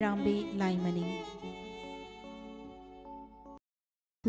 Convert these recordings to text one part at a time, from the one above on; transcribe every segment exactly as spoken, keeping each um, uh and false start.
ꯔꯥꯝꯕꯤ ꯂꯥꯏꯃꯅꯤꯡ꯫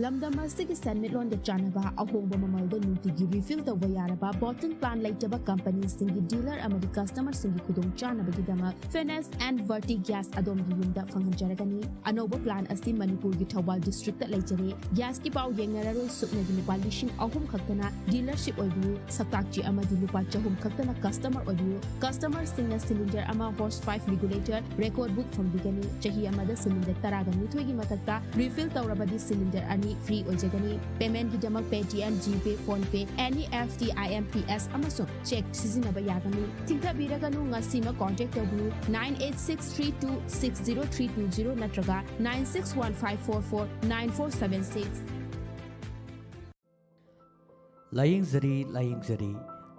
ꯂꯝꯗꯝ ꯑꯁꯤꯒꯤ ꯁꯦꯟꯃꯤꯠꯂꯣꯟꯒ ꯆꯥꯟꯅꯕ ꯑꯍꯣꯡꯕ ꯃꯃꯜꯗ ꯅꯨꯡꯇꯤꯒꯤ ꯔꯤꯐꯤꯜ ꯇꯧꯕ ꯌꯥꯔꯕ ꯕꯣꯇꯜ ꯄ꯭ꯂꯥꯟ ꯂꯩꯇꯕ ꯀꯝꯄꯅꯤꯁꯤꯡꯒꯤ ꯗꯤꯂꯔ ꯑꯃꯗꯤ ꯀꯁꯇꯃꯔꯁꯤꯡꯒꯤ ꯈꯨꯗꯣꯡꯆꯥꯅꯕꯒꯤꯗꯃꯛ ꯐꯤꯅꯦꯁ ꯑꯦꯟ ꯚꯔꯇꯤ ꯒ꯭ꯌꯥꯁ ꯑꯗꯣꯝꯒꯤ ꯌꯨꯝꯗ ꯐꯪꯍꯟꯖꯔꯒꯅꯤ꯫ ꯑꯅꯧꯕ ꯄ꯭ꯂꯥꯟ ꯑꯁꯤ ꯃꯅꯤꯄꯨꯔꯒꯤ ꯊꯧꯕꯥꯜ ꯗꯤꯁꯇ꯭ꯔꯤꯛꯇ ꯂꯩꯖꯔꯦ꯫ ꯒ꯭ꯌꯥꯁꯀꯤ ꯄꯥꯎ ꯌꯦꯡꯅꯔꯔꯣꯏ, ꯁꯨꯞꯅꯒꯤ ꯂꯨꯄꯥ ꯂꯤꯁꯤꯡ ꯑꯍꯨꯝ ꯈꯛꯇꯅ ꯗꯤꯂꯔꯁꯤꯞ ꯑꯣꯏꯕꯤꯌꯨ꯫ ꯁꯛꯇꯥꯛꯆꯤ ꯑꯃꯗꯤ ꯂꯨꯄꯥ ꯆꯍꯨꯝ ꯈꯛꯇꯅ ꯀꯁꯇꯃꯔ ꯑꯣꯏꯕꯤꯌꯨ꯫ ꯀꯁꯇꯃꯔꯁꯤꯡꯅ ꯁꯤꯂꯤꯟꯗꯔ ꯑꯃ, horse five regulator, record book ꯐꯪꯕꯤꯒꯅꯤ꯫ ꯆꯍꯤ ꯑꯃꯗ ꯁꯤꯂꯤꯟꯗꯔ ꯇꯔꯥꯒ ꯅꯤꯊꯣꯏꯒꯤ ꯃꯊꯛꯇ ꯔꯤꯐꯤꯜ ꯇꯧꯔꯕꯗꯤ ꯁꯤꯂꯤꯟꯗꯔ ꯑꯅꯤ ꯐ꯭ꯔꯤ ꯑꯣꯏꯖꯒꯅꯤ꯫ ꯄꯦꯃꯦꯟꯒꯤꯗꯃꯛ Paytm, GPay, PhonePe, N E F T, I M P S ꯑꯃꯁꯨꯡ ꯆꯦꯛ ꯁꯤꯖꯤꯟꯅꯕ ꯌꯥꯒꯅꯤ꯫ ꯊꯤꯡꯊꯕꯤꯔꯒꯅꯨ, ꯉꯁꯤꯃꯛ ꯀꯣꯟꯇꯦꯛ ꯇꯧꯕꯤꯌꯨ, nine eight six three two six zero three two zero ꯅꯠꯇ꯭ꯔꯒ nine six one five four four nine four seven six꯫ ꯂꯥꯌꯦꯡꯖꯔꯤ, ꯂꯥꯌꯦꯡꯖꯔꯤ꯫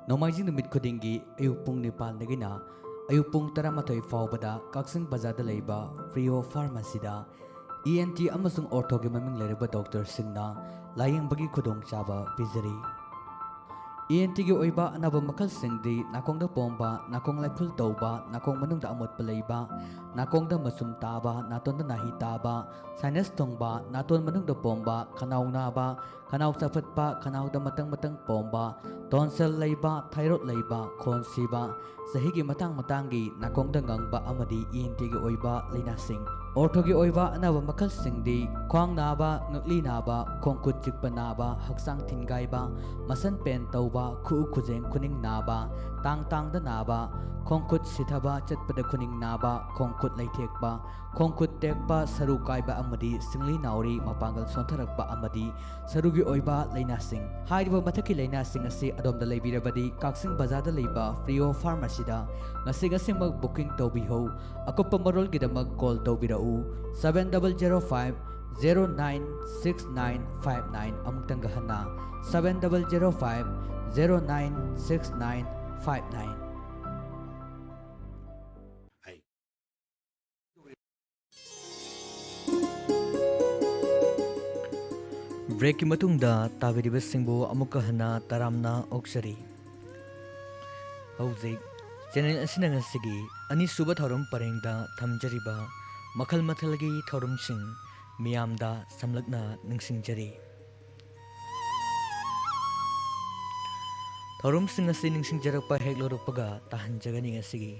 ꯅꯣꯡꯃꯥꯏꯖꯤꯡ ꯅꯨꯃꯤꯠ ꯈꯨꯗꯤꯡꯒꯤ ꯑꯌꯨꯛ ꯄꯨꯡ ꯅꯤꯄꯥꯟꯗꯒꯤꯅ ꯑꯌꯨꯛ ꯄꯨꯡ ꯇꯔꯥꯃꯥꯊꯣꯏ ꯐꯥꯎꯕꯗ ꯀꯛꯆꯤꯡ ꯕꯖꯥꯔꯗ ꯂꯩꯕ ꯄ꯭ꯔꯤꯌꯣ ꯐꯥꯔꯃꯥꯁꯤꯗ ꯏ ꯑꯦꯟ ꯇꯤ ꯑꯃꯁꯨꯡ ꯑꯣꯔꯊꯣꯒꯤ ꯃꯃꯤꯡ ꯂꯩꯔꯕ ꯗꯣꯛꯇꯔꯁꯤꯡꯅ ꯂꯥꯌꯦꯡꯕꯒꯤ ꯈꯨꯗꯣꯡꯆꯥꯕ ꯄꯤꯖꯔꯤ꯫ ꯏ ꯑꯦꯟ ꯇꯤꯒꯤ ꯑꯣꯏꯕ ꯑꯅꯥꯕ ꯃꯈꯜꯁꯤꯡꯗꯤ ꯅꯥꯀꯣꯡꯗ ꯄꯣꯝꯕ, ꯅꯥꯀꯣꯡ ꯂꯥꯏꯐꯨꯜ ꯇꯧꯕ, ꯅꯥꯀꯣꯡ ꯃꯅꯨꯡꯗ ꯑꯃꯣꯠꯄ ꯂꯩꯕ, ꯅꯥꯀꯣꯡꯗ ꯃꯆꯨꯝ ꯇꯥꯕ, ꯅꯥꯇꯣꯟꯗ ꯅꯥꯍꯤ ꯇꯥꯕ, ꯁꯥꯏꯅꯁ ꯊꯨꯡꯕ, ꯅꯥꯇꯣꯟ ꯃꯅꯨꯡꯗ ꯄꯣꯝꯕ, ꯈꯅꯥꯎ ꯅꯥꯕ, ꯈꯅꯥꯎ ꯆꯥꯐꯠꯄ, ꯈꯅꯥꯎꯗ ꯃꯇꯪ ꯃꯇꯪ ꯄꯣꯝꯕ, ꯇꯣꯟꯁꯤꯜ ꯂꯩꯕ, ꯊꯥꯏꯔꯣꯏꯗ ꯂꯩꯕ, ꯈꯣꯟ ꯁꯤꯕ, ꯆꯍꯤꯒꯤ ꯃꯇꯥꯡ ꯃꯇꯥꯡꯒꯤ ꯅꯥꯀꯣꯡꯗ ꯉꯪꯕ ꯑꯃꯗꯤ ꯏ ꯑꯦꯟ ꯇꯤꯒꯤ ꯑꯣꯏꯕ ꯂꯥꯏꯅꯥꯁꯤꯡ꯫ ꯑꯣꯔꯊꯣꯒꯤ ꯑꯣꯏꯕ ꯑꯅꯥꯕ ꯃꯈꯜꯁꯤꯡꯗꯤ ꯈ꯭ꯋꯥꯡ ꯅꯥꯕ, ꯉꯛꯂꯤ ꯅꯥꯕ, ꯈꯣꯡ ꯈꯨꯠ ꯆꯤꯛꯄ ꯅꯥꯕ, ꯍꯛꯆꯥꯡ ꯊꯤꯟꯒꯥꯏꯕ, ꯃꯁꯟ ꯄꯦꯟ ꯇꯧꯕ, ꯈꯨꯎ ꯈꯨꯖꯦꯡ ꯈꯨꯅꯤꯡ ꯅꯥꯕ, ꯇꯥꯡ ꯇꯥꯡꯗ ꯅꯥꯕ, ꯈꯣꯡ ꯈꯨꯠ ꯁꯤꯊꯕ, ꯆꯠꯄꯗ ꯈꯨꯅꯤꯡ ꯅꯥꯕ, ꯈꯣꯡ ꯈꯨꯠ ꯂꯩꯊꯦꯛꯄ, ꯈꯣꯡ ꯈꯨꯠ ꯇꯦꯛꯄ, ꯁꯔꯨ ꯀꯥꯏꯕ ꯑꯃꯗꯤ ꯁꯤꯡꯂꯤ ꯅꯥꯎꯔꯤ ꯃꯄꯥꯡꯒꯜ ꯁꯣꯟꯊꯔꯛꯄ ꯑꯃꯗꯤ ꯁꯔꯨꯒꯤ ꯑꯣꯏꯕ ꯂꯥꯏꯅꯥꯁꯤꯡ꯫ ꯍꯥꯏꯔꯤꯕ ꯃꯊꯛꯀꯤ ꯂꯥꯏꯅꯥꯁꯤꯡ ꯑꯁꯤ ꯑꯗꯣꯝꯗ ꯂꯩꯕꯤꯔꯕꯗꯤ ꯀꯛꯆꯤꯡ ꯕꯖꯥꯔꯗ ꯂꯩꯕ ꯄ꯭ꯔꯤꯌꯣ ꯐꯥꯔꯃꯥꯁꯤꯗ ꯉꯁꯤ ꯉꯁꯤꯃꯛ ꯕꯨꯀꯤꯡ ꯇꯧꯕꯤꯍꯧ꯫ ꯑꯀꯨꯞꯄ ꯃꯔꯣꯜꯒꯤꯗꯃꯛ ꯀꯣꯜ ꯇꯧꯕꯤꯔꯛꯎ, seven double zero five zero nine six nine five nine꯫ ꯑꯃꯨꯛꯇꯪꯒ ꯍꯟꯅ, seven double zero five zero nine six nine five nine꯫ ꯕ꯭ꯔꯦꯛꯀꯤ ꯃꯇꯨꯡꯗ ꯇꯥꯕꯤꯔꯤꯕꯁꯤꯡꯕꯨ ꯑꯃꯨꯛꯀ ꯍꯟꯅ ꯇꯔꯥꯝꯅ ꯑꯣꯛꯆꯔꯤ꯫ ꯍꯧꯖꯤꯛ Channel ꯑꯁꯤꯅ ꯉꯁꯤꯒꯤ ꯑꯅꯤꯁꯨꯕ ꯊꯧꯔꯝ ꯄꯔꯦꯡꯗ ꯊꯝꯖꯔꯤꯕ ꯃꯈꯜ ꯃꯊꯦꯜꯒꯤ ꯊꯧꯔꯝꯁꯤꯡ ꯃꯤꯌꯥꯝꯗ ꯁꯝꯂꯞꯅ ꯅꯤꯡꯁꯤꯡꯖꯔꯤ꯫ ꯊꯧꯔꯝꯁꯤꯡ ꯑꯁꯤ ꯅꯤꯡꯁꯤꯡꯖꯔꯛꯄ ꯍꯦꯛ ꯂꯧꯔꯛꯄꯒ ꯇꯥꯍꯟꯖꯒꯅꯤ ꯉꯁꯤꯒꯤ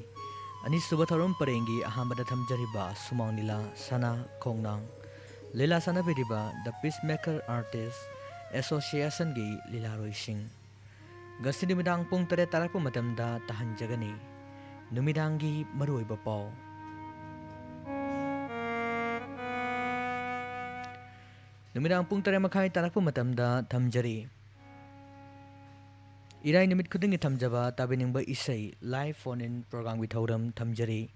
ꯑꯅꯤꯁꯨꯕ ꯊꯧꯔꯝ ꯄꯔꯦꯡꯒꯤ ꯑꯍꯥꯟꯕꯗ ꯊꯝꯖꯔꯤꯕ ꯁꯨꯃꯥꯡ ꯂꯤꯂꯥ ꯁꯅꯥ ꯈꯣꯡꯅꯥꯡ꯫ ꯂꯤꯂꯥ ꯁꯥꯟꯅꯕꯤꯔꯤꯕ The Peacemaker Artist Associationꯒꯤ ꯂꯤꯂꯥꯔꯣꯏꯁꯤꯡ꯫ ꯉꯁꯤ ꯅꯨꯃꯤꯗꯥꯡ ꯄꯨꯡ ꯇꯔꯦꯠ ꯇꯥꯔꯛꯄ ꯃꯇꯝꯗ ꯇꯥꯍꯟꯖꯒꯅꯤ꯫ ꯅꯨꯃꯤꯗꯥꯡꯒꯤ ꯃꯔꯨꯑꯣꯏꯕ ꯄꯥꯎ꯫ ꯅꯨꯃꯤꯗꯥꯡ ꯄꯨꯡ ꯇꯔꯦꯠ ꯃꯈꯥꯏ ꯇꯥꯔꯛꯄ ꯃꯇꯝꯗ ꯊꯝꯖꯔꯤ꯫ ꯏꯔꯥꯏ ꯅꯨꯃꯤꯠ ꯈꯨꯗꯤꯡꯒꯤ ꯊꯝꯖꯕ ꯇꯥꯕꯤꯅꯤꯡꯕ ꯏꯁꯩ live phone in programꯒꯤ ꯊꯧꯔꯝ ꯊꯝꯖꯔꯤ꯫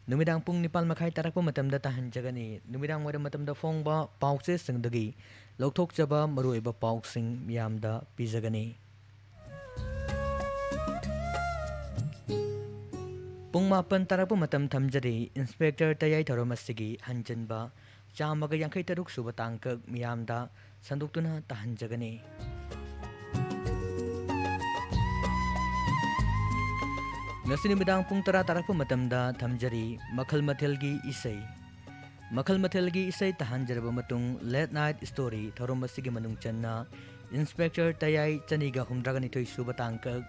ꯅꯨꯃꯤꯗꯥꯡ ꯄꯨꯡ ꯅꯤꯄꯥꯜ ꯃꯈꯥꯏ ꯇꯥꯔꯛꯄ ꯃꯇꯝꯗ ꯇꯥꯍꯟꯖꯒꯅꯤ꯫ ꯅꯨꯃꯤꯗꯥꯡ ꯋꯥꯏꯔꯝ ꯃꯇꯝꯗ ꯐꯣꯡꯕ ꯄꯥꯎꯆꯦꯁꯤꯡꯗꯒꯤ ꯂꯧꯊꯣꯛꯆꯕ ꯃꯔꯨꯑꯣꯏꯕ ꯄꯥꯎꯁꯤꯡ ꯃꯤꯌꯥꯝꯗ ꯄꯤꯖꯒꯅꯤ꯫ ꯄꯨꯡ ꯃꯥꯄꯟ ꯇꯥꯔꯛꯄ ꯃꯇꯝ ꯊꯝꯖꯔꯤ꯫ ꯏꯟꯁꯄꯦꯛꯇꯔ ꯇꯌꯥꯏ ꯊꯧꯔꯝ ꯑꯁꯤꯒꯤ ꯍꯟꯖꯤꯟꯕ ꯆꯥꯝꯃꯒ ꯌꯥꯡꯈꯩ ꯇꯔꯨꯛ ꯁꯨꯕ ꯇꯥꯡꯀꯛ ꯃꯤꯌꯥꯝꯗ ꯁꯟꯗꯣꯛꯇꯨꯅ ꯇꯥꯍꯟꯖꯒꯅꯤ꯫ ꯉꯁꯤ ꯅꯨꯃꯤꯗꯥꯡ ꯄꯨꯡ ꯇꯔꯥ ꯇꯥꯔꯛꯄ ꯃꯇꯝꯗ ꯊꯝꯖꯔꯤ ꯃꯈꯜ ꯃꯊꯦꯜꯒꯤ ꯏꯁꯩ꯫ ꯃꯈꯜ ꯃꯊꯦꯜꯒꯤ ꯏꯁꯩ ꯇꯥꯍꯟꯖꯔꯕ ꯃꯇꯨꯡ, Late Night Story ꯊꯧꯔꯝ ꯑꯁꯤꯒꯤ ꯃꯅꯨꯡ ꯆꯟꯅ ꯏꯟꯁꯄꯦꯛꯇꯔ ꯇꯌꯥꯏ ꯆꯅꯤꯒ ꯍꯨꯝꯗ꯭ꯔꯥꯒ ꯅꯤꯊꯣꯏ ꯁꯨꯕ ꯇꯥꯡꯀꯛ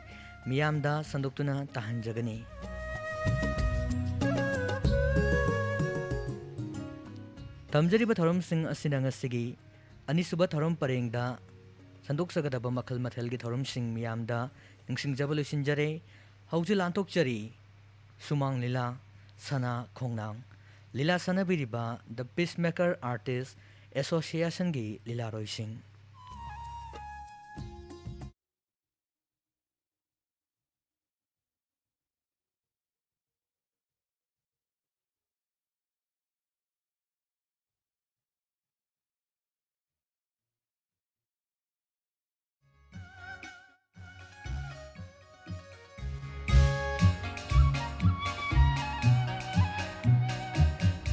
ꯃꯤꯌꯥꯝꯗ ꯁꯟꯗꯣꯛꯇꯨꯅ ꯇꯥꯍꯟꯖꯒꯅꯤ꯫ ꯊꯝꯖꯔꯤꯕ ꯊꯧꯔꯝꯁꯤꯡ ꯑꯁꯤꯅ ꯉꯁꯤꯒꯤ ꯑꯅꯤꯁꯨꯕ ꯊꯧꯔꯝ ꯄꯔꯦꯡꯗ ꯁꯟꯗꯣꯛꯆꯒꯗꯕ ꯃꯈꯜ ꯃꯊꯦꯜꯒꯤ ꯊꯧꯔꯝꯁꯤꯡ ꯃꯤꯌꯥꯝꯗ ꯅꯤꯡꯁꯤꯡꯖꯕ ꯂꯣꯏꯁꯤꯟꯖꯔꯦ꯫ ꯍꯧꯖꯤꯛ ꯂꯥꯟꯊꯣꯛꯆꯔꯤ ꯁꯨꯃꯥꯡ ꯂꯤꯂꯥ ꯁꯅꯥ ꯈꯣꯡꯅꯥꯡ꯫ ꯂꯤꯂꯥ ꯁꯥꯟꯅꯕꯤꯔꯤꯕ The Peacemaker Artist Associationꯒꯤ ꯂꯤꯂꯥꯔꯣꯏꯁꯤꯡ꯫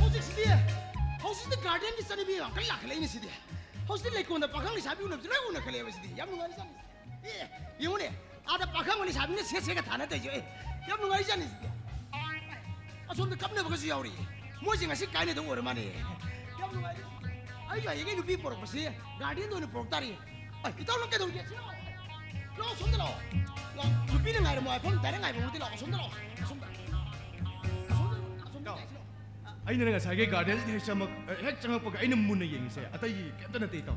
ꯍꯧꯖꯤꯛꯁꯤꯗꯤ, ꯍꯧꯖꯤꯛꯇꯤ gardenꯒꯤ ꯆꯠꯅꯕꯤ ꯌꯥꯝ ꯀꯟꯅ ꯂꯥꯛꯈꯠꯂꯛꯏꯅꯦ ꯁꯤꯗꯤ꯫ ꯍꯧꯖꯤꯛꯇꯤ ꯂꯩꯀꯣꯜꯗ ꯄꯥꯈꯪ ꯂꯩꯁꯥꯕꯤ ꯎꯅꯕꯁꯦ ꯂꯣꯏ ꯎꯅꯈꯠꯂꯛꯑꯦꯕ ꯁꯤꯗꯤ꯫ ꯌꯥꯝ ꯅꯨꯡꯉꯥꯏꯔꯦ ꯖꯥꯠꯅꯤ꯫ ꯑꯦ, ꯌꯦꯡꯉꯨꯅꯦ, ꯑꯥꯗ ꯄꯥꯈꯪ ꯂꯩꯁꯥꯕꯤꯅ ꯁꯦꯠ ꯁꯦꯠꯀ ꯊꯥꯅ ꯇꯧꯏꯁꯦ꯫ ꯑꯦ, ꯌꯥꯝ ꯅꯨꯡꯉꯥꯏꯖꯥꯠꯅꯤ ꯁꯤꯗꯤ꯫ ꯑꯁꯣꯝꯗ ꯀꯞꯅꯕꯒꯁꯨ ꯌꯥꯎꯔꯤ꯫ ꯃꯣꯏꯁꯦ ꯉꯁꯤ ꯀꯥꯏꯅꯗꯧ ꯑꯣꯏꯔ ꯃꯥꯅꯦ꯫ ꯌꯥꯝ ꯅꯨꯡꯉꯥꯏꯔꯦ꯫ ꯑꯩꯁꯨ ꯍꯌꯦꯡ ꯑꯩ ꯅꯨꯄꯤ ꯄꯣꯔꯛꯄꯁꯤ ꯒꯥꯔꯗꯦꯟꯗ ꯑꯣꯏꯅ ꯄꯣꯔꯛ ꯇꯥꯔꯤ꯫ ꯑꯩ, ꯏꯇꯥꯎ, ꯅꯪ ꯀꯩꯗꯧꯔꯤꯒꯦ? ꯁꯤ ꯂꯥꯛꯑꯣ꯫ ꯂꯥꯛꯑꯣ, ꯁꯣꯝꯗ ꯂꯥꯛꯑꯣ꯫ ꯂꯥꯛꯑꯣ꯫ ꯅꯨꯄꯤꯅ ꯉꯥꯏꯔꯝꯃꯣ ꯍꯥꯏꯐꯝ ꯗꯥꯏꯔꯦꯛ ꯉꯥꯏꯐꯝ ꯅꯠꯇꯦ꯫ ꯂꯥꯛꯑꯣ, ꯑꯁꯣꯝꯗ ꯂꯥꯛꯑꯣ꯫ ꯑꯁꯣꯝꯗ꯫ ꯑꯁꯣꯝꯗ, ꯑꯁꯣꯝꯗ ꯏꯇꯥꯎ, ꯂꯥꯛꯑꯣ꯫ ꯑꯩꯅ ꯉꯁꯥꯏꯒꯤ ꯒꯥꯔꯗꯦꯟꯁꯤꯗ ꯍꯦꯛ ꯆꯪꯉꯛ-, ꯍꯦꯛ ꯆꯪꯉꯛꯄꯒ ꯑꯩꯅ ꯃꯨꯟꯅ ꯌꯦꯡꯉꯤꯁꯦ ꯑꯇꯩꯒꯤ ꯀꯩꯝꯇ ꯅꯠꯇꯦ, ꯏꯇꯥꯎ꯫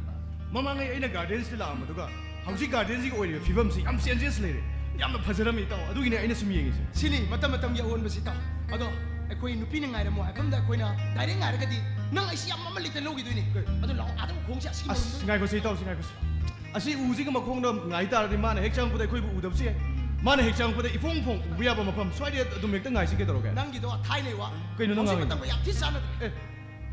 ꯃꯃꯥꯡꯉꯩ ꯑꯩꯅ ꯒꯥꯔꯗꯦꯟꯁꯤꯗ ꯂꯥꯛꯑꯝꯕꯗꯨꯒ ꯍꯧꯖꯤꯛ ꯒꯥꯔꯗꯦꯟꯁꯤꯒꯤ ꯑꯣꯏꯔꯤꯕ ꯐꯤꯕꯝꯁꯤ ꯌꯥꯝ ꯆꯦꯟꯖꯦꯁ ꯂꯩꯔꯦ꯫ ꯌꯥꯝꯅ ꯐꯖꯔꯝꯃꯤ, ꯏꯇꯥꯎ꯫ ꯑꯗꯨꯒꯤꯅꯦ ꯑꯩꯅ ꯁꯨꯝ ꯌꯦꯡꯉꯤꯁꯦ꯫ ꯁꯤꯅꯤ ꯃꯇꯝ ꯃꯇꯝꯒꯤ ꯑꯑꯣꯟꯕꯁꯤ, ꯏꯇꯥꯎ꯫ ꯑꯗꯣ ꯑꯩꯈꯣꯏ ꯅꯨꯄꯤꯅ ꯉꯥꯏꯔꯝꯃꯣ ꯍꯥꯏꯐꯝꯗ ꯑꯩꯈꯣꯏꯅ ꯗꯥꯏꯔꯦꯛ ꯉꯥꯏꯔꯒꯗꯤ ꯅꯪ ꯑꯩꯁꯤ ꯌꯥꯝ ꯃꯃꯜ ꯂꯩꯇꯅ ꯂꯧꯈꯤꯗꯣꯏꯅꯤ꯫ ꯀꯩ? ꯑꯗꯣ ꯂꯥꯛꯑꯣ, ꯑꯥꯗ ꯑꯃꯨꯛ ꯈꯣꯡꯁꯤ ꯑꯁꯤꯒꯤ ꯑꯁ, ꯃꯔꯨꯝꯗ꯫ ꯉꯥꯏꯈꯣꯁꯦ, ꯏꯇꯥꯎꯁꯦ, ꯉꯥꯏꯈꯣꯁꯦ꯫ ꯑꯁꯤ ꯎꯁꯤꯒꯤ ꯃꯈꯣꯡꯗ ꯉꯥꯏ ꯇꯥꯔꯗꯤ ꯃꯥꯅ ꯍꯦꯛ ꯆꯪꯉꯛꯄꯗ ꯑꯩꯈꯣꯏꯕꯨ ꯎꯗꯕꯁꯨ ꯌꯥꯏ꯫ ꯃꯥꯅ ꯍꯦꯛ ꯆꯪꯉꯛꯄꯗ ꯏꯐꯣꯡ ꯐꯣꯡ ꯎꯕ ꯌꯥꯕ ꯃꯐꯝ ꯁ꯭ꯋꯥꯏꯗ ꯑꯗꯨꯝ ꯍꯦꯛꯇ ꯉꯥꯏꯁꯤ, ꯀꯩꯗꯧꯔꯒꯦ? ꯅꯪꯒꯤꯗꯣ ꯊꯥꯏꯅꯩ ꯋꯥ꯫ ꯀꯩꯅꯣ ꯅꯪ ꯍꯧꯖꯤꯛ ꯉꯥꯡꯉꯤꯗꯣ? ꯃꯇꯝꯒ ꯌꯥꯝ ꯊꯤ ꯆꯥꯟꯅꯗ꯭ꯔꯦ꯫ ꯑꯦ,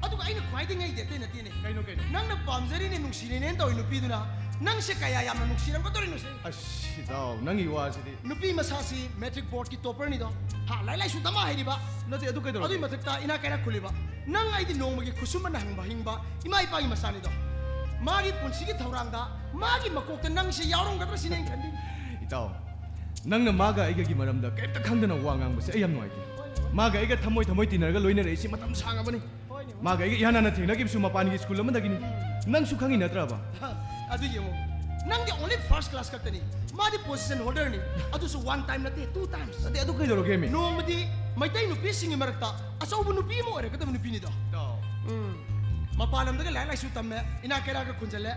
ꯑꯗꯨꯒ ꯑꯩꯅ ꯈ꯭ꯋꯥꯏꯗꯒꯤ ꯉꯛꯏꯗꯤ ꯑꯇꯩ ꯅꯠꯇꯦꯅꯦ꯫ ꯀꯩꯅꯣ, ꯀꯩꯅꯣ? ꯅꯪꯅ ꯄꯥꯝꯖꯔꯤꯅꯦ, ꯅꯨꯡꯁꯤꯔꯤꯅꯦꯅ ꯇꯧꯔꯤ ꯅꯨꯄꯤꯗꯨꯅ ꯅꯪꯁꯦ ꯀꯌꯥ ꯌꯥꯝꯅ ꯅꯨꯡꯁꯤꯔꯝꯒꯗꯧꯔꯤꯅꯣ ꯁꯤ꯫ ꯑꯁ, ꯏꯇꯥꯎ, ꯅꯪꯒꯤ ꯋꯥꯁꯤꯗꯤ꯫ ꯅꯨꯄꯤ ꯃꯁꯥꯁꯤ ꯃꯦꯇ꯭ꯔꯤꯛ ꯕꯣꯔꯗꯀꯤ ꯇꯣꯄꯔꯅꯤꯗꯣ꯫ ꯍꯥ, ꯂꯥꯏꯔꯤꯛ ꯂꯥꯏꯁꯨ ꯗꯃꯥ ꯍꯩꯔꯤꯕ꯫ ꯅꯠꯇꯦ, ꯑꯗꯨ ꯀꯩꯗꯧꯔꯒꯦ? ꯑꯗꯨꯏ ꯃꯊꯛꯇ ꯏꯅꯥꯛ ꯀꯩꯔꯥꯛ ꯈꯨꯜꯂꯤꯕ꯫ ꯅꯪ ꯑꯩꯗꯤ ꯅꯣꯡꯃꯒꯤ ꯈꯨꯠꯁꯨꯃꯟꯅ ꯍꯪꯕ ꯍꯤꯡꯕ ꯏꯃꯥ ꯏꯄꯥꯒꯤ ꯃꯆꯥꯅꯤꯗꯣ꯫ ꯃꯥꯒꯤ ꯄꯨꯟꯁꯤꯒꯤ ꯊꯧꯔꯥꯡꯗ ꯃꯥꯒꯤ ꯃꯀꯣꯛꯇ ꯅꯪꯁꯦ ꯌꯥꯎꯔꯝꯒꯗ꯭ꯔꯥ ꯁꯤꯅꯦ ꯑꯩꯅ ꯈꯟꯅꯤꯡꯉꯤ꯫ ꯏꯇꯥꯎ, ꯅꯪꯅ ꯃꯥꯒ ꯑꯩꯒꯒꯤ ꯃꯔꯝꯗ ꯀꯩꯝꯇ ꯈꯪꯗꯅ ꯋꯥ ꯉꯥꯡꯕꯁꯦ ꯑꯩ ꯌꯥꯝ ꯅꯨꯡꯉꯥꯏꯇꯦ꯫ ꯃꯥꯒ ꯑꯩꯒ ꯊꯃꯣꯏ ꯊꯃꯣꯏ ꯇꯤꯟꯅꯔꯒ ꯂꯣꯏꯅꯔꯛꯏꯁꯤ ꯃꯇꯝ ꯁꯥꯡꯉꯕꯅꯤ꯫ ꯍꯣꯏꯅꯦ, ꯍꯣꯏꯅꯦ꯫ ꯃꯥꯒ ꯑꯩꯒ ꯏꯍꯥꯟ ꯍꯥꯟꯅ ꯊꯦꯡꯅꯈꯤꯕꯁꯨ ꯃꯄꯥꯟꯒꯤ ꯁ꯭ꯀꯨꯜ ꯑꯃꯗꯒꯤꯅꯤ꯫ ꯅꯪꯁꯨ ꯈꯪꯉꯤ ꯅꯠꯇ꯭ꯔꯕ? ꯑꯗꯨ ꯌꯦꯡꯉꯣ, ꯅꯪꯗꯤ only first class ꯈꯛꯇꯅꯤ, ꯃꯥꯗꯤ position holderꯅꯤ, ꯑꯗꯨꯁꯨ one time ꯅꯠꯇꯦ, two times꯫ ꯅꯠꯇꯦ, ꯑꯗꯨ ꯀꯩꯗꯧꯔꯒꯦ, ꯃꯤ? ꯅꯣꯡꯃꯗꯤ ꯃꯩꯇꯩ ꯅꯨꯄꯤꯁꯤꯡꯒꯤ ꯃꯔꯛꯇ ꯑꯆꯧꯕ ꯅꯨꯄꯤ ꯑꯃ ꯑꯣꯏꯔꯛꯀꯗꯕ ꯅꯨꯄꯤꯅꯤꯗꯣ꯫ ꯏꯇꯥꯎ꯫ ꯎꯝ, ꯃꯄꯥꯟ ꯂꯝꯗꯒ ꯂꯥꯏꯔꯤꯛ ꯂꯥꯏꯁꯨ ꯇꯝꯃꯦ, ꯏꯅꯥꯛ ꯀꯩꯔꯥꯛꯀ ꯈꯨꯟꯖꯜꯂꯦ,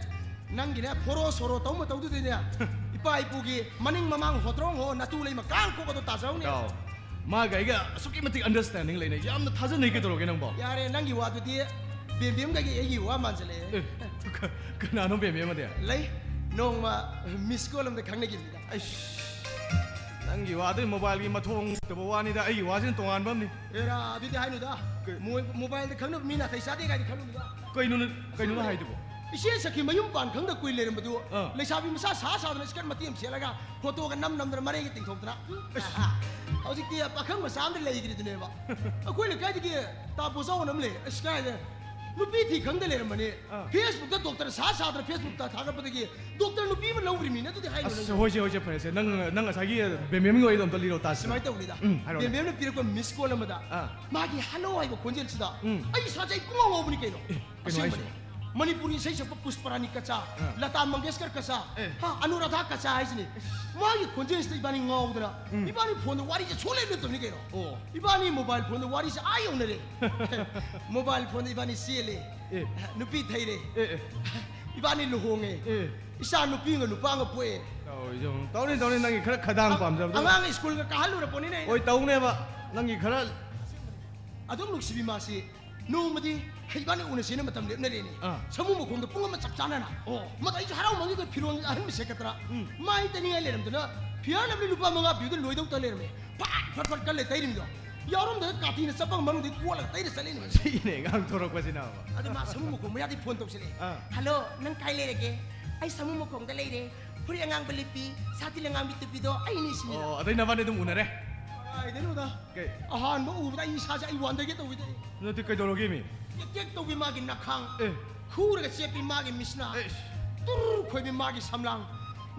ꯅꯪꯒꯤꯅꯦ ꯐꯣꯔꯣ ꯁꯣꯔꯣ ꯇꯧ ꯃꯇꯧꯗꯨꯗꯅꯦ ꯏꯄꯥ ꯏꯄꯨꯒꯤ ꯃꯅꯤꯡ ꯃꯃꯥꯡ ꯍꯣꯇ꯭ꯔꯣꯡ ꯍꯣ ꯅꯥꯇꯨ ꯂꯩꯃ ꯀꯥꯡ ꯀꯣꯛ ꯑꯗꯣ ꯇꯥꯖꯍꯧꯅꯤ꯫ ꯏꯇꯥꯎ, ꯃꯥꯒ ꯑꯩꯒ ꯑꯁꯨꯛꯀꯤ ꯃꯇꯤꯛ understanding ꯂꯩꯅꯩ, ꯌꯥꯝꯅ ꯊꯥꯖꯅꯩ, ꯀꯩꯗꯧꯔꯒꯦ ꯅꯪꯕꯣ? ꯌꯥꯔꯦ, ꯅꯪꯒꯤ ꯋꯥꯗꯨꯗꯤ ꯕꯦꯝꯕꯦꯝꯒꯒꯤ ꯑꯩꯒꯤ ꯋꯥ ꯃꯥꯟꯁꯤꯜꯂꯛꯑꯦ꯫ ꯑꯦ, ꯀ-, ꯀꯅꯥꯅꯣ ꯕꯦꯝꯕꯦꯝ ꯑꯗꯤ? ꯂꯩ, ꯅꯣꯡꯃ miss call ꯑꯃꯗ ꯈꯪꯅꯈꯤꯕꯅꯤꯗ꯫ ꯑꯩꯁ, ꯅꯪꯒꯤ ꯋꯥꯗꯨ mobileꯒꯤ ꯃꯊꯣꯡ ꯇꯕ ꯋꯥꯅꯤꯗ, ꯑꯩꯒꯤ ꯋꯥꯁꯤꯅ ꯇꯣꯉꯥꯟꯕ ꯑꯃꯅꯤ꯫ ꯑꯦꯔꯥ, ꯑꯗꯨꯗꯤ ꯍꯥꯏꯅꯨꯗ꯫ ꯀꯩ? ꯃꯣ-, mobileꯗ ꯈꯪꯅꯕ ꯃꯤ ꯅꯥꯇꯩ ꯆꯥꯗꯦ ꯀꯥꯏꯗꯤ ꯈꯜꯂꯨꯅꯨꯗ꯫ ꯀꯩꯅꯣꯅ, ꯀꯩꯅꯣꯅ ꯍꯥꯏꯗꯨꯕꯣ? ꯏꯆꯦ ꯁꯈꯤ ꯃꯌꯨꯝ ꯄꯥꯟ ꯈꯪꯗ ꯀꯨꯏ ꯂꯩꯔꯝꯕꯗꯨ, ꯑꯥ꯫ ꯂꯩꯁꯥꯕꯤ ꯃꯆꯥ ꯁꯥ ꯁꯥꯗꯅ skirt ꯃꯇꯦꯛ ꯑꯃ ꯁꯦꯠꯂꯒ photoꯒ ꯅꯝ ꯅꯝꯗꯅ ꯃꯔꯩꯒ ꯇꯤꯡꯊꯣꯛꯇꯅ꯫ ꯑꯁ꯫ ꯍꯧꯖꯤꯛꯇꯤ ꯄꯥꯈꯪ ꯃꯆꯥ ꯑꯃꯗ ꯂꯩꯈ꯭ꯔꯤꯗꯨꯅꯦꯕ꯫ ꯑꯩꯈꯣꯏ ꯂꯩꯀꯥꯏꯗꯒꯤ ꯇꯥ ꯄꯣꯖꯥꯎꯅ ꯑꯃ ꯂꯩ꯫ ꯑꯁ, ꯀꯥꯏꯗ? ꯅꯨꯄꯤ ꯊꯤ ꯈꯪꯗ ꯂꯩꯔꯝꯕꯅꯦ꯫ ꯑꯥ꯫ Facebook ꯇ ꯗꯣꯛꯇꯔ ꯁꯥ ꯁꯥꯗꯅ Facebook ꯇ ꯊꯥꯒꯠꯄꯗꯒꯤ ꯗꯣꯛꯇꯔ ꯅꯨꯄꯤ ꯑꯃ ꯂꯧꯈ꯭ꯔꯤꯃꯤꯅ꯫ ꯑꯗꯨꯗꯤ ꯍꯥꯏꯔꯨꯔꯦ꯫ ꯑꯁ, ꯍꯣꯏꯁꯦ, ꯍꯣꯏꯁꯦ, ꯐꯔꯦꯁꯦ꯫ ꯅꯪ, ꯅꯪ ꯉꯁꯥꯏꯒꯤ ꯕꯦꯝꯕꯦꯝꯒꯤ ꯋꯥꯔꯤꯗꯣ ꯑꯝꯇ ꯂꯤꯔꯣ ꯇꯥꯁꯤ꯫ ꯁꯨꯃꯥꯏꯅ ꯇꯧꯕꯅꯤꯗ꯫ ꯎꯝ, ꯍꯥꯏꯔꯣꯅꯦ꯫ ꯕꯦꯝꯕꯦꯝꯅ ꯄꯤꯔꯛꯄ miss call ꯑꯃꯗ ꯑꯥ꯫ ꯃꯥꯒꯤ "hello" ꯍꯥꯏꯕ ꯈꯣꯟꯖꯦꯜꯁꯤꯗ ꯑꯥ꯫ ꯑꯩ ꯏꯁꯥꯁꯦ ꯑꯩ ꯄꯨꯡꯉꯥꯎ ꯉꯥꯎꯕꯅꯤ ꯀꯩꯅꯣ꯫ ꯑꯦ, ꯀꯩꯅꯣ ꯑꯁꯦꯡꯕꯅꯦ꯫ ꯍꯥꯏꯁꯤꯕꯣ? ꯃꯅꯤꯄꯨꯔꯤ ꯏꯁꯩ ꯁꯛꯄ ꯄꯨꯁꯄꯔꯥꯅꯤ ꯀꯆꯥ, ꯑꯥ꯫ ꯂꯇꯥ ꯃꯪꯒꯦꯁꯀꯔ ꯀꯆꯥ, ꯑꯦ꯫ ꯍꯥ, ꯑꯅꯨꯔꯥꯙꯥ ꯀꯆꯥ ꯍꯥꯏꯁꯤꯅꯤ꯫ ꯃꯥꯒꯤ ꯈꯣꯟꯖꯦꯜꯁꯤꯗ ꯏꯕꯥꯅꯤ ꯉꯥꯎꯗꯅ ꯎꯝ꯫ ꯏꯕꯥꯅꯤ phone ꯗ ꯋꯥꯔꯤꯁꯦ ꯁꯨꯡꯂꯦꯞ ꯂꯦꯞꯇꯕꯅꯤ ꯀꯩꯅꯣ꯫ ꯑꯣ꯫ ꯏꯕꯥꯅꯤ mobile phone ꯗ ꯋꯥꯔꯤꯁꯦ ꯑꯥ ꯌꯧꯅꯔꯦ꯫ Mobile phone ꯗ ꯏꯕꯥꯅꯤ ꯆꯦꯜꯂꯦ꯫ ꯑꯦ꯫ ꯅꯨꯄꯤ ꯊꯩꯔꯦ꯫ ꯑꯦ, ꯑꯦ꯫ ꯏꯕꯥꯅꯤ ꯂꯨꯍꯣꯡꯉꯦ꯫ ꯑꯦ꯫ ꯏꯆꯥ ꯅꯨꯄꯤ ꯑꯃꯒ ꯅꯨꯄꯥ ꯑꯃꯒ ꯄꯣꯛꯑꯦ꯫ ꯇꯧꯔꯤꯁꯦ ꯌꯦꯡꯉꯨ꯫ ꯇꯧꯅꯤ, ꯇꯧꯅꯤ, ꯅꯪꯒꯤ ꯈꯔ ꯈꯗꯥꯡ ꯑ-, ꯄꯥꯝꯖꯕꯗꯣ꯫ ꯑꯉꯥꯡ ꯁ꯭ꯀꯨꯜꯒ ꯀꯥꯍꯜꯂꯨꯔ ꯄꯣꯠꯅꯤꯅꯦ ꯑꯩꯅ꯫ ꯍꯣꯏ, ꯇꯧꯅꯦꯕ꯫ ꯅꯪꯒꯤ ꯈꯔ ꯑꯗꯨꯝ ꯅꯨꯡꯁꯤꯕꯤ ꯃꯥꯁꯤ ꯅꯣꯡꯃꯗꯤ ꯏꯕꯥꯅꯤ ꯎꯅꯁꯦꯅ ꯃꯇꯝ ꯂꯦꯞꯅꯔꯦꯅꯦ꯫ ꯑꯥ꯫ ꯁꯥꯃꯨ ꯃꯈꯣꯡꯗ ꯄꯨꯡ ꯑꯃ ꯆꯞ ꯆꯥꯅꯅ꯫ ꯑꯣ꯫ ꯃꯗꯨ ꯑꯩꯁꯨ ꯍꯔꯥꯎꯃꯟꯒꯤꯗ ꯐꯤꯔꯣꯜ ꯑꯍꯟꯕ ꯁꯦꯠꯀꯠꯇꯅ ꯎꯝ꯫ ꯃꯥꯏ ꯇꯩꯅꯤꯡꯉꯥꯏ ꯂꯩꯔꯝꯗꯅ Fair and Lovely ꯂꯨꯄꯥ ꯃꯉꯥ ꯄꯤꯕꯗ ꯂꯣꯏꯗꯧ ꯇ ꯂꯩꯔꯝꯃꯦ꯫ ꯐꯠ ꯐꯠ ꯐꯠ ꯀꯜꯂꯦ ꯇꯩꯔꯤꯕꯗꯣ꯫ ꯌꯥꯎꯔꯝꯗꯅ ꯀꯥꯇꯤꯅ ꯆꯠꯄꯒ ꯃꯅꯨꯡꯗꯩ ꯀꯣꯠꯂꯒ ꯇꯩꯔ ꯆꯠꯂꯤꯅꯦ꯫ ꯁꯤꯅꯦ ꯉꯥꯡꯊꯣꯔꯛꯄꯁꯤꯅ ꯑꯃꯨꯛ꯫ ꯑꯗꯣ ꯃꯥ ꯁꯥꯃꯨ ꯃꯈꯣꯡ ꯃꯌꯥꯗꯤ phone ꯇꯧꯁꯜꯂꯛꯑꯦ꯫ ꯑꯥ꯫ "Hello, ꯅꯪ ꯀꯥꯏ ꯂꯩꯔꯒꯦ? ꯑꯩ ꯁꯥꯃꯨ ꯃꯈꯣꯡꯗ ꯂꯩꯔꯦ꯫ ꯐꯨꯔꯤꯠ ꯑꯉꯥꯡꯕ ꯂꯤꯠꯄꯤ, ꯁꯥꯇꯤꯟ ꯑꯉꯥꯡꯕꯤ ꯇꯨꯞꯄꯤꯗꯣ ꯑꯩꯅꯤ" ꯁꯤꯅꯤꯗ꯫ ꯑꯣ, ꯑꯗꯩ ꯅꯕꯥꯅꯤ ꯑꯗꯨꯝ ꯎꯅꯔꯦ? ꯀꯥꯏꯗꯩꯅꯣꯗ? ꯀꯩ? ꯑꯍꯥꯟꯕ ꯎꯕꯗ ꯑꯩ ꯏꯁꯥꯁꯦ ꯑꯩ ꯋꯥꯟꯗꯒꯦ ꯇꯧꯋꯤꯗ꯫ ꯅꯠꯇꯦ, ꯀꯩꯗꯧꯔꯒꯦ ꯃꯤ? ꯇꯦꯛ ꯇꯦꯛ ꯇꯧꯕꯤ ꯃꯥꯒꯤ ꯅꯈꯥꯡ, ꯑꯦ꯫ ꯈꯨꯔꯒ ꯆꯦꯞꯄꯤ ꯃꯥꯒꯤ ꯃꯤꯁꯅꯥ, ꯑꯦꯁ꯫ ꯇꯨꯔ ꯈꯣꯏꯕꯤ ꯃꯥꯒꯤ ꯁꯝꯂꯥꯡ,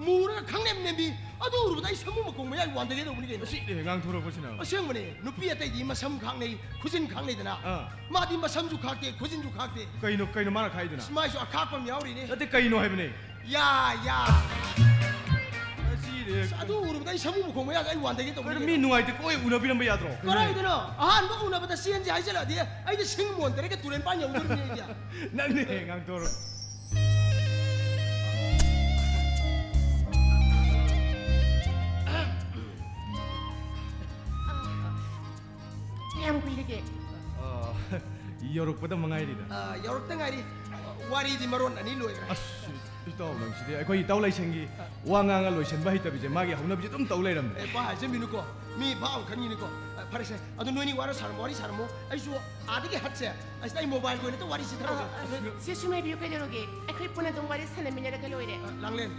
ꯃꯨꯔꯒ ꯈꯪꯅꯦꯝ ꯅꯦꯝꯕꯤ, ꯑꯗꯨ ꯎꯔꯨꯕꯗ ꯑꯩ ꯁꯥꯃꯨ ꯃꯈꯣꯡ ꯃꯌꯥꯏ ꯋꯥꯟꯗꯒꯦ ꯇꯧꯕꯅꯤ ꯀꯩꯅꯣ꯫ ꯑꯁꯤꯅꯦ ꯉꯥꯡꯊꯣꯔꯛꯄꯁꯤꯅ꯫ ꯑꯁꯦꯡꯕꯅꯦ, ꯅꯨꯄꯤ ꯑꯇꯩꯗꯤ ꯃꯁꯝ ꯈꯥꯛꯅꯩ, ꯈꯨꯖꯤꯟ ꯈꯥꯛꯅꯩꯗꯅ꯫ ꯑꯥ꯫ ꯃꯥꯗꯤ ꯃꯁꯝꯁꯨ ꯈꯥꯛꯇꯦ, ꯈꯨꯖꯤꯟꯁꯨ ꯈꯥꯛꯇꯦ꯫ ꯀꯩꯅꯣ, ꯀꯩꯅꯣ ꯃꯥꯅ ꯈꯥꯛꯏꯗꯨꯅ? ꯑꯁ, ꯃꯥꯏꯁꯨ ꯑꯈꯥꯛꯄ ꯑꯃ ꯌꯥꯎꯔꯤꯅꯦ꯫ ꯅꯠꯇꯦ, ꯀꯩꯅꯣ ꯍꯥꯏꯕꯅꯦ꯫ ꯌꯥ, ꯌꯥ꯫ ꯑꯁꯤꯗꯤ ꯑꯁ, ꯑꯗꯨ ꯎꯔꯨꯕꯗ ꯑꯩ ꯁꯥꯃꯨ ꯃꯈꯣꯡ ꯃꯌꯥꯗ ꯑꯩ ꯋꯥꯟꯗꯒꯦ ꯇꯧꯕꯅꯤ ꯀꯩꯅꯣ, ꯃꯤ ꯀꯩꯅꯣ꯫ ꯅꯨꯡꯉꯥꯏꯇꯦ, ꯀꯣꯏ ꯎꯅꯕꯤꯔꯝꯕ ꯌꯥꯗ꯭ꯔꯣ? ꯀꯗꯥꯏꯗꯅꯣ? ꯑꯍꯥꯟꯕ ꯎꯅꯕꯗ ꯆꯦꯟꯁꯦ ꯍꯥꯏꯖꯜꯂꯛꯑꯗꯤ ꯑꯩꯗꯤ ꯁꯤꯡ ꯃꯣꯟ ꯇꯔꯦꯠꯀ ꯇꯨꯔꯦꯟ ꯄꯥꯟ ꯌꯧꯗꯣꯔꯤꯕꯅꯤ ꯑꯩꯗꯤ꯫ ꯅꯪꯅꯦ ꯉꯥꯡꯊꯣꯔꯛꯑꯣ꯫ ꯀꯌꯥꯝ ꯀꯨꯏꯔꯒꯦ? ꯑ, ꯌꯧꯔꯛꯄꯗ ꯃꯉꯥꯏꯔꯤꯗ꯫ ꯑ, ꯌꯧꯔꯛꯇ ꯉꯥꯏꯔꯤ꯫ ꯋꯥꯔꯤꯗꯤ ꯃꯔꯣꯟ ꯑꯅꯤ ꯂꯣꯏꯈ꯭ꯔꯦ꯫ ꯑꯁ, ꯏꯇꯥꯎ ꯅꯪꯁꯤꯗꯤ ꯑꯩꯈꯣꯏ ꯏꯇꯥꯎ ꯂꯥꯏꯁꯪꯒꯤ ꯋꯥ ꯉꯥꯡꯉ ꯂꯣꯏꯁꯟꯕ ꯍꯩꯇꯕꯤꯁꯦ ꯃꯥꯒꯤ ꯍꯧꯅꯕꯤꯁꯦ ꯑꯗꯨꯝ ꯇꯧ ꯂꯩꯔꯝꯃꯦ꯫ ꯑꯦ, ꯄꯥ ꯍꯥꯏꯖꯟꯕꯤꯅꯨꯀꯣ꯫ ꯃꯤ ꯚꯥꯞ ꯑꯃ ꯈꯟꯈꯤꯅꯤꯀꯣ꯫ ꯑ, ꯐꯔꯦꯁꯦ, ꯑꯗꯨ ꯅꯣꯏꯅꯤ ꯋꯥꯔꯤ ꯁꯥꯔꯝꯃꯣ, ꯋꯥꯔꯤ ꯁꯥꯔꯝꯃꯣ꯫ ꯑꯩꯁꯨ ꯑꯥꯗꯒꯤ ꯍꯠꯁꯦ꯫ ꯑꯁꯤꯗ ꯑꯩ mobile ꯒꯤ ꯑꯣꯏꯅ ꯋꯥꯔꯤ ꯁꯤꯊꯔꯒꯦ꯫ ꯑ, ꯑ, ꯁꯦ, ꯁꯨꯝ ꯍꯥꯏꯕꯤꯌꯨ, ꯀꯩꯗꯧꯔꯒꯦ? ꯑꯩꯈꯣꯏ ꯄꯨꯟꯅ ꯑꯗꯨꯝ ꯋꯥꯔꯤ ꯁꯥꯟꯅꯃꯤꯟꯅꯔꯒ ꯂꯣꯏꯔꯦ꯫ ꯑ, ꯂꯥꯡꯂꯦꯟ,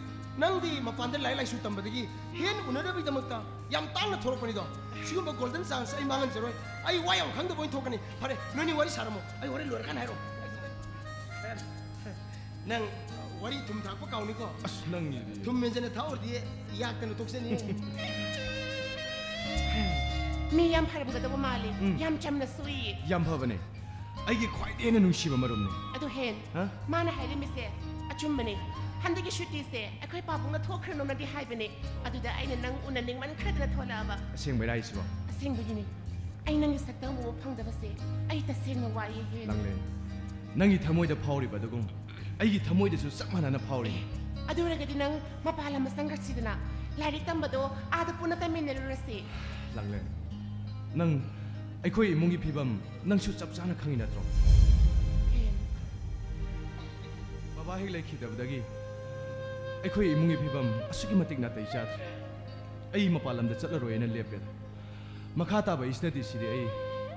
ꯅꯪꯗꯤ ꯃꯄꯥꯟꯗ ꯂꯥꯏꯔꯤꯛ ꯂꯥꯏꯁꯨ ꯇꯝꯕꯗꯒꯤ ꯍꯦꯟꯅ ꯎꯅꯗꯕꯒꯤꯗꯃꯛꯇ ꯌꯥꯝ ꯇꯥꯡꯅ ꯊꯣꯔꯛꯄꯅꯤꯗꯣ꯫ ꯁꯤꯒꯨꯝꯕ golden chance ꯑꯩ ꯃꯥꯡꯍꯟꯖꯔꯣꯏ꯫ ꯑꯩ ꯋꯥ ꯌꯥꯝ ꯈꯪꯗꯕ ꯑꯣꯏꯅ ꯊꯣꯛꯀꯅꯤ꯫ ꯐꯔꯦ, ꯅꯣꯏꯅꯤ ꯋꯥꯔꯤ ꯁꯥꯔꯝꯃꯣ꯫ ꯑꯩ ꯍꯣꯔꯦꯟ ꯂꯣꯏꯔꯀꯥꯟꯗ ꯍꯥꯏꯔꯛꯑꯣ꯫ ꯅꯪ ꯋꯥꯔꯤ ꯊꯨꯝ ꯊꯥꯛꯄ ꯀꯥꯎꯅꯤꯀꯣ꯫ ꯑꯁ, ꯅꯪꯒꯤꯗꯤ꯫ ꯊꯨꯝ ꯃꯦꯟꯖꯟꯅ ꯊꯥꯛꯎꯔꯗꯤ ꯌꯥꯛꯇꯅ ꯇꯣꯛꯆꯅꯤ꯫ ꯃꯤ ꯌꯥꯝ ꯐꯔꯝꯒꯗꯕ ꯃꯥꯜꯂꯤ꯫ ꯎꯝ꯫ ꯌꯥꯝ ꯆꯝꯅ ꯁꯨꯏ꯫ ꯌꯥꯝ ꯐꯕꯅꯦ꯫ ꯑꯩꯒꯤ ꯈ꯭ꯋꯥꯏꯗꯒꯤ ꯍꯦꯟꯅ ꯅꯨꯡꯁꯤꯕ ꯃꯔꯨꯞꯅꯦ꯫ ꯑꯗꯨ ꯍꯦꯟ, ꯍꯥ? ꯃꯥꯅ ꯍꯥꯏꯔꯝꯃꯤꯁꯦ ꯑꯆꯨꯝꯕꯅꯦ꯫ ꯍꯟꯗꯛꯀꯤ ꯁꯨꯇꯤꯁꯦ ꯑꯩꯈꯣꯏ ꯄꯥꯕꯨꯡꯅ ꯊꯣꯛꯈ꯭ꯔꯅꯣꯅꯗꯤ ꯍꯥꯏꯕꯅꯦ꯫ ꯑꯗꯨꯗ ꯑꯩꯅ ꯅꯪ ꯎꯅꯅꯤꯡꯃꯟꯈ꯭ꯔꯗꯅ ꯊꯣꯛꯂꯛꯑꯕ꯫ ꯑꯁꯦꯡꯕꯩꯔꯥ ꯍꯥꯏꯁꯤꯕꯣ? ꯑꯁꯦꯡꯕꯒꯤꯅꯤ꯫ ꯑꯩ ꯅꯪꯒꯤ ꯁꯛꯇꯝ ꯎꯕ ꯐꯪꯗꯕꯁꯦ ꯑꯩ ꯇꯁꯦꯡꯅ ꯋꯥꯏꯌꯦ ꯍꯦꯟ꯫ ꯂꯥꯡꯂꯦꯟ, ꯅꯪꯒꯤ ꯊꯃꯣꯏꯗ ꯐꯥꯎꯔꯤꯕ ꯑꯗꯨꯒꯨꯝ ꯑꯩꯒꯤ ꯊꯃꯣꯏꯗꯁꯨ ꯆꯞ ꯃꯥꯟꯅꯅ ꯐꯥꯎꯔꯤ꯫ ꯑꯗꯨ ꯑꯣꯏꯔꯒꯗꯤ ꯅꯪ ꯃꯄꯥꯟ ꯂꯝ ꯆꯪꯈ꯭ꯔꯁꯤꯗꯅ꯫ ꯂꯥꯏꯔꯤꯛ ꯇꯝꯕꯗꯣ ꯑꯥꯗ ꯄꯨꯟꯅ ꯇꯝꯃꯤꯟꯅꯔꯨꯔꯁꯤ꯫ ꯂꯥꯡꯂꯦꯟ, ꯅꯪ ꯑꯩꯈꯣꯏ ꯏꯃꯨꯡꯒꯤ ꯐꯤꯕꯝ ꯅꯪꯁꯨ ꯆꯞ ꯆꯥꯅ ꯈꯪꯉꯤ ꯅꯠꯇ꯭ꯔꯣ? ꯍꯦꯟ, ꯕꯕꯥ ꯍꯦꯛ ꯂꯩꯈꯤꯗꯕꯗꯒꯤ ꯑꯩꯈꯣꯏ ꯏꯃꯨꯡꯒꯤ ꯐꯤꯕꯝ ꯑꯁꯨꯛꯀꯤ ꯃꯇꯤꯛ ꯅꯥꯇꯩ ꯆꯥꯗ꯭ꯔꯦ꯫ ꯑꯩ ꯃꯄꯥꯟ ꯂꯝꯗ ꯆꯠꯂꯔꯣꯏꯅ ꯂꯦꯞꯄꯦ꯫ ꯃꯈꯥ ꯇꯥꯕ ꯁ꯭ꯇꯗꯤꯁꯤꯗꯤ ꯑꯩ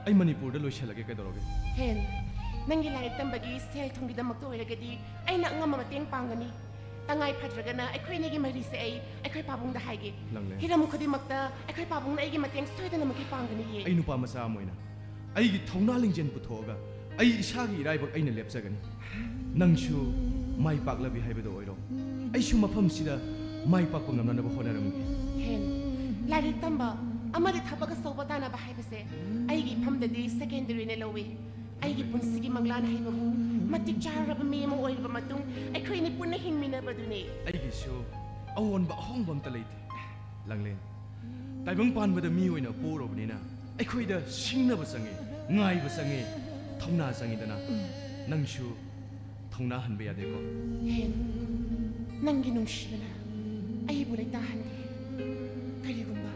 ꯑꯩ ꯃꯅꯤꯄꯨꯔꯗ ꯂꯣꯏꯁꯤꯜꯂꯒꯦ꯫ ꯀꯩꯗꯧꯔꯒꯦ? ꯍꯦꯟ, ꯅꯪꯒꯤ ꯂꯥꯏꯔꯤꯛ ꯇꯝꯕꯒꯤ ꯁꯦꯜ ꯊꯨꯝꯒꯤꯗꯃꯛꯇ ꯑꯣꯏꯔꯒꯗꯤ ꯑꯩꯅ ꯑꯉꯝꯕ ꯃꯇꯦꯡ ꯄꯥꯡꯒꯅꯤ꯫ ꯇꯉꯥꯏ ꯐꯗ꯭ꯔꯒꯅ ꯑꯩꯈꯣꯏ ꯑꯅꯤꯒꯤ ꯃꯔꯤꯁꯦ ꯑꯩ ꯑꯩꯈꯣꯏ ꯄꯥꯕꯨꯡꯗ ꯍꯥꯏꯒꯦ꯫ ꯂꯥꯡꯂꯦꯟ꯫ ꯍꯤꯔꯝ ꯈꯨꯗꯤꯡꯃꯛꯇ ꯑꯩꯈꯣꯏ ꯄꯥꯕꯨꯡꯅ ꯑꯩꯒꯤ ꯃꯇꯦꯡ ꯁꯣꯏꯗꯅꯃꯛꯀꯤ ꯄꯥꯡꯒꯅꯤꯌꯦ꯫ ꯑꯩ ꯅꯨꯄꯥ ꯃꯆꯥ ꯑꯃ ꯑꯣꯏꯅ ꯑꯩꯒꯤ ꯊꯧꯅꯥ ꯂꯤꯡꯖꯦꯜ ꯄꯨꯊꯣꯛꯑꯒ ꯑꯩ ꯏꯁꯥꯒꯤ ꯏꯔꯥꯏꯕꯛ ꯑꯩꯅ ꯂꯦꯞꯆꯒꯅꯤ꯫ ꯅꯪꯁꯨ ꯃꯥꯏ ꯄꯥꯛꯂꯕꯤ ꯍꯥꯏꯕꯗꯣ ꯑꯣꯏꯔꯣ꯫ ꯑꯩꯁꯨ ꯃꯐꯝꯁꯤꯗ ꯃꯥꯏ ꯄꯥꯛꯄ ꯉꯝꯅꯅꯕ ꯍꯣꯠꯅꯔꯝꯒꯦ꯫ ꯍꯦꯟ, ꯂꯥꯏꯔꯤꯛ ꯇꯝꯕ ꯑꯃꯗꯤ ꯊꯕꯛ ꯑꯆꯧꯕ ꯇꯥꯟꯅꯕ ꯍꯥꯏꯕꯁꯦ ꯑꯩꯒꯤ ꯏꯐꯝꯗꯗꯤ ꯁꯦꯀꯦꯟꯗꯔꯤꯅ ꯂꯧꯏ꯫ ꯑꯩꯒꯤ ꯄꯨꯟꯁꯤꯒꯤ ꯃꯪꯂꯥꯟ ꯍꯥꯏꯕꯕꯨ ꯃꯇꯤꯛ ꯆꯥꯔꯕ ꯃꯤ ꯑꯃ ꯑꯣꯏꯔꯕ ꯃꯇꯨꯡ ꯑꯩꯈꯣꯏ ꯑꯅꯤ ꯄꯨꯟꯅ ꯍꯤꯡꯃꯤꯟꯅꯕꯗꯨꯅꯤ꯫ ꯑꯩꯒꯤꯁꯨ ꯑꯑꯣꯟꯕ ꯑꯍꯣꯡꯕ ꯑꯝꯇ ꯂꯩꯇꯦ꯫ ꯂꯥꯡꯂꯦꯟ, ꯇꯥꯏꯕꯪ ꯄꯥꯟꯕꯗ ꯃꯤ ꯑꯣꯏꯅ ꯄꯣꯛꯎꯔꯕꯅꯤꯅ ꯑꯩꯈꯣꯏꯗ ꯁꯤꯡꯅꯕ ꯆꯪꯉꯤ, ꯉꯥꯏꯕ ꯆꯪꯉꯤ, ꯊꯧꯅꯥ ꯆꯪꯉꯤꯗꯅ꯫ ꯅꯪꯁꯨ ꯊꯧꯅꯥ ꯍꯟꯕ ꯌꯥꯗꯦꯀꯣ꯫ ꯍꯦꯟ, ꯅꯪꯒꯤ ꯅꯨꯡꯁꯤꯕꯅ ꯑꯩꯕꯨ ꯂꯩꯇꯥꯍꯟꯗꯦ꯫ ꯀꯔꯤꯒꯨꯝꯕ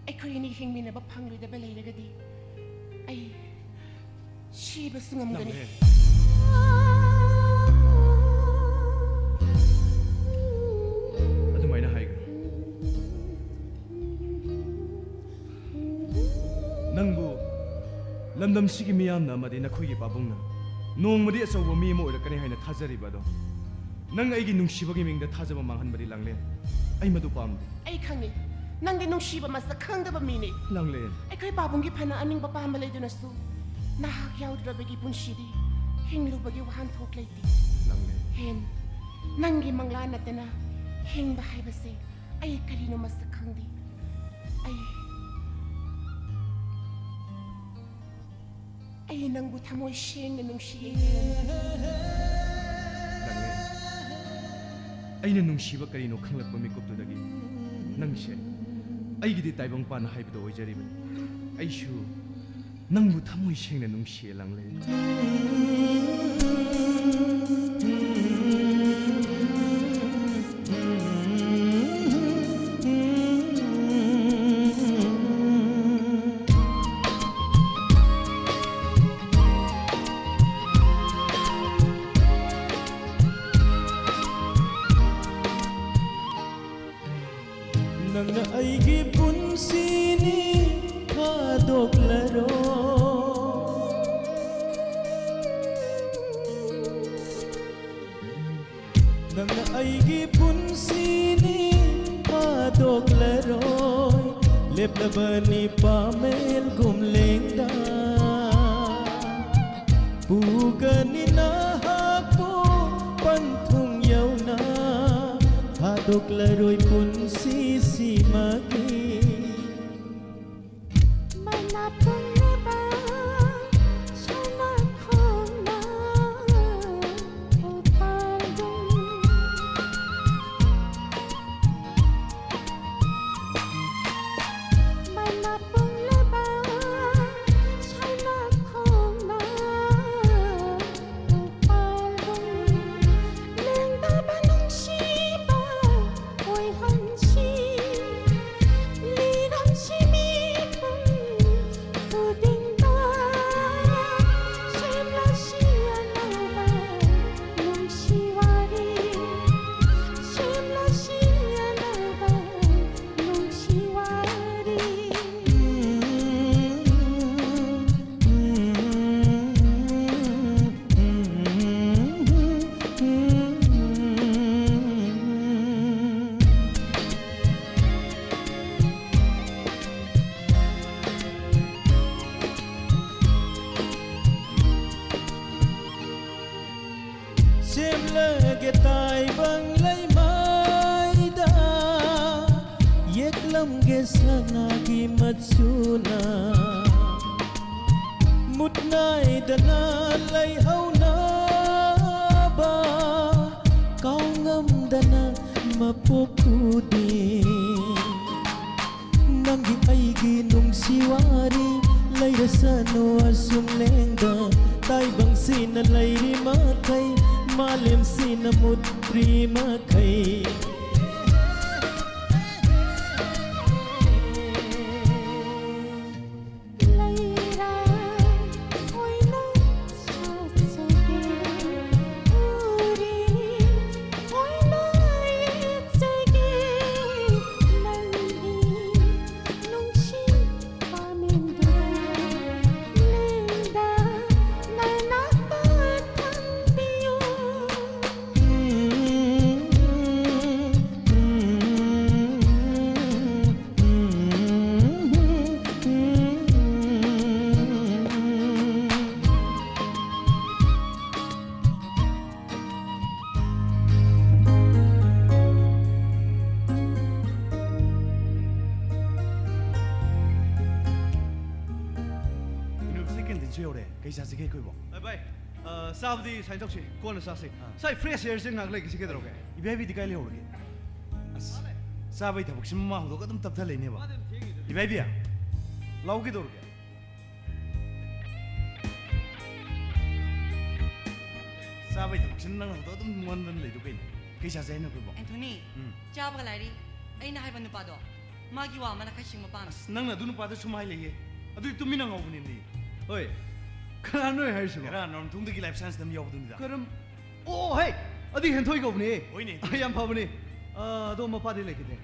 ꯑꯩꯈꯣꯏ ꯑꯅꯤ ꯍꯤꯡꯃꯤꯟꯅꯕ ꯐꯪꯂꯣꯏꯗꯕ ꯂꯩꯔꯒꯗꯤ ꯑꯩ ꯁꯤꯕꯁꯨ ꯉꯝꯒꯅꯤ꯫ ꯂꯥꯡꯂꯦꯟ꯫ ꯑꯗꯨꯃꯥꯏꯅ ꯍꯥꯏꯒꯅꯨ꯫ ꯅꯪꯕꯨ ꯂꯝꯗꯝꯁꯤꯒꯤ ꯃꯤꯌꯥꯝꯅ ꯑꯃꯗꯤ ꯅꯈꯣꯏꯒꯤ ꯄꯥꯕꯨꯡꯅ ꯅꯣꯡꯃꯗꯤ ꯑꯆꯧꯕ ꯃꯤ ꯑꯃ ꯑꯣꯏꯔꯛꯀꯅꯤ ꯍꯥꯏꯅ ꯊꯥꯖꯔꯤꯕ ꯑꯗꯣ, ꯅꯪ ꯑꯩꯒꯤ ꯅꯨꯡꯁꯤꯕꯒꯤ ꯃꯤꯡꯗ ꯊꯥꯖꯕ ꯃꯥꯡꯍꯟꯕꯗꯤ, ꯂꯥꯡꯂꯦꯟ, ꯑꯩ ꯃꯗꯨ ꯄꯥꯝꯗꯦ꯫ ꯑꯩ ꯈꯪꯉꯤ, ꯅꯪꯗꯤ ꯅꯨꯡꯁꯤꯕ ꯃꯁꯛ ꯈꯪꯗꯕ ꯃꯤꯅꯤ꯫ ꯂꯥꯡꯂꯦꯟ꯫ ꯑꯩꯈꯣꯏ ꯄꯥꯕꯨꯡꯒꯤ ꯐꯅ ꯑꯅꯤꯡꯕ ꯄꯥꯝꯕ ꯂꯩꯗꯨꯅꯁꯨ ꯅꯍꯥꯛ ꯌꯥꯎꯗ꯭ꯔꯕꯒꯤ ꯄꯨꯟꯁꯤꯗꯤ ꯍꯤꯡꯂꯨꯕꯒꯤ ꯋꯥꯍꯟꯊꯣꯛ ꯂꯩꯇꯦ꯫ ꯂꯥꯡꯂꯦꯟ꯫ ꯍꯦꯟ, ꯅꯪꯒꯤ ꯃꯪꯂꯥꯟ ꯅꯠꯇꯅ ꯍꯤꯡꯕ ꯍꯥꯏꯕꯁꯦ ꯑꯩ ꯀꯔꯤꯅꯣ ꯃꯁꯛ ꯈꯪꯗꯦ꯫ ꯑꯩ, ꯑꯩ ꯅꯪꯕꯨ ꯊꯃꯣꯏ ꯁꯦꯡꯅ ꯅꯨꯡꯁꯤꯌꯦ꯫ ꯂꯥꯡꯂꯦꯟ꯫ ꯑꯩꯅ ꯅꯨꯡꯁꯤꯕ ꯀꯔꯤꯅꯣ ꯈꯪꯂꯛꯄ ꯃꯤꯀꯨꯞꯇꯨꯗꯒꯤ ꯅꯪꯁꯦ ꯑꯩꯒꯤꯗꯤ ꯇꯥꯏꯕꯪꯄꯥꯟ ꯍꯥꯏꯕꯗꯣ ꯑꯣꯏꯖꯔꯤꯕꯅꯤ꯫ ꯑꯩꯁꯨ ꯅꯪꯕꯨ ꯊꯃꯣꯏ ꯁꯦꯡꯅ ꯅꯨꯡꯁꯤꯌꯦ, ꯂꯥꯡꯂꯦꯟ꯫ ꯅꯪꯅ ꯑꯩꯒꯤ ꯄꯨꯟꯁꯤꯅꯤ ꯊꯥꯗꯣꯛꯂꯔꯣ꯫ ꯅꯪꯅ ꯑꯩꯒꯤ ꯄꯨꯟꯁꯤꯅꯤ ꯊꯥꯗꯣꯛꯂꯔꯣꯏ꯫ ꯂꯦꯞꯂꯕꯅꯤ ꯄꯥꯃꯦꯜꯒꯨꯝ ꯂꯦꯡꯗ꯫ ꯄꯨꯒꯅꯤ ꯅꯍꯥꯛꯄꯨ ꯄꯟꯊꯨꯡ ꯌꯧꯅ꯫ ꯊꯥꯗꯣꯛꯂꯔꯣꯏ ꯄꯨꯟꯁꯤꯁꯤꯃꯒꯤ꯫ ꯃꯅꯥ ꯄꯨꯝꯅꯃꯛ ꯁꯅꯥ ꯈꯣꯡꯅ ꯎꯄꯥꯜꯒꯨꯝ꯫ ꯃꯅꯥ ꯄꯨꯝꯅꯃꯛ ꯁꯅꯥ ꯈꯣꯡꯅ ꯎꯄꯥꯜꯒꯨꯝ꯫ ꯂꯦꯡꯗꯕ ꯅꯨꯡꯁꯤꯕ ꯑꯣꯏꯍꯟꯁꯤ꯫ ꯂꯤꯔꯝꯁꯤ ꯃꯤꯄꯨꯝ ꯇꯥꯏꯕꯪ ꯂꯩꯃꯥꯏꯗ ꯌꯦꯛꯂꯝꯒꯦ ꯁꯅꯥꯒꯤ ꯃꯆꯨꯅ꯫ ꯃꯨꯠ ꯅꯥꯏꯗꯅ ꯂꯩꯍꯧꯅꯕ ꯀꯥꯎꯉꯝꯗꯅ ꯃꯄꯣꯛ ꯈꯨꯗꯤꯡ꯫ ꯅꯪꯒꯤ ꯑꯩꯒꯤ ꯅꯨꯡꯁꯤ ꯋꯥꯔꯤ ꯂꯩꯔꯁꯅꯨ ꯑꯁꯨꯝ ꯂꯦꯡꯗ꯫ ꯇꯥꯏꯕꯪꯁꯤꯅ ꯂꯩꯔꯤ ꯃꯈꯩ, ꯃꯥꯂꯦꯝꯁꯤꯅ ꯃꯨꯠꯇ꯭ꯔꯤ ꯃꯈꯩ꯫ ꯌꯨꯅꯤꯚꯔꯁꯤꯇꯤ ꯀꯦꯟꯇꯤꯟꯁꯨ ꯌꯧꯔꯦ꯫ ꯀꯩ ꯆꯥꯁꯤꯒꯦ ꯑꯩꯈꯣꯏꯕꯣ? ꯑ, ꯚꯥꯏ, ꯑ, ꯆꯥꯕꯗꯤ ꯁꯨꯃꯥꯏꯅ ꯇꯧꯁꯤ, ꯀꯣꯟꯅ ꯆꯥꯁꯤ꯫ ꯑꯥ꯫ ꯉꯁꯥꯏ ꯐ꯭ꯔꯦꯁ ꯑꯦꯌꯔꯁꯦ ꯉꯥꯏꯍꯥꯛ ꯂꯩꯈꯤꯁꯤ ꯀꯩꯗꯧꯔꯒꯦ? ꯏꯕꯥꯏꯕꯤꯗꯤ ꯀꯥꯏ ꯂꯩꯍꯧꯔꯒꯦ? ꯑꯁ, ꯆꯥꯕꯩ ꯊꯕꯛꯁꯤ ꯃꯃꯥ ꯍꯧꯗꯣꯛꯑꯒ ꯑꯗꯨꯝ ꯇꯞꯊ ꯂꯩꯅꯦꯕ꯫ ꯃꯥꯗꯤ ꯑꯗꯨꯝ ꯊꯦꯡꯉꯤꯗꯨꯗꯤ꯫ ꯏꯕꯥꯏꯕꯤ, ꯂꯥꯛꯑꯣ ꯀꯩꯗꯧꯔꯒꯦ? ꯆꯥꯕꯩ ꯊꯕꯛꯁꯤꯅ ꯅꯪꯅ ꯍꯧꯗꯣꯛꯑ ꯑꯗꯨꯝ ꯉꯣꯟꯗꯅ ꯂꯩꯗꯣ ꯀꯩꯅꯣ? ꯀꯩ ꯆꯥꯁꯦ ꯍꯥꯏꯅꯣ ꯑꯩꯈꯣꯏꯕꯣ? ꯑꯦꯟꯊꯣꯅꯤ, ꯎꯝ꯫ ꯆꯥꯕꯒ ꯂꯥꯏꯔꯤ꯫ ꯑꯩꯅ ꯍꯥꯏꯕ ꯅꯨꯄꯥꯗꯣ, ꯃꯥꯒꯤ ꯋꯥ ꯑꯃꯅ ꯈꯔ ꯁꯤꯡꯕ ꯄꯥꯝꯃꯤ꯫ ꯑꯁ, ꯅꯪꯅ ꯑꯗꯨ ꯅꯨꯄꯥꯗ ꯁꯨꯝ ꯍꯥꯏ ꯂꯩꯌꯦ꯫ ꯑꯗꯨꯗꯤ ꯇꯨꯃꯤꯟꯅ ꯉꯥꯎꯕꯅꯤꯅꯦ꯫ ꯍꯣꯏ, ꯀꯅꯥꯅꯣ ꯍꯥꯏꯔꯤꯁꯤꯕꯣ? ꯉꯔꯥꯡ ꯅꯣꯡꯊꯨꯡꯗꯒꯤ ꯂꯥꯏꯐ ꯁꯥꯏꯟꯁ ꯇꯝ ꯌꯥꯎꯕꯗꯨꯅꯤꯗ꯫ ꯀꯔꯝ-, ꯑꯣ, ꯍꯩ! ꯑꯗꯨ ꯍꯦꯟꯊꯣꯏ ꯀꯧꯕꯅꯦ꯫ ꯍꯣꯏꯅꯦ꯫ ꯑ, ꯌꯥꯝ ꯐꯕꯅꯦ꯫ ꯑ, ꯑꯗꯣ ꯃꯄꯥꯗꯤ ꯂꯩꯈꯤꯗ꯭ꯔꯦ꯫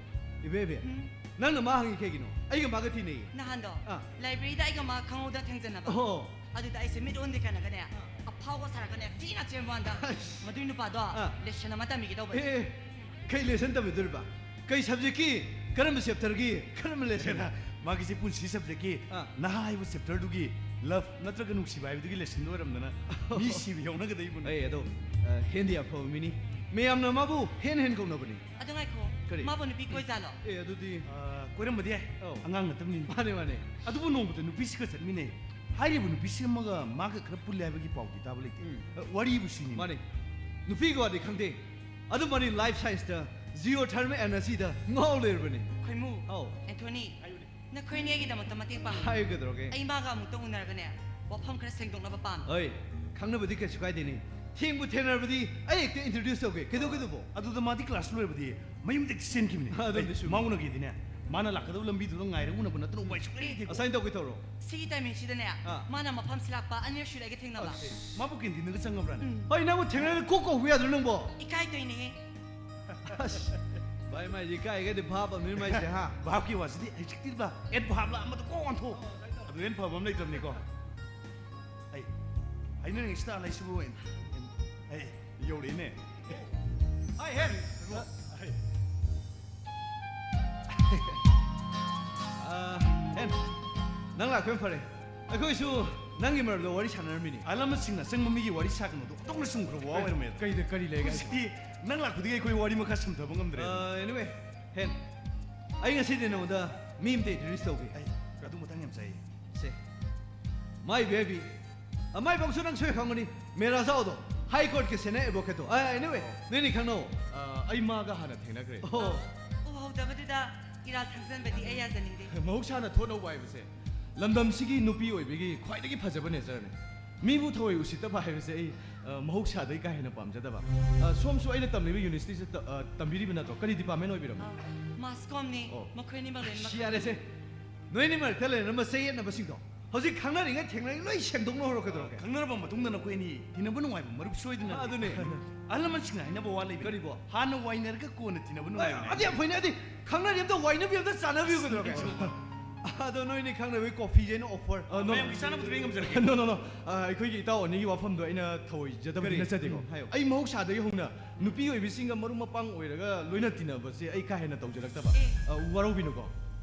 ꯏꯕꯦ, ꯏꯕꯦ, ꯎꯝ꯫ ꯅꯪꯅ ꯃꯥ ꯍꯪꯉꯤ ꯀꯩꯒꯤꯅꯣ? ꯑꯩꯒ ꯃꯥꯒ ꯊꯤꯅꯩꯌꯦ꯫ ꯅꯍꯥꯟꯗꯣ, ꯑꯥ꯫ ꯂꯥꯏꯕ꯭ꯔꯦꯔꯤꯗ ꯑꯩꯒ ꯃꯥ ꯈꯪꯍꯧꯗ ꯊꯦꯡꯖꯟꯅꯕ꯫ ꯑꯣ꯫ ꯑꯗꯨꯗ ꯑꯩꯁꯦ ꯃꯤꯠ ꯑꯣꯟꯗꯦ ꯀꯥꯏꯅꯒꯅꯦ, ꯑꯥ꯫ ꯑꯐꯥꯎꯒ ꯁꯥꯔꯒꯅꯦ, ꯊꯤꯅ ꯆꯦꯟꯕ ꯋꯥꯅꯤꯗ꯫ ꯑꯁ꯫ ꯃꯗꯨꯏ ꯅꯨꯄꯥꯗꯣ ꯑꯥ꯫ ꯂꯦꯁꯟ ꯑꯃ ꯇꯝꯕꯤꯒꯦ ꯇꯧꯕꯅꯦ꯫ ꯑꯦ, ꯑꯦ, ꯀꯩ ꯂꯦꯁꯟ ꯇꯝꯕꯤꯗꯣꯔꯤꯕ? ꯀꯩ ꯁꯕꯖꯦꯛꯀꯤ? ꯀꯔꯝꯕ ꯆꯦꯞꯇꯔꯒꯤ? ꯀꯔꯝꯕ ꯂꯦꯁꯟ? ꯃꯥꯒꯤꯁꯦ ꯄꯨꯟꯁꯤ ꯁꯕꯖꯦꯛꯀꯤ ꯑꯥ꯫ ꯅꯍꯥ ꯍꯥꯏꯕ ꯆꯦꯞꯇꯔꯗꯨꯒꯤ ꯂꯚ ꯅꯠꯇ꯭ꯔꯒ ꯅꯨꯡꯁꯤꯕ ꯍꯥꯏꯕꯗꯨꯒꯤ ꯂꯦꯁꯟꯗꯣ ꯑꯣꯏꯔꯝꯗꯅ ꯃꯤ ꯁꯤꯕ ꯌꯥꯎꯅꯒꯗꯧꯔꯤꯕꯅꯤ꯫ ꯑꯩ ꯑꯗꯣ, ꯑ, ꯍꯦꯟꯗꯤ ꯑꯐꯕ ꯃꯤꯅꯤ꯫ ꯃꯌꯥꯝꯅ ꯃꯥꯕꯨ ꯍꯦꯟ ꯍꯦꯟ ꯀꯧꯅꯕꯅꯤ꯫ ꯑꯗꯨ ꯉꯥꯏꯈꯣ꯫ ꯀꯔꯤ? ꯃꯥꯕꯨ ꯅꯨꯄꯤ ꯀꯣꯏꯖꯥꯠꯂꯣ? ꯑꯦ, ꯑꯗꯨꯗꯤ ꯑ, ꯀꯣꯏꯔꯝꯕꯗꯤ ꯌꯥꯏ꯫ ꯑꯧ꯫ ꯑꯉꯥꯡ ꯅꯠꯇꯕꯅꯤꯅ꯫ ꯃꯥꯅꯦ, ꯃꯥꯅꯦ꯫ ꯑꯗꯨꯕꯨ ꯅꯣꯡꯃꯇ ꯅꯨꯄꯤꯁꯤꯒ ꯆꯠꯃꯤꯟꯅꯩ꯫ ꯍꯥꯏꯔꯤꯕ ꯅꯨꯄꯤꯁꯤꯃꯒ ꯃꯥꯒ ꯈꯔ ꯄꯨꯜꯂꯦ ꯍꯥꯏꯕꯒꯤ ꯄꯥꯎꯗꯤ ꯇꯥꯕ ꯂꯩꯇꯦ꯫ ꯎꯝ꯫ ꯑ, ꯋꯥꯔꯤꯕꯨ ꯁꯤꯅꯤ꯫ ꯃꯥꯅꯦ꯫ ꯅꯨꯄꯤꯒꯤ ꯋꯥꯗꯤ ꯈꯪꯗꯦ꯫ ꯑꯗꯨ ꯃꯥꯗꯤ life science ꯇ geothermal energy ꯗ ꯉꯥꯎ ꯂꯩꯔꯕꯅꯤ꯫ ꯈꯣꯏꯃꯨ꯫ ꯑꯧ꯫ ꯑꯦꯟꯊꯣꯅꯤ, ꯅꯈꯣꯏꯅꯤꯒꯤꯗꯃꯛꯇ ꯃꯇꯦꯡ ꯄꯥꯡꯉꯤ꯫ ꯍꯥꯏꯌꯨ ꯀꯩꯗꯧꯔꯒꯦ? ꯑꯩ ꯃꯥꯒ ꯑꯃꯨꯛꯇ ꯎꯅꯔꯒꯅꯦ, ꯋꯥꯐꯝ ꯈꯔ ꯁꯦꯡꯗꯣꯛꯅꯕ ꯄꯥꯝꯃꯤ꯫ ꯍꯣꯏ, ꯈꯪꯅꯕꯗꯤ ꯀꯩꯁꯨ ꯀꯥꯏꯗꯦꯅꯦ꯫ ꯊꯦꯡꯕꯨ ꯊꯦꯡꯅꯔꯕꯗꯤ ꯑꯩ ꯍꯦꯛꯇ introduce ꯇꯧꯒꯦ꯫ ꯀꯩꯗꯧꯒꯦꯗꯨꯕꯣ? ꯑꯗꯨꯗ ꯃꯥꯗꯤ class ꯂꯣꯏꯔꯕꯗꯤ ꯃꯌꯨꯝꯗ ꯍꯦꯛꯇ ꯆꯦꯟꯈꯤꯕꯅꯤ꯫ ꯑꯗꯨꯝꯗꯤ ꯑꯩ, ꯆꯨꯝꯃꯤ꯫ ꯃꯥ ꯎꯅꯒꯦꯗꯤꯅꯦ, ꯃꯥꯅ ꯂꯥꯛꯀꯗꯕ ꯂꯝꯕꯤꯗꯨꯗ ꯉꯥꯏꯔꯒ ꯎꯅꯕ ꯅꯠꯇꯅ ꯎꯄꯥꯏ ꯁꯨꯡꯂꯩ ꯂꯩꯇꯦꯀꯣ꯫ Assign ꯇꯧꯒꯦ ꯇꯧꯔꯣ꯫ ꯁꯤꯒꯤ timing ꯁꯤꯗꯅꯦ, ꯑꯥ꯫ ꯃꯥꯅ ꯃꯐꯝꯁꯤ ꯂꯥꯛꯄ ꯑꯅꯤꯔꯛ ꯁꯨꯔꯦ ꯑꯩꯒ ꯊꯦꯡꯅꯕ꯫ ꯃꯥꯕꯨ canteen ꯗꯒ ꯆꯪꯉꯕ꯭ꯔꯥꯅꯦ? ꯎꯝ꯫ ꯍꯣꯏ, ꯅꯪꯕꯨ ꯊꯦꯡꯅꯔꯗꯤ ꯀꯣꯛ ꯀꯧꯕ ꯌꯥꯗ꯭ꯔꯣ ꯅꯪꯕꯣ? ꯏꯀꯥꯏꯗꯣꯏꯅꯦꯍꯦ꯫ ꯑꯁ, ꯚꯥꯏ, ꯃꯥꯏꯁꯦ ꯏꯀꯥꯏꯒꯗꯤ ꯚꯥꯞ ꯑꯃꯅꯤ ꯃꯥꯏꯁꯦ, ꯍꯥ? ꯚꯥꯞꯀꯤ ꯋꯥꯁꯤꯗꯤ ꯍꯧꯖꯤꯛꯇꯤ ꯚꯥꯞ, ꯑꯦꯟ ꯚꯥꯞꯂ ꯑꯃꯗ ꯀꯣꯛ ꯑꯣꯟꯊꯣꯛ꯫ ꯑꯗꯨ ꯍꯦꯟ ꯐꯕ ꯑꯃ ꯂꯩꯇꯕꯅꯤꯀꯣ꯫ ꯑꯩ ꯍꯥꯏꯅꯔꯤꯉꯩꯁꯤꯗ ꯂꯩꯁꯤꯕꯨ ꯑꯩ, ꯑꯩ ꯌꯧꯔꯛꯏꯅꯦ꯫ ꯑꯩ ꯍꯦꯟ꯫ ꯑꯥ, ꯍꯦꯟ, ꯅꯪ ꯂꯥꯛꯄ ꯌꯥꯝ ꯐꯔꯦ꯫ ꯑꯩꯈꯣꯏꯁꯨ ꯅꯪꯒꯤ ꯃꯔꯝꯗ ꯋꯥꯔꯤ ꯁꯥꯟꯅꯔꯝꯃꯤꯅꯤ꯫ ꯑꯍꯜ ꯂꯃꯟꯁꯤꯡꯅ ꯑꯆꯪꯕ ꯃꯤꯒꯤ ꯋꯥꯔꯤ ꯁꯥꯒꯅꯨꯗꯣ ꯑꯣꯟꯊꯣꯛꯅ ꯆꯨꯝꯈ꯭ꯔꯕ ꯋꯥ ꯑꯣꯏꯔꯝꯃꯦ꯫ ꯀꯩꯗ ꯀꯔꯤ ꯂꯩꯒꯦ ꯍꯥꯏꯁꯦ? ꯍꯧꯖꯤꯛꯇꯤ ꯅꯪ ꯂꯥꯛꯄꯗꯒꯤ ꯑꯩꯈꯣꯏ ꯋꯥꯔꯤ ꯃꯈꯥ ꯁꯝꯊꯕ ꯉꯝꯗ꯭ꯔꯦ꯫ ꯑꯥ, anyway, ꯍꯦꯟ, ꯑꯩ ꯉꯁꯤꯗꯤ ꯅꯉꯣꯟꯗ ꯃꯤ ꯑꯃꯇ introduce ꯇꯧꯒꯦ꯫ ꯑꯩ ꯑꯗꯨ ꯃꯇꯥꯡ ꯌꯥꯝ ꯆꯥꯏꯌꯦ꯫ ꯁꯦ, my baby꯫ ꯑ, ꯃꯥꯏ ꯄꯥꯎꯁꯨ ꯅꯪ ꯁꯣꯏ ꯈꯪꯒꯅꯤ꯫ ꯃꯦꯔꯥꯖꯥꯎꯗꯣ, High Court ꯀꯤ senior advocate ꯇꯣ꯫ ꯑ, anyway, ꯅꯣꯏꯅꯤ ꯈꯪꯅꯧ꯫ ꯑ, ꯑꯩ ꯃꯥꯒ ꯍꯥꯟꯅ ꯊꯦꯡꯅꯈ꯭ꯔꯦ꯫ ꯑꯣ꯫ ꯎꯍꯧꯗꯕꯗꯨꯗ ꯏꯔꯥꯜ ꯊꯥꯡꯖꯟꯕꯗꯤ ꯑꯩ ꯌꯥꯖꯅꯤꯡꯗꯦ꯫ ꯃꯍꯧꯁꯥꯅ ꯊꯣꯠ ꯍꯧꯕ ꯍꯥꯏꯕꯁꯦ ꯂꯝꯗꯝꯁꯤꯒꯤ ꯅꯨꯄꯤ ꯑꯣꯏꯕꯒꯤ ꯈ꯭ꯋꯥꯏꯗꯒꯤ ꯐꯖꯕ nature ꯅꯤ꯫ ꯃꯤꯕꯨ ꯊꯑꯣꯏ ꯎꯁꯤꯠꯇꯕ ꯍꯥꯏꯕꯁꯦ ꯑꯩ, ꯑ, ꯃꯍꯧꯁꯥꯗꯒꯤ ꯀꯥ ꯍꯦꯟꯅ ꯄꯥꯝꯖꯗꯕ꯫ ꯑ, ꯁꯣꯝꯁꯨ ꯑꯩꯅ ꯇꯝꯂꯤꯕ university ꯁꯤꯗ ꯇ-, ꯑ, ꯇꯝꯕꯤꯔꯤꯕ ꯅꯠꯇ꯭ꯔꯣ? ꯀꯔꯤ department ꯑꯣꯏꯕꯤꯔꯕꯅꯣ? ꯑ, mass comm ꯅꯤ꯫ ꯑꯣ꯫ ꯃꯈꯣꯏ ꯑꯅꯤꯃꯛ ꯂꯣꯏꯅꯃꯛ ꯑꯁ, ꯌꯥꯔꯦꯁꯦ꯫ ꯅꯣꯏꯅꯤ ꯃꯔꯛꯇ ꯂꯩꯔꯝꯕ ꯆꯌꯦꯠꯅꯕꯁꯤꯡꯗꯣ ꯍꯧꯖꯤꯛ ꯈꯪꯅꯔꯤꯉꯩ ꯊꯦꯡꯅꯔꯤ ꯂꯣꯏ ꯁꯦꯡꯗꯣꯛꯅ ꯍꯧꯔꯣ ꯀꯩꯗꯧꯔꯒꯦ? ꯈꯪꯅꯔꯕ ꯃꯇꯨꯡꯗ ꯅꯈꯣꯏ ꯑꯅꯤ ꯇꯤꯟꯅꯕ ꯅꯨꯡꯉꯥꯏꯕ ꯃꯔꯨꯞ ꯁꯣꯏꯗꯅ ꯑꯗꯨꯅꯦ꯫ ꯑꯍꯜ ꯂꯃꯟꯁꯤꯡꯅ ꯍꯥꯏꯅꯕ ꯋꯥ ꯂꯩꯕ꯫ ꯀꯔꯤꯕꯣ? ꯍꯥꯟꯅ ꯋꯥꯏꯅꯔꯒ ꯀꯣꯟꯅ ꯇꯤꯟꯅꯕ ꯅꯨꯡꯉꯥꯏꯕꯅꯦ꯫ ꯑꯗꯤ ꯌꯥꯝ ꯐꯩꯅꯦ꯫ ꯑꯗꯤ ꯈꯪꯅꯔꯤ ꯑꯝꯇ ꯋꯥꯏꯅꯕꯤ ꯑꯝꯇ ꯆꯥꯅꯕꯤꯌꯨ ꯀꯩꯗꯧꯔꯒꯦ? ꯑꯗꯣ ꯅꯣꯏꯅꯤ ꯈꯪꯅꯕꯒꯤ coffee ꯁꯦ ꯑꯩꯅ offer꯫ ꯑ, no, no. ꯃꯌꯥꯝꯒꯤ ꯆꯥꯅꯕꯗꯨ ꯑꯩ ꯉꯝꯖꯔꯒꯦ꯫ No, no, no. ꯑ, ꯑꯩꯈꯣꯏꯒꯤ ꯏꯇꯥꯎ ꯑꯅꯤꯒꯤ ꯋꯥꯐꯝꯗꯣ ꯑꯩꯅ ꯊꯧꯑꯣꯏꯖꯗꯕꯗꯤ ꯀꯔꯤ? ꯅꯠꯆꯗꯦꯀꯣ꯫ ꯎꯝ, ꯍꯥꯏꯌꯨ꯫ ꯑꯩ ꯃꯍꯧꯁꯥꯗꯒꯤ ꯍꯧꯅ ꯅꯨꯄꯤ ꯑꯣꯏꯕꯤꯁꯤꯡꯒ ꯃꯔꯨꯞ ꯃꯄꯥꯡ ꯑꯣꯏꯔꯒ ꯂꯣꯏꯅ ꯇꯤꯟꯅꯕꯁꯦ ꯑꯩ ꯀꯥ ꯍꯦꯟꯅ ꯇꯧꯖꯔꯛꯇꯕ꯫ ꯑꯦ꯫ ꯑ, ꯋꯥꯔꯧꯕꯤꯅꯨꯀꯣ꯫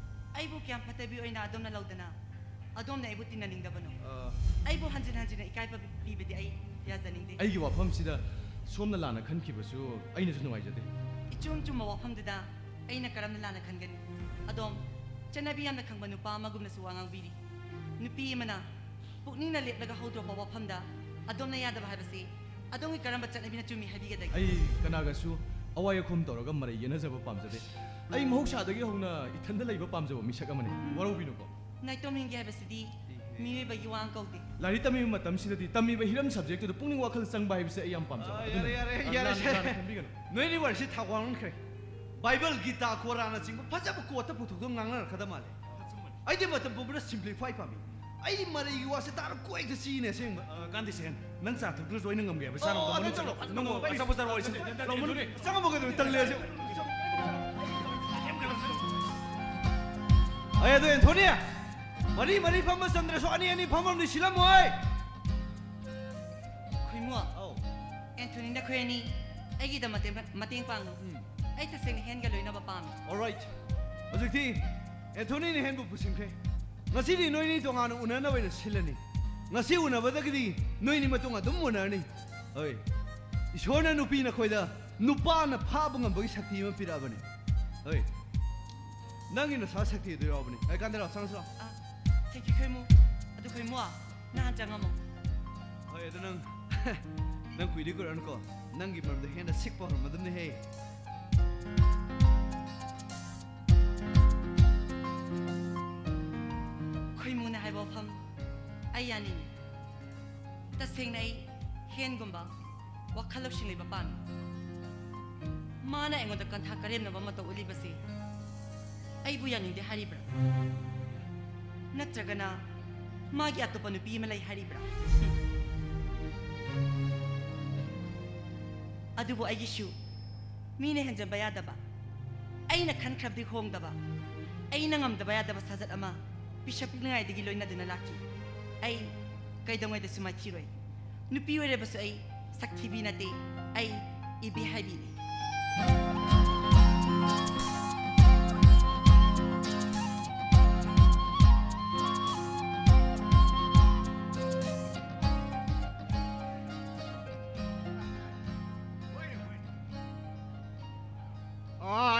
ꯑꯩꯕꯨ ꯀꯌꯥꯝ ꯐꯠꯇꯕꯤ ꯑꯣꯏꯅ ꯑꯗꯣꯝꯅ ꯂꯧꯗꯅ ꯑꯗꯣꯝꯅ ꯑꯩꯕꯨ ꯇꯤꯟꯅꯅꯤꯡꯗꯕꯅꯣ? ꯑ, ꯑꯩꯕꯨ ꯍꯟꯖꯤꯟ ꯍꯟꯖꯤꯟꯅ ꯏꯀꯥꯏꯕ ꯄꯤꯕꯗꯤ ꯑꯩ ꯌꯥꯖꯅꯤꯡꯗꯦ꯫ ꯑꯩꯒꯤ ꯋꯥꯐꯝꯁꯤꯗ ꯁꯣꯝꯅ ꯂꯥꯟꯅ ꯈꯟꯈꯤꯕꯁꯨ ꯑꯩꯅꯁꯨ ꯅꯨꯡꯉꯥꯏꯖꯗꯦ꯫ ꯏꯆꯨꯝ ꯆꯨꯝꯕ ꯋꯥꯐꯝꯗꯨꯗ ꯑꯩꯅ ꯀꯔꯝꯅ ꯂꯥꯟꯅ ꯈꯟꯒꯅꯤ? ꯑꯗꯣꯝ ꯆꯠꯅꯕꯤ ꯌꯥꯝꯅ ꯈꯪꯕ ꯅꯨꯄꯥ ꯑꯃꯒꯨꯝꯅꯁꯨ ꯋꯥ ꯉꯥꯡꯕꯤꯔꯤ꯫ ꯅꯨꯄꯤ ꯑꯃꯅ ꯄꯨꯛꯅꯤꯡꯅ ꯂꯦꯞꯂꯒ ꯍꯧꯗꯣꯔꯛꯄ ꯋꯥꯐꯝꯗ ꯑꯗꯣꯝꯅ ꯌꯥꯗꯕ ꯍꯥꯏꯕꯁꯤ ꯑꯗꯣꯝꯒꯤ ꯀꯔꯝꯕ ꯆꯠꯅꯕꯤꯅ ꯆꯨꯝꯃꯤ ꯍꯥꯏꯕꯤꯒꯗꯒꯦ? ꯑꯩ ꯀꯅꯥꯒꯁꯨ ꯑꯋꯥꯏ ꯑꯈꯨꯝ ꯇꯧꯔꯒ ꯃꯔꯩ ꯌꯦꯠꯅꯖꯕ ꯄꯥꯝꯖꯗꯦ꯫ ꯑꯩ ꯃꯍꯧꯁꯥꯗꯒꯤ ꯍꯧꯅ ꯏꯊꯟꯗ ꯂꯩꯕ ꯄꯥꯝꯖꯕ ꯃꯤꯁꯛ ꯑꯃꯅꯤ꯫ ꯋꯥꯔꯧꯕꯤꯅꯨꯀꯣ꯫ ꯅꯥꯏꯇꯣꯝ ꯍꯤꯡꯒꯦ ꯍꯥꯏꯕꯁꯤꯗꯤ ꯃꯤꯑꯣꯏꯕꯒꯤ ꯋꯥ ꯀꯧꯗꯦ꯫ ꯂꯥꯏꯔꯤꯛ ꯇꯝꯃꯤꯕ ꯃꯇꯝꯁꯤꯗꯗꯤ ꯇꯝꯃꯤꯕ ꯍꯤꯔꯝ subject ꯇꯨꯗ ꯄꯨꯛꯅꯤꯡ ꯋꯥꯈꯜ ꯆꯪꯕ ꯍꯥꯏꯕꯁꯦ ꯑꯩ ꯌꯥꯝ ꯄꯥꯝꯖꯕ꯫ ꯑ, ꯑꯗꯨꯅ ꯌꯥꯔꯦ, ꯌꯥꯔꯦ, ꯌꯥꯔꯦ, ꯂꯥꯟꯅ, ꯁꯦ꯫ ꯂꯥꯟꯅ ꯈꯟꯕꯤꯒꯅꯨ꯫ ꯅꯣꯏꯅꯤ ꯋꯥꯔꯤꯁꯤ ꯊꯥꯎ ꯋꯥꯡꯍꯟꯈ꯭ꯔꯦ꯫ ꯕꯥꯏꯕꯜ, ꯒꯤꯇꯥ, ꯀꯣꯔꯥꯟꯅꯆꯤꯡꯕ ꯐꯖꯕ quote ꯇ ꯄꯨꯊꯣꯛꯇꯨꯅ ꯉꯥꯡꯅꯔꯛꯀꯗꯕ ꯃꯥꯜꯂꯦ꯫ ꯑꯩꯗꯤ ꯃꯇꯝ ꯄꯨꯝꯕꯗ simplify ꯄꯥꯝꯃꯤ꯫ ꯑꯩ ꯃꯔꯩꯒꯤ ꯋꯥꯁꯦ ꯇꯥꯔ ꯀꯣꯛ ꯍꯦꯛꯇ ꯆꯤꯛꯏꯅꯦ ꯑꯁꯦꯡꯕ꯫ ꯑ, ꯀꯥꯟꯗꯦꯁꯦ, ꯅꯪ ꯆꯥ ꯊꯛꯇ꯭ꯔꯁꯨ ꯑꯩꯅ ꯉꯝꯒꯦ ꯍꯥꯏꯕ꯫ ꯑꯣ, ꯆꯥꯔꯝꯕ ꯑꯗꯨ ꯃꯅꯨꯡ ꯇꯧꯔꯣ, ꯆꯠꯂꯣ꯫ ꯑꯗꯨ ꯅꯪꯕꯨ ꯇꯧꯔꯣ꯫ ꯑꯆꯥꯄꯣꯠ ꯆꯥꯔꯣ ꯍꯥꯏꯁꯦ꯫ ꯂꯧꯅꯨ, ꯆꯪꯉꯝꯃꯒ ꯑꯗꯨꯝ ꯇꯜꯂꯦ ꯍꯥꯏꯁꯦ꯫ ꯑꯩ ꯑꯗꯨ ꯑꯦꯟꯊꯣꯅꯤ, ꯃꯔꯤ ꯃꯔꯤ ꯐꯝꯕ ꯆꯟꯗ꯭ꯔꯁꯨ ꯑꯅꯤ ꯑꯅꯤ ꯐꯝꯐꯝꯗꯤ ꯁꯤꯜꯂꯝꯃꯣ ꯍꯥꯏ꯫ ꯈꯣꯏꯃꯨ, ꯑꯧ꯫ ꯑꯦꯟꯊꯣꯅꯤ, ꯅꯈꯣꯏ ꯑꯅꯤ ꯑꯩꯒꯤꯗꯃꯛ ꯃꯇꯦꯡ, ꯃꯇꯦꯡ ꯄꯥꯡꯉꯨ꯫ ꯎꯝ꯫ ꯑꯩ ꯇꯁꯦꯡꯅ ꯍꯦꯟꯒ ꯂꯣꯏꯅꯕ ꯄꯥꯝꯃꯤ꯫ Alright꯫ ꯍꯧꯖꯤꯛꯇꯤ ꯑꯦꯟꯊꯣꯅꯤꯅ ꯍꯦꯟꯕꯨ ꯄꯨꯁꯤꯟꯈ꯭ꯔꯦ꯫ ꯉꯁꯤꯗꯤ ꯅꯣꯏꯅꯤ ꯇꯣꯉꯥꯟꯅ ꯎꯅꯅꯕ ꯑꯣꯏꯅ ꯁꯤꯜꯂꯅꯤ꯫ ꯉꯁꯤ ꯎꯅꯕꯗꯒꯤꯗꯤ ꯅꯣꯏꯅꯤ ꯃꯇꯨꯡ ꯑꯗꯨꯝ ꯎꯅꯔꯅꯤ꯫ ꯍꯣꯏ꯫ ꯏꯁꯣꯔꯅ ꯅꯨꯄꯤ ꯅꯈꯣꯏꯗ ꯅꯨꯄꯥꯅ ꯐꯥꯕ ꯉꯝꯕꯒꯤ ꯁꯛꯇꯤ ꯑꯃ ꯄꯤꯔꯛꯑꯕꯅꯤ꯫ ꯍꯣꯏ꯫ ꯅꯪꯒꯤ ꯅꯁꯥ ꯁꯛꯇꯤ ꯑꯗꯨ ꯌꯥꯎꯕꯅꯤ꯫ ꯑꯩ ꯀꯥꯟꯗ ꯂꯥꯛꯑꯣ, ꯆꯪꯉꯁꯤ ꯂꯥꯛꯑꯣ꯫ ꯑ, thank you, ꯈꯣꯏꯃꯨ꯫ ꯑꯗꯨ ꯈꯣꯏꯃꯨ, ꯅꯍꯥꯟ ꯆꯪꯉꯝꯃꯣ꯫ ꯍꯣꯏ, ꯑꯗꯨ ꯅꯪ, ꯅꯪ ꯀꯨꯏꯗꯤ ꯀꯨꯏꯔꯛꯑꯅꯨꯀꯣ꯫ ꯅꯪꯒꯤ ꯃꯔꯝꯗ ꯍꯦꯟꯅ ꯁꯤꯛꯄ ꯍꯧꯔꯝꯃꯗꯕꯅꯤꯍꯦ꯫ ꯈꯣꯏꯃꯨꯅ ꯍꯥꯏꯕ ꯋꯥꯐꯝ ꯑꯩ ꯌꯥꯅꯤꯡꯏ꯫ ꯇꯁꯦꯡꯅ ꯑꯩ ꯍꯦꯟꯒꯨꯝꯕ ꯋꯥꯈꯜ ꯂꯧꯁꯤꯡ ꯂꯩꯕ ꯄꯥꯝꯃꯤ꯫ ꯃꯥꯅ ꯑꯩꯉꯣꯟꯗ ꯀꯟꯊꯥ ꯀꯔꯦꯝꯅꯕ ꯃꯇꯧ ꯎꯠꯂꯤꯕꯁꯤ ꯑꯩꯕꯨ ꯌꯥꯅꯤꯡꯗꯦ ꯍꯥꯏꯔꯤꯕ꯭ꯔꯥ? ꯅꯠꯇ꯭ꯔꯒꯅ ꯃꯥꯒꯤ ꯑꯇꯣꯞꯄ ꯅꯨꯄꯤ ꯑꯃ ꯂꯩ ꯍꯥꯏꯔꯤꯕ꯭ꯔꯥ? ꯑꯗꯨꯕꯨ ꯑꯩꯒꯤꯁꯨ ꯃꯤꯅ ꯍꯦꯟꯖꯟꯕ ꯌꯥꯗꯕ, ꯑꯩꯅ ꯈꯟꯈ꯭ꯔꯕꯗꯤ ꯍꯣꯡꯗꯕ, ꯑꯩꯅ ꯉꯝꯗꯕ ꯌꯥꯗꯕ ꯁꯥꯖꯠ ꯑꯃ ꯄꯤꯁꯛ ꯄꯤꯛꯂꯤꯉꯩꯗꯒꯤ ꯂꯣꯏꯅꯗꯨꯅ ꯂꯥꯛꯈꯤ꯫ ꯑꯩ ꯀꯩꯗꯧꯉꯩꯗꯁꯨ ꯃꯥꯏꯊꯤꯔꯣꯏ꯫ ꯅꯨꯄꯤ ꯑꯣꯏꯔꯕꯁꯨ ꯑꯩ ꯁꯛꯊꯤꯕꯤ ꯅꯠꯇꯦ, ꯑꯩ ꯏꯕꯦꯍꯥꯏꯕꯤꯅꯤ꯫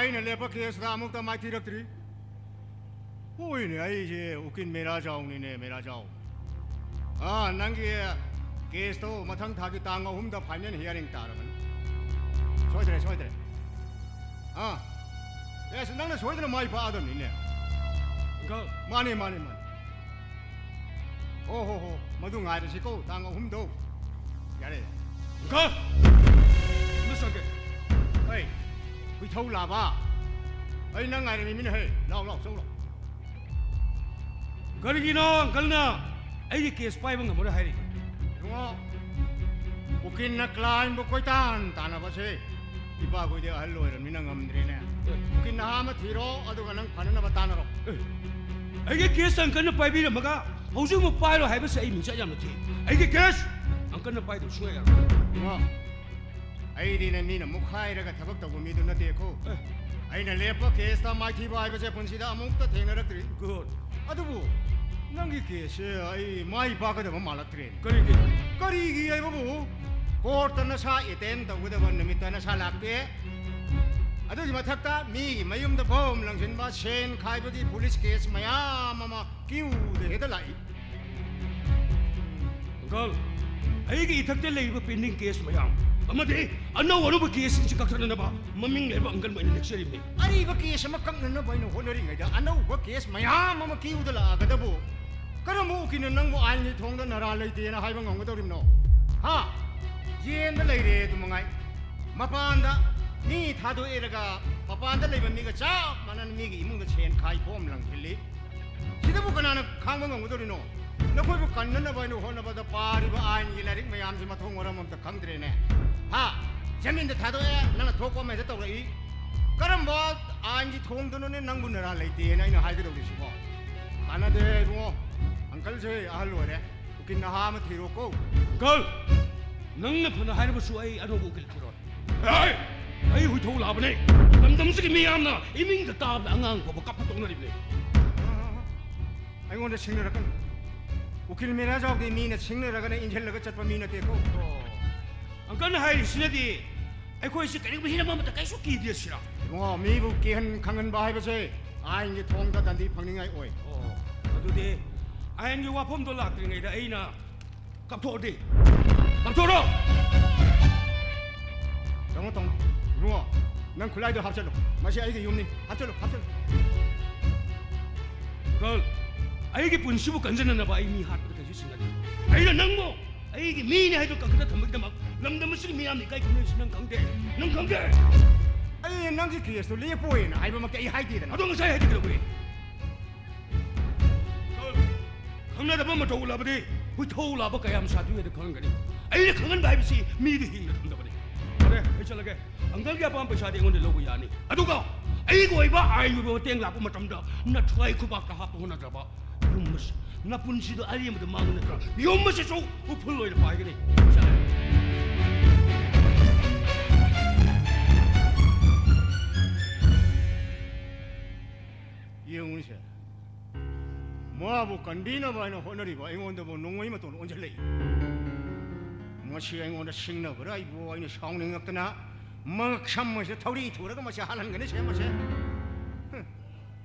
ꯑꯩꯅ ꯂꯦꯞꯄ ꯀꯦꯁꯇ ꯑꯃꯨꯛꯇ ꯃꯥꯏꯊꯤꯔꯛꯇ꯭ꯔꯤ꯫ ꯍꯣꯏꯅꯦ, ꯑꯩꯁꯦ ꯎꯀꯤꯜ ꯃꯦꯔꯥꯖꯥꯎꯅꯤꯅꯦ, ꯃꯦꯔꯥꯖꯥꯎ꯫ ꯑꯥ, ꯅꯪꯒꯤ ꯀꯦꯁꯇꯣ ꯃꯊꯪ ꯊꯥꯒꯤ ꯇꯥꯡ ꯑꯍꯨꯝꯗ ꯐꯥꯏꯅꯦꯜ ꯍꯤꯌꯥꯔꯤꯡ ꯇꯥꯔꯕꯅꯤ꯫ ꯁꯣꯏꯗ꯭ꯔꯦ, ꯁꯣꯏꯗ꯭ꯔꯦ꯫ ꯑꯥ, ꯑꯦꯁ, ꯅꯪꯅ ꯁꯣꯏꯗꯅ ꯃꯥꯏ ꯄꯥꯛꯑꯗꯕꯅꯤꯅꯦ꯫ ꯑꯪꯀꯜ꯫ ꯃꯥꯅꯦ, ꯃꯥꯅꯦ, ꯃꯥꯅꯦ꯫ ꯑꯣ ꯍꯣ ꯍꯣ, ꯃꯗꯨ ꯉꯥꯏꯔꯁꯤꯀꯣ, ꯇꯥꯡ ꯑꯍꯨꯝꯗꯣ꯫ ꯌꯥꯔꯦ꯫ ꯑꯪꯀꯜ! ꯑꯝꯇ ꯆꯪꯒꯦ꯫ ꯍꯩ, ꯍꯨꯏꯊꯧ ꯂꯥꯕ꯫ ꯑꯩ ꯅꯪ ꯉꯥꯏꯔꯝꯃꯤꯅꯦ ꯍꯦ꯫ ꯂꯥꯎ, ꯂꯥꯎ, ꯆꯧ ꯂꯥꯎ꯫ ꯀꯔꯤꯒꯤꯅꯣ ꯑꯪꯀꯜꯅ ꯑꯩꯒꯤ ꯀꯦꯁ ꯄꯥꯏꯕ ꯉꯝꯃꯔꯣꯏ ꯍꯥꯏꯔꯤꯕ? ꯏꯕꯨꯡꯉꯣ, ꯎꯀꯤꯜꯅ ꯀ꯭ꯂꯥꯏꯟꯕꯨ ꯀꯣꯏꯇꯥꯟ ꯇꯥꯟꯅꯕꯁꯦ ꯏꯄꯥꯈꯣꯏꯗꯤ ꯑꯍꯜ ꯑꯣꯏꯔꯕꯅꯤꯅ ꯉꯝꯗ꯭ꯔꯦꯅꯦ꯫ ꯎꯀꯤꯜ ꯅꯍꯥ ꯑꯃ ꯊꯤꯔꯣ, ꯑꯗꯨꯒ ꯅꯪ ꯐꯅꯅꯕ ꯇꯥꯟꯅꯔꯣ꯫ ꯑꯦ, ꯑꯩꯒꯤ ꯀꯦꯁ ꯑꯪꯀꯜꯅ ꯄꯥꯏꯕꯤꯔꯝꯃꯒ ꯍꯧꯖꯤꯛ ꯑꯃꯨꯛ ꯄꯥꯏꯔꯣ ꯍꯥꯏꯕꯁꯦ ꯑꯩ ꯃꯤꯡꯆꯠ ꯌꯥꯝꯅ ꯊꯤ꯫ ꯑꯩꯒꯤ ꯀꯦꯁ ꯑꯪꯀꯜꯅ ꯄꯥꯏꯗꯕ ꯁꯨꯡꯌꯥ ꯌꯥꯔꯣꯏ꯫ ꯏꯕꯨꯡꯉꯣ, ꯑꯩꯗꯤꯅꯦ ꯃꯤꯅ ꯃꯨꯛꯈꯥꯏꯔꯒ ꯊꯕꯛ ꯇꯧꯕ ꯃꯤꯗꯨ ꯅꯠꯇꯦꯀꯣ꯫ ꯑꯦ꯫ ꯑꯩꯅ ꯂꯦꯞꯄ ꯀꯦꯁꯇ ꯃꯥꯏꯊꯤꯕ ꯍꯥꯏꯕꯁꯦ ꯄꯨꯟꯁꯤꯗ ꯑꯃꯨꯛꯇ ꯊꯦꯡꯅꯔꯛꯇ꯭ꯔꯤ꯫ ꯒꯨꯗ꯫ ꯑꯗꯨꯕꯨ ꯅꯪꯒꯤ ꯀꯦꯁꯁꯦ ꯑꯩ ꯃꯥꯏ ꯄꯥꯛꯀꯗꯕ ꯃꯥꯜꯂꯛꯇ꯭ꯔꯦ꯫ ꯀꯔꯤꯒꯤ? ꯀꯔꯤꯒꯤ ꯍꯥꯏꯕꯕꯨ, ꯀꯣꯔꯠꯇ ꯅꯁꯥ ꯑꯦꯇꯦꯟ ꯇꯧꯒꯗꯕ ꯅꯨꯃꯤꯠꯇ ꯅꯁꯥ ꯂꯥꯛꯇꯦ꯫ ꯑꯗꯨꯒꯤ ꯃꯊꯛꯇ ꯃꯤꯒꯤ ꯃꯌꯨꯝꯗ ꯕꯣꯝ ꯂꯪꯁꯤꯟꯕ, ꯁꯦꯟ ꯈꯥꯏꯕꯒꯤ ꯄꯨꯂꯤꯁ ꯀꯦꯁ ꯃꯌꯥꯝ ꯑꯃ ꯀ꯭ꯌꯨꯗ ꯍꯦꯛꯇ ꯂꯥꯛꯏ꯫ ꯑꯪꯀꯜ, ꯑꯩꯒꯤ ꯏꯊꯛꯇ ꯂꯩꯔꯤꯕ ꯄꯦꯟꯗꯤꯡ ꯀꯦꯁ ꯃꯌꯥꯝ ꯑꯃꯗꯤ ꯑꯅꯧ ꯑꯅꯧꯕ ꯀꯦꯁꯁꯤꯡꯁꯤ ꯀꯛꯊꯠꯅꯅꯕ ꯃꯃꯤꯡ ꯂꯩꯔꯕ ꯑꯪꯀꯜꯕꯨ ꯑꯩꯅ ꯅꯦꯛꯆꯔꯤꯕꯅꯤ꯫ ꯑꯔꯤꯕ ꯀꯦꯁ ꯑꯃ ꯀꯛꯅꯅꯕ ꯑꯩꯅ ꯍꯣꯠꯅꯔꯤꯉꯩꯗ ꯑꯅꯧꯕ ꯀꯦꯁ ꯃꯌꯥꯝ ꯑꯃ ꯀ꯭ꯌꯨꯗ ꯂꯥꯛꯑꯒꯗꯕꯨ ꯀꯔꯝꯕ ꯎꯀꯤꯜꯅ ꯅꯪꯕꯨ ꯑꯥꯏꯟꯒꯤ ꯊꯣꯡꯗ ꯅꯔꯥ ꯂꯩꯇꯦꯅ ꯍꯥꯏꯕ ꯉꯝꯒꯗꯧꯔꯤꯕꯅꯣ? ꯍꯥ? ꯌꯦꯟꯗ ꯂꯩꯔꯦ ꯑꯗꯨ ꯃꯉꯥꯏ꯫ ꯃꯄꯥꯟꯗ ꯃꯤ ꯊꯥꯗꯣꯛꯑꯦꯔꯒ ꯃꯄꯥꯟꯗ ꯂꯩꯕ ꯃꯤꯒ ꯆꯞ ꯃꯥꯟꯅꯅ ꯃꯤꯒꯤ ꯏꯃꯨꯡꯗ ꯁꯦꯟ ꯈꯥꯏ ꯈꯣꯝ ꯂꯪꯁꯤꯜꯂꯤ꯫ ꯁꯤꯗꯕꯨ ꯀꯅꯥꯅ ꯈꯥꯡꯕ ꯉꯝꯒꯗꯧꯔꯤꯅꯣ? ꯅꯈꯣꯏꯕꯨ ꯀꯟꯅꯅꯕ ꯍꯥꯏꯅ ꯍꯣꯠꯅꯕꯗ ꯄꯥꯔꯤꯕ ꯑꯥꯏꯟꯒꯤ ꯂꯥꯏꯔꯤꯛ ꯃꯌꯥꯝꯁꯤ ꯃꯊꯣꯡ ꯃꯔꯝ ꯑꯝꯇ ꯈꯪꯗ꯭ꯔꯦꯅꯦ꯫ ꯍꯥ? ꯖꯃꯤꯟꯗ ꯊꯥꯗꯣꯛꯑꯦ, ꯅꯪꯅ ꯊꯣꯛꯄ ꯑꯃ ꯍꯦꯛꯇ ꯇꯧꯔꯛꯏ꯫ ꯀꯔꯝꯕ ꯑꯥꯏꯟꯒꯤ ꯊꯣꯡꯗꯅꯣꯅꯦ ꯅꯪꯕꯨ ꯅꯔꯥ ꯂꯩꯇꯦꯅ ꯑꯩꯅ ꯍꯥꯏꯒꯗꯧꯔꯤꯁꯤꯕꯣ? ꯀꯥꯟꯅꯗꯦ ꯏꯕꯨꯡꯉꯣ, ꯑꯪꯀꯜꯁꯦ ꯑꯍꯜ ꯑꯣꯏꯔꯦ꯫ ꯎꯀꯤꯜ ꯅꯍꯥ ꯑꯃ ꯊꯤꯔꯣꯀꯣ꯫ ꯑꯪꯀꯜ, ꯅꯪꯅ ꯐꯅ ꯍꯥꯏꯔꯕꯁꯨ ꯑꯩ ꯑꯅꯧꯕ ꯎꯀꯤꯜ ꯊꯤꯔꯣꯏ꯫ ꯑꯩ, ꯑꯩ ꯍꯨꯏꯊꯧ ꯂꯥꯕꯅꯦ꯫ ꯂꯝꯗꯝꯁꯤꯒꯤ ꯃꯤꯌꯥꯝꯅ ꯏꯃꯤꯡꯗ ꯇꯥꯕꯗ ꯑꯉꯥꯡ ꯐꯥꯎꯕ ꯀꯞꯄ ꯇꯣꯛꯅꯔꯤꯕꯅꯦ꯫ ꯑꯩꯉꯣꯟꯗ ꯁꯤꯡꯅꯔꯛꯀꯅꯨ꯫ ꯎꯀꯤꯜ ꯃꯦꯔꯥꯖꯥꯎꯗꯤ ꯃꯤꯅ ꯁꯤꯡꯅꯔꯒꯅ ꯏꯟꯁꯤꯜꯂꯒ ꯆꯠꯄ ꯃꯤ ꯅꯠꯇꯦꯀꯣ꯫ ꯑꯣ꯫ ꯑꯪꯀꯜꯅ ꯍꯥꯏꯔꯤꯁꯤꯅꯗꯤ ꯑꯩꯈꯣꯏꯁꯤ ꯀꯔꯤꯒꯨꯝꯕ ꯍꯤꯔꯝ ꯑꯃꯠꯇ ꯀꯩꯁꯨ ꯀꯤꯗꯦ ꯁꯤꯔꯥ? ꯏꯕꯨꯡꯉꯣ, ꯃꯤꯕꯨ ꯀꯤꯍꯟ ꯈꯪꯍꯟꯕ ꯍꯥꯏꯕꯁꯦ ꯑꯥꯏꯟꯒꯤ ꯊꯣꯡꯗ ꯗꯟꯗꯤ ꯐꯪꯅꯤꯡꯉꯥꯏ ꯑꯣꯏ꯫ ꯑꯣ, ꯑꯗꯨꯗꯤ ꯑꯥꯏꯟꯒꯤ ꯋꯥꯐꯝꯗꯣ ꯂꯥꯛꯇ꯭ꯔꯤꯉꯩꯗ ꯑꯩꯅ ꯀꯥꯞꯊꯣꯛꯑꯗꯤ? ꯀꯥꯞꯊꯣꯛꯑꯣ! ꯇꯥꯃꯣ, ꯇꯥꯃꯣ, ꯏꯕꯨꯡꯉꯣ, ꯅꯪ ꯈꯨꯠꯂꯥꯏꯗꯣ ꯍꯥꯞꯆꯜꯂꯨ꯫ ꯃꯁꯤ ꯑꯩꯒꯤ ꯌꯨꯝꯅꯤ꯫ ꯍꯥꯞꯆꯜꯂꯨ, ꯍꯥꯞꯆꯜꯂꯨ꯫ ꯑꯪꯀꯜ, ꯑꯩꯒꯤ ꯄꯨꯟꯁꯤꯕꯨ ꯀꯟꯖꯅꯅꯕ ꯑꯩ ꯃꯤ ꯍꯥꯠꯄꯗ ꯀꯩꯁꯨ ꯁꯤꯡꯅꯗꯦ꯫ ꯑꯩꯅ ꯅꯪꯕꯨ ꯑꯩꯒꯤ ꯃꯤꯅꯤ ꯍꯥꯏꯗꯨ ꯀꯟꯈꯠꯅ ꯊꯝꯕꯒꯤꯗꯃꯛ ꯂꯝꯗꯝ ꯑꯁꯤꯒꯤ ꯃꯤꯌꯥꯝꯅ ꯏꯀꯥꯏ ꯈꯨꯝꯅꯔꯤꯁꯤ ꯅꯪ ꯈꯪꯗꯦ? ꯅꯪ ꯈꯪꯗꯦ? ꯑꯩ ꯅꯪꯒꯤ ꯀꯦꯁꯇꯨ ꯂꯦꯞꯄꯣꯏꯅ ꯍꯥꯏꯕꯃꯛꯇꯤ ꯑꯩ ꯍꯥꯏꯗꯦꯗꯅ꯫ ꯑꯗꯣ ꯉꯁꯥꯏ ꯍꯥꯏꯗꯤ ꯀꯩꯗꯧꯕꯒꯤ? ꯈꯪꯅꯗꯕ ꯃꯇꯧ ꯎꯠꯂꯕꯗꯤ ꯍꯨꯏꯊꯧ ꯂꯥꯕ ꯀꯌꯥꯝ ꯁꯥꯗ꯭ꯔꯤꯉꯩꯗ ꯈꯪꯒꯅꯤ꯫ ꯑꯩꯅ ꯈꯪꯍꯟꯕ ꯍꯥꯏꯕꯁꯤ ꯃꯤꯗ ꯍꯤꯡꯅ ꯊꯝꯗꯕꯅꯤ꯫ ꯐꯔꯦ, ꯑꯩ ꯆꯠꯂꯒꯦ꯫ ꯑꯪꯀꯜꯒꯤ ꯑꯄꯥꯝꯕ ꯄꯩꯁꯥꯗꯤ ꯑꯩꯉꯣꯟꯗ ꯂꯧꯕ ꯌꯥꯅꯤ꯫ ꯑꯗꯨꯒ ꯑꯩꯒꯤ ꯑꯣꯏꯕ ꯑꯥꯏꯟꯒꯤ ꯑꯣꯏꯕ ꯃꯇꯦꯡ ꯂꯥꯛꯄ ꯃꯇꯝꯗ ꯅꯊ꯭ꯋꯥꯏ ꯈꯨꯕꯥꯛꯇ ꯍꯥꯞꯄ ꯍꯣꯠꯅꯗ꯭ꯔꯕ ꯌꯨꯝ ꯑꯁꯤ ꯅꯄꯨꯟꯁꯤꯗꯣ ꯑꯔꯦꯝꯕꯗ ꯃꯥꯡꯉꯨ ꯅꯠꯇ꯭ꯔꯥ? ꯌꯨꯝ ꯑꯁꯤꯁꯨ ꯎꯐꯨꯜ ꯑꯣꯏꯅ ꯄꯥꯏꯒꯅꯤ꯫ ꯌꯦꯡꯉꯨꯅꯦꯁꯦ, ꯃꯥꯕꯨ ꯀꯟꯕꯤꯅꯕ ꯍꯥꯏꯅ ꯍꯣꯠꯅꯔꯤꯕ ꯑꯩꯉꯣꯟꯗꯕꯨ ꯅꯣꯡꯃꯩ ꯃꯇꯣꯟ ꯑꯣꯟꯁꯤꯜꯂꯛꯏ꯫ ꯃꯁꯤ ꯑꯩꯉꯣꯟꯗ ꯁꯤꯡꯅꯕ꯭ꯔꯥ? ꯑꯩꯕꯨ ꯑꯩꯅ ꯁꯥꯎꯅꯤꯡꯉꯛꯇꯅ ꯃꯉꯛ ꯁꯝ ꯑꯁꯤꯗ ꯊꯧꯔꯤ ꯊꯨꯔꯒ ꯃꯁꯤ ꯍꯥꯜꯍꯟꯒꯅꯤ ꯁꯦ ꯃꯁꯦ꯫ ꯍꯨꯝ꯫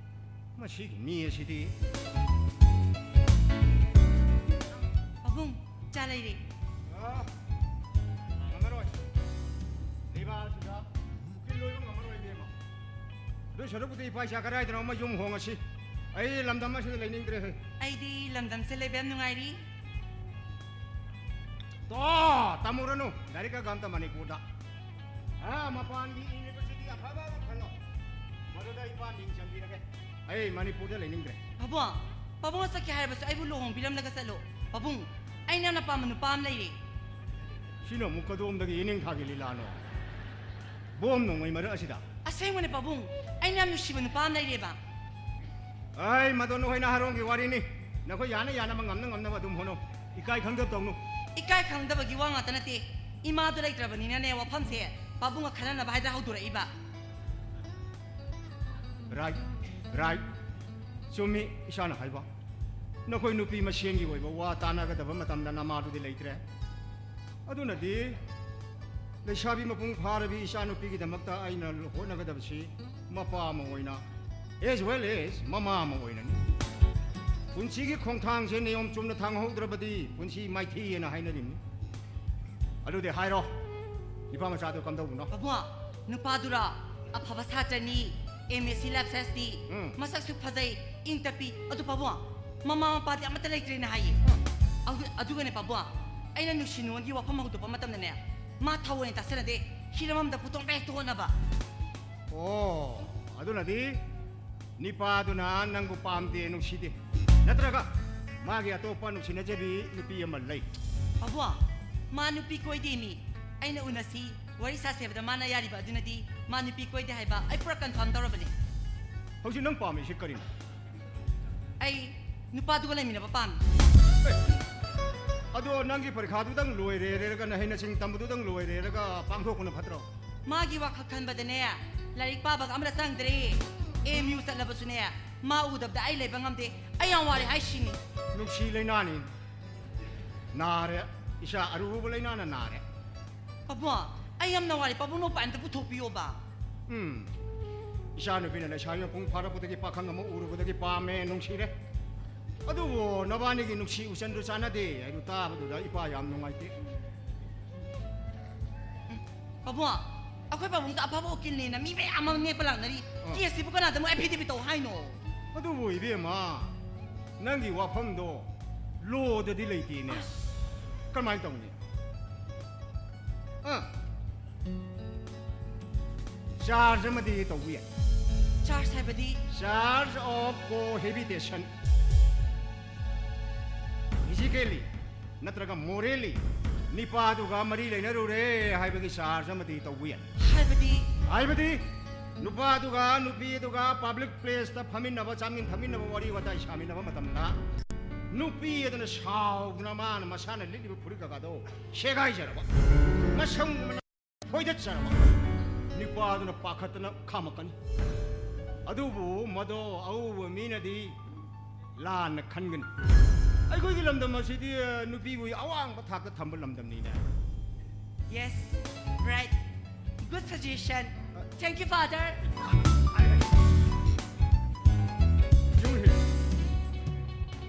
ꯃꯁꯤꯒꯤ ꯃꯤ ꯑꯁꯤꯗꯤ꯫ ꯄꯥꯕꯨꯡ, ꯆꯥ ꯂꯩꯔꯦ꯫ ꯑ, ꯉꯝꯃꯔꯣꯏ꯫ ꯂꯩꯕꯥꯛ ꯑꯁꯤꯗ ꯎꯀꯤꯜ ꯑꯣꯏꯕ ꯉꯝꯃꯔꯣꯏ, ꯏꯕꯦꯝꯃ꯫ ꯑꯗꯨ ꯁꯔꯨꯛꯄꯨꯗꯤ ꯏꯄꯥ ꯏꯆꯥ ꯀꯗꯥꯏꯗꯅꯣ ꯑꯃ ꯌꯨꯝ ꯍꯣꯡꯉꯁꯤ꯫ ꯑꯩ ꯂꯝꯗꯝ ꯑꯁꯤꯗ ꯂꯩꯅꯤꯡꯗ꯭ꯔꯦ꯫ ꯑꯩꯗꯤ ꯂꯝꯗꯝꯁꯦ ꯂꯩꯕ ꯌꯥꯝ ꯅꯨꯡꯉꯥꯏꯔꯤ꯫ ꯇꯣ, ꯇꯝꯃꯨꯔꯅꯨ꯫ ꯂꯥꯏꯔꯤꯛ ꯀꯒ ꯑꯝꯇ ꯃꯅꯤꯄꯨꯔꯗ꯫ ꯑꯥ, ꯃꯄꯥꯟꯒꯤ ꯌꯨꯅꯤꯚꯔꯁꯤꯇꯤ ꯑꯐꯕ ꯑꯃ ꯈꯜꯂꯣ꯫ ꯃꯗꯨꯗ ꯏꯄꯥ ꯃꯤꯡ ꯆꯟꯕꯤꯔꯒꯦ꯫ ꯑꯩ ꯃꯅꯤꯄꯨꯔꯗ ꯂꯩꯅꯤꯡꯗ꯭ꯔꯦ꯫ ꯄꯥꯕꯨꯡ, ꯄꯥꯕꯨꯡꯅ ꯆꯠꯀꯦ ꯍꯥꯏꯔꯕꯁꯨ ꯑꯩꯕꯨ ꯂꯨꯍꯣꯡꯕꯤꯔꯝꯂꯒ ꯆꯠꯂꯣ꯫ ꯄꯥꯕꯨꯡ, ꯑꯩꯅ ꯌꯥꯝꯅ ꯄꯥꯝꯕ ꯅꯨꯄꯥ ꯑꯃ ꯂꯩꯔꯦ꯫ ꯁꯤꯅ ꯑꯃꯨꯛ ꯀꯗꯣꯝꯗꯒꯤ ꯏꯅꯤꯡꯊꯥꯒꯤ ꯂꯤꯂꯥꯅꯣ? ꯕꯣꯝ ꯅꯣꯡꯃꯩ ꯃꯔꯛ ꯑꯁꯤꯗ? ꯑꯁꯦꯡꯕꯅꯦ ꯄꯥꯕꯨꯡ, ꯑꯩꯅ ꯌꯥꯝ ꯅꯨꯡꯁꯤꯕ ꯅꯨꯄꯥ ꯑꯃ ꯂꯩꯔꯦꯕ꯫ ꯑꯩ, ꯃꯗꯣ ꯅꯈꯣꯏ ꯅꯍꯥꯔꯣꯟꯒꯤ ꯋꯥꯔꯤꯅꯤ꯫ ꯅꯈꯣꯏ ꯌꯥꯅ ꯌꯥꯅꯕ, ꯉꯝꯅ ꯉꯝꯅꯕ ꯑꯗꯨꯝ ꯍꯣꯠꯅꯧ꯫ ꯏꯀꯥꯏ ꯈꯪꯗꯕ ꯇꯧꯅꯨ꯫ ꯏꯀꯥꯏ ꯈꯪꯗꯕꯒꯤ ꯋꯥ ꯉꯥꯛꯇ ꯅꯠꯇꯦ꯫ ꯏꯃꯥꯗꯣ ꯂꯩꯇ꯭ꯔꯕꯅꯤꯅꯅꯦ, ꯋꯥꯐꯝꯁꯦ ꯄꯥꯕꯨꯡꯒ ꯈꯟꯅꯅꯕ ꯍꯥꯏꯗꯅ ꯍꯧꯗꯣꯔꯛꯏꯕ꯫ Right, right. ꯆꯨꯝꯃꯤ ꯏꯁꯥꯅ ꯍꯥꯏꯕ꯫ ꯅꯈꯣꯏ ꯅꯨꯄꯤ ꯃꯁꯦꯟꯒꯤ ꯑꯣꯏꯕ ꯋꯥ ꯇꯥꯟꯅꯒꯗꯕ ꯃꯇꯝꯗ ꯅꯃꯥꯗꯨꯗꯤ ꯂꯩꯇ꯭ꯔꯦ꯫ ꯑꯗꯨꯅꯗꯤ ꯂꯩꯁꯥꯕꯤ ꯃꯄꯨꯡ ꯐꯥꯔꯕꯤ ꯏꯆꯥꯅꯨꯄꯤꯒꯤꯗꯃꯛꯇ ꯑꯩꯅ ꯍꯣꯠꯅꯒꯗꯕꯁꯤ ꯃꯄꯥ ꯑꯃ ꯑꯣꯏꯅ, as well as ꯃꯃꯥ ꯑꯃ ꯑꯣꯏꯅꯅꯤ꯫ ꯄꯨꯟꯁꯤꯒꯤ ꯈꯣꯡꯊꯥꯡꯁꯦ ꯅꯤꯌꯣꯝ ꯆꯨꯝꯅ ꯊꯥꯡꯍꯧꯗ꯭ꯔꯕꯗꯤ ꯄꯨꯟꯁꯤ ꯃꯥꯏꯊꯤ ꯍꯥꯏꯅ ꯍꯥꯏꯅꯔꯤꯕꯅꯤ꯫ ꯑꯗꯨꯗꯤ ꯍꯥꯏꯔꯣ, ꯅꯨꯄꯥ ꯃꯆꯥꯗꯣ ꯀꯝꯗꯧꯕꯅꯣ? ꯄꯥꯕꯨꯡ, ꯅꯨꯄꯥꯗꯨꯔꯣ? ꯑꯐꯕ ꯁꯥꯇ꯭ꯔꯅꯤ, M S C Lab Science ꯅꯤ, ꯎꯝ꯫ ꯃꯁꯛꯁꯨ ꯐꯖꯩ, ꯏꯪ ꯇꯞꯄꯤ꯫ ꯑꯗꯨ ꯄꯥꯕꯨꯡ, ꯃꯃꯥ ꯃꯄꯥꯗꯤ ꯑꯃꯠꯇ ꯂꯩꯇ꯭ꯔꯦꯅ ꯍꯥꯏꯌꯦ꯫ ꯑꯗꯨ-, ꯑꯗꯨꯒꯅꯦ ꯄꯥꯕꯨꯡ, ꯑꯩꯅ ꯅꯨꯡꯁꯤ ꯅꯨꯡꯉꯣꯟꯒꯤ ꯋꯥꯐꯝ ꯍꯧꯗꯣꯛꯄ ꯃꯇꯝꯗꯅꯦ, ꯃꯥ ꯊꯑꯣꯏꯅ ꯇꯥꯁꯟꯅꯗꯦ, ꯍꯤꯔꯝ ꯑꯃꯗ ꯄꯨꯊꯣꯛꯅꯕ ꯍꯦꯛꯇ ꯍꯣꯠꯅꯕ꯫ ꯑꯣ, ꯑꯗꯨꯅꯗꯤ ꯅꯤꯄꯥꯗꯨꯅ ꯅꯪꯕꯨ ꯄꯥꯝꯗꯦ, ꯅꯨꯡꯁꯤꯗꯦ, ꯅꯠꯇ꯭ꯔꯒ ꯃꯥꯒꯤ ꯑꯇꯣꯞꯄ ꯅꯨꯡꯁꯤꯅꯖꯕꯤ ꯅꯨꯄꯤ ꯑꯃ ꯂꯩ? ꯄꯥꯕꯨꯡ, ꯃꯥ ꯅꯨꯄꯤ ꯀꯣꯏꯗꯦ ꯃꯤ꯫ ꯑꯩꯅ ꯎꯅꯁꯤ, ꯋꯥꯔꯤ ꯁꯥꯁꯦ ꯍꯥꯏꯕꯗ ꯃꯥꯅ ꯌꯥꯔꯤꯕ ꯑꯗꯨꯅꯗꯤ ꯃꯥ ꯅꯨꯄꯤ ꯀꯣꯏꯗꯦ ꯍꯥꯏꯕ ꯑꯩ ꯄꯨꯔꯥ confirm ꯇꯧꯔꯕꯅꯦ꯫ ꯍꯧꯖꯤꯛ ꯅꯪ ꯄꯥꯝꯃꯤꯁꯤ ꯀꯔꯤꯅꯣ? ꯑꯩ ꯅꯨꯄꯥꯗꯨꯒ ꯂꯩꯃꯤꯟꯅꯕ ꯄꯥꯝꯃꯤ꯫ ꯑꯦ, ꯑꯗꯣ ꯅꯪꯒꯤ ꯄꯔꯤꯈꯥꯗꯨꯗꯪ ꯂꯣꯏꯔꯦꯔꯒ, ꯅꯍꯩ ꯅꯁꯤꯡ ꯇꯝꯕꯗꯨꯗꯪ ꯂꯣꯏꯔꯦꯔꯒ ꯄꯥꯡꯊꯣꯛꯄꯅ ꯐꯠꯇ꯭ꯔꯣ? ꯃꯥꯒꯤ ꯋꯥꯈꯜ ꯈꯟꯕꯗꯅꯦ, ꯂꯥꯏꯔꯤꯛ ꯄꯥꯕꯒ ꯑꯃꯇ ꯆꯪꯗ꯭ꯔꯦ꯫ M U ꯆꯠꯂꯕꯁꯨꯅꯦ, ꯃꯥ ꯎꯗꯕꯗ ꯑꯩ ꯂꯩꯕ ꯉꯝꯗꯦ꯫ ꯑꯩ ꯌꯥꯝ ꯋꯥꯔꯦ ꯍꯥꯏꯁꯤꯅꯤ꯫ ꯅꯨꯡꯁꯤ ꯂꯩꯅꯥꯅꯤ꯫ ꯅꯥꯔꯦ꯫ ꯏꯆꯥ ꯑꯔꯨꯕ ꯂꯩꯅꯥꯅ ꯅꯥꯔꯦ꯫ ꯄꯥꯕꯨꯡ, ꯑꯩ ꯌꯥꯝꯅ ꯋꯥꯔꯦ꯫ ꯄꯥꯕꯨꯡꯅ ꯎꯄꯥꯏ ꯑꯝꯇ ꯄꯨꯊꯣꯛꯄꯤꯌꯣꯕ꯫ ꯎꯝ꯫ ꯏꯆꯥꯅꯨꯄꯤꯅ ꯂꯩꯁꯥꯕꯤ ꯃꯄꯨꯡ ꯐꯥꯔꯛꯄꯗꯒꯤ ꯄꯥꯈꯪ ꯑꯃ ꯎꯔꯨꯕꯗꯒꯤ ꯄꯥꯝꯃꯦ, ꯅꯨꯡꯁꯤꯔꯦ꯫ ꯑꯗꯨꯕꯨ ꯅꯕꯥꯅꯤꯒꯤ ꯅꯨꯡꯁꯤ ꯎꯆꯟꯗꯨ ꯆꯥꯟꯅꯗꯦ ꯍꯥꯏꯗꯨ ꯇꯥꯕꯗꯨꯗ ꯏꯄꯥ ꯌꯥꯝ ꯅꯨꯡꯉꯥꯏꯇꯦ꯫ ꯄꯥꯕꯨꯡ, ꯑꯩꯈꯣꯏ ꯄꯥꯕꯨꯡꯗ ꯑꯐꯕ ꯎꯀꯤꯜꯅꯦꯅ ꯃꯤ ꯃꯌꯥꯝ ꯑꯃ ꯅꯦꯛꯄ ꯂꯥꯛꯅꯔꯤ꯫ ꯑ꯫ Case ꯁꯤꯕꯨ ꯀꯅꯥꯗ ꯑꯃꯨꯛ affidavit ꯇꯧ ꯍꯥꯏꯅꯣ? ꯑꯗꯨꯕꯨ ꯏꯕꯦꯝꯃ, ꯅꯪꯒꯤ ꯋꯥꯐꯝꯗꯣ law ꯗꯗꯤ ꯂꯩꯇꯦꯅꯦ꯫ ꯑꯁ꯫ ꯀꯔꯝꯍꯥꯏꯅ ꯇꯧꯅꯤ? ꯑ꯫ Charge ꯑꯃꯗꯤ ꯇꯧꯕ ꯌꯥꯏ꯫ Charge ꯍꯥꯏꯕꯗꯤ? Charge of cohabitation. Physically ꯅꯠꯇ꯭ꯔꯒ morally ꯅꯤꯄꯥꯗꯨꯒ ꯃꯔꯤ ꯂꯩꯅꯔꯨꯔꯦ ꯍꯥꯏꯕꯒꯤ charge ꯑꯃꯗꯤ ꯇꯧꯕ ꯌꯥꯏ꯫ ꯍꯥꯏꯕꯗꯤ? ꯍꯥꯏꯕꯗꯤ ꯅꯨꯄꯥꯗꯨꯒ ꯅꯨꯄꯤꯗꯨꯒ public place ꯇ ꯐꯝꯃꯤꯟꯅꯕ, ꯆꯥꯃꯤꯟ ꯊꯛꯃꯤꯟꯅꯕ, ꯋꯥꯔꯤ ꯋꯥꯇꯥꯏ ꯁꯥꯃꯤꯟꯅꯕ ꯃꯇꯝꯗ ꯅꯨꯄꯤ ꯑꯗꯨꯅ ꯁꯥꯎꯗꯨꯅ ꯃꯥꯅ ꯃꯁꯥꯅ ꯂꯤꯠꯂꯤꯕ ꯐꯨꯔꯤꯠ ꯀꯀꯥꯗꯣ ꯁꯦꯒꯥꯏꯖꯔꯕ, ꯃꯁꯝ ꯐꯣꯏꯗꯠꯆꯔꯕ, ꯅꯨꯄꯥꯗꯨꯅ ꯄꯥꯈꯠꯇꯅ ꯈꯥꯝꯃꯛꯀꯅꯤ꯫ ꯑꯗꯨꯕꯨ ꯃꯗꯣ ꯑꯎꯕ ꯃꯤꯅꯗꯤ ꯂꯥꯟꯅ ꯈꯟꯒꯅꯤ꯫ ꯑꯩꯈꯣꯏꯒꯤ ꯂꯝꯗꯝ ꯑꯁꯤꯗꯤ, ꯑ, ꯅꯨꯄꯤꯕꯨ ꯑꯋꯥꯡꯕ ꯊꯥꯛꯇ ꯊꯝꯕ ꯂꯝꯗꯝꯅꯤꯅꯦ꯫ Yes, right. Good suggestion. Thank you, Father.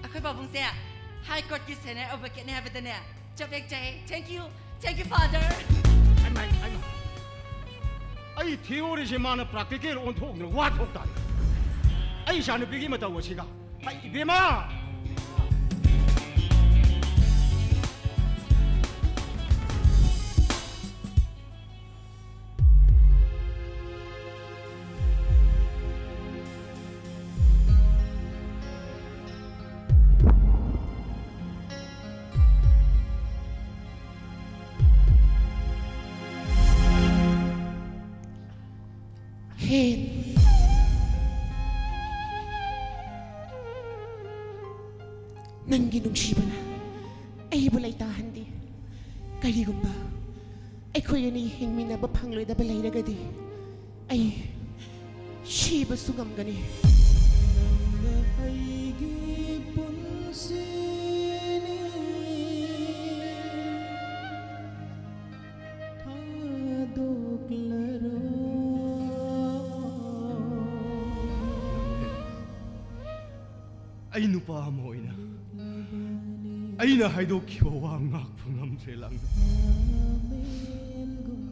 ꯑꯩꯈꯣꯏ ꯄꯥꯕꯨꯡꯁꯦ High Courtꯀꯤ senior advocateꯅꯦ ꯍꯥꯏꯕꯗꯅꯦ ꯆꯞ ꯍꯦꯛ ꯆꯥꯏ꯫ Thank you, thank you, Father. ꯑꯩꯃ, ꯑꯩꯃ꯫ ꯑꯩ theoryꯁꯦ ꯃꯥꯅ practical ꯑꯣꯟꯊꯣꯛꯅ ꯋꯥ ꯊꯣꯛ ꯇꯥꯔꯦ꯫ ꯑꯩ ꯏꯆꯥꯅꯨꯄꯤꯒꯤ ꯃꯇꯧ ꯑꯁꯤꯒ꯫ ꯍꯩ, ꯏꯕꯦꯝꯃ! ꯍꯦꯟ꯫ ꯅꯪꯒꯤ ꯅꯨꯡꯁꯤꯕꯅ ꯑꯩꯕꯨ ꯂꯩꯇꯥꯍꯟꯗꯦ꯫ ꯀꯔꯤꯒꯨꯝꯕ ꯑꯩꯈꯣꯏ ꯑꯅꯤ ꯍꯤꯡꯃꯤꯟꯅꯕ ꯐꯪꯂꯣꯏꯗꯕ ꯂꯩꯔꯒꯗꯤ ꯑꯩ ꯁꯤꯕꯁꯨ ꯉꯝꯒꯅꯤ꯫ ꯅꯪꯅ ꯑꯩꯒꯤ ꯄꯨꯟꯁꯤꯅꯤ꯫ ꯊꯥꯗꯣꯛꯂꯔꯣꯏ꯫ ꯑꯩ ꯅꯨꯄꯥ ꯑꯃ ꯑꯣꯏꯅ ꯑꯩꯅ ꯍꯥꯏꯗꯣꯛꯈꯤꯕ ꯋꯥ ꯉꯥꯛꯄ ꯉꯝꯗ꯭ꯔꯦ, ꯂꯥꯡꯗ꯫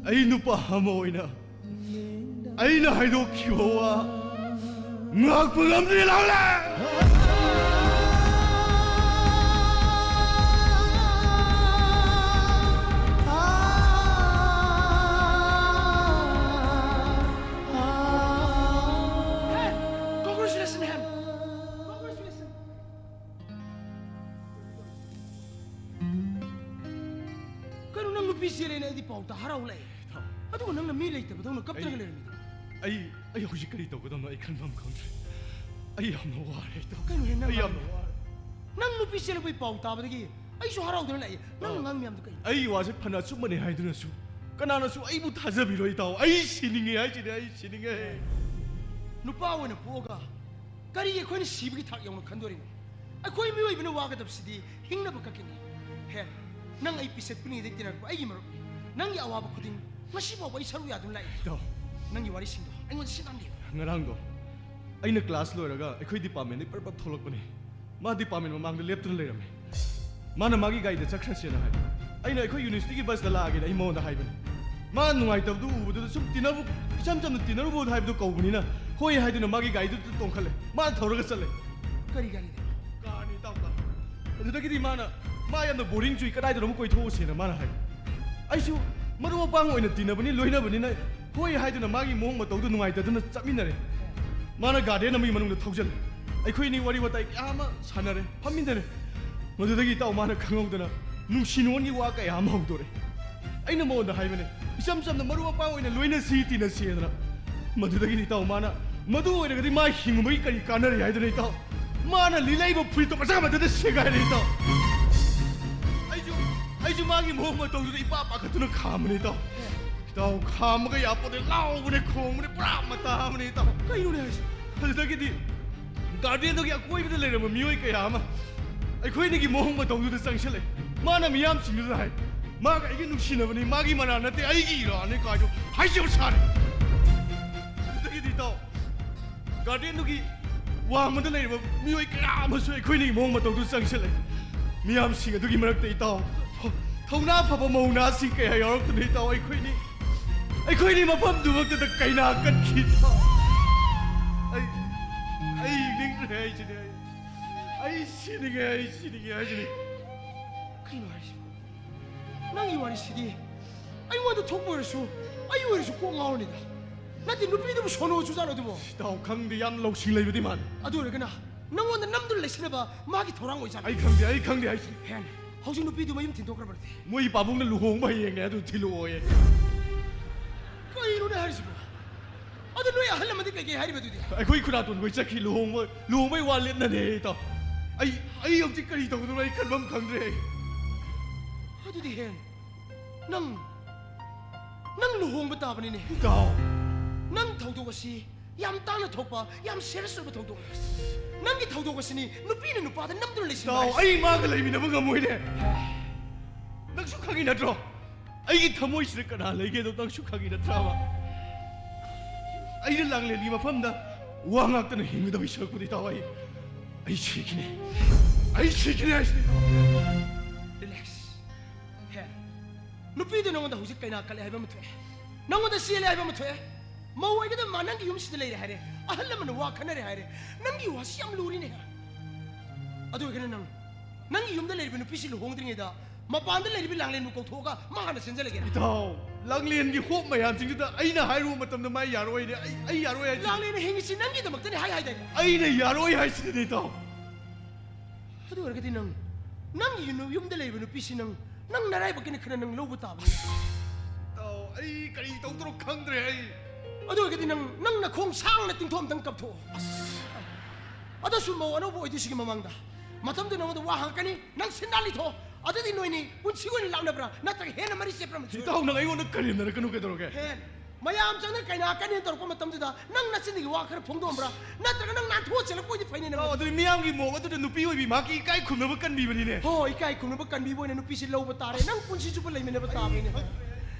ꯑꯩ ꯅꯨꯄꯥ ꯑꯃ ꯑꯣꯏꯅ ꯑꯩꯅ ꯍꯥꯏꯗꯣꯛꯈꯤꯕ ꯋꯥ ꯉꯥꯛꯄ ꯉꯝꯗ꯭ꯔꯦ, ꯂꯥꯡꯂꯦ꯫ Congratulations, man. Congratulations. ꯀꯩꯅꯣ, ꯅꯪ ꯅꯨꯄꯤ ꯆꯦꯜꯂꯦꯅ ꯑꯩꯗꯤ ꯄꯥꯎ ꯇ ꯍꯔꯥꯎ ꯂꯥꯛꯑꯦ꯫ ꯏꯇꯥꯎ꯫ ꯑꯗꯨꯒ ꯅꯪꯅ ꯃꯤ ꯂꯩꯇꯕꯗꯧꯅ ꯀꯞꯇꯅꯒ ꯑꯩ, ꯂꯩꯔꯝꯃꯤꯗꯣ꯫ ꯑꯩ, ꯑꯩ ꯍꯧꯖꯤꯛ ꯀꯔꯤ ꯇꯧꯒꯗꯕꯅꯣ ꯑꯩ ꯈꯟꯐꯝ ꯈꯪꯗ꯭ꯔꯦ꯫ ꯑꯩ ꯌꯥꯝꯅ ꯋꯥꯔꯦ, ꯏꯇꯥꯎ꯫ ꯀꯩꯅꯣꯍꯦ, ꯅꯪ ꯑꯩ ꯌꯥꯝꯅ ꯉꯥꯡꯉꯤꯗꯣ? ꯋꯥꯔꯦ꯫ ꯅꯪ ꯅꯨꯄꯤ ꯆꯦꯜꯂꯛꯄꯩ ꯄꯥꯎ ꯇꯥꯕꯗꯒꯤ ꯑꯩꯁꯨ ꯍꯔꯥꯎꯗꯅ ꯂꯥꯛꯑꯦ꯫ ꯅꯪꯅ ꯑꯥ꯫ ꯉꯥꯡ ꯃꯌꯥꯝꯗꯣ ꯀꯩꯅꯣ? ꯑꯩ ꯋꯥꯁꯦ ꯐꯅ ꯑꯆꯨꯝꯕꯅꯦ ꯍꯥꯏꯗꯨꯅꯁꯨ ꯀꯅꯥꯅꯁꯨ ꯑꯩꯕꯨ ꯊꯥꯖꯕꯤꯔꯣꯏ, ꯏꯇꯥꯎ꯫ ꯑꯩ ꯁꯤꯅꯤꯡꯉꯦ ꯍꯥꯏꯁꯤꯅꯦ, ꯑꯩ ꯁꯤꯅꯤꯡꯉꯦ꯫ ꯅꯨꯄꯥ ꯑꯣꯏꯅ ꯄꯣꯛꯑꯒ ꯀꯔꯤꯒꯤ ꯑꯩꯈꯣꯏꯅ ꯁꯤꯕꯒꯤ ꯊꯥꯛ ꯌꯧꯅ ꯈꯟꯗꯣꯔꯤꯅꯣ? ꯑꯩꯈꯣꯏ ꯃꯤꯑꯣꯏꯕꯅ ꯋꯥꯒꯗꯕꯁꯤꯗꯤ ꯍꯤꯡꯅꯕ ꯈꯛꯀꯤꯅꯤ꯫ ꯍꯦ, ꯅꯪ ꯑꯩ ꯄꯤꯁꯛ ꯄꯤꯛꯂꯤꯉꯩꯗꯒꯤ ꯇꯤꯟꯅꯔꯛꯄ ꯑꯩꯒꯤ ꯃꯔꯨꯞꯅꯤ꯫ ꯅꯪꯒꯤ ꯑꯋꯥꯕ ꯈꯨꯗꯤꯡ ꯉꯁꯤ ꯐꯥꯎꯕ ꯑꯩ ꯁꯔꯨꯛ ꯌꯥꯗꯨꯅ ꯂꯥꯛꯏ꯫ ꯏꯇꯥꯎ, ꯅꯪꯒꯤ ꯋꯥꯔꯤꯁꯤꯡꯗꯣ ꯑꯩꯉꯣꯟꯗ ꯁꯤꯠꯍꯟꯕꯤꯌꯨ꯫ ꯉꯔꯥꯡꯗꯣ ꯑꯩꯅ ꯀ꯭ꯂꯥꯁ ꯂꯣꯏꯔꯒ ꯑꯩꯈꯣꯏ ꯗꯤꯄꯥꯔꯠꯃꯦꯟꯗꯒꯤ ꯄꯔꯞ ꯄꯔꯞ ꯊꯣꯛꯂꯛꯄꯅꯦ꯫ ꯃꯥ ꯗꯤꯄꯥꯔꯠꯃꯦꯟ ꯃꯃꯥꯡꯗ ꯂꯦꯞꯇꯨꯅ ꯂꯩꯔꯝꯃꯦ꯫ ꯃꯥꯅ ꯃꯥꯒꯤ ꯒꯥꯔꯤꯗ ꯆꯠꯈ꯭ꯔꯁꯦꯅ ꯍꯥꯏꯕ꯫ ꯑꯩꯅ ꯑꯩꯈꯣꯏ ꯌꯨꯅꯤꯚꯔꯁꯤꯇꯤꯒꯤ ꯕꯁꯇ ꯂꯥꯛꯑꯒꯦꯅ ꯑꯩ ꯃꯉꯣꯟꯗ ꯍꯥꯏꯕꯅꯦ꯫ ꯃꯥ ꯅꯨꯡꯉꯥꯏꯇꯕꯗꯨ ꯎꯕꯗꯨꯗ ꯁꯨꯝ ꯇꯤꯟꯅꯕ, ꯏꯆꯝ ꯆꯝꯅ ꯇꯤꯟꯅꯔꯨꯕ ꯍꯥꯏꯕꯗꯨ ꯀꯧꯕꯅꯤꯅ ꯍꯣꯏ ꯍꯥꯏꯗꯨꯅ ꯃꯥꯒꯤ ꯒꯥꯔꯤꯗꯨꯗ ꯇꯣꯡꯈꯠꯂꯦ꯫ ꯃꯥꯅ ꯊꯧꯔꯒ ꯆꯠꯂꯦ꯫ ꯀꯔꯤ ꯒꯥꯔꯤꯗ? ꯀꯥꯔꯅꯤ ꯏꯇꯥꯎ, ꯀꯥꯔ꯫ ꯑꯗꯨꯗꯒꯤꯗꯤ ꯃꯥꯅ, "ꯃꯥ ꯌꯥꯝꯅ ꯕꯣꯔꯤꯡ ꯆꯨꯏ, ꯀꯗꯥꯏꯗꯅꯣ ꯑꯃ ꯀꯣꯏꯊꯣꯛꯎꯁꯦꯅ" ꯃꯥꯅ ꯍꯥꯏ꯫ ꯑꯩꯁꯨ ꯃꯔꯨꯞ ꯃꯄꯥꯡ ꯑꯣꯏꯅ ꯇꯤꯟꯅꯕꯅꯤ, ꯂꯣꯏꯅꯕꯅꯤꯅ ꯍꯣꯏ ꯍꯥꯏꯗꯨꯅ ꯃꯥꯒꯤ ꯃꯑꯣꯡ ꯃꯇꯧꯗꯨ ꯅꯨꯡꯉꯥꯏꯇꯗꯨꯅ ꯆꯠꯃꯤꯟꯅꯔꯦ꯫ ꯃꯥꯅ ꯒꯥꯔꯗꯦꯟ ꯑꯃꯒꯤ ꯃꯅꯨꯡꯗ ꯊꯧꯖꯤꯜꯂꯦ꯫ ꯑꯩꯈꯣꯏꯅꯤ ꯋꯥꯔꯤ ꯋꯥꯇꯥꯏ ꯀꯌꯥ ꯑꯃ ꯁꯥꯟꯅꯔꯦ, ꯐꯝꯃꯤꯟꯅꯔꯦ꯫ ꯃꯗꯨꯗꯒꯤ ꯏꯇꯥꯎ ꯃꯥꯅ ꯈꯪꯍꯧꯗꯅ ꯅꯨꯡꯁꯤ ꯅꯨꯡꯉꯣꯟꯒꯤ ꯋꯥ ꯀꯌꯥ ꯑꯃ ꯍꯧꯗꯣꯔꯦ꯫ ꯑꯩꯅ ꯃꯉꯣꯟꯗ ꯍꯥꯏꯕꯅꯦ, ꯏꯆꯝ ꯆꯝꯅ ꯃꯔꯨꯞ ꯃꯄꯥꯡ ꯑꯣꯏꯅ ꯂꯣꯏꯅꯁꯤ, ꯇꯤꯟꯅꯁꯤꯗꯅ꯫ ꯃꯗꯨꯗꯒꯤꯗꯤ ꯏꯇꯥꯎ ꯃꯥꯅ, "ꯃꯗꯨ ꯑꯣꯏꯔꯒꯗꯤ ꯃꯥ ꯍꯤꯡꯕꯒꯤ ꯀꯔꯤ ꯀꯥꯟꯅꯔꯤ?" ꯍꯥꯏꯗꯅ ꯏꯇꯥꯎ ꯃꯥꯅ ꯂꯤꯠꯂꯛꯏꯕ ꯐꯨꯔꯤꯠꯇꯣ ꯃꯆꯥ ꯃꯊꯟꯇ ꯁꯦꯒꯥꯏꯔꯦ ꯏꯇꯥꯎ꯫ ꯑꯩꯁꯨ, ꯑꯩꯁꯨ ꯃꯥꯒꯤ ꯃꯑꯣꯡ ꯃꯇꯧꯗꯨꯗ ꯏꯄꯥ ꯄꯥꯈꯠꯇꯨꯅ ꯈꯥꯝꯕꯅꯦ ꯏꯇꯥꯎ꯫ ꯏꯇꯥꯎ, ꯈꯥꯝꯕꯒ ꯌꯥꯄꯣꯠꯇꯦ, ꯂꯥꯎꯕꯅꯦ, ꯈꯣꯡꯕꯅꯦ, ꯄꯨꯔꯥ ꯃꯇꯥ ꯑꯃꯅꯦ ꯏꯇꯥꯎ꯫ ꯀꯩꯅꯣꯅꯦ ꯍꯥꯏꯁꯦ? ꯑꯗꯨꯗꯒꯤꯗꯤ ꯒꯥꯔꯗꯦꯟꯗꯨꯒꯤ ꯑꯀꯣꯏꯕꯗ ꯂꯩꯔꯝꯕ ꯃꯤꯑꯣꯏ ꯀꯌꯥ ꯑꯃ ꯑꯩꯈꯣꯏꯅꯤꯒꯤ ꯃꯑꯣꯡ ꯃꯇꯧꯗꯨꯗ ꯆꯪꯁꯤꯜꯂꯦ꯫ ꯃꯥꯅ ꯃꯤꯌꯥꯝꯁꯤꯡꯗꯨꯗ ꯍꯥꯏ, "ꯃꯥꯒ ꯑꯩꯒꯤ ꯅꯨꯡꯁꯤꯅꯕꯅꯤ, ꯃꯥꯒꯤ ꯃꯔꯥꯜ ꯅꯠꯇꯦ, ꯑꯩꯒꯤ ꯏꯔꯥꯜꯅꯤ" ꯀꯥꯏꯗꯣ ꯍꯥꯏꯖꯕ ꯁꯥꯔꯦ꯫ ꯑꯗꯨꯗꯒꯤꯗꯤ ꯏꯇꯥꯎ, ꯒꯥꯔꯗꯦꯟꯗꯨꯒꯤ ꯋꯥꯡꯃꯗ ꯂꯩꯔꯤꯕ ꯃꯤꯑꯣꯏ ꯀꯌꯥ ꯑꯃꯁꯨ ꯑꯩꯈꯣꯏꯅꯤꯒꯤ ꯃꯑꯣꯡ ꯃꯇꯧꯗꯨ ꯆꯪꯁꯤꯜꯂꯦ꯫ ꯃꯤꯌꯥꯝꯁꯤꯡ ꯑꯗꯨꯒꯤ ꯃꯔꯛꯇ ꯏꯇꯥꯎ, ꯊꯧꯅꯥ ꯐꯕ ꯃꯧ ꯅꯍꯥꯁꯤꯡ ꯀꯌꯥ ꯌꯥꯎꯔꯛꯇꯨꯅ ꯏꯇꯥꯎ, ꯑꯩꯈꯣꯏꯅꯤ, ꯑꯩꯈꯣꯏꯅꯤ ꯃꯐꯝꯗꯨꯃꯛꯇꯗ ꯀꯩꯅꯥ ꯀꯠꯈꯤ ꯏꯇꯥꯎ꯫ ꯑꯩ, ꯑꯩ ꯍꯤꯡꯅꯤꯡꯗ꯭ꯔꯦ ꯍꯥꯏꯁꯤꯅꯤ ꯑꯩ꯫ ꯑꯩ ꯁꯤꯅꯤꯡꯉꯦ, ꯑꯩ ꯁꯤꯅꯤꯡꯉꯦ ꯍꯥꯏꯁꯤꯅꯤ꯫ ꯀꯩꯅꯣ ꯍꯥꯏꯁꯤꯕꯣ? ꯅꯪꯒꯤ ꯋꯥꯔꯤꯁꯤꯗꯤ ꯑꯩꯉꯣꯟꯗ ꯊꯣꯛꯄ ꯑꯣꯏꯔꯁꯨ, ꯑꯩ ꯑꯣꯏꯔꯁꯨ ꯀꯣꯛ ꯉꯥꯎꯔꯅꯤꯗ꯫ ꯅꯠꯇꯦ, ꯅꯨꯄꯤꯗꯨꯕꯨ ꯁꯣꯅꯣ ꯆꯨꯖꯥꯠꯂꯣ ꯑꯗꯨꯕꯣ? ꯏꯇꯥꯎ, ꯈꯪꯗꯦ, ꯌꯥꯝ ꯂꯧꯁꯤꯡ ꯂꯩꯕꯗꯤ ꯃꯥꯜꯂꯤ꯫ ꯑꯗꯨ ꯑꯣꯏꯔꯒꯅ ꯅꯪꯉꯣꯟꯗ ꯅꯝꯗꯨꯅ ꯂꯩꯁꯤꯟꯅꯕ ꯃꯥꯒꯤ ꯊꯧꯔꯥꯡ ꯑꯣꯏꯖꯥꯠꯂꯣ? ꯑꯩ ꯈꯪꯗꯦ, ꯑꯩ ꯈꯪꯗꯦ ꯍꯥꯏꯁꯤꯅꯤ꯫ ꯍꯦꯟ, ꯍꯧꯖꯤꯛ ꯅꯨꯄꯤꯗꯨ ꯃꯌꯨꯝ ꯊꯤꯟꯗꯣꯛꯈ꯭ꯔꯕ꯭ꯔꯗꯤ? ꯃꯣꯏ ꯄꯥꯕꯨꯡꯅ ꯂꯨꯍꯣꯡꯕ ꯍꯌꯦꯡꯅꯦ, ꯑꯗꯨ ꯊꯤꯜꯂꯛꯑꯣꯌꯦ꯫ ꯀꯩꯅꯣꯅꯦ ꯍꯥꯏꯔꯤꯁꯤꯕꯣ? ꯑꯗꯨ ꯅꯣꯏ ꯑꯍꯜ ꯂꯃꯟꯗꯤ ꯀꯩꯀꯩ ꯍꯥꯏꯔꯤꯕ ꯑꯗꯨꯗꯤ? ꯑꯩꯈꯣꯏ ꯈꯨꯔꯥꯇꯣꯟꯈꯣꯏ ꯆꯠꯈꯤ, ꯂꯨꯍꯣꯡꯕ, ꯂꯨꯍꯣꯡꯕꯩ ꯋꯥ ꯂꯦꯞꯅꯅꯦ ꯏꯇꯥꯎ꯫ ꯑꯩ, ꯑꯩ ꯍꯧꯖꯤꯛ ꯀꯔꯤ ꯇꯧꯗꯣꯏꯅꯣ ꯑꯩ ꯈꯟꯐꯝ ꯈꯪꯗ꯭ꯔꯦ ꯑꯩ꯫ ꯑꯗꯨꯗꯤ ꯍꯦꯟ, ꯅꯪ, ꯅꯪ ꯂꯨꯍꯣꯡꯕ ꯇꯥꯕꯅꯤꯅꯦ꯫ ꯏꯇꯥꯎ꯫ ꯅꯪ ꯊꯧꯗꯣꯛ ꯑꯁꯤ ꯌꯥꯝ ꯇꯥꯡꯅ ꯊꯣꯛꯄ, ꯌꯥꯝ serious ꯑꯣꯏꯕ ꯊꯧꯗꯣꯛꯅꯤ꯫ ꯅꯪꯒꯤ ꯊꯧꯗꯣꯛ ꯑꯁꯤꯅꯤ ꯅꯨꯄꯤꯅ ꯅꯨꯄꯥꯗ ꯅꯝꯗꯨꯅ ꯂꯩꯁꯤꯟꯕ ꯏꯇꯥꯎ, ꯍꯥꯏꯁꯦ꯫ ꯑꯩ ꯃꯥꯒ ꯂꯩꯃꯤꯟꯅꯕ ꯉꯝꯃꯣꯏꯅꯦ꯫ ꯅꯪꯁꯨ ꯈꯪꯉꯤ ꯅꯠꯇ꯭ꯔꯣ? ꯑꯩꯒꯤ ꯊꯃꯣꯏꯁꯤꯗ ꯀꯅꯥ ꯂꯩꯒꯦꯗꯣ ꯅꯪꯁꯨ ꯈꯪꯉꯤ ꯅꯠꯇ꯭ꯔꯕ? ꯑꯩꯅ ꯂꯥꯡꯂꯦꯟꯒꯤ ꯃꯐꯝꯗ ꯋꯥ ꯉꯥꯛꯇꯅ ꯍꯤꯡꯒꯗꯕꯒꯤ ꯁꯔꯨꯛꯄꯨꯗꯤ, ꯏꯇꯥꯎ, ꯑꯩ, ꯑꯩ ꯁꯤꯈꯤꯅꯤ꯫ ꯑꯩ ꯁꯤꯈꯤꯅꯤ ꯍꯥꯏꯁꯤꯅꯤ, ꯏꯇꯥꯎ꯫ Relax꯫ ꯍꯦ, ꯅꯨꯄꯤꯗꯨ ꯅꯉꯣꯟꯗ ꯍꯧꯖꯤꯛ ꯀꯩꯅꯥ ꯀꯠꯂꯦ ꯍꯥꯏꯕ ꯑꯃ ꯊꯣꯛꯑꯦ, ꯅꯉꯣꯟꯗ ꯆꯦꯜꯂꯦ ꯍꯥꯏꯕ ꯑꯃ ꯊꯣꯛꯑꯦ꯫ ꯃꯧ ꯑꯣꯏꯒꯗꯕ ꯃꯥ ꯅꯪꯒꯤ ꯌꯨꯝꯁꯤꯗ ꯂꯩꯔꯦ ꯍꯥꯏꯔꯦ, ꯑꯍꯜ ꯂꯃꯟꯅ ꯋꯥ ꯈꯟꯅꯔꯦ ꯍꯥꯏꯔꯦ꯫ ꯅꯪꯒꯤ ꯋꯥꯁꯤ ꯌꯥꯝ ꯂꯨꯔꯤꯅꯦ꯫ ꯑꯗꯨ ꯑꯣꯏꯔꯒꯅ ꯅꯪ, ꯅꯪꯒꯤ ꯌꯨꯝꯗ ꯂꯩꯔꯤꯕ ꯅꯨꯄꯤꯁꯤ ꯂꯨꯍꯣꯡꯗ꯭ꯔꯤꯉꯩꯗ ꯃꯄꯥꯟꯗ ꯂꯩꯔꯤꯕ ꯂꯥꯡꯂꯦꯟꯕꯨ ꯀꯧꯊꯣꯛꯑꯒ ꯃꯥ ꯍꯥꯟꯅ ꯆꯦꯟꯖꯜꯂꯒꯦꯔꯥ? ꯏꯇꯥꯎ, ꯂꯥꯡꯂꯦꯟꯒꯤ ꯍꯣꯞ ꯃꯌꯥꯝꯁꯤꯡꯗꯨꯗ ꯑꯩꯅ ꯍꯥꯏꯔꯨꯕ ꯃꯇꯝꯗ ꯃꯥ ꯌꯥꯔꯣꯏꯅꯦ꯫ ꯑꯩ, ꯑꯩ ꯌꯥꯔꯣꯏ ꯍꯥꯏꯁꯤꯅꯤ꯫ ꯂꯥꯡꯂꯦꯟꯅ ꯍꯤꯡꯉꯤꯁꯤ ꯅꯪꯒꯤꯗꯃꯛꯇꯅꯤ ꯍꯥꯏ ꯍꯥꯏꯗꯥꯏꯅꯦ? ꯑꯩꯅ ꯌꯥꯔꯣꯏ ꯍꯥꯏꯁꯤꯅꯤꯅꯦ, ꯏꯇꯥꯎ꯫ ꯑꯗꯨ ꯑꯣꯏꯔꯒꯗꯤ ꯅꯪ, ꯅꯪꯒꯤ ꯅꯨ-, ꯌꯨꯝꯗ ꯂꯩꯔꯤꯕ ꯅꯨꯄꯤꯁꯤ ꯅꯪ, ꯅꯪ ꯅꯔꯥꯏꯕꯛꯀꯤꯅ ꯈꯔ ꯅꯪ ꯂꯧꯕ ꯇꯥꯕꯅꯤ꯫ ꯏꯇꯥꯎ, ꯑꯩ ꯀꯔꯤ ꯇꯧꯗꯣꯏꯅꯣ ꯈꯪꯗ꯭ꯔꯦ ꯑꯩ꯫ ꯑꯗꯨ ꯑꯣꯏꯔꯒꯗꯤ ꯅꯪ, ꯅꯪ ꯅꯈꯣꯡ ꯁꯥꯡꯅ ꯇꯤꯡꯊꯣꯛ ꯑꯝꯇꯪ ꯀꯞꯊꯣꯛꯑꯣ꯫ ꯑꯗꯨꯁꯨ ꯃꯧ ꯑꯅꯧꯕ ꯑꯣꯏꯗꯣꯏꯁꯤꯒꯤ ꯃꯃꯥꯡꯗ꯫ ꯃꯇꯝꯗꯨ ꯅꯉꯣꯟꯗ ꯋꯥ ꯍꯪꯉꯛꯀꯅꯤ, ꯅꯪ ꯁꯤꯟꯗꯥ ꯂꯤꯊꯣꯛꯑꯣ꯫ ꯑꯗꯨꯗꯤ ꯅꯣꯏꯅꯤ ꯄꯨꯟꯁꯤꯒꯤ ꯑꯣꯏꯅ ꯂꯥꯞꯅꯕ꯭ꯔꯥ, ꯅꯠꯇ꯭ꯔꯒ ꯍꯦꯟꯅ ꯃꯔꯤ ꯆꯦꯠꯄ꯭ꯔꯥ? ꯏꯇꯥꯎ, ꯅꯪ ꯑꯩꯉꯣꯟꯗ ꯀꯔꯦꯝꯅꯔꯛꯀꯅꯨ ꯀꯩꯗꯧꯔꯒꯦ? ꯍꯦꯟ-, ꯃꯌꯥꯝ ꯆꯪꯅ ꯀꯩꯅꯥ ꯀꯠꯅꯦꯅ ꯇꯧꯔꯛꯄ ꯃꯇꯝꯗꯨꯗ ꯅꯪ ꯅꯆꯤꯟꯗꯒꯤ ꯋꯥ ꯈꯔ ꯐꯣꯡꯗꯣꯛꯑꯝꯕ꯭ꯔꯥ? ꯅꯠꯇ꯭ꯔꯒ ꯅꯪ ꯅꯥꯟꯊꯣꯛꯑ ꯆꯦꯜꯂꯛꯄ ꯑꯣꯏꯗꯤ ꯐꯩꯅꯦ ꯅꯪ꯫ ꯏꯇꯥꯎ, ꯑꯗꯨꯗꯤ ꯃꯤꯌꯥꯝꯒꯤ ꯃꯑꯣꯡ ꯑꯗꯨꯗ ꯅꯨꯄꯤ ꯑꯣꯏꯕꯤ ꯃꯍꯥꯛꯀꯤ ꯏꯀꯥꯏ ꯈꯨꯝꯅꯕ ꯀꯟꯕꯤꯕꯅꯤꯅꯦ꯫ ꯍꯣ, ꯏꯀꯥꯏ ꯈꯨꯝꯅꯕ ꯀꯟꯕꯤꯕ ꯑꯣꯏꯅ ꯅꯨꯄꯤꯁꯤ ꯂꯧꯕ ꯇꯥꯔꯦ꯫ ꯅꯪ ꯄꯨꯟꯁꯤ ꯆꯨꯞꯄ ꯂꯩꯃꯤꯟꯅꯕ ꯇꯥꯕꯅꯤꯅꯦ꯫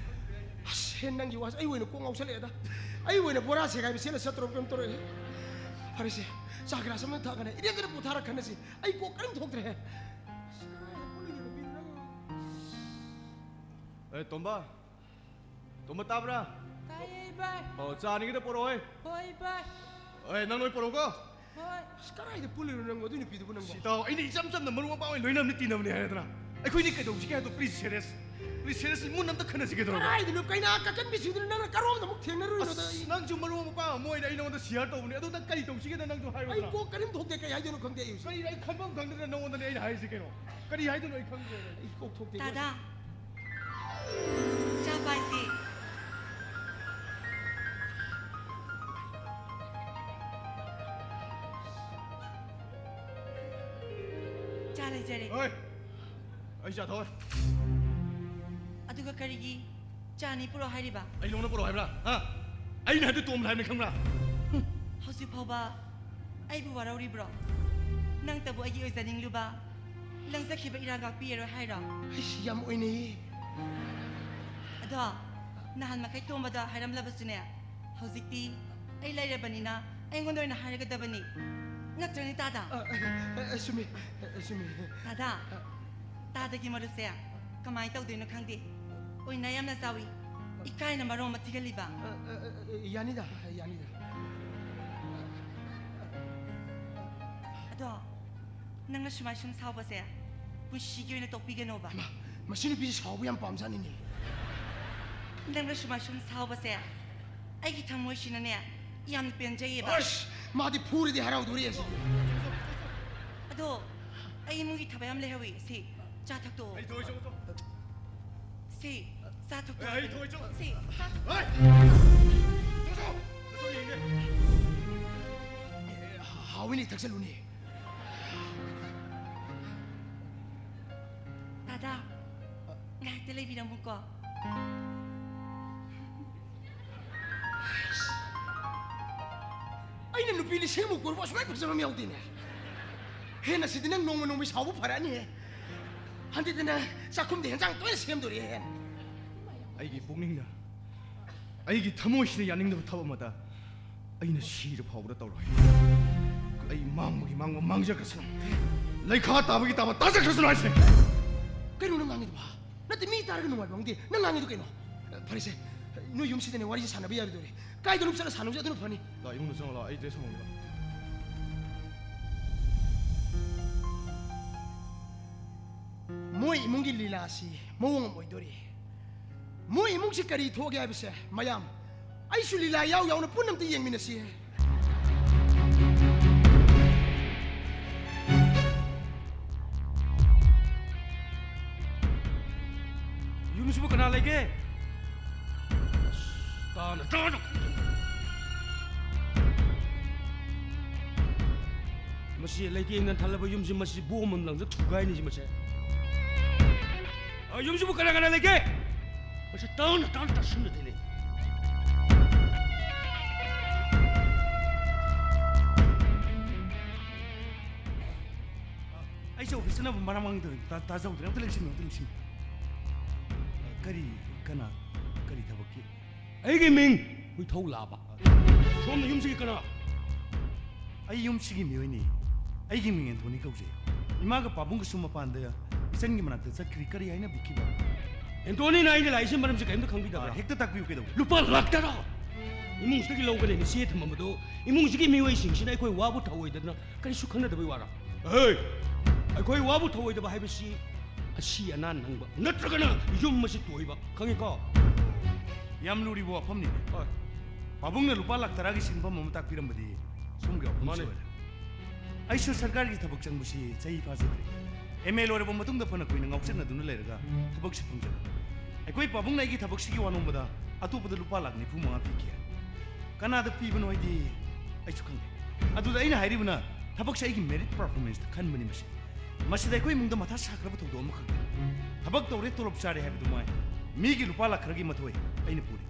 ꯑꯁ, ꯍꯦ, ꯅꯪꯒꯤ ꯋꯥꯁꯦ ꯑꯩ ꯑꯣꯏꯅ ꯀꯣꯛ ꯉꯥꯎꯁꯜꯂꯛꯑꯦꯗ꯫ ꯑꯩ ꯑꯣꯏꯅ ꯕꯣꯔꯥ ꯁꯦꯒꯥꯏꯕ ꯁꯦꯠꯂ ꯆꯠꯇꯧꯔ ꯀꯩꯅꯣꯝ ꯇꯧꯔꯛꯑꯦ꯫ ꯐꯔꯦꯁꯦ, ꯆꯥ ꯒꯤꯂꯥꯁ ꯑꯃ ꯊꯛꯑꯒꯅꯦ ꯏꯔꯦꯟꯖꯅ ꯄꯣꯊꯥꯔ ꯈꯟꯅꯁꯤ꯫ ꯑꯩ ꯀꯣꯛ ꯀꯔꯤꯝ ꯊꯣꯛꯇ꯭ꯔꯦꯍꯦ꯫ ꯑꯁ, ꯀꯗꯥꯏꯗ ꯄꯨꯜꯂꯨꯏꯅꯣ ꯅꯨꯄꯤꯗꯨꯅ? ꯑꯦ, ꯇꯣꯝꯕ꯫ ꯇꯣꯝꯕ, ꯇꯥꯕ꯭ꯔꯥ? ꯇꯥꯏꯌꯦ, ꯏꯕꯥꯏ꯫ ꯑꯣ, ꯆꯥ ꯑꯅꯤꯒꯤꯗ ꯄꯣꯔꯛꯑꯣ, ꯍꯦ꯫ ꯍꯣꯏ, ꯏꯕꯥꯏ꯫ ꯍꯣꯏ, ꯅꯪ ꯂꯣꯏ ꯄꯣꯔꯛꯎꯀꯣ꯫ ꯍꯣꯏ꯫ ꯑꯁ, ꯀꯗꯥꯏꯗ ꯄꯨꯜꯂꯨꯏꯅꯣ ꯅꯪꯕꯣ, ꯑꯗꯨꯏ ꯅꯨꯄꯤꯗꯨꯕꯨ ꯅꯪꯕꯣ? ꯁꯤ ꯇꯥꯎ, ꯑꯩꯅ ꯏꯆꯝ ꯆꯝꯅ ꯃꯔꯨꯞ ꯃꯄꯥꯡ ꯑꯣꯏꯅ ꯂꯣꯏꯅꯕꯅ ꯇꯤꯟꯅꯕꯅꯦ ꯍꯥꯏꯔꯗ꯭ꯔꯥ? ꯑꯩꯈꯣꯏꯅꯤ ꯀꯩꯗꯧꯁꯤꯒꯦ ꯍꯥꯏꯗꯣ, please, serious. Please, serious, ꯏꯃꯨꯡ ꯑꯝꯇ ꯈꯟꯅꯁꯤ ꯀꯩꯗꯧꯔꯒꯦ? ꯀꯗꯥꯏꯗꯅꯣ ꯀꯩꯅꯥ ꯀꯥꯀꯟꯕꯤꯁꯤꯡꯗꯨꯅ ꯅꯪꯅ ꯀꯔꯣꯝꯗ ꯑꯃꯨꯛ ꯊꯦꯡꯅꯔꯨꯏꯅꯣꯗ ꯑꯁ, ꯑꯩ? ꯅꯪꯁꯨ ꯃꯔꯨꯞ ꯃꯄꯥꯡ ꯑꯃ ꯑꯣꯏꯅ ꯑꯩ ꯅꯉꯣꯟꯗ share ꯇꯧꯕꯅꯦ꯫ ꯑꯗꯨ ꯅꯪ ꯀꯔꯤ ꯇꯧꯁꯤꯒꯦꯅ ꯅꯪꯁꯨ ꯑꯩ ꯍꯥꯏꯔꯣꯗꯅ? ꯀꯣꯛ ꯀꯔꯤꯝ ꯊꯣꯛꯇꯦ, ꯀꯩ ꯍꯥꯏꯗꯣꯏꯅꯣ ꯈꯪꯗꯦ ꯑꯩ ꯍꯧꯖꯤꯛ꯫ ꯀꯔꯤ, ꯑꯩ ꯈꯟꯐꯝ ꯈꯪꯗꯗꯅ ꯅꯉꯣꯟꯗꯅꯦ ꯑꯩꯅ ꯍꯥꯏꯔꯤꯁꯤ ꯀꯩꯅꯣ? ꯀꯔꯤ ꯍꯥꯏꯗꯣꯏꯅꯣ ꯑꯩ ꯈꯪꯗ꯭ꯔꯦ꯫ ꯑꯩ ꯀꯣꯛ ꯊꯣꯛꯇꯦ꯫ ꯇꯥꯗꯥ, ꯆꯥ ꯄꯥꯏꯁꯤ꯫ ꯆꯥ ꯂꯩꯖꯔꯦ꯫ ꯍꯣꯏ, ꯑꯩ ꯆꯥ ꯊꯛꯑꯣꯏ꯫ ꯑꯗꯨꯒ ꯀꯔꯤꯒꯤ ꯆꯥ ꯑꯅꯤ ꯄꯨꯔꯛꯑꯣ ꯍꯥꯏꯔꯤꯕ? ꯑꯩ ꯅꯉꯣꯟꯗ ꯄꯨꯔꯛꯑꯣ ꯍꯥꯏꯕ꯭ꯔꯥ? ꯍꯥ? ꯑꯩꯅ ꯍꯥꯏꯕꯗꯤ ꯇꯣꯝꯅ ꯍꯥꯏꯕꯅꯤ, ꯈꯪꯕ꯭ꯔꯥ? ꯍꯨꯝ, ꯍꯧꯖꯤꯛ ꯐꯥꯎꯕ ꯑꯩꯕꯨ ꯋꯥꯔꯧꯔꯤꯕ꯭ꯔꯣ? ꯅꯪꯇꯕꯨ ꯑꯩꯒꯤ ꯑꯣꯏꯖꯅꯤꯡꯂꯨꯕ, ꯅꯪ ꯆꯠꯈꯤꯕ ꯏꯔꯥꯡ ꯉꯥꯛꯄꯤꯔꯔꯣꯏ ꯍꯥꯏꯔꯣ? ꯑꯩꯁ, ꯌꯥꯝ ꯑꯣꯏꯅꯩꯌꯦ꯫ ꯑꯗꯣ ꯅꯍꯥꯟ ꯃꯈꯩ ꯇꯣꯝꯕꯗ ꯍꯥꯏꯔꯝꯂꯕꯁꯨꯅꯦ, ꯍꯧꯖꯤꯛꯇꯤ ꯑꯩ ꯂꯩꯔꯕꯅꯤꯅ ꯑꯩꯉꯣꯟꯗ ꯑꯣꯏꯅ ꯍꯥꯏꯔꯒꯗꯕꯅꯤ꯫ ꯅꯠꯇ꯭ꯔꯅꯦ, ꯇꯥꯗ? ꯑ, ꯑ, ꯑ, ꯆꯨꯝꯃꯤ, ꯑ, ꯑ, ꯆꯨꯝꯃꯤ꯫ ꯇꯥꯗ, ꯇꯥꯗꯒꯤ ꯃꯔꯨꯞꯁꯦ ꯀꯃꯥꯏꯅ ꯇꯧꯗꯣꯏꯅꯣ ꯈꯪꯗꯦ꯫ ꯑꯣꯏꯅ ꯌꯥꯝꯅ ꯆꯥꯎꯏ, ꯏꯀꯥꯏꯅ ꯃꯔꯣꯝ ꯑꯃ ꯊꯤꯒꯜꯂꯤꯕ꯫ ꯑ, ꯑ, ꯑ, ꯑ, ꯌꯥꯅꯤꯗ, ꯌꯥꯅꯤꯗ꯫ ꯑꯗꯣ ꯅꯪꯅ ꯁꯨꯃꯥꯏ ꯁꯨꯝ ꯁꯥꯎꯕꯁꯦ ꯄꯨꯟꯁꯤꯒꯤ ꯑꯣꯏꯅ ꯇꯣꯛꯄꯤꯒꯅꯣꯕ꯫ ꯃꯥ, ꯃꯁꯤ ꯅꯨꯄꯤꯁꯤ ꯁꯥꯎꯕ ꯌꯥꯝ ꯄꯥꯝꯖꯥꯠꯅꯤꯅꯦ꯫ ꯅꯪꯅ ꯁꯨꯃꯥꯏ ꯁꯨꯝ ꯁꯥꯎꯕꯁꯦ ꯑꯩꯒꯤ ꯊꯃꯣꯏꯁꯤꯅꯅꯦ ꯌꯥꯝꯅ ꯄꯦꯟꯖꯩꯌꯦꯕ꯫ ꯑꯁ, ꯃꯥꯗꯤ ꯐꯨꯔꯗꯤ ꯍꯔꯥꯎꯗꯣꯔꯤ ꯑꯁꯤꯗꯤ꯫ ꯑꯗꯣ ꯑꯩ ꯏꯃꯨꯡꯒꯤ ꯊꯕꯛ ꯌꯥꯝ ꯂꯩꯍꯧꯋꯤ꯫ ꯁꯤ ꯆꯥ ꯊꯛꯇꯣꯛꯑꯣ꯫ ꯑꯩ ꯊꯣꯛꯏ ꯆꯣ ꯆꯣ ꯁꯤ ꯆꯥ ꯑꯩ ꯊꯛꯇꯣꯛꯑꯣ꯫ ꯊꯣꯛꯏ ꯆꯣ ꯁꯤ ꯆꯥ ꯊꯛꯇꯣꯛꯑꯣ꯫ ꯍꯩ! ꯆꯣ ꯆꯣ! ꯅꯁꯛ ꯌꯦꯡꯒꯦ꯫ ꯍꯥꯎꯏꯅꯦ, ꯊꯛꯆꯜꯂꯨꯅꯦ꯫ ꯇꯥꯗ, ꯉꯥꯏꯍꯥꯛꯇ ꯂꯩꯕꯤꯔꯝꯃꯨꯀꯣ꯫ ꯑꯩꯅ ꯅꯨꯄꯤ ꯂꯤꯁꯤꯡꯃꯨꯛ ꯀꯣꯏꯔꯕ ꯑꯁꯨꯃꯥꯏꯅ ꯐꯖꯕ ꯑꯃ ꯌꯥꯎꯗꯦꯅꯦ꯫ ꯍꯦꯟꯅ ꯁꯤꯗꯤ ꯅꯪ ꯅꯣꯡꯃ ꯅꯣꯡꯃꯒꯤ ꯁꯥꯎꯕ ꯐꯔꯛꯑꯅꯤꯍꯦ꯫ ꯍꯟꯗꯛꯇꯤ ꯅꯪ ꯆꯥꯛꯈꯨꯝꯗ ꯍꯦꯟꯖꯥꯡ ꯇꯣꯏꯅ ꯁꯦꯝꯗꯣꯔꯤꯍꯦ꯫ ꯑꯩꯒꯤ ꯄꯨꯛꯅꯤꯡꯅ, ꯑꯩꯒꯤ ꯊꯃꯣꯏꯁꯤꯅ ꯌꯥꯅꯤꯡꯗꯕ ꯊꯕꯛ ꯑꯃꯗ ꯑꯩꯅ ꯁꯤꯔ ꯐꯥꯎꯕꯗ ꯇꯧꯔꯣꯏ꯫ ꯑꯩ ꯃꯥꯡꯕꯒꯤ ꯃꯥꯡꯕ ꯃꯥꯡꯖꯈ꯭ꯔꯁꯅꯨ, ꯂꯩꯈꯥ ꯇꯥꯕꯒꯤ ꯇꯥꯕ ꯇꯥꯖꯈ꯭ꯔꯁꯅꯨ ꯍꯥꯏꯁꯤꯅꯤ꯫ ꯀꯩꯅꯣ ꯅꯪ ꯉꯥꯡꯉꯤꯗꯨꯕꯣ? ꯅꯠꯇꯦ, ꯃꯤ ꯇꯥꯔꯒ ꯅꯨꯡꯉꯥꯏꯕ ꯈꯪꯗꯦ꯫ ꯅꯪ ꯉꯥꯡꯉꯤꯗꯨ ꯀꯩꯅꯣ? ꯐꯔꯦꯁꯦ, ꯅꯣꯏ ꯌꯨꯝꯁꯤꯗꯅꯦ ꯋꯥꯔꯤꯁꯦ ꯁꯥꯟꯅꯕ ꯌꯥꯔꯣꯏꯗꯧꯔꯦ꯫ ꯀꯥꯏꯗꯅꯣꯝ ꯆꯠꯂ ꯁꯥꯟꯅꯧꯁꯦ, ꯑꯗꯨꯅ ꯐꯅꯤ꯫ ꯂꯥꯛ, ꯏꯃꯨꯡꯗ ꯆꯪꯉꯣ ꯂꯥꯛꯑꯣ, ꯑꯩ ꯗ꯭ꯔꯦꯁ ꯍꯣꯡꯉꯒꯦ ꯂꯥꯛꯑꯣ꯫ ꯃꯣꯏ ꯏꯃꯨꯡꯒꯤ ꯂꯤꯂꯥꯁꯤ ꯃꯑꯣꯡ ꯑꯃ ꯑꯣꯏꯗꯣꯔꯤ꯫ ꯃꯣꯏ ꯏꯃꯨꯡꯁꯤ ꯀꯔꯤ ꯊꯣꯛꯑꯒꯦ ꯍꯥꯏꯕꯁꯦ ꯃꯌꯥꯝ, ꯑꯩꯁꯨ ꯂꯤꯂꯥ ꯌꯥꯎ ꯌꯥꯎꯅ ꯄꯨꯟꯅ ꯑꯝꯇ ꯌꯦꯡꯃꯤꯟꯅꯁꯤ꯫ ꯌꯨꯝꯁꯤꯕꯨ ꯀꯅꯥ ꯂꯩꯒꯦ? ꯑꯁ, ꯇꯥꯅ, ꯇꯥꯅ꯫ ꯃꯁꯤ ꯂꯩꯇꯦꯡꯅ ꯊꯜꯂꯕ ꯌꯨꯝꯁꯤ, ꯃꯁꯤ ꯕꯣꯝ ꯑꯃ ꯂꯪꯖ ꯊꯨꯒꯥꯏꯅꯤ ꯁꯤ ꯃꯁꯦ꯫ ꯑ, ꯌꯨꯝꯁꯤꯕꯨ ꯀꯅꯥ ꯀꯅꯥ ꯂꯩꯒꯦ? ꯃꯁꯤ ꯇꯥꯅ, ꯇꯥꯅ ꯇꯥꯁꯤꯟꯅꯗꯦꯅꯦ꯫ ꯑꯩꯁꯦ ꯑꯣꯐꯤꯁ ꯆꯠꯅꯕ ꯃꯔꯥꯡ ꯃꯔꯥꯡ ꯇꯧꯔꯤ꯫ ꯇꯥ-, ꯇꯥꯖꯧꯗ꯭ꯔꯦ꯫ ꯑꯝꯇ ꯂꯦꯡꯁꯤꯟꯕꯤꯌꯨ, ꯑꯝꯇ ꯂꯦꯡꯁꯤꯟꯕꯤꯌꯨ꯫ ꯀꯔꯤ? ꯀꯅꯥ? ꯀꯔꯤ ꯊꯕꯛꯀꯤ? ꯑꯩꯒꯤ ꯃꯤꯡ ꯍꯨꯏꯊꯧ ꯂꯥꯕ꯫ ꯁꯣꯝꯅ ꯌꯨꯝꯁꯤꯒꯤ ꯀꯅꯥ? ꯑꯩ ꯌꯨꯝꯁꯤꯒꯤ ꯃꯤꯑꯣꯏꯅꯤ꯫ ꯑꯩꯒꯤ ꯃꯤꯡ ꯑꯦꯟꯊꯣꯅꯤ ꯀꯧꯖꯩ꯫ ꯏꯃꯥꯒ ꯄꯥꯕꯨꯡꯒꯁꯨ ꯃꯄꯥꯟꯗ ꯏꯆꯟꯒꯤ ꯃꯅꯥꯛꯇ ꯆꯠꯈ꯭ꯔꯤ꯫ ꯀꯔꯤ ꯍꯥꯏꯅꯕꯤꯈꯤꯕ? ꯑꯦꯟꯊꯣꯅꯤꯅ ꯑꯩꯅ ꯂꯥꯛꯏꯁꯤ ꯃꯔꯝꯁꯤ ꯀꯔꯤꯝꯇ ꯈꯪꯕꯤꯗꯕ꯭ꯔꯥ? ꯍꯦꯛꯇ ꯇꯥꯛꯄꯤꯌꯨ, ꯀꯩꯗꯧꯕ? ꯂꯨꯄꯥ ꯂꯥꯛ ꯇꯔꯥ ꯏꯃꯨꯡꯁꯤꯗꯒꯤ ꯂꯧꯒꯅꯦꯅ ꯆꯦ ꯊꯝꯃꯝꯕꯗꯣ, ꯏꯃꯨꯡꯁꯤꯒꯤ ꯃꯤꯑꯣꯏꯁꯤꯡꯁꯤꯅ ꯑꯩꯈꯣꯏ ꯋꯥꯕꯨ ꯊꯧꯑꯣꯏꯗꯅ ꯀꯔꯤꯁꯨ ꯈꯪꯅꯗꯕꯩ ꯋꯥꯔꯥ? ꯑꯩꯈꯣꯏ ꯋꯥꯕꯨ ꯊꯧꯑꯣꯏꯗꯕ ꯍꯥꯏꯕꯁꯤ ꯑꯁꯤ ꯑꯅꯥ ꯅꯪꯕ ꯅꯠꯇ꯭ꯔꯒꯅ ꯌꯨꯝ ꯑꯁꯤ ꯇꯣꯏꯕ, ꯈꯪꯉꯤꯀꯣ? ꯌꯥꯝ ꯂꯨꯔꯤꯕ ꯋꯥꯐꯝꯅꯤ꯫ ꯍꯣꯏ꯫ ꯄꯥꯕꯨꯡꯅ ꯂꯨꯄꯥ ꯂꯥꯛ ꯇꯔꯥꯒꯤ ꯁꯤꯟꯐꯝ ꯑꯃ ꯇꯥꯛꯄꯤꯔꯝꯕꯗꯤ ꯁꯣꯝꯒꯤ ꯋꯥꯐꯝꯁꯤ ꯃꯥꯅꯦ꯫ ꯑꯣꯏꯔꯦ꯫ ꯑꯩꯁꯨ ꯁꯔꯀꯥꯔꯒꯤ ꯊꯕꯛ ꯆꯪꯕꯁꯤ ꯆꯍꯤ ꯐꯥꯖꯗ꯭ꯔꯤ꯫ ꯑꯦꯝ ꯑꯦ ꯂꯣꯏꯔꯕ ꯃꯇꯨꯡꯗ ꯐꯅ ꯀꯨꯏꯅ ꯉꯥꯎꯆꯠꯅꯗꯨꯅ ꯂꯩꯔꯒ ꯊꯕꯛꯁꯤ ꯐꯪꯖꯕꯅꯤ꯫ ꯑꯩꯈꯣꯏ ꯄꯥꯕꯨꯡꯅ ꯑꯩꯒꯤ ꯊꯕꯛꯁꯤꯒꯤ ꯋꯥ ꯅꯣꯝꯕꯗ ꯑꯇꯣꯞꯄꯗ ꯂꯨꯄꯥ ꯂꯥꯛ ꯅꯤꯐꯨ ꯃꯉꯥ ꯄꯤꯈꯤ꯫ ꯀꯅꯥꯗ ꯄꯤꯕꯅꯣ ꯍꯥꯏꯗꯤ ꯑꯩꯁꯨ ꯈꯪꯗꯦ꯫ ꯑꯗꯨꯗ ꯑꯩꯅ ꯍꯥꯏꯔꯤꯕꯅ ꯊꯕꯛꯁꯦ ꯑꯩꯒꯤ ꯃꯦꯔꯤꯠ ꯄꯔꯐꯣꯔꯃꯦꯟꯁꯇ ꯈꯟꯕꯅꯤ꯫ ꯃꯁꯤ, ꯃꯁꯤꯗ ꯑꯩꯈꯣꯏ ꯏꯃꯨꯡꯗ ꯃꯊꯥ ꯁꯥꯈ꯭ꯔꯕ ꯊꯧꯗꯣꯛ ꯑꯃꯈꯛ꯫ ꯊꯕꯛ ꯇꯧꯔꯦ, ꯇꯣꯂꯣꯞ ꯆꯥꯔꯦ ꯍꯥꯏꯕꯗꯨ ꯃꯥꯏ ꯃꯤꯒꯤ ꯂꯨꯄꯥ ꯂꯥꯛ ꯈꯔꯒꯤ ꯃꯊꯣꯏ ꯑꯩꯅ ꯄꯨꯔꯤ꯫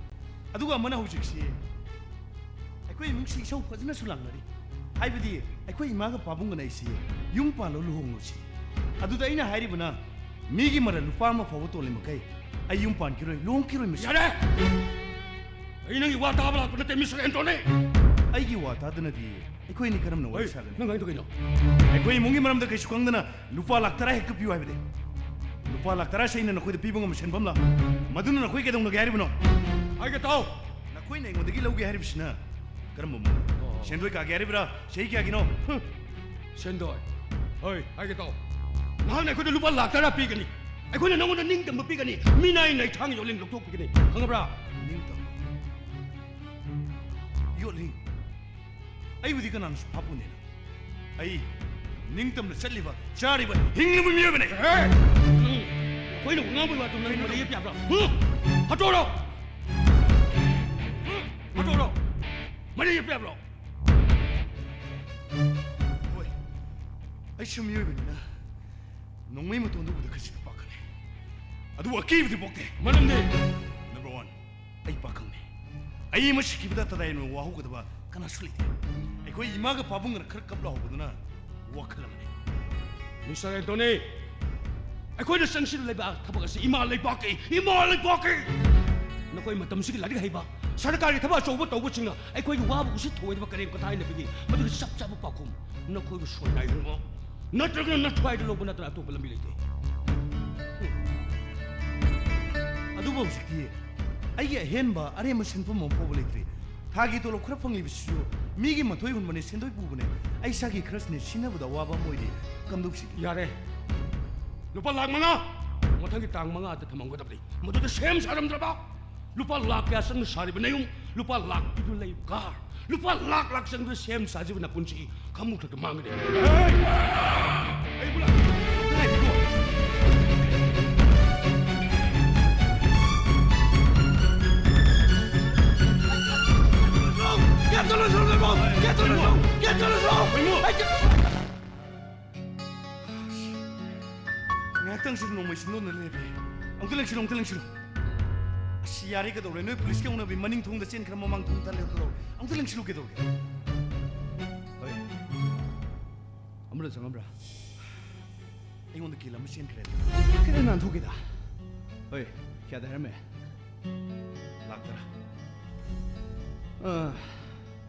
ꯑꯗꯨꯒ ꯑꯃꯅ ꯍꯧꯖꯤꯛꯁꯤ ꯑꯩꯈꯣꯏ ꯏꯃꯨꯡꯁꯤ ꯏꯁꯧ ꯐꯖꯅꯁꯨ ꯂꯥꯡꯅꯔꯤ꯫ ꯍꯥꯏꯕꯗꯤ ꯑꯩꯈꯣꯏ ꯏꯃꯥꯒ ꯄꯥꯕꯨꯡꯒꯅ ꯑꯩꯁꯤ ꯌꯨꯝ ꯄꯥꯜꯂꯣ, ꯂꯨꯍꯣꯡꯉꯣ ꯁꯤ꯫ ꯑꯗꯨꯗ ꯑꯩꯅ ꯍꯥꯏꯔꯤꯕꯅ, ꯃꯤꯒꯤ ꯃꯔꯜ ꯂꯨꯄꯥ ꯑꯃ ꯐꯥꯎꯕ ꯇꯣꯜꯂꯤ ꯃꯈꯩ ꯑꯩ ꯌꯨꯝ ꯄꯥꯟꯈꯤꯔꯣꯏ, ꯂꯨꯍꯣꯡꯈꯤꯔꯣꯏ꯫ ꯃꯁꯤ ꯌꯥꯔꯦ! ꯑꯩ ꯅꯪꯒꯤ ꯋꯥ ꯇꯥꯕ ꯂꯥꯛꯄ ꯅꯠꯇꯦ, ꯃꯤꯁꯇꯔ ꯑꯦꯟꯊꯣꯅꯤ꯫ ꯑꯩꯒꯤ ꯋꯥ ꯇꯥꯗꯅꯗꯤ ꯑꯩꯈꯣꯏ ꯑꯅꯤ ꯀꯔꯝꯅ ꯋꯥꯔꯤ ꯍꯣꯏ, ꯁꯥꯒꯅꯤ? ꯅꯪ ꯍꯥꯏꯗꯣ ꯀꯩꯅꯣ? ꯑꯩꯈꯣꯏ ꯏꯃꯨꯡꯒꯤ ꯃꯔꯝꯗ ꯀꯩꯁꯨ ꯈꯪꯗꯅ ꯂꯨꯄꯥ ꯂꯥꯛ ꯇꯔꯥ ꯍꯦꯛꯇ ꯄꯤꯌꯨ ꯍꯥꯏꯕꯗꯤ? ꯂꯨꯄꯥ ꯂꯥꯛ ꯇꯔꯥꯁꯦ ꯑꯩꯅ ꯅꯈꯣꯏꯗ ꯄꯤꯕ ꯉꯝꯕ ꯁꯦꯟꯐꯝꯂ? ꯃꯗꯨꯅ ꯅꯈꯣꯏ ꯀꯩꯗꯧꯅꯒꯦ ꯍꯥꯏꯔꯤꯕꯅꯣ? ꯍꯥꯏꯒꯦ ꯇꯥꯎ꯫ ꯅꯈꯣꯏꯅ ꯑꯩꯉꯣꯟꯗꯒꯤ ꯂꯧꯒꯦ ꯍꯥꯏꯔꯤꯕꯁꯤꯅ ꯀꯔꯝꯕ ꯃꯑꯣꯡ? ꯑꯣ꯫ ꯁꯦꯟꯗꯣꯏ ꯀꯥꯒꯦ ꯍꯥꯏꯔꯤꯕ꯭ꯔꯥ? ꯆꯍꯤ ꯀꯌꯥꯒꯤꯅꯣ? ꯍꯨꯝ꯫ ꯁꯦꯟꯗꯣꯏ? ꯍꯣꯏ, ꯍꯥꯏꯒꯦ ꯇꯥꯎ꯫ ꯅꯍꯥꯛꯅ ꯑꯩꯈꯣꯏꯗ ꯂꯨꯄꯥ ꯂꯥꯛ ꯇꯔꯥ ꯄꯤꯒꯅꯤ꯫ ꯑꯩꯈꯣꯏꯅ ꯅꯉꯣꯟꯗ ꯅꯤꯡꯇꯝꯕ ꯄꯤꯒꯅꯤ꯫ ꯃꯤꯅꯥꯏ ꯅꯩꯊꯥꯡ ꯌꯣꯠꯂꯤꯡ ꯂꯧꯊꯣꯛꯄꯤꯒꯅꯤ꯫ ꯈꯪꯉꯕ꯭ꯔꯥ? ꯅꯤꯡꯇꯝꯕ? ꯌꯣꯠꯂꯤꯡ? ꯑꯩꯕꯨꯗꯤ ꯀꯅꯥꯅꯁꯨ ꯐꯥꯄꯣꯟꯗꯦꯅ꯫ ꯑꯩ ꯅꯤꯡꯇꯝꯅ ꯆꯠꯂꯤꯕ, ꯆꯥꯔꯤꯕ, ꯍꯤꯡꯂꯤꯕ ꯃꯤꯑꯣꯏꯕꯅꯤ꯫ ꯑꯦ! ꯅꯪ ꯑꯩꯈꯣꯏꯅ ꯉꯥꯡꯕꯒꯤ ꯋꯥꯗꯨ ꯅꯪ ꯃꯔꯩ ꯌꯦꯠꯄ ꯌꯥꯕ꯭ꯔꯥ? ꯍꯨꯝ? ꯍꯥꯠꯇꯣꯛꯑꯣ! ꯍꯨꯝ? ꯍꯥꯠꯇꯣꯛꯑꯣ! ꯃꯔꯩ ꯌꯦꯠꯄ ꯌꯥꯕ꯭ꯔꯣ? ꯍꯣꯏ, ꯑꯩꯁꯨ ꯃꯤꯑꯣꯏꯕꯅꯤꯅ ꯅꯣꯡꯃꯩ ꯃꯇꯣꯟꯗ ꯎꯕꯗ ꯈꯖꯤꯛꯇ ꯄꯥꯈꯠꯂꯦ꯫ ꯑꯗꯨꯕꯨ ꯑꯀꯤꯕꯗꯤ ꯄꯣꯛꯇꯦ꯫ ꯃꯔꯝꯗꯤ? ꯅꯝꯕꯔ ꯋꯥꯟ, ꯑꯩ ꯄꯥꯈꯪꯅꯤ꯫ ꯑꯩ ꯑꯃ ꯁꯤꯈꯤꯕꯗ ꯇꯗꯥꯏꯅ ꯋꯥꯍꯧꯒꯗꯕ ꯀꯅꯥꯁꯨ ꯂꯩꯇꯦ꯫ ꯑꯩꯈꯣꯏ ꯏꯃꯥꯒ ꯄꯥꯕꯨꯡꯒꯅ ꯈꯔ ꯀꯞ ꯂꯥꯎꯍꯧꯕꯗꯨꯅ ꯋꯥꯈꯜ ꯑꯃꯅꯤ꯫ ꯃꯤꯁꯇꯔ ꯑꯦꯟꯊꯣꯅꯤ, ꯑꯩꯈꯣꯏꯅ ꯆꯪꯁꯤꯜꯂꯤꯕ ꯊꯕꯛ ꯑꯁꯤ ꯏꯃꯥ ꯂꯩꯕꯥꯛꯀꯤ, ꯏꯃꯥ ꯂꯩꯕꯥꯛꯀꯤ꯫ ꯅꯈꯣꯏ ꯃꯇꯝꯁꯤꯒꯤ ꯂꯥꯏꯔꯤꯛ ꯍꯩꯕ, ꯁꯔꯀꯥꯔꯒꯤ ꯊꯕꯛ ꯑꯆꯧꯕ ꯇꯧꯕꯁꯤꯡꯅ ꯑꯩꯈꯣꯏꯒꯤ ꯋꯥꯕꯨ ꯎꯁꯤꯠ ꯊꯧꯑꯣꯏꯗꯕ ꯀꯔꯦꯝ ꯀꯊꯥꯏꯅꯕꯒꯤ ꯃꯗꯨꯒꯤ ꯆꯞ ꯆꯥꯕ ꯄꯥꯎꯈꯨꯝ ꯅꯈꯣꯏꯕꯨ ꯁꯣꯏꯅꯥꯏꯍꯟꯕ ꯅꯠꯇ꯭ꯔꯒꯅ ꯅꯊ꯭ꯋꯥꯏꯗ ꯂꯧꯕ ꯅꯠꯇꯅ ꯑꯇꯣꯞꯄ ꯂꯝꯕꯤ ꯂꯩꯇꯦ꯫ ꯑꯗꯨꯕꯨ ꯍꯧꯖꯤꯛꯇꯤ ꯑꯩꯒꯤ ꯑꯍꯦꯟꯕ ꯑꯔꯦꯝꯕ ꯁꯦꯟꯐꯝ ꯑꯃ ꯐꯥꯎꯕ ꯂꯩꯇ꯭ꯔꯤ꯫ ꯊꯥꯒꯤ ꯇꯣꯂꯣꯞ ꯈꯔ ꯐꯪꯂꯤꯕꯁꯤꯁꯨ ꯃꯤꯒꯤ ꯃꯊꯣꯏ ꯍꯨꯟꯕꯅꯦ, ꯁꯦꯟꯗꯣꯏ ꯄꯨꯕꯅꯦ꯫ ꯑꯩ ꯏꯁꯥꯒꯤ ꯈꯔꯁꯤꯅꯦ ꯁꯤꯖꯤꯟꯅꯕꯗ ꯑꯋꯥꯕ ꯑꯃ ꯑꯣꯏꯔꯤ꯫ ꯀꯝꯗꯧꯁꯤꯒꯦ? ꯌꯥꯔꯦ꯫ ꯂꯨꯄꯥ ꯂꯥꯛ ꯃꯉꯥ ꯃꯊꯪꯒꯤ ꯇꯥꯡ ꯃꯉꯥꯗ ꯊꯝꯃꯝꯒꯗꯕꯅꯤ꯫ ꯃꯗꯨꯗ ꯁꯦꯝ ꯁꯥꯔꯝꯗ꯭ꯔꯕ? ꯂꯨꯄꯥ ꯂꯥꯛ ꯀꯌꯥ ꯆꯪꯅ ꯁꯥꯔꯤꯕ ꯅꯌꯨꯝ? ꯂꯨꯄꯥ ꯂꯥꯛ ꯄꯤꯕ ꯂꯩꯕ ꯀꯥꯔ? ꯂꯨꯄꯥ ꯂꯥꯛ ꯂꯥꯛ ꯆꯪꯗꯨꯅ ꯁꯦꯝ ꯁꯥꯖꯕ ꯅꯄꯨꯟꯁꯤ ꯈꯃꯨꯛ ꯊꯛꯇ ꯃꯥꯡꯒꯅꯤ꯫ ꯑꯩꯕꯨ ꯂꯥꯛ-, ꯉꯥꯏꯈꯣ꯫ ꯀꯩꯅꯣ? ꯉꯥꯏꯍꯥꯛꯇꯪꯁꯤꯗ ꯅꯣꯡꯃꯩ ꯁꯤꯟꯗꯣꯛꯅ ꯂꯩꯔꯦ꯫ ꯑꯃꯨꯛꯇ ꯂꯦꯡꯁꯤꯜꯂꯨ, ꯑꯃꯨꯛꯇ ꯂꯦꯡꯁꯤꯜꯂꯨ꯫ ꯑꯁ, ꯌꯥꯔꯦ, ꯀꯩꯗꯧꯔꯦ? ꯅꯣꯏ ꯄꯨꯂꯤꯁꯀ ꯎꯅꯕꯤ ꯃꯅꯤꯡ ꯊꯣꯡꯗ ꯆꯦꯟꯈ꯭ꯔ ꯃꯃꯥꯡ ꯊꯣꯡ ꯊꯜꯂꯦ, ꯀꯩꯗꯧꯔꯦ? ꯑꯃꯨꯛꯇ ꯂꯦꯡꯁꯤꯜꯂꯨ, ꯀꯩꯗꯧꯔꯦ? ꯍꯣꯏ꯫ ꯑꯃꯗ ꯆꯪꯉꯝꯕ꯭ꯔꯥ? ꯑꯩꯉꯣꯟꯗ ꯀꯤꯜ ꯑꯃ ꯆꯦꯟꯈ꯭ꯔꯦ꯫ ꯈꯤꯇꯪ ꯅꯥꯟꯊꯣꯛꯈꯤꯗ꯫ ꯍꯣꯏ, ꯀꯌꯥꯗ ꯍꯥꯏꯔꯝꯃꯦ? ꯂꯥꯛ ꯇꯔꯥ꯫ ꯑ,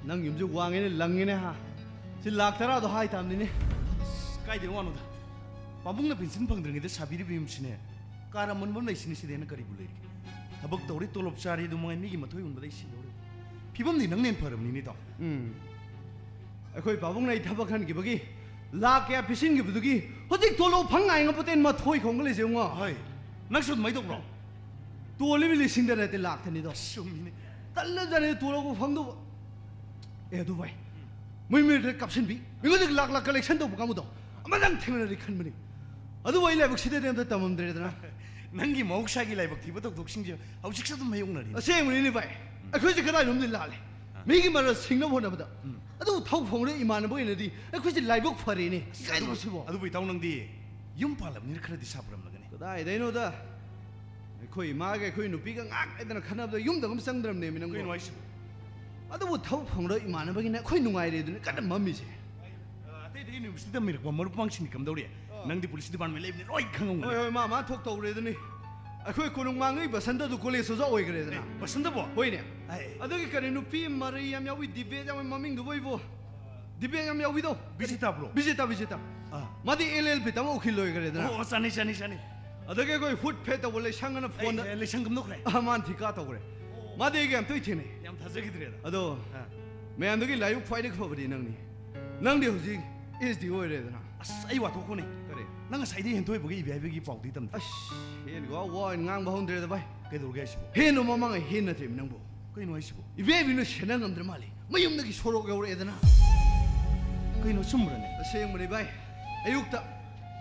ꯅꯪ ꯌꯨꯝꯁꯦ ꯋꯥꯡꯉꯦꯅꯦ, ꯂꯪꯉꯦꯅꯦ, ꯍꯥ? ꯁꯤ ꯂꯥꯛ ꯇꯔꯥꯗꯣ ꯍꯥꯏ ꯇꯥꯕꯅꯤꯅꯦ꯫ ꯑꯁ, ꯀꯥꯏꯗꯩ ꯋꯥꯅꯣꯗ? ꯄꯥꯕꯨꯡꯅ ꯄꯦꯟꯁꯤꯟ ꯐꯪꯗ꯭ꯔꯤꯉꯩꯗ ꯁꯥꯕꯤꯔꯤꯕ ꯌꯨꯝꯁꯤꯅꯦ꯫ ꯀꯥꯔ ꯑꯃꯟꯕ ꯑꯃ ꯂꯩꯁꯤꯅꯤ, ꯁꯤꯗꯩ ꯍꯦꯟꯅ ꯀꯔꯤꯕꯨ ꯂꯩꯔꯤꯒꯦ? ꯊꯕꯛ ꯇꯧꯔꯤ, ꯇꯣꯂꯣꯞ ꯆꯥꯔꯤ, ꯑꯗꯨ ꯃꯉꯥꯏ ꯃꯤꯒꯤ ꯃꯊꯣꯏ ꯍꯨꯟꯕꯗ ꯑꯩ ꯁꯤꯗꯧꯔꯦ꯫ ꯐꯤꯕꯝꯗꯤ ꯅꯪꯅ ꯍꯦꯟꯅ ꯐꯔꯕꯅꯤꯅꯦ, ꯏꯇꯥꯎ꯫ ꯎꯝ꯫ ꯑꯩꯈꯣꯏ ꯄꯥꯕꯨꯡꯅ ꯑꯩ ꯊꯕꯛ ꯈꯟꯈꯤꯕꯒꯤ ꯂꯥꯛ ꯀꯌꯥ ꯄꯤꯁꯤꯟꯈꯤꯕꯗꯨꯒꯤ ꯍꯧꯖꯤꯛ ꯇꯣꯂꯣꯞ ꯐꯪ ꯉꯥꯏ ꯉꯝꯄꯣꯠꯇꯦ, ꯃꯊꯣꯏ ꯈꯣꯡꯒ ꯂꯩꯖꯩꯉꯣ꯫ ꯍꯣꯏ, ꯅꯪꯁꯨ ꯑꯗꯨꯃꯥꯏꯅ ꯇꯧꯕ꯭ꯔꯣ? ꯇꯣꯜꯂꯤꯕ ꯂꯤꯁꯤꯡꯗ ꯅꯠꯇꯦ, ꯂꯥꯛꯇꯅꯤꯗꯣ꯫ ꯆꯨꯝꯃꯤꯅꯦ꯫ ꯇꯜꯂꯖꯥꯠꯅꯤ ꯇꯣꯂꯣꯞꯄꯨ ꯐꯪꯗꯧꯕ꯫ ꯑꯦ, ꯑꯗꯨ ꯚꯥꯏ, ꯃꯣꯏ ꯃꯤꯔꯗ ꯀꯥꯞꯁꯤꯟꯕꯤ, ꯃꯤꯉꯣꯟꯗꯒꯤ ꯂꯥꯛ ꯂꯥꯛ ꯀꯂꯦꯛꯁꯟ ꯇꯧꯕ ꯀꯥꯡꯕꯨꯗꯣ ꯑꯃꯇꯪ ꯊꯦꯡꯅꯔꯗꯤ ꯈꯟꯕꯅꯤ꯫ ꯑꯗꯨꯕꯨ ꯑꯩ ꯂꯥꯏꯕꯛ ꯁꯤꯗꯗꯤ ꯑꯝꯇ ꯇꯝꯃꯝꯗ꯭ꯔꯦꯗꯅ꯫ ꯅꯪꯒꯤ ꯃꯍꯧꯁꯥꯒꯤ ꯂꯥꯏꯕꯛ ꯊꯤꯕ ꯊꯧꯗꯣꯛꯁꯤꯡꯁꯦ ꯍꯧꯖꯤꯛꯁꯨ ꯑꯗꯨꯝ ꯃꯥꯌꯣꯛꯅꯔꯤ꯫ ꯑꯁꯦꯡꯕꯅꯤꯅꯦ ꯚꯥꯏ, ꯑꯩꯈꯣꯏꯁꯦ ꯀꯗꯥꯏꯅꯣꯝꯗꯤ ꯂꯥꯜꯂꯦ꯫ ꯑꯥ꯫ ꯃꯤꯒꯤ ꯃꯔꯜ ꯁꯤꯡꯅꯕ ꯍꯣꯠꯅꯕꯗ꯫ ꯎꯝ꯫ ꯑꯗꯨꯕꯨ ꯊꯕꯛ ꯐꯪꯗ꯭ꯔꯦ ꯏꯃꯥꯟꯅꯕ ꯑꯣꯏꯅꯗꯤ ꯑꯩꯈꯣꯏꯁꯦ ꯂꯥꯏꯕꯛ ꯐꯔꯦꯅꯦ꯫ ꯏꯀꯥꯏꯗ꯭ꯔꯣ ꯁꯤꯕꯣ? ꯑꯗꯨꯕꯨ ꯏꯇꯥꯎ ꯅꯪꯗꯤ ꯌꯨꯝ ꯄꯥꯜꯂꯕꯅꯤꯅ ꯈꯔꯗꯤ ꯁꯥꯐꯔꯝꯂꯒꯅꯤ꯫ ꯀꯗꯥꯏꯗꯩꯅꯣꯗ? ꯑꯩꯈꯣꯏ ꯏꯃꯥꯒ ꯑꯩꯈꯣꯏ ꯅꯨꯄꯤꯒ ꯉꯥꯛ ꯂꯩꯗꯅ ꯈꯠꯅꯕꯗ ꯌꯨꯝꯗꯒ ꯑꯃ ꯆꯪꯗ꯭ꯔꯕꯅꯦꯃꯤ ꯅꯪꯕꯣ꯫ ꯀꯩꯅꯣ ꯍꯥꯏꯁꯤꯕꯣ? ꯑꯗꯨꯕꯨ ꯊꯕꯛ ꯐꯪꯗ꯭ꯔ ꯏꯃꯥꯟꯅꯕꯒꯤꯅ ꯑꯩꯈꯣꯏ ꯅꯨꯡꯉꯥꯏꯔꯦ ꯑꯗꯨꯅ ꯀꯟꯅ ꯃꯝꯃꯤꯁꯦ꯫ ꯑ, ꯑꯇꯩ ꯑꯇꯩ ꯌꯨꯅꯤꯚꯔꯁꯤꯇꯤ ꯇꯝꯃꯤꯔꯛꯄ ꯃꯔꯨꯞ ꯃꯄꯥꯡꯁꯤꯡꯗꯤ ꯀꯝꯗꯧꯔꯤ? ꯑ, ꯅꯪꯗꯤ ꯄꯨꯂꯤꯁ ꯗꯤꯄꯥꯔꯠꯃꯦꯟ ꯂꯩꯕꯅꯤ, ꯂꯣꯏ ꯈꯪꯉꯝꯒꯅꯤ꯫ ꯍꯣꯏ, ꯍꯣꯏ, ꯃꯥ, ꯃꯥ ꯊꯣꯛ ꯇꯧꯔꯦꯗꯅꯤ꯫ ꯑꯩꯈꯣꯏ ꯀꯣꯅꯨꯡꯃꯥꯡꯒꯤ ꯕꯁꯟꯇꯗꯨ ꯀꯣꯂꯦꯖ ꯑꯣꯖꯥ ꯑꯣꯏꯈ꯭ꯔꯦꯗꯅ꯫ ꯑꯦ, ꯕꯁꯟꯇꯕꯣ? ꯍꯣꯏꯅꯦ꯫ ꯑꯦ꯫ ꯑꯗꯨꯒꯤ ꯀꯔꯤ ꯅꯨꯄꯤ ꯃꯔꯩ ꯌꯥꯝ ꯌꯥꯎꯏ, ꯗꯤꯕꯦꯠ ꯌꯥꯝ ꯌꯥꯎꯏ, ꯃꯃꯤꯡꯗꯨꯕꯨ ꯑꯩꯕꯨ ꯗꯤꯕꯦꯠ ꯌꯥꯝ ꯌꯥꯎꯏꯗꯣ꯫ ꯕꯤꯖꯤꯇꯥꯕ꯭ꯔꯣ? ꯕꯤꯖꯤꯇꯥ, ꯕꯤꯖꯤꯇꯥ꯫ ꯑꯥ꯫ ꯃꯥꯗꯤ ꯑꯦꯜ ꯑꯦꯜ ꯕꯤ ꯇꯝꯃ ꯎꯀꯤꯜ ꯑꯣꯏꯈ꯭ꯔꯦꯗꯅ꯫ ꯑꯣ, ꯑꯣ, ꯆꯥꯅꯩ, ꯆꯥꯅꯩ, ꯆꯥꯅꯩ꯫ ꯑꯗꯒꯤ ꯑꯩꯈꯣꯏ ꯍꯨꯠ ꯐꯦꯠ ꯇꯧꯕ ꯂꯩꯁꯪꯒꯅ ꯑꯩ, ꯐꯣꯟꯗ ꯑꯦ, ꯂꯩꯁꯪ ꯀꯝꯗꯧꯈ꯭ꯔꯦ? ꯑꯥ, ꯃꯥꯅ ꯊꯤꯀꯥ ꯇꯧꯈ꯭ꯔꯦ꯫ ꯑꯣ꯫ ꯃꯥꯗꯤ ꯑꯩꯒ ꯌꯥꯝ ꯇꯣꯏ ꯊꯦꯡꯅꯩ꯫ ꯌꯥꯝ ꯊꯥꯖꯈꯤꯗ꯭ꯔꯦꯗ꯫ ꯑꯗꯣ ꯑꯥ꯫ ꯃꯌꯥꯝꯗꯒꯤ ꯂꯥꯏꯕꯛ ꯈ꯭ꯋꯥꯏꯗꯒꯤ ꯐꯕꯗꯤ ꯅꯪꯅꯤ꯫ ꯅꯪꯗꯤ ꯍꯧꯖꯤꯛ ꯑꯦꯁ ꯗꯤ ꯑꯣꯏꯔꯦꯗꯅ꯫ ꯑꯁ, ꯑꯩ ꯋꯥꯊꯣꯛꯈꯣꯅꯦ꯫ ꯀꯔꯤ? ꯅꯪ ꯉꯁꯥꯏꯗꯩ ꯍꯦꯟꯊꯣꯏꯕꯒ ꯏꯕꯥꯏꯕꯒꯤ ꯄꯥꯎꯗꯤ ꯇꯝꯗꯦ꯫ ꯑꯁ, ꯍꯦꯟꯒ ꯋꯥ ꯑꯣꯏꯅ ꯉꯥꯡꯕ ꯍꯧꯅꯗ꯭ꯔꯦꯗ ꯚꯥꯏ꯫ ꯀꯩꯗꯧꯔꯒꯦ ꯍꯥꯏꯁꯤꯕꯣ? ꯍꯦꯟꯅ ꯃꯃꯥꯡꯉꯩ ꯍꯦꯟꯅ ꯊꯦꯝꯃꯤ ꯅꯪꯕꯨ꯫ ꯀꯩꯅꯣ ꯍꯥꯏꯁꯤꯕꯣ? ꯏꯕꯥꯏꯕꯤꯅ ꯁꯦꯟꯅ ꯉꯝꯗ꯭ꯔ ꯃꯥꯜꯂꯦ꯫ ꯃꯌꯨꯝꯗꯒꯤ ꯁꯣꯔꯣꯛ ꯌꯧꯔꯛꯑꯦꯗꯅ꯫ ꯀꯩꯅꯣ, ꯆꯨꯝꯕ꯭ꯔꯅꯦ? ꯑꯁꯦꯡꯕꯅꯤ ꯚꯥꯏ꯫ ꯑꯌꯨꯛꯇ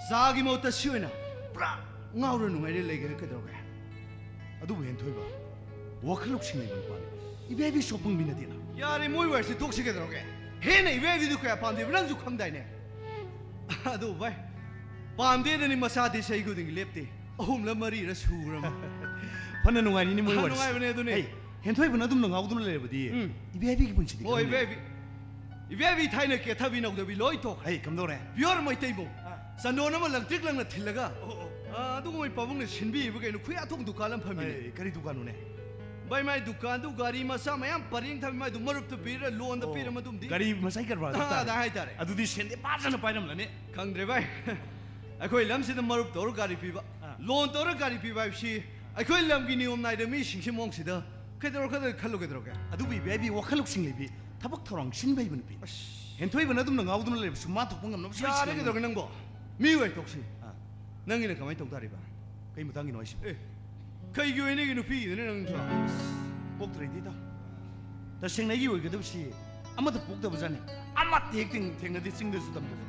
ꯆꯥꯒꯤ ꯃꯍꯨꯠꯇ ꯁꯤ ꯑꯣꯏꯅ ꯄꯨꯔꯥ ꯉꯥꯎꯔ ꯅꯨꯡꯉꯥꯏꯔ ꯂꯩꯒꯦꯔꯥ ꯀꯩꯗꯧꯔꯒꯦ? ꯑꯗꯨꯕꯨ ꯍꯦꯟꯊꯣꯏꯕ, ꯋꯥꯈꯜ ꯂꯧꯁꯤꯡ ꯂꯩꯕ ꯅꯨꯄꯥꯅꯤ꯫ ꯏꯕꯥꯏꯕꯤ ꯁꯣꯛꯄꯪꯕꯤ ꯅꯠꯇꯦꯅ꯫ ꯌꯥꯔꯦ, ꯃꯣꯏ ꯋꯥꯔꯤꯁꯤ ꯇꯣꯛꯁꯤ ꯀꯩꯗꯧꯔꯒꯦ? ꯍꯦꯟꯅ ꯏꯕꯥꯏꯕꯤꯗꯨ ꯀꯌꯥ ꯄꯥꯝꯗꯦꯕ ꯅꯪꯁꯨ ꯈꯪꯗꯥꯏꯅꯦ? ꯑꯗꯨ ꯚꯥꯏ, ꯄꯥꯝꯗꯦꯗꯅꯤ ꯃꯆꯥꯗꯤ ꯆꯍꯤ ꯈꯨꯗꯤꯡꯒꯤ ꯂꯦꯞꯇꯦ꯫ ꯑꯍꯨꯝꯂ ꯃꯔꯤꯔ ꯁꯨꯔꯝ꯫ ꯐꯅ ꯅꯨꯡꯉꯥꯏꯔꯤꯅꯤ ꯃꯣꯏ ꯋꯥꯔꯤꯁꯤ꯫ ꯅꯨꯡꯉꯥꯏꯕꯅꯦ ꯑꯗꯨꯅꯦ꯫ ꯍꯩ, ꯍꯦꯟꯊꯣꯏꯕꯅ ꯑꯗꯨꯝꯅ ꯉꯥꯎꯗꯨꯅ ꯂꯩꯔꯕꯗꯤ ꯎꯝ꯫ ꯏꯕꯥꯏꯕꯤꯒꯤ ꯄꯨꯟꯁꯤꯗꯤ ꯍꯣꯏ, ꯈꯪꯗꯦ꯫ ꯏꯕꯥꯏꯕꯤ꯫ ꯏꯕꯥꯏꯕꯤ ꯊꯥꯏꯅ ꯀꯦꯊꯕꯤ ꯅꯧꯗꯕꯤ ꯂꯣꯏ ꯇꯣꯛꯈ꯭ꯔꯦ꯫ ꯍꯩ, ꯀꯝꯗꯧꯔꯦ? ꯄꯤꯌꯣꯔ ꯃꯩꯇꯩꯕꯧ꯫ ꯑꯥ꯫ ꯆꯟꯗꯣꯟ ꯑꯃ ꯂꯪꯇ꯭ꯔꯤꯛ ꯂꯪꯅ ꯊꯤꯜꯂꯒ, ꯑꯣ, ꯑꯣ꯫ ꯑꯥ, ꯑꯗꯨꯒꯨꯝꯕ ꯄꯥꯕꯨꯡꯅ ꯁꯤꯟꯕꯤꯔꯤꯕ ꯀꯩꯅꯣ? ꯈꯨꯌꯥꯊꯣꯡ ꯗꯨꯀꯥꯟ ꯑꯃ ꯐꯝꯃꯤꯅꯦ꯫ ꯑꯦ, ꯀꯔꯤ ꯗꯨꯀꯥꯟꯅꯣꯅꯦ? ꯚꯥꯏ, ꯃꯥꯏ ꯗꯨꯀꯥꯟꯗꯨ ꯒꯥꯔꯤ ꯃꯆꯥ ꯃꯌꯥꯝ ꯄꯔꯦꯡ ꯊꯝꯃꯤ, ꯃꯥꯏꯗꯨ ꯃꯔꯨꯞꯇ ꯄꯤꯔ, ꯂꯣꯟꯗ ꯑꯣ, ꯄꯤꯔ ꯃꯗꯨꯝꯗꯤ꯫ ꯒꯥꯔꯤ ꯃꯆꯥꯒꯤ ꯀꯔꯕꯥꯔ ꯑꯥ, ꯍꯥꯏꯇꯥꯔꯦ꯫ ꯑꯗꯥ ꯍꯥꯏꯇꯥꯔꯦ꯫ ꯑꯗꯨꯗꯤ ꯁꯦꯟꯗꯤ ꯐꯖꯅ ꯄꯥꯏꯔꯝꯂꯅꯤ꯫ ꯈꯪꯗ꯭ꯔꯦ ꯚꯥꯏ꯫ ꯑꯩꯈꯣꯏ ꯂꯝꯁꯤꯗ ꯃꯔꯨꯞ ꯇꯧꯔ ꯒꯥꯔꯤ ꯄꯤꯕ, ꯑꯥ꯫ ꯂꯣꯟ ꯇꯧꯔ ꯒꯥꯔꯤ ꯄꯤꯕ ꯍꯥꯏꯕꯁꯤ ꯑꯩꯈꯣꯏ ꯂꯝꯒꯤ ꯅꯤꯌꯣꯝ ꯅꯥꯏꯗ ꯃꯤꯁꯤꯡꯁꯤ ꯃꯑꯣꯡꯁꯤꯗ ꯀꯩꯗꯧꯔꯛꯀꯗꯧꯔꯦ ꯈꯜꯂꯨ ꯀꯩꯗꯧꯔꯒꯦ? ꯑꯗꯨꯕꯨ ꯏꯕꯥꯏꯕꯤ ꯋꯥꯈꯜ ꯂꯧꯁꯤꯡ ꯂꯩꯕꯤ, ꯊꯕꯛ ꯊꯧꯔꯥꯡ ꯁꯤꯟꯕ ꯍꯩꯕ ꯅꯨꯄꯤ꯫ ꯑꯁ꯫ ꯍꯦꯟꯊꯣꯏꯕꯅ ꯑꯗꯨꯝꯅ ꯉꯥꯎꯗꯨꯅ ꯂꯩꯔꯕꯁꯨ ꯃꯥ ꯊꯣꯛꯄ ꯉꯝꯅꯕ ꯁꯣꯏ ꯌꯥꯔꯦ ꯁꯤꯟꯒꯅꯤ꯫ ꯀꯩꯗꯧꯔꯒꯦ ꯅꯪꯕꯣ? ꯃꯤ ꯑꯣꯏ ꯇꯣꯛꯁꯤ꯫ ꯑꯥ꯫ ꯅꯪꯒꯤꯅ ꯀꯃꯥꯏꯅ ꯇꯧ ꯇꯥꯔꯤꯕ? ꯀꯩ ꯃꯇꯥꯡꯒꯤꯅꯣ ꯍꯥꯏꯁꯤꯕꯣ? ꯑꯦ, ꯀꯩꯒꯤ ꯑꯣꯏꯅ ꯑꯩꯒꯤ ꯅꯨꯄꯤꯒꯤꯗꯨꯅ ꯅꯪꯁꯨ? ꯄꯣꯛꯇ꯭ꯔꯦꯗꯤ ꯏꯇꯥꯎ꯫ ꯇꯁꯦꯡꯅ ꯑꯩꯒꯤ ꯑꯣꯏꯒꯗꯕꯁꯤ ꯑꯃꯠꯇ ꯄꯣꯛꯇꯕꯖꯥꯠꯅꯤ꯫ ꯑꯃꯠꯇ ꯍꯦꯛ ꯊꯦꯡ-, ꯊꯦꯡꯅꯗꯦ ꯆꯤꯡꯗꯁꯨ ꯇꯝꯗꯁꯨ꯫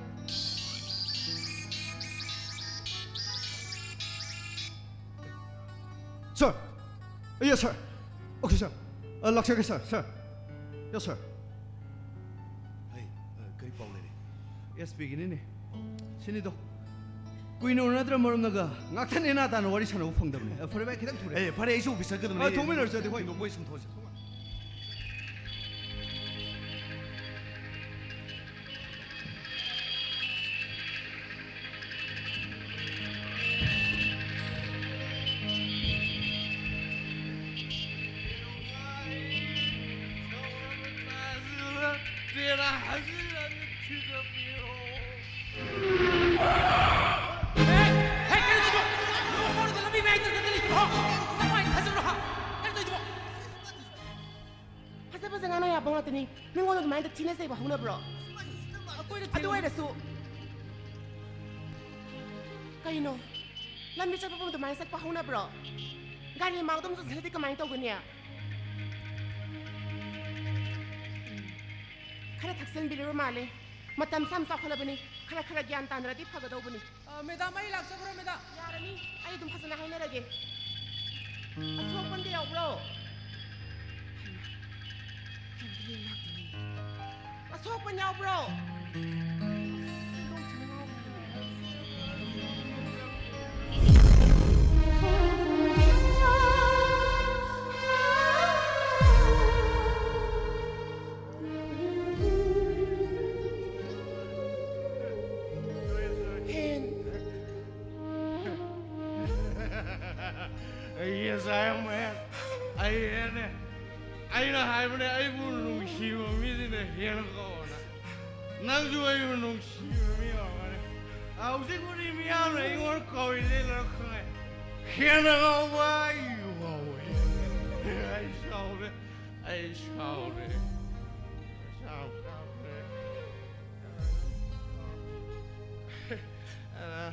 Sir! Yes, sir. Okay, sir. ꯑ, ꯂꯥꯛꯆꯒꯦ, sir, sir. Yes, sir. ꯍꯩ, ꯑ, ꯀꯔꯤ ꯄꯥꯎ ꯂꯩꯔꯦ? ꯑꯦꯁ ꯄꯤꯒꯤꯅꯤꯅꯦ꯫ ꯁꯤꯅꯤꯗꯣ꯫ ꯀꯨꯏꯅ ꯎꯅꯗ꯭ꯔ ꯃꯔꯨꯞꯅꯒ ꯉꯥꯛꯇ ꯅꯦꯅꯥ ꯇꯥꯅ ꯋꯥꯔꯤ ꯁꯥꯟꯅꯕ ꯐꯪꯗꯕꯅꯦ꯫ ꯑ, ꯐꯔꯦ ꯚꯥꯏ, ꯈꯤꯇꯪ ꯊꯨꯔꯦ꯫ ꯑꯦ, ꯐꯔꯦ, ꯑꯩꯁꯨ ꯑꯣꯐꯤꯁ ꯆꯠꯀꯗꯕꯅꯦ꯫ ꯑ, ꯊꯣꯛꯃꯤꯟꯅꯔꯁꯦ ꯑꯗꯨꯗꯤ, ꯍꯣꯏ꯫ ꯊꯦꯡꯗꯣꯛꯄ ꯑꯩ ꯁꯨꯝ ꯊꯣꯛꯑꯁꯤ꯫ ꯅꯤ꯫ ꯃꯤꯉꯣꯟꯗ ꯑꯗꯨꯃꯥꯏꯅ ꯊꯤꯅ ꯆꯩꯕ ꯍꯧꯅꯕ꯭ꯔꯣ? ꯑꯗꯨ ꯑꯣꯏꯔꯁꯨ ꯀꯩꯅꯣ? ꯂꯝꯕꯤ ꯆꯠꯄꯕꯨ ꯑꯗꯨꯃꯥꯏꯅ ꯆꯠꯄ ꯍꯧꯅꯕ꯭ꯔꯣ? ꯒꯥꯔꯤ ꯃꯃꯥꯡꯗ ꯑꯃꯨꯛ ꯆꯠꯁꯤꯜꯂꯗꯤ ꯀꯃꯥꯏꯅ ꯇꯧꯒꯅꯤ? ꯈꯔ ꯊꯛꯆꯟꯕꯤꯔꯨꯔ ꯃꯥꯜꯂꯦ꯫ ꯃꯇꯝꯁꯨ ꯌꯥꯝ ꯆꯥꯎꯈꯠꯂꯕꯅꯤ꯫ ꯈꯔ ꯈꯔ ꯒ꯭ꯌꯥꯟ ꯇꯥꯅꯔꯗꯤ ꯐꯒꯗꯧꯕꯅꯤ꯫ ꯑ, ꯃꯦꯗꯥꯝ, ꯑꯩ ꯂꯥꯛꯆꯈ꯭ꯔꯣ, ꯃꯦꯗꯥꯝ? ꯌꯥꯔꯅꯤ, ꯑꯩ ꯑꯗꯨꯝ ꯐꯖꯅ ꯍꯥꯏꯅꯔꯒꯦ꯫ ꯑꯁꯣꯛꯄꯟꯗꯤ ꯌꯥꯎꯕ꯭ꯔꯣ? ꯑꯁꯣꯛꯄꯟ ꯌꯥꯎꯕ꯭ꯔꯣ? Hand. Yes, I am man. ꯑꯩ ꯍꯦꯟꯅꯦ꯫ ꯑꯩꯅ ꯍꯥꯏꯕꯅꯦ, ꯑꯩꯕꯨ ꯅꯨꯡꯁꯤꯕ ꯃꯤꯁꯤꯅ ꯍꯦꯟ ꯀꯧꯑꯣꯅ꯫ ꯅꯪꯁꯨ ꯑꯩꯕꯨ ꯅꯨꯡꯁꯤꯕ ꯃꯤ ꯑꯣꯏꯔꯝꯒꯅꯤ꯫ ꯍꯧꯖꯤꯛꯄꯨꯗꯤ ꯃꯤꯌꯥꯝꯅ ꯑꯩꯉꯣꯟꯗ ꯀꯧꯔꯤꯁꯦ ꯂꯣꯏ ꯈꯪꯉꯦ꯫ ꯍꯦꯟꯅ ꯉꯥꯎꯕ ꯑꯩ ꯉꯥꯎꯋꯦ꯫ ꯑꯩ ꯁꯥꯎꯔꯦ꯫ ꯑꯩ ꯁꯥꯎꯔꯦ꯫ ꯁꯥꯎ-, ꯁꯥꯎꯔꯦ꯫ ꯑ,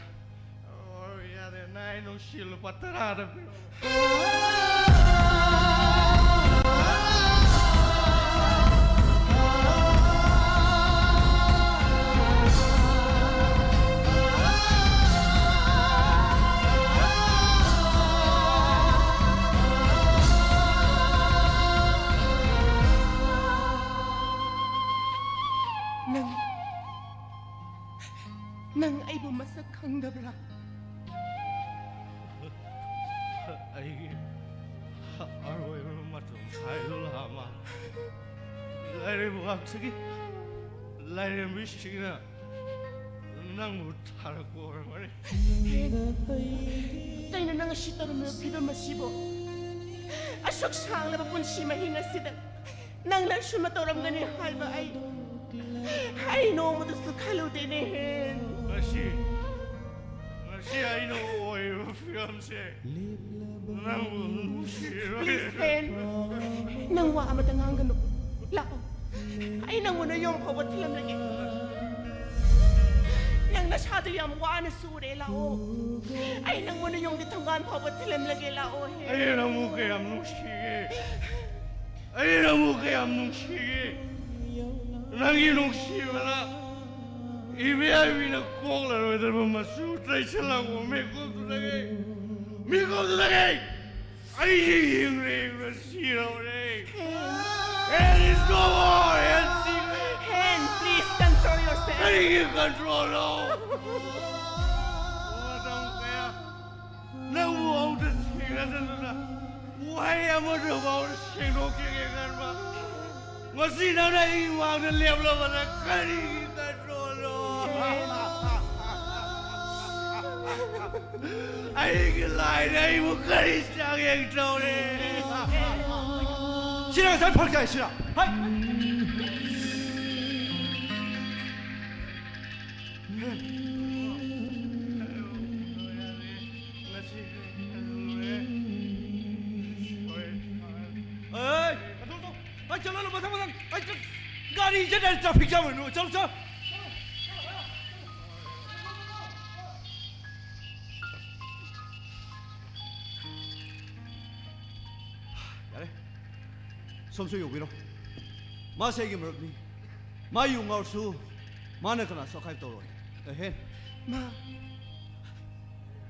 ꯑꯣ, ꯌꯥꯔꯦ, ꯅꯪ ꯑꯩ ꯅꯨꯡꯁꯤ ꯂꯨꯄꯥ ꯇꯔꯥꯗ ꯄꯤꯔꯛꯑꯣ꯫ ꯅꯪ, ꯅꯪ ꯑꯩꯕꯨ ꯃꯁꯛ ꯈꯪꯗꯕ꯭ꯔꯥ? ꯑꯩꯒꯤ ꯑꯔꯣꯏꯕ ꯃꯇꯝ ꯍꯥꯏꯗꯣ ꯂꯥꯛꯑ ꯃꯥꯜꯂꯦ꯫ ꯂꯥꯏꯔꯩꯕꯥꯛꯁꯤꯒꯤ ꯂꯥꯏꯔꯦꯝꯕꯤꯁꯤꯡꯅ ꯅꯪꯕꯨ ꯊꯥꯔꯛꯄ ꯑꯣꯏꯔꯝꯒꯅꯤ꯫ ꯀꯩꯅꯣ ꯅꯪ ꯑꯁꯤ ꯇꯧꯔꯝꯃꯤꯕ ꯐꯤꯕꯝ ꯑꯁꯤꯕꯨ? ꯑꯁꯨꯛ ꯁꯥꯡꯂꯕ ꯄꯨꯟꯁꯤ ꯃꯍꯤꯡ ꯑꯁꯤꯗ ꯅꯪꯅ ꯑꯁꯨꯝꯅ ꯇꯧꯔꯝꯒꯅꯤ ꯍꯥꯏꯕ ꯑꯩ, ꯑꯩ ꯅꯣꯡꯃꯗꯁꯨ ꯈꯜꯂꯨꯗꯦꯅꯦ ꯍꯦꯟ꯫ ꯉꯁꯤ, ꯉꯁꯤ ꯑꯩꯅ ꯑꯣꯏꯔꯤꯕ ꯐꯤꯕꯝꯁꯦ ꯅꯪꯕꯨ ꯅꯨꯡꯁꯤꯔꯣꯏ꯫ Please, hand. ꯅꯪ ꯋꯥ ꯑꯃꯇ ꯉꯥꯡꯒꯅꯨ꯫ ꯂꯥꯛꯑꯣ꯫ ꯑꯩ ꯅꯪꯕꯨ ꯅꯌꯨꯝ ꯐꯥꯎꯕ ꯊꯤꯜꯂꯝꯂꯒꯦ꯫ ꯅꯪ ꯅꯁꯥꯗꯨ ꯌꯥꯝ ꯋꯥꯅ ꯁꯨꯔꯦ, ꯂꯥꯛꯑꯣ꯫ ꯑꯩ ꯅꯪꯕꯨ ꯅꯌꯨꯝꯒꯤ ꯊꯣꯡꯒꯥꯟ ꯐꯥꯎꯕ ꯊꯤꯜꯂꯝꯂꯒꯦ, ꯂꯥꯛꯑꯣ ꯍꯦ꯫ ꯑꯩ ꯅꯪꯕꯨ ꯀꯌꯥꯝ ꯅꯨꯡꯁꯤꯒꯦ꯫ ꯑꯩ ꯅꯪꯕꯨ ꯀꯌꯥꯝ ꯅꯨꯡꯁꯤꯒꯦ꯫ ꯅꯪꯒꯤ ꯅꯨꯡꯁꯤꯕꯅ ꯏꯕꯦꯝꯕꯤꯅ ꯀꯣꯛꯂꯔꯣꯏꯗꯕ ꯃꯆꯨ ꯇꯩꯁꯜꯂꯛꯄ ꯃꯤꯀꯨꯞꯇꯨꯗꯒꯤ, ꯃꯤꯀꯨꯞꯇꯨꯗꯒꯤ ꯑꯩꯒꯤ ꯍꯤꯡꯅ ꯍꯤꯡꯅ ꯁꯤꯔꯕꯅꯦ꯫ There is no more hell secret. Hen, please control yourself. ꯀꯔꯤꯒꯤ control ꯅꯣ? ꯃꯇꯝ ꯀꯌꯥ ꯅꯪꯕꯨ ꯑꯃꯨꯛꯇ ꯊꯦꯡꯅꯗꯗꯅ ꯋꯥꯍꯩ ꯑꯃꯠꯇ ꯐꯥꯎ ꯁꯦꯡꯗꯣꯛꯈꯤꯒꯦ ꯈꯟꯕ꯫ ꯉꯁꯤ ꯅꯪꯅ ꯑꯩꯒꯤ ꯃꯥꯡꯗ ꯂꯦꯞꯂꯕꯗ ꯀꯔꯤꯒꯤ control ꯅꯣ? ꯑꯩꯒꯤ ꯂꯥꯏꯅ ꯑꯩꯕꯨ ꯀꯔꯤ ꯆꯥꯡꯌꯦꯡ ꯇꯧꯔꯦ? ꯁꯤꯔ ꯉꯁꯥꯏ ꯐꯔꯛ ꯇꯥꯏ, ꯁꯤꯔ꯫ ꯍꯥꯏ! ꯑꯦ, ꯑꯗꯨ, ꯑꯗꯨ, ꯑꯩ ꯆꯠꯂꯣ, ꯃꯊꯪ, ꯃꯊꯪ, ꯑꯩ ꯆꯠ-, ꯒꯥꯔꯤ ꯆꯠꯂꯦ, traffic jam ꯑꯣꯏꯅ, ꯆꯠꯂꯣ, ꯆꯠꯂꯣ꯫ ꯌꯥꯔꯦ꯫ ꯁꯣꯝꯁꯨ ꯌꯧꯕꯤꯔꯣ꯫ ꯃꯥꯁꯦ ꯑꯩꯒꯤ ꯃꯔꯨꯞꯅꯤ꯫ ꯃꯥ ꯌꯨ ꯉꯥꯎꯔꯁꯨ ꯃꯥꯅ ꯀꯅꯥꯁꯨ ꯑꯀꯥꯏꯕ ꯇꯧꯔꯣꯏ꯫ ꯑꯍꯦ꯫ ꯃꯥ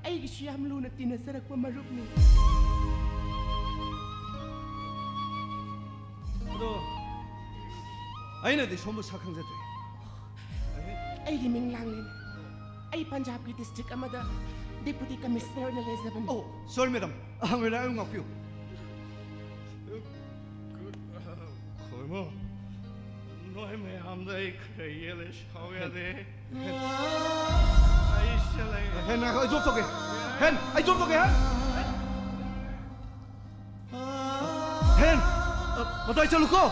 ꯑꯩꯒꯤꯁꯨ ꯌꯥꯝ ꯂꯨꯅ ꯇꯤꯟꯅꯖꯔꯛꯄ ꯃꯔꯨꯞꯅꯤ꯫ ꯑꯗꯣ ꯑꯩꯅꯗꯤ ꯁꯣꯝꯕꯨ ꯁꯛ ꯈꯪꯖꯗ꯭ꯔꯦ꯫ ꯑꯩꯒꯤ ꯃꯤꯡ ꯂꯥꯡꯂꯦꯟ꯫ ꯑꯩ ꯄꯟꯖꯥꯕꯀꯤ district ꯑꯃꯗ deputy commissioner ꯑꯣꯏꯅ ꯂꯩꯖꯕꯅꯤ꯫ ꯑꯣ, sorry madam꯫ ꯑꯍꯥꯡꯕꯗ ꯑꯩꯕꯨ ꯉꯥꯛꯄꯤꯌꯨ꯫ ꯈꯣꯏꯃꯣ, ꯅꯣꯏ ꯃꯌꯥꯝꯗ ꯑꯩ ꯈꯔ ꯌꯦꯠꯂꯦ, ꯁꯥꯎ ꯌꯥꯗꯦ꯫ ꯑꯩ ꯁꯤꯗ ꯂꯩ꯫ ꯍꯦꯟ, ꯉꯥꯏꯈꯣ, ꯑꯩ drop ꯇꯧꯒꯦ꯫ ꯍꯦꯟ, ꯑꯩ drop ꯇꯧꯒꯦ, ꯍꯦꯟ꯫ ꯍꯦꯟ, ꯃꯇꯥꯏ ꯆꯠꯂꯨꯀꯣ꯫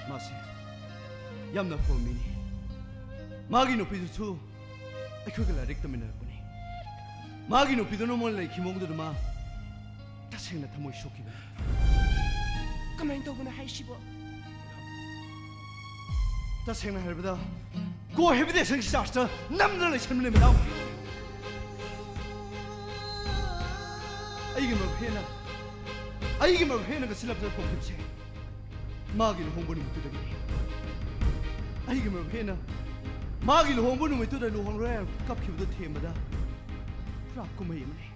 ꯃꯥꯁꯦ ꯌꯥꯝꯅ ꯑꯐꯕ ꯃꯤꯅꯤ꯫ ꯃꯥꯒꯤ ꯅꯨꯄꯤꯗꯨꯁꯨ ꯑꯩꯈꯣꯏꯒ ꯂꯥꯏꯔꯤꯛ ꯇꯝꯃꯤꯟꯅꯔꯛꯄꯅꯤ꯫ ꯃꯥꯒꯤ ꯅꯨꯄꯤꯗꯨꯅ ꯃꯉꯣꯟꯗ ꯂꯩꯈꯤ ꯃꯑꯣꯡꯗꯨꯗ ꯃꯥ ꯇꯁꯦꯡꯅ ꯊꯃꯣꯏ ꯁꯣꯛꯈꯤꯕꯅꯤ꯫ ꯀꯃꯥꯏꯅ ꯇꯧꯕꯅꯣ ꯍꯥꯏꯁꯤꯕꯣ? ꯇꯁꯦꯡꯅ ꯍꯥꯏꯔꯕꯗ, ꯀꯣ ꯍꯦꯕꯤꯇꯦꯁꯟꯒꯤ ꯆꯥꯔꯖꯇ ꯅꯝꯗꯨꯅ ꯂꯩꯁꯟꯕꯅꯦ ꯃꯅꯥꯎ꯫ ꯑꯩꯒꯤ ꯃꯔꯨꯞ ꯍꯦꯟꯅ ꯑꯩꯒꯤ ꯃꯔꯨꯞ ꯍꯦꯟꯅ ꯉꯁꯤ ꯂꯝꯗ ꯐꯣꯡꯈꯤꯕꯁꯦ ꯃꯥꯒꯤ ꯂꯨꯍꯣꯡꯕ ꯅꯨꯃꯤꯠꯇꯨꯗꯒꯤꯅꯤ꯫ ꯑꯩꯒꯤ ꯃꯔꯨꯞ ꯍꯦꯟꯅ ꯃꯥꯒꯤ ꯂꯨꯍꯣꯡꯕ ꯅꯨꯃꯤꯠꯇꯨꯗ ꯂꯨꯍꯣꯡꯂꯣꯏ ꯍꯥꯏꯅ ꯀꯞꯈꯤꯕꯗꯨ ꯊꯦꯝꯕꯗ ꯄꯨꯔꯥ ꯀꯨꯝꯍꯩ ꯑꯃꯅꯤ꯫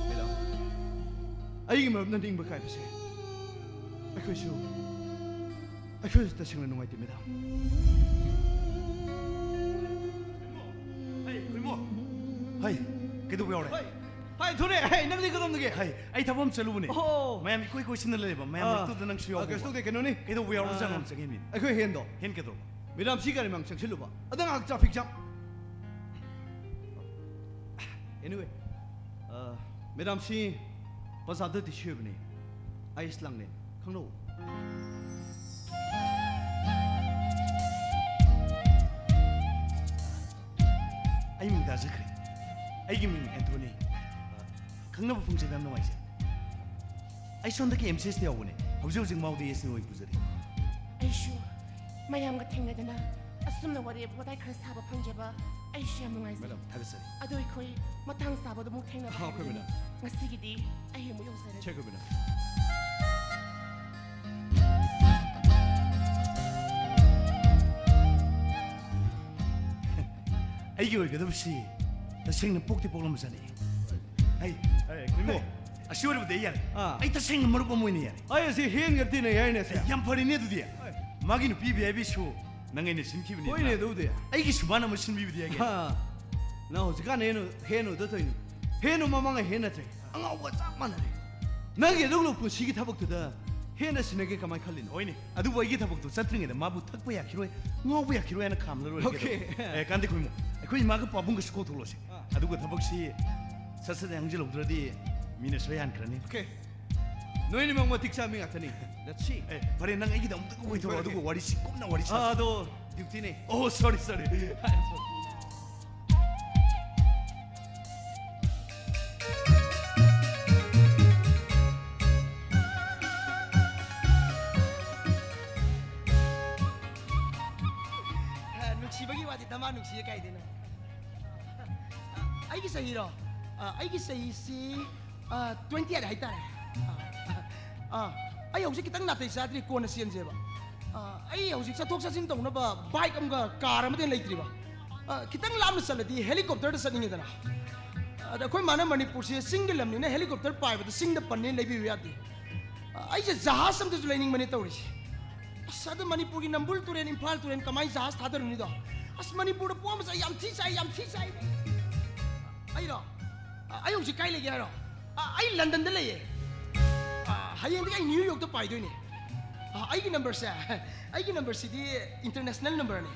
ꯃꯦꯗꯥꯝ, ꯑꯩꯒꯤ ꯃꯔꯨꯞꯅ ꯅꯤꯡꯕ ꯀꯥꯏꯕꯁꯦ ꯑꯩꯈꯣꯏꯁꯨ ꯑꯩꯈꯣꯏꯁꯨ ꯇꯁꯦꯡꯅ ꯅꯨꯡꯉꯥꯏꯇꯦ, ꯃꯦꯗꯥꯝ꯫ ꯍꯩ, ꯀꯩꯗꯧꯕ ꯌꯥꯎꯔꯦ? ꯍꯥꯏ, ꯊꯣꯔꯦ꯫ ꯍꯥꯏ, ꯅꯪꯗꯤ ꯀꯗꯣꯝꯗꯒꯤ? ꯍꯩ, ꯑꯩ ꯊꯕꯛ ꯑꯃ ꯆꯠꯂꯨꯕꯅꯦ꯫ ꯑꯣ꯫ ꯃꯌꯥꯝ ꯏꯀꯣꯏ ꯀꯣꯏꯁꯤꯟꯅ ꯂꯩꯕ ꯃꯌꯥꯝ ꯑꯥ꯫ ꯃꯔꯛꯇꯨꯗ ꯅꯪꯁꯨ ꯑꯥ, ꯌꯥꯎꯕ꯫ ꯀꯩꯁꯨ ꯇꯧꯗꯦ, ꯀꯩꯅꯣꯅꯤ꯫ ꯀꯩꯗꯧꯕ ꯌꯥꯎꯔꯖꯥꯠꯅꯣ ꯑꯥ꯫ ꯑꯝꯇ ꯌꯦꯡꯃꯤꯅꯦ꯫ ꯑꯩꯈꯣꯏ ꯍꯦꯟꯗꯣ꯫ ꯍꯦꯟ ꯀꯩꯗꯧꯕ? ꯃꯦꯗꯥꯝ, ꯁꯤ ꯒꯥꯔꯤ ꯃꯥꯡ ꯆꯪꯁꯤꯜꯂꯨꯕ꯫ ꯑꯗ ꯉꯥꯏꯍꯥꯛ ꯇ꯭ꯔꯥꯐꯤꯛ ꯖꯥꯝ꯫ Anyway, ꯑ, ꯃꯦꯗꯥꯝ, ꯁꯤ ꯕꯖꯥꯔꯗ ꯇꯤꯁꯤ ꯑꯣꯏꯕꯅꯦ꯫ ꯑꯥꯏꯁ ꯂꯥꯡꯂꯦꯟ꯫ ꯈꯪꯅꯧ꯫ ꯑꯩ ꯃꯤꯡ ꯇꯥꯖꯈ꯭ꯔꯦ꯫ ꯑꯩꯒꯤ ꯃꯤꯡ ꯑꯦꯟꯊꯣꯅꯤ꯫ ꯈꯪꯅꯕ ꯐꯪꯖꯕ ꯌꯥꯝ ꯅꯨꯡꯉꯥꯏꯖꯩ꯫ ꯑꯩꯁꯨ ꯍꯟꯗꯛꯀꯤ ꯑꯦꯝ ꯁꯤ ꯑꯦꯁꯇ ꯌꯥꯎꯕꯅꯦ꯫ ꯍꯧꯖꯤꯛ ꯍꯧꯖꯤꯛ ꯃꯥꯎꯗ ꯑꯦꯁ ꯑꯣꯏ ꯄꯨꯖꯔꯤ꯫ ꯑꯩꯁꯨ ꯃꯌꯥꯝꯒ ꯊꯦꯡꯅꯗꯅ ꯑꯁꯨꯝꯅ ꯋꯥꯔꯤ ꯋꯥꯇꯥꯏ ꯈꯔ ꯁꯥꯕ ꯐꯪꯖꯕ ꯑꯩꯁꯨ ꯌꯥꯝ ꯅꯨꯡꯉꯥꯏꯖꯩ꯫ ꯃꯦꯗꯥꯝ, ꯊꯥꯒꯠꯆꯔꯤ꯫ ꯑꯗꯣ ꯑꯩꯈꯣꯏ ꯃꯇꯥꯡ ꯆꯥꯕꯗ ꯑꯃꯨꯛ ꯊꯦꯡꯅꯕ ꯍꯣꯏ, ꯑꯩꯈꯣꯏ ꯍꯥꯏꯕꯗꯨꯅꯤ꯫ ꯃꯦꯗꯥꯝ꯫ ꯉꯁꯤꯒꯤꯗꯤ ꯑꯩ ꯑꯃꯨꯛ ꯌꯧꯖꯔꯒꯦ꯫ ꯁꯦ, ꯑꯩꯈꯣꯏ ꯃꯦꯗꯥꯝ꯫ ꯑꯩꯒꯤ ꯑꯣꯏꯒꯗꯕꯁꯤ ꯇꯁꯦꯡꯅ ꯄꯣꯛꯇꯤ ꯄꯣꯛꯂꯝꯕꯖꯥꯠꯅꯤ꯫ ꯍꯩ, ꯍꯩ, ꯀꯨꯏꯃꯣ, ꯑꯁꯤ ꯑꯣꯏꯔꯕꯗꯤ ꯑꯩ ꯌꯥꯔꯦ꯫ ꯑꯥ꯫ ꯑꯩ ꯇꯁꯦꯡꯅ ꯃꯔꯨꯞ ꯑꯃ ꯑꯣꯏꯅ ꯌꯥꯔꯦ꯫ ꯑꯩ ꯑꯁꯤ ꯍꯦꯟꯒ ꯇꯤꯟꯅ ꯌꯥꯏꯅꯦ ꯁꯦ꯫ ꯌꯥꯝ ꯐꯔꯦꯅꯦ ꯑꯗꯨꯗꯤ꯫ ꯃꯥꯒꯤ ꯅꯨꯄꯤ ꯚꯤ ꯑꯥꯏ ꯄꯤ ꯁꯣ ꯅꯪ ꯑꯩꯅ ꯁꯤꯟꯈꯤꯕꯅꯤ꯫ ꯍꯣꯏꯅꯦ, ꯑꯗꯨꯕꯨꯗꯤ꯫ ꯑꯩꯒꯤꯁꯨ ꯃꯥꯅ ꯑꯃ ꯁꯤꯟꯕꯤꯕꯗꯤ ꯌꯥꯏ ꯀꯩꯅꯣ꯫ ꯍꯥ, ꯅꯪ ꯍꯧꯖꯤꯛꯀꯥꯟ ꯍꯦꯟ ꯍꯦꯟ ꯑꯣꯏꯗ ꯇꯧꯔꯤꯅꯤ꯫ ꯍꯦꯟ ꯃꯃꯥꯡꯒ ꯍꯦꯟ ꯅꯠꯇ꯭ꯔꯦ꯫ ꯑꯉꯥꯎꯕ ꯆꯞ ꯃꯥꯟꯅꯔꯦ꯫ ꯅꯪꯒꯤ ꯑꯗꯨꯒꯨꯝꯕ ꯄꯨꯟꯁꯤꯒꯤ ꯊꯕꯛꯇꯨꯗ ꯍꯦꯟꯅ ꯁꯤꯟꯅꯒꯦ ꯀꯃꯥꯏꯅ ꯈꯜꯂꯤꯅꯣ? ꯍꯣꯏꯅꯦ, ꯑꯗꯨꯕꯨ ꯑꯩꯒꯤ ꯊꯕꯛꯇꯣ ꯆꯠꯇ꯭ꯔꯤꯉꯩꯗ ꯃꯥꯕꯨ ꯊꯛꯄ ꯌꯥꯈꯤꯔꯣꯏ, ꯉꯥꯎꯕ ꯌꯥꯈꯤꯔꯣꯏ ꯍꯥꯏꯅ ꯈꯥꯝꯂ ꯂꯣꯏꯔꯦ Okay. ꯀꯩꯗꯧꯔꯒꯦ? ꯑꯦ, ꯀꯥꯟꯗꯦ ꯈꯣꯏꯃꯣ, ꯑꯩꯈꯣꯏ ꯏꯃꯥꯒ ꯄꯥꯕꯨꯡꯒꯁꯨ ꯀꯧꯊꯣꯛꯂꯣꯁꯦ꯫ ꯑꯥ꯫ ꯑꯗꯨꯒ ꯊꯕꯛꯁꯤ ꯁꯠ ꯁꯠ ꯍꯪꯖꯤꯜꯍꯧꯗ꯭ꯔꯗꯤ ꯃꯤꯅ ꯁꯣꯏ ꯍꯟꯈ꯭ꯔꯅꯤ꯫ Okay. ꯅꯣꯏꯅꯤꯃꯛ ꯃꯇꯤꯛ ꯆꯥꯕ ꯃꯤ ꯉꯥꯛꯇꯅꯤ꯫ Let's see. ꯑꯦ, ꯐꯔꯦ, ꯅꯪ ꯑꯩꯒꯤꯗꯃꯛꯇ ꯀꯣꯏꯊꯣꯔꯛꯑꯣ, Okay, okay. ꯑꯗꯨꯒ ꯋꯥꯔꯤꯁꯤ ꯀꯨꯞꯅ ꯋꯥꯔꯤ ꯁꯥꯁꯤ꯫ ꯑꯥ, ꯑꯗꯣ duty ꯅꯦ꯫ Oh, sorry, sorry. ꯁꯤꯕꯒꯤ ꯋꯥꯗꯤ ꯗꯃꯥ ꯅꯨꯡꯁꯤꯌꯦ ꯀꯥꯏꯗꯩꯅꯣ? ꯑꯩꯒꯤ ꯆꯍꯤꯔꯣ? ꯑ, ꯑꯩꯒꯤ ꯆꯍꯤꯁꯤ, ꯑ, twenty eight ꯍꯥꯏꯇꯥꯔꯦ꯫ ꯑ, ꯑ, ꯑꯩ ꯍꯧꯖꯤꯛ ꯈꯤꯇꯪ ꯅꯥꯇꯩ ꯆꯥꯗ꯭ꯔꯤ, ꯀꯣꯟꯅ ꯆꯦꯟꯁꯦꯕ꯫ ꯑ, ꯑꯩ ꯍꯧꯖꯤꯛ ꯆꯠꯊꯣꯛ ꯆꯠꯁꯤꯟ ꯇꯧꯅꯕ bike ꯑꯃꯒ car ꯑꯃꯗꯤ ꯂꯩꯇ꯭ꯔꯤꯕ꯫ ꯑ, ꯈꯤꯇꯪ ꯂꯥꯞꯅ ꯆꯠꯂꯗꯤ helicopterꯗ ꯆꯠꯅꯤꯡꯉꯤꯗꯅ꯫ ꯑꯗ ꯑꯩꯈꯣꯏ ꯃꯥꯅ ꯃꯅꯤꯄꯨꯔꯁꯦ ꯆꯤꯡꯒꯤ ꯂꯝꯅꯤꯅ helicopter ꯄꯥꯏꯕꯗ ꯆꯤꯡꯗ ꯄꯟꯅꯦꯅ ꯂꯩꯕꯤꯌꯨ ꯌꯥꯗꯦ꯫ ꯑ, ꯑꯩꯁꯦ ꯖꯍꯥꯖ ꯑꯝꯇꯁꯨ ꯂꯩꯅꯤꯡꯕꯅꯦ ꯇꯧꯔꯤꯁꯦ꯫ ꯑꯁ, ꯑꯗꯨ ꯃꯅꯤꯄꯨꯔꯒꯤ ꯅꯝꯕꯨꯜ ꯇꯨꯔꯦꯜ, ꯏꯝꯐꯥꯜ ꯇꯨꯔꯦꯜ ꯀꯃꯥꯏꯅ ꯖꯍꯥꯖ ꯊꯥꯗꯔꯨꯅꯤꯗꯣ? ꯑꯁ, ꯃꯅꯤꯄꯨꯔꯗ ꯄꯣꯛꯑꯝꯕꯁꯦ ꯑꯩ ꯌꯥꯝ ꯊꯤ ꯆꯥꯏ, ꯌꯥꯝ ꯊꯤ ꯆꯥꯏ꯫ ꯑꯩꯔꯣ? ꯑ, ꯑꯩ ꯍꯧꯖꯤꯛ ꯀꯥꯏ ꯂꯩꯒꯦ ꯍꯥꯏꯔꯣ? ꯑ, ꯑꯩ ꯂꯟꯗꯟꯗ ꯂꯩꯌꯦ꯫ ꯑ, ꯍꯌꯦꯡꯗꯒꯤ ꯑꯩ ꯅ꯭ꯌꯨ ꯌꯣꯔꯛꯇ ꯄꯥꯏꯗꯣꯏꯅꯦ꯫ ꯑ, ꯑꯩꯒꯤ numberꯁꯦ, ꯑꯩꯒꯤ numberꯁꯤꯗꯤ international numberꯅꯦ꯫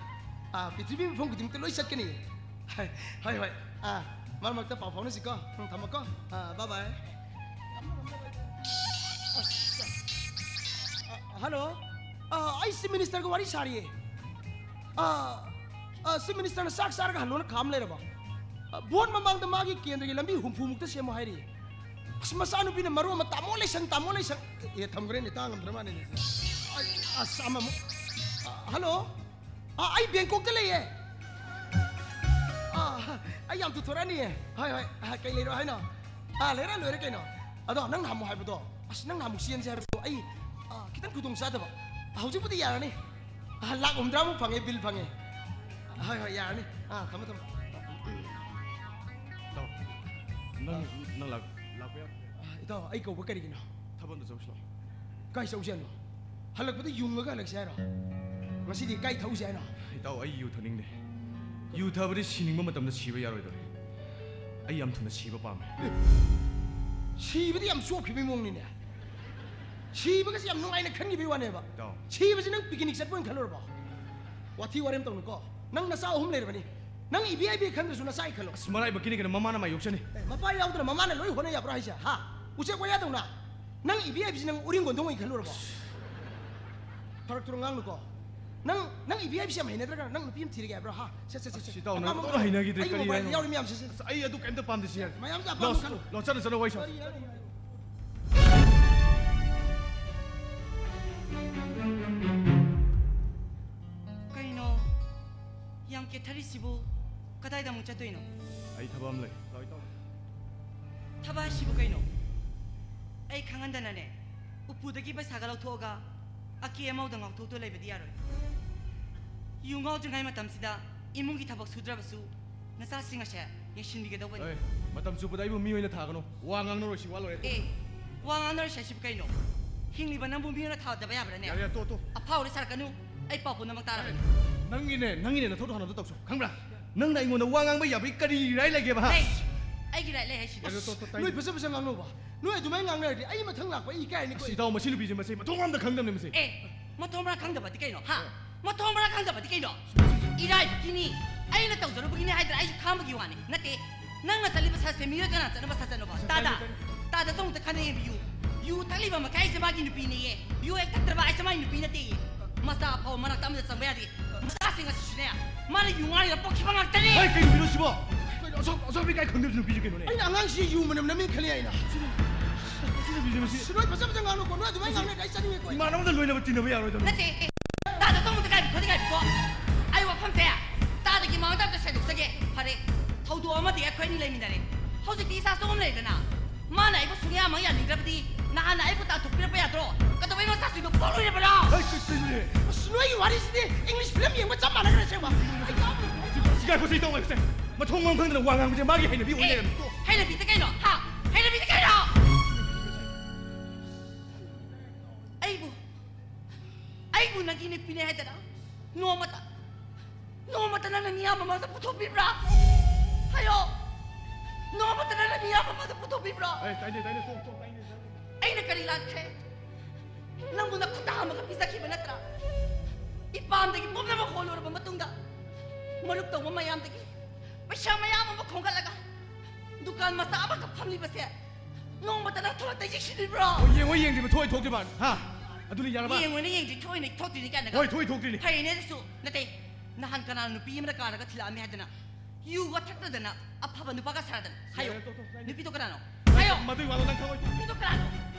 ꯑ, ꯄ꯭ꯔꯤꯊꯤꯕꯤ ꯃꯐꯝ ꯈꯨꯗꯤꯡꯃꯛꯇ ꯂꯣꯏ ꯆꯠꯀꯅꯤ꯫ ꯍꯣꯏ, ꯍꯣꯏ꯫ ꯑ, ꯃꯔꯛ ꯃꯔꯛꯇ ꯄꯥꯎ ꯐꯥꯎꯅꯁꯤꯀꯣ꯫ ꯎꯝ, ꯊꯝꯃꯣꯀꯣ꯫ ꯑ, bye bye꯫ ꯑ, hello꯫ ꯑ, ꯑꯩ chief ministerꯒ ꯋꯥꯔꯤ ꯁꯥꯔꯤꯌꯦ꯫ ꯑ, ꯑ, chief ministerꯅ ꯆꯥꯛ ꯆꯥꯔꯒ ꯍꯜꯂꯣꯅ ꯈꯥꯝ ꯂꯩꯔꯕ꯫ ꯑ, vote ꯃꯃꯥꯡꯗ ꯃꯥꯒꯤ ꯀꯦꯟꯗ꯭ꯔꯒꯤ ꯂꯝꯕꯤ ꯍꯨꯝꯐꯨ ꯃꯨꯛꯇ ꯁꯦꯝꯃꯣ ꯍꯥꯏꯔꯤ꯫ ꯑꯁ, ꯃꯆꯥꯅꯨꯄꯤꯅ ꯃꯔꯣꯟ ꯑꯃ "ꯇꯥꯃꯣ ꯂꯩꯁꯪ, ꯇꯥꯃꯣ ꯂꯩꯁꯪ"꯫ ꯑꯦ, ꯊꯝꯈ꯭ꯔꯦꯅꯦ, ꯇꯥ ꯉꯝꯗ꯭ꯔ ꯃꯥꯜꯂꯦꯅꯦ꯫ ꯑ, ꯑꯁ, ꯑꯃꯃꯨꯛ꯫ ꯑ, hello꯫ ꯑ, ꯑꯩ ꯕꯦꯡꯀꯣꯛꯇ ꯂꯩꯌꯦ꯫ ꯑ, ꯑꯩ ꯌꯥꯝ ꯊꯨꯊꯣꯔꯛꯑꯅꯤꯌꯦ꯫ ꯍꯣꯏ, ꯍꯣꯏ꯫ ꯑ, ꯀꯩ ꯂꯩꯔꯣ ꯍꯥꯏꯅꯣ? ꯑ, ꯂꯩꯔ ꯂꯣꯏꯔꯦ ꯀꯩꯅꯣ꯫ ꯑꯗꯣ ꯅꯪ ꯅꯍꯥꯟꯃꯨꯛ ꯍꯥꯏꯕꯗꯣ, ꯑꯁ, ꯅꯪ ꯅꯍꯥꯟꯃꯨꯛ ꯆꯦꯟꯁꯦ ꯍꯥꯏꯕꯗꯣ ꯑꯩ, ꯑ, ꯈꯤꯇꯪ ꯈꯨꯗꯣꯡ ꯆꯥꯗꯕ꯫ ꯍꯧꯖꯤꯛꯄꯨꯗꯤ ꯌꯥꯔꯅꯤ꯫ ꯑ, ꯂꯥꯛ ꯍꯨꯝꯗ꯭ꯔꯥꯃꯨꯛ ꯐꯪꯉꯦ, bill ꯐꯪꯉꯦ꯫ ꯍꯣꯏ, ꯍꯣꯏ, ꯌꯥꯔꯅꯤ꯫ ꯑ, ꯊꯝꯃꯣ, ꯊꯝꯃꯣ꯫ ꯏꯇꯥꯎ, ꯅꯪ, ꯑ꯫ ꯅꯪ ꯂꯥꯛ-, ꯂꯥꯛꯄ ꯌꯥ-, ꯑ, ꯏꯇꯥꯎ, ꯑꯩ ꯀꯧꯕ ꯀꯔꯤꯒꯤꯅꯣ? ꯊꯕꯛ ꯑꯝꯇ ꯆꯧꯁꯤ ꯂꯥꯎ꯫ ꯀꯥꯏ ꯆꯧꯁꯦ ꯍꯥꯏꯅꯣ? ꯍꯜꯂꯛꯄꯗ ꯌꯨꯡꯉꯒ ꯍꯜꯂꯛꯁꯦ ꯍꯥꯏꯔꯣ? ꯉꯁꯤꯗꯤ ꯀꯥꯏ ꯊꯧꯁꯦ ꯍꯥꯏꯅꯣ? ꯏꯇꯥꯎ, ꯑꯩ ꯌꯨ ꯊꯛꯅꯤꯡꯗꯦ꯫ ꯌꯨ ꯊꯛꯑꯕꯗꯤ ꯁꯤꯅꯤꯡꯕ ꯃꯇꯝꯗ ꯁꯤꯕ ꯌꯥꯔꯣꯏꯗꯧꯔꯦ꯫ ꯑꯩ ꯌꯥꯝ ꯊꯨꯅ ꯁꯤꯕ ꯄꯥꯝꯃꯦ꯫ ꯑꯦ, ꯁꯤꯕꯗꯤ ꯌꯥꯝ ꯆꯣꯞꯈꯤꯕꯩ ꯃꯑꯣꯡꯅꯤꯅꯦ꯫ ꯁꯤꯕꯒꯁꯦ ꯌꯥꯝ ꯅꯨꯡꯉꯥꯏꯅ ꯈꯟꯈꯤꯕꯩ ꯋꯥꯅꯦꯕ꯫ ꯏꯇꯥꯎ꯫ ꯁꯤꯕꯁꯤ ꯅꯪ picnic ꯆꯠꯄ ꯑꯣꯏꯅ ꯈꯜꯂꯨꯔꯕꯣ? ꯋꯥꯊꯤ ꯋꯥꯔꯦꯝ ꯇꯧꯅꯨꯀꯣ꯫ ꯅꯪ ꯅꯆꯥ ꯑꯍꯨꯝ ꯂꯩꯔꯕꯅꯤ꯫ ꯅꯪ ꯏꯕꯤ ꯑꯥꯏ ꯄꯤ ꯈꯟꯗ꯭ꯔꯁꯨ ꯅꯆꯥ ꯑꯩ ꯈꯜꯂꯣ꯫ ꯑꯁ, ꯃꯔꯥꯏꯕꯛꯀꯤꯅꯤ ꯀꯩꯅꯣ, ꯃꯃꯥꯅ ꯃꯥꯏ ꯌꯣꯛꯆꯅꯤ꯫ ꯑꯦ, ꯃꯄꯥ ꯌꯥꯎꯗꯅ ꯃꯃꯥꯅ ꯂꯣꯏ ꯍꯣꯠꯅ ꯌꯥꯕ꯭ꯔꯣ ꯍꯥꯏꯁꯦ? ꯍꯥ? ꯎꯆꯦꯛ ꯋꯥꯌꯥꯗꯧꯅ? ꯅꯪ ꯏꯕꯤ ꯑꯥꯏ ꯄꯤꯁꯤ ꯅꯪ ꯎꯔꯤꯡ ꯒꯣꯟꯗꯣꯡ ꯑꯣꯏꯅ ꯈꯜꯂꯨꯔꯕꯣ? ꯐꯔꯛ ꯇꯨꯔ ꯉꯥꯡꯅꯨꯀꯣ꯫ ꯅꯪ, ꯅꯪ ꯏꯕꯤ ꯑꯥꯏ ꯄꯤꯁꯤ ꯌꯥꯝ ꯍꯩꯅꯗ꯭ꯔꯒ ꯅꯪ ꯅꯨꯄꯤ ꯑꯃ ꯊꯤꯔꯒꯦ ꯍꯥꯏꯕ꯭ꯔꯣ? ꯍꯥ? ꯁꯦ, ꯁꯦ, ꯁꯦ, ꯁꯦ꯫ ꯑꯁ, ꯏꯇꯥꯎ, ꯅꯪ ꯑꯄꯥꯝꯕ ꯂꯣꯏꯅ ꯑꯃ ꯍꯩꯅꯈꯤꯗ꯭ꯔꯦ, ꯑꯩꯒꯤ ꯀꯔꯤ mobile ꯍꯥꯏꯅꯣ? ꯌꯥꯎꯔꯤ ꯃꯌꯥꯝꯁꯦ, ꯁꯦ꯫ ꯑꯁ, ꯑꯩ ꯑꯗꯨ ꯀꯩꯝꯇ ꯄꯥꯝꯗꯦ, ꯁꯤ ꯌꯥꯔꯦ꯫ ꯃꯌꯥꯝꯁꯦ ꯂꯣ, ꯑꯄꯥꯝꯕ ꯈꯜꯂꯨ꯫ ꯂꯣ, ꯆꯠꯂꯣ, ꯆꯠꯂꯣ, ꯋꯥꯔꯤ ꯁꯥꯎ꯫ ꯀꯔꯤ ꯍꯥꯏꯅꯣ? ꯀꯩꯅꯣ? ꯀꯦꯊꯔꯤꯁꯤꯕꯨ ꯀꯗꯥꯏꯗ ꯑꯃꯨꯛ ꯆꯠꯇꯣꯏꯅꯣ? ꯑꯩ ꯊꯕꯛ ꯑꯃ ꯂꯩ꯫ ꯊꯕꯛ ꯍꯥꯏꯁꯤꯕꯨ ꯀꯩꯅꯣ? ꯑꯩ ꯈꯪꯍꯟꯗꯅꯅꯦ, ꯎꯄꯨꯗꯒꯤ ꯄꯩꯁꯥꯒ ꯂꯧꯊꯣꯛꯑꯒ ꯑꯀꯦ ꯑꯃꯧꯗ ꯉꯥꯎꯊꯣꯛꯇꯨ ꯂꯩꯕꯗꯤ ꯌꯥꯔꯣꯏ꯫ ꯌꯨ ꯉꯥꯎꯗ꯭ꯔꯤꯉꯩ ꯃꯇꯝꯁꯤꯗ ꯏꯃꯨꯡꯒꯤ ꯊꯕꯛ ꯁꯨꯗ꯭ꯔꯕꯁꯨ ꯅꯆꯥꯁꯤꯡ ꯑꯁꯦ ꯌꯦꯡꯁꯤꯟꯕꯤꯒꯗꯧꯕꯅꯤ꯫ ꯑꯦ, ꯃꯇꯝ ꯆꯨꯞꯄꯗ ꯑꯩꯕꯨ ꯃꯤ ꯑꯣꯏꯅ ꯊꯥꯒꯅꯨ꯫ ꯋꯥ ꯉꯥꯡꯅꯔꯣꯏꯁꯤ, ꯋꯥ ꯂꯣꯏꯔꯦ꯫ ꯑꯦ, ꯋꯥ ꯉꯥꯡꯅꯔꯣꯏꯁꯤ ꯍꯥꯏꯁꯤꯕꯨ ꯀꯩꯅꯣ? ꯍꯤꯡꯂꯤꯕ ꯅꯪꯕꯨ ꯃꯤ ꯑꯣꯏꯅ ꯊꯥꯗꯕ ꯌꯥꯕ꯭ꯔꯥꯅꯦ? ꯌꯥꯔꯦ, ꯌꯥꯔꯦ, ꯇꯣꯛ, ꯇꯣꯛ꯫ ꯑꯐꯥꯎ ꯑꯔꯤꯡ ꯁꯥꯔꯛꯀꯅꯨ꯫ ꯑꯩ ꯄꯥꯎ ꯄꯨꯝꯅꯃꯛ ꯇꯥꯔꯕꯅꯤ꯫ ꯅꯪꯒꯤꯅꯦ, ꯅꯪꯒꯤꯅꯦ, ꯅꯊꯧꯗꯣ ꯍꯥꯟꯅ ꯑꯝꯇ ꯇꯧꯁꯣ, ꯈꯪꯕ꯭ꯔꯥ? ꯅꯪꯅ ꯑꯩꯉꯣꯟꯗ ꯋꯥ ꯉꯥꯡꯕ ꯌꯥꯕꯒꯤ ꯀꯔꯤ right ꯂꯩꯒꯦꯕ, ꯍꯥ? ꯂꯩ꯫ ꯑꯩꯒꯤ right ꯂꯩ ꯍꯥꯏꯁꯤꯗꯤ꯫ ꯌꯥꯔꯦ, ꯇꯣꯛ, ꯇꯣꯛ, ꯅꯣꯏ ꯇꯥꯏꯅꯦ꯫ ꯐꯖ ꯐꯖ ꯉꯥꯡꯅꯧꯕ꯫ ꯅꯣꯏ ꯑꯗꯨꯃꯥꯏꯅ ꯉꯥꯡꯅꯔꯗꯤ ꯑꯩ ꯃꯊꯪ ꯂꯥꯛꯄ ꯑꯩ ꯏꯀꯥꯏꯔꯅꯤꯀꯣ꯫ ꯑꯁ, ꯏꯇꯥꯎ, ꯃꯁꯤ ꯅꯨꯄꯤꯁꯦ, ꯃꯁꯤ ꯃꯊꯣꯡ ꯑꯝꯇ ꯈꯪꯗꯕꯅꯦ, ꯃꯁꯤ꯫ ꯑꯦ, ꯃꯊꯣꯡ ꯃꯔꯥꯡ ꯈꯪꯗꯕꯗꯤ ꯀꯩꯅꯣ, ꯍꯥ? ꯃꯊꯣꯡ ꯃꯔꯥꯡ ꯈꯪꯗꯕꯗꯤ ꯀꯩꯅꯣ? ꯏꯔꯥꯏꯕꯛꯀꯤꯅꯤ, ꯑꯩꯅ ꯇꯧꯖꯔꯨꯕꯒꯤꯅꯤ ꯍꯥꯏꯗꯅ ꯑꯩꯁꯨ ꯈꯥꯝꯕꯒꯤ ꯋꯥꯅꯤ ꯅꯠꯇꯦ꯫ ꯅꯪꯅ ꯆꯠꯂꯤꯕ ꯁꯥꯁꯦ ꯃꯤꯑꯣꯏ ꯀꯅꯥ ꯆꯠꯅꯕ ꯁꯥ ꯆꯠꯅꯕ? ꯇꯥꯗ, ꯇꯥꯗ, ꯁꯣꯝꯗ ꯈꯟꯅ ꯌꯦꯡꯕꯤꯌꯨ꯫ ꯌꯨ ꯊꯛꯂꯤꯕ ꯃꯈꯩꯁꯦ ꯃꯥꯒꯤ ꯅꯨꯄꯤꯅꯦꯌꯦ꯫ ꯌꯨ ꯍꯦꯛ ꯊꯛꯇ꯭ꯔꯕ ꯑꯩꯁꯦ ꯃꯥꯒꯤ ꯅꯨꯄꯤ ꯅꯠꯇꯦꯌꯦ꯫ ꯃꯆꯥ ꯐꯥꯎꯕ ꯃꯔꯛꯇ ꯑꯃꯗ ꯆꯪꯕ ꯌꯥꯗꯦ꯫ ꯃꯆꯥꯁꯤꯡ ꯑꯁꯤꯁꯨꯅꯦ, ꯃꯥꯅ ꯌꯨ ꯉꯥꯡꯂꯤꯗ ꯄꯣꯛꯈꯤꯕ ꯉꯥꯛꯇꯅꯦ꯫ ꯍꯩ, ꯀꯩ ꯅꯨꯄꯤꯅꯣ ꯁꯤꯕꯣ? ꯀꯩꯅꯣ, ꯑꯁꯣꯛ-, ꯑꯁꯣꯛ-ꯑꯄꯤ ꯀꯥꯏ ꯈꯪꯗꯕꯁꯤ ꯅꯨꯄꯤꯁꯦ ꯀꯩꯅꯣꯅꯦ? ꯑꯩꯅ ꯑꯉꯥꯡꯁꯤ ꯌꯨ ꯃꯅꯝ ꯅꯝꯃꯤꯅ ꯈꯜꯂꯤ ꯑꯩꯅ꯫ ꯁꯤ ꯅꯨꯄꯤꯁꯦ, ꯃꯁꯤ ꯑꯁ, ꯅꯣꯏ ꯐꯖ ꯐꯖ ꯉꯥꯡꯅꯨꯀꯣ꯫ ꯅꯣꯏ ꯑꯗꯨꯃꯥꯏꯅ ꯉꯥꯡꯅꯔꯗꯤ ꯑꯩ ꯆꯠꯅꯤꯡꯉꯦꯀꯣ ꯑꯩ꯫ ꯏꯃꯥꯟꯅꯕꯗ ꯂꯣꯏꯅꯕ ꯇꯤꯟꯅꯕ ꯌꯥꯔꯣꯏꯗꯕꯅꯤ꯫ ꯅꯠꯇꯦ꯫ ꯇꯥꯗ ꯁꯣꯝꯗ ꯀꯥꯏꯕꯤ ꯈꯣꯠꯇꯤ ꯀꯥꯏꯕꯤꯀꯣ꯫ ꯑꯩ ꯋꯥꯐꯝꯁꯦ ꯇꯥꯗꯒꯤ ꯃꯃꯥꯡꯗ ꯑꯝꯇ ꯁꯦꯡꯗꯣꯛꯆꯒꯦ꯫ ꯐꯔꯦ, ꯊꯧꯗꯣꯛ ꯑꯃꯗꯤ ꯑꯩꯈꯣꯏ ꯑꯅꯤ ꯂꯩꯃꯤꯟꯅꯔꯦ꯫ ꯍꯧꯖꯤꯛꯇꯤ ꯏꯁꯥ ꯁꯣꯛꯑꯝ ꯂꯩꯗꯅ꯫ ꯃꯥꯅ ꯑꯩꯕꯨ ꯁꯨꯡꯌꯥ ꯑꯃ ꯌꯥꯅꯤꯡꯗ꯭ꯔꯕꯗꯤ ꯅꯍꯥꯟꯅ ꯑꯩꯕꯨ ꯇꯥꯟꯊꯣꯛꯄꯤꯔꯛꯄ ꯌꯥꯗ꯭ꯔꯣ? ꯀꯩꯗꯧꯕꯩꯅꯣ ꯆꯥꯛꯁꯤꯡꯗꯣ ꯄꯣꯛꯂꯣꯏꯔꯕ꯭ꯔꯣ? ꯍꯩ, ꯀꯩ-, ꯀꯩꯅꯣꯅꯦ? ꯑꯁ, ꯅꯣꯏꯒꯤ ꯋꯥꯔꯤꯁꯤꯗꯤ English film ꯌꯦꯡꯕ ꯆꯞ ꯃꯥꯟꯅꯈ꯭ꯔꯦ ꯑꯁꯦꯡꯕ꯫ ꯑꯩ ꯌꯥꯝ ꯁꯤ ꯉꯥꯏꯈꯣ, ꯁꯤ ꯇꯧ, ꯉꯥꯏꯈꯣ, ꯁꯦ꯫ ꯃꯊꯣꯡ ꯃꯔꯝ ꯈꯪꯗꯅ ꯋꯥ ꯉꯥꯡꯕꯁꯦ ꯃꯥꯒꯤ ꯍꯩꯅꯕꯤ ꯑꯣꯏ ꯑꯦ, ꯂꯩꯔꯝꯃꯦ꯫ ꯇꯣ꯫ ꯍꯩꯅꯕꯤꯗ ꯀꯩꯅꯣ? ꯍꯥ? ꯍꯩꯅꯕꯤꯗ ꯀꯩꯅꯣ? ꯑꯩꯕꯨ, ꯑꯩꯕꯨ ꯅꯪꯒꯤ ꯅꯨꯄꯤꯅꯦ ꯍꯥꯏꯗꯅ ꯅꯣꯡꯃꯇ, ꯅꯣꯡꯃꯇ ꯅꯪꯅ ꯃꯤꯌꯥꯝ ꯃꯃꯥꯡꯗ ꯄꯨꯊꯣꯛꯄꯤꯕ꯭ꯔꯥ? ꯍꯥꯏꯌꯣ꯫ ꯅꯣꯡꯃꯇ ꯅꯪꯅ ꯃꯤꯌꯥꯝ ꯃꯃꯥꯡꯗ ꯄꯨꯊꯣꯛꯄꯤꯕ꯭ꯔꯥ? ꯑꯦ, ꯇꯥꯏꯅꯦ, ꯇꯥꯏꯅꯦ, ꯇꯣꯛ, ꯇꯣꯛ, ꯇꯥꯏꯅꯦ, ꯇꯥꯏꯅꯦ꯫ ꯑꯩꯅ ꯀꯔꯤ ꯂꯥꯟꯈ꯭ꯔꯦ? ꯅꯪꯕꯨ ꯅꯈꯨꯠꯇ ꯍꯥꯝꯃꯒ ꯄꯤꯖꯈꯤꯕ ꯅꯠꯇ꯭ꯔꯥ? ꯏꯄꯥꯝꯗꯒꯤ ꯄꯨꯝꯅꯃꯛ ꯍꯣꯜꯂꯨꯔꯕ ꯃꯇꯨꯡꯗ ꯃꯔꯨꯞ ꯇꯧꯕ ꯃꯌꯥꯝꯗꯒꯤ ꯄꯩꯁꯥ ꯃꯌꯥꯝ ꯑꯃ ꯈꯣꯝꯒꯠꯂꯒ ꯗꯨꯀꯥꯟ ꯃꯆꯥ ꯑꯃꯈꯛ ꯐꯝꯂꯤꯕꯁꯦ ꯅꯣꯡꯃꯇ ꯅꯊꯣꯏ ꯌꯦꯡꯁꯤꯟꯕꯤꯕ꯭ꯔꯣ? ꯑꯣ, ꯌꯦꯡꯉꯣ, ꯌꯦꯡꯗ꯭ꯔꯤꯕ ꯊꯣꯛꯑꯣꯏ ꯊꯣꯛꯇ꯭ꯔꯤꯕ꯫ ꯍꯥ? ꯑꯗꯨꯅ ꯌꯥꯔꯕ? ꯌꯦꯡꯉꯣꯏꯅ ꯌꯦꯡꯗ꯭ꯔꯤ, ꯊꯣꯛꯏꯅ ꯊꯣꯛꯇ꯭ꯔꯤꯅꯤ ꯀꯥꯏꯅꯒ꯫ ꯍꯣꯏ, ꯊꯣꯛꯏ ꯊꯣꯛꯇ꯭ꯔꯤꯅꯤ꯫ ꯐꯩꯅꯦ ꯑꯗꯨꯁꯨ꯫ ꯅꯠꯇꯦ, ꯅꯍꯥꯟ ꯀꯅꯥꯅ ꯅꯨꯄꯤ ꯑꯃꯅ ꯀꯥꯔꯒ ꯊꯤꯜꯂꯛꯑꯝꯃꯤ ꯍꯥꯏꯗꯅ ꯌꯨꯒ ꯊꯛꯇꯗꯅ ꯑꯐꯕ ꯅꯨꯄꯥꯒ ꯁꯥꯗꯅ꯫ ꯍꯥꯏꯌꯣ꯫ ꯌꯥꯔꯦ, ꯇꯣꯛ, ꯇꯣꯛ, ꯇꯥꯏꯅꯦ꯫ ꯅꯨꯄꯤꯗꯣ ꯀꯅꯥꯅꯣ? ꯍꯥꯏꯌꯣ꯫ ꯃꯗꯨꯒꯤ ꯋꯥꯗꯣ ꯅꯪ ꯈꯪꯉꯣꯏ꯫ ꯅꯨꯄꯤꯗꯣ ꯀꯅꯥꯅꯣ?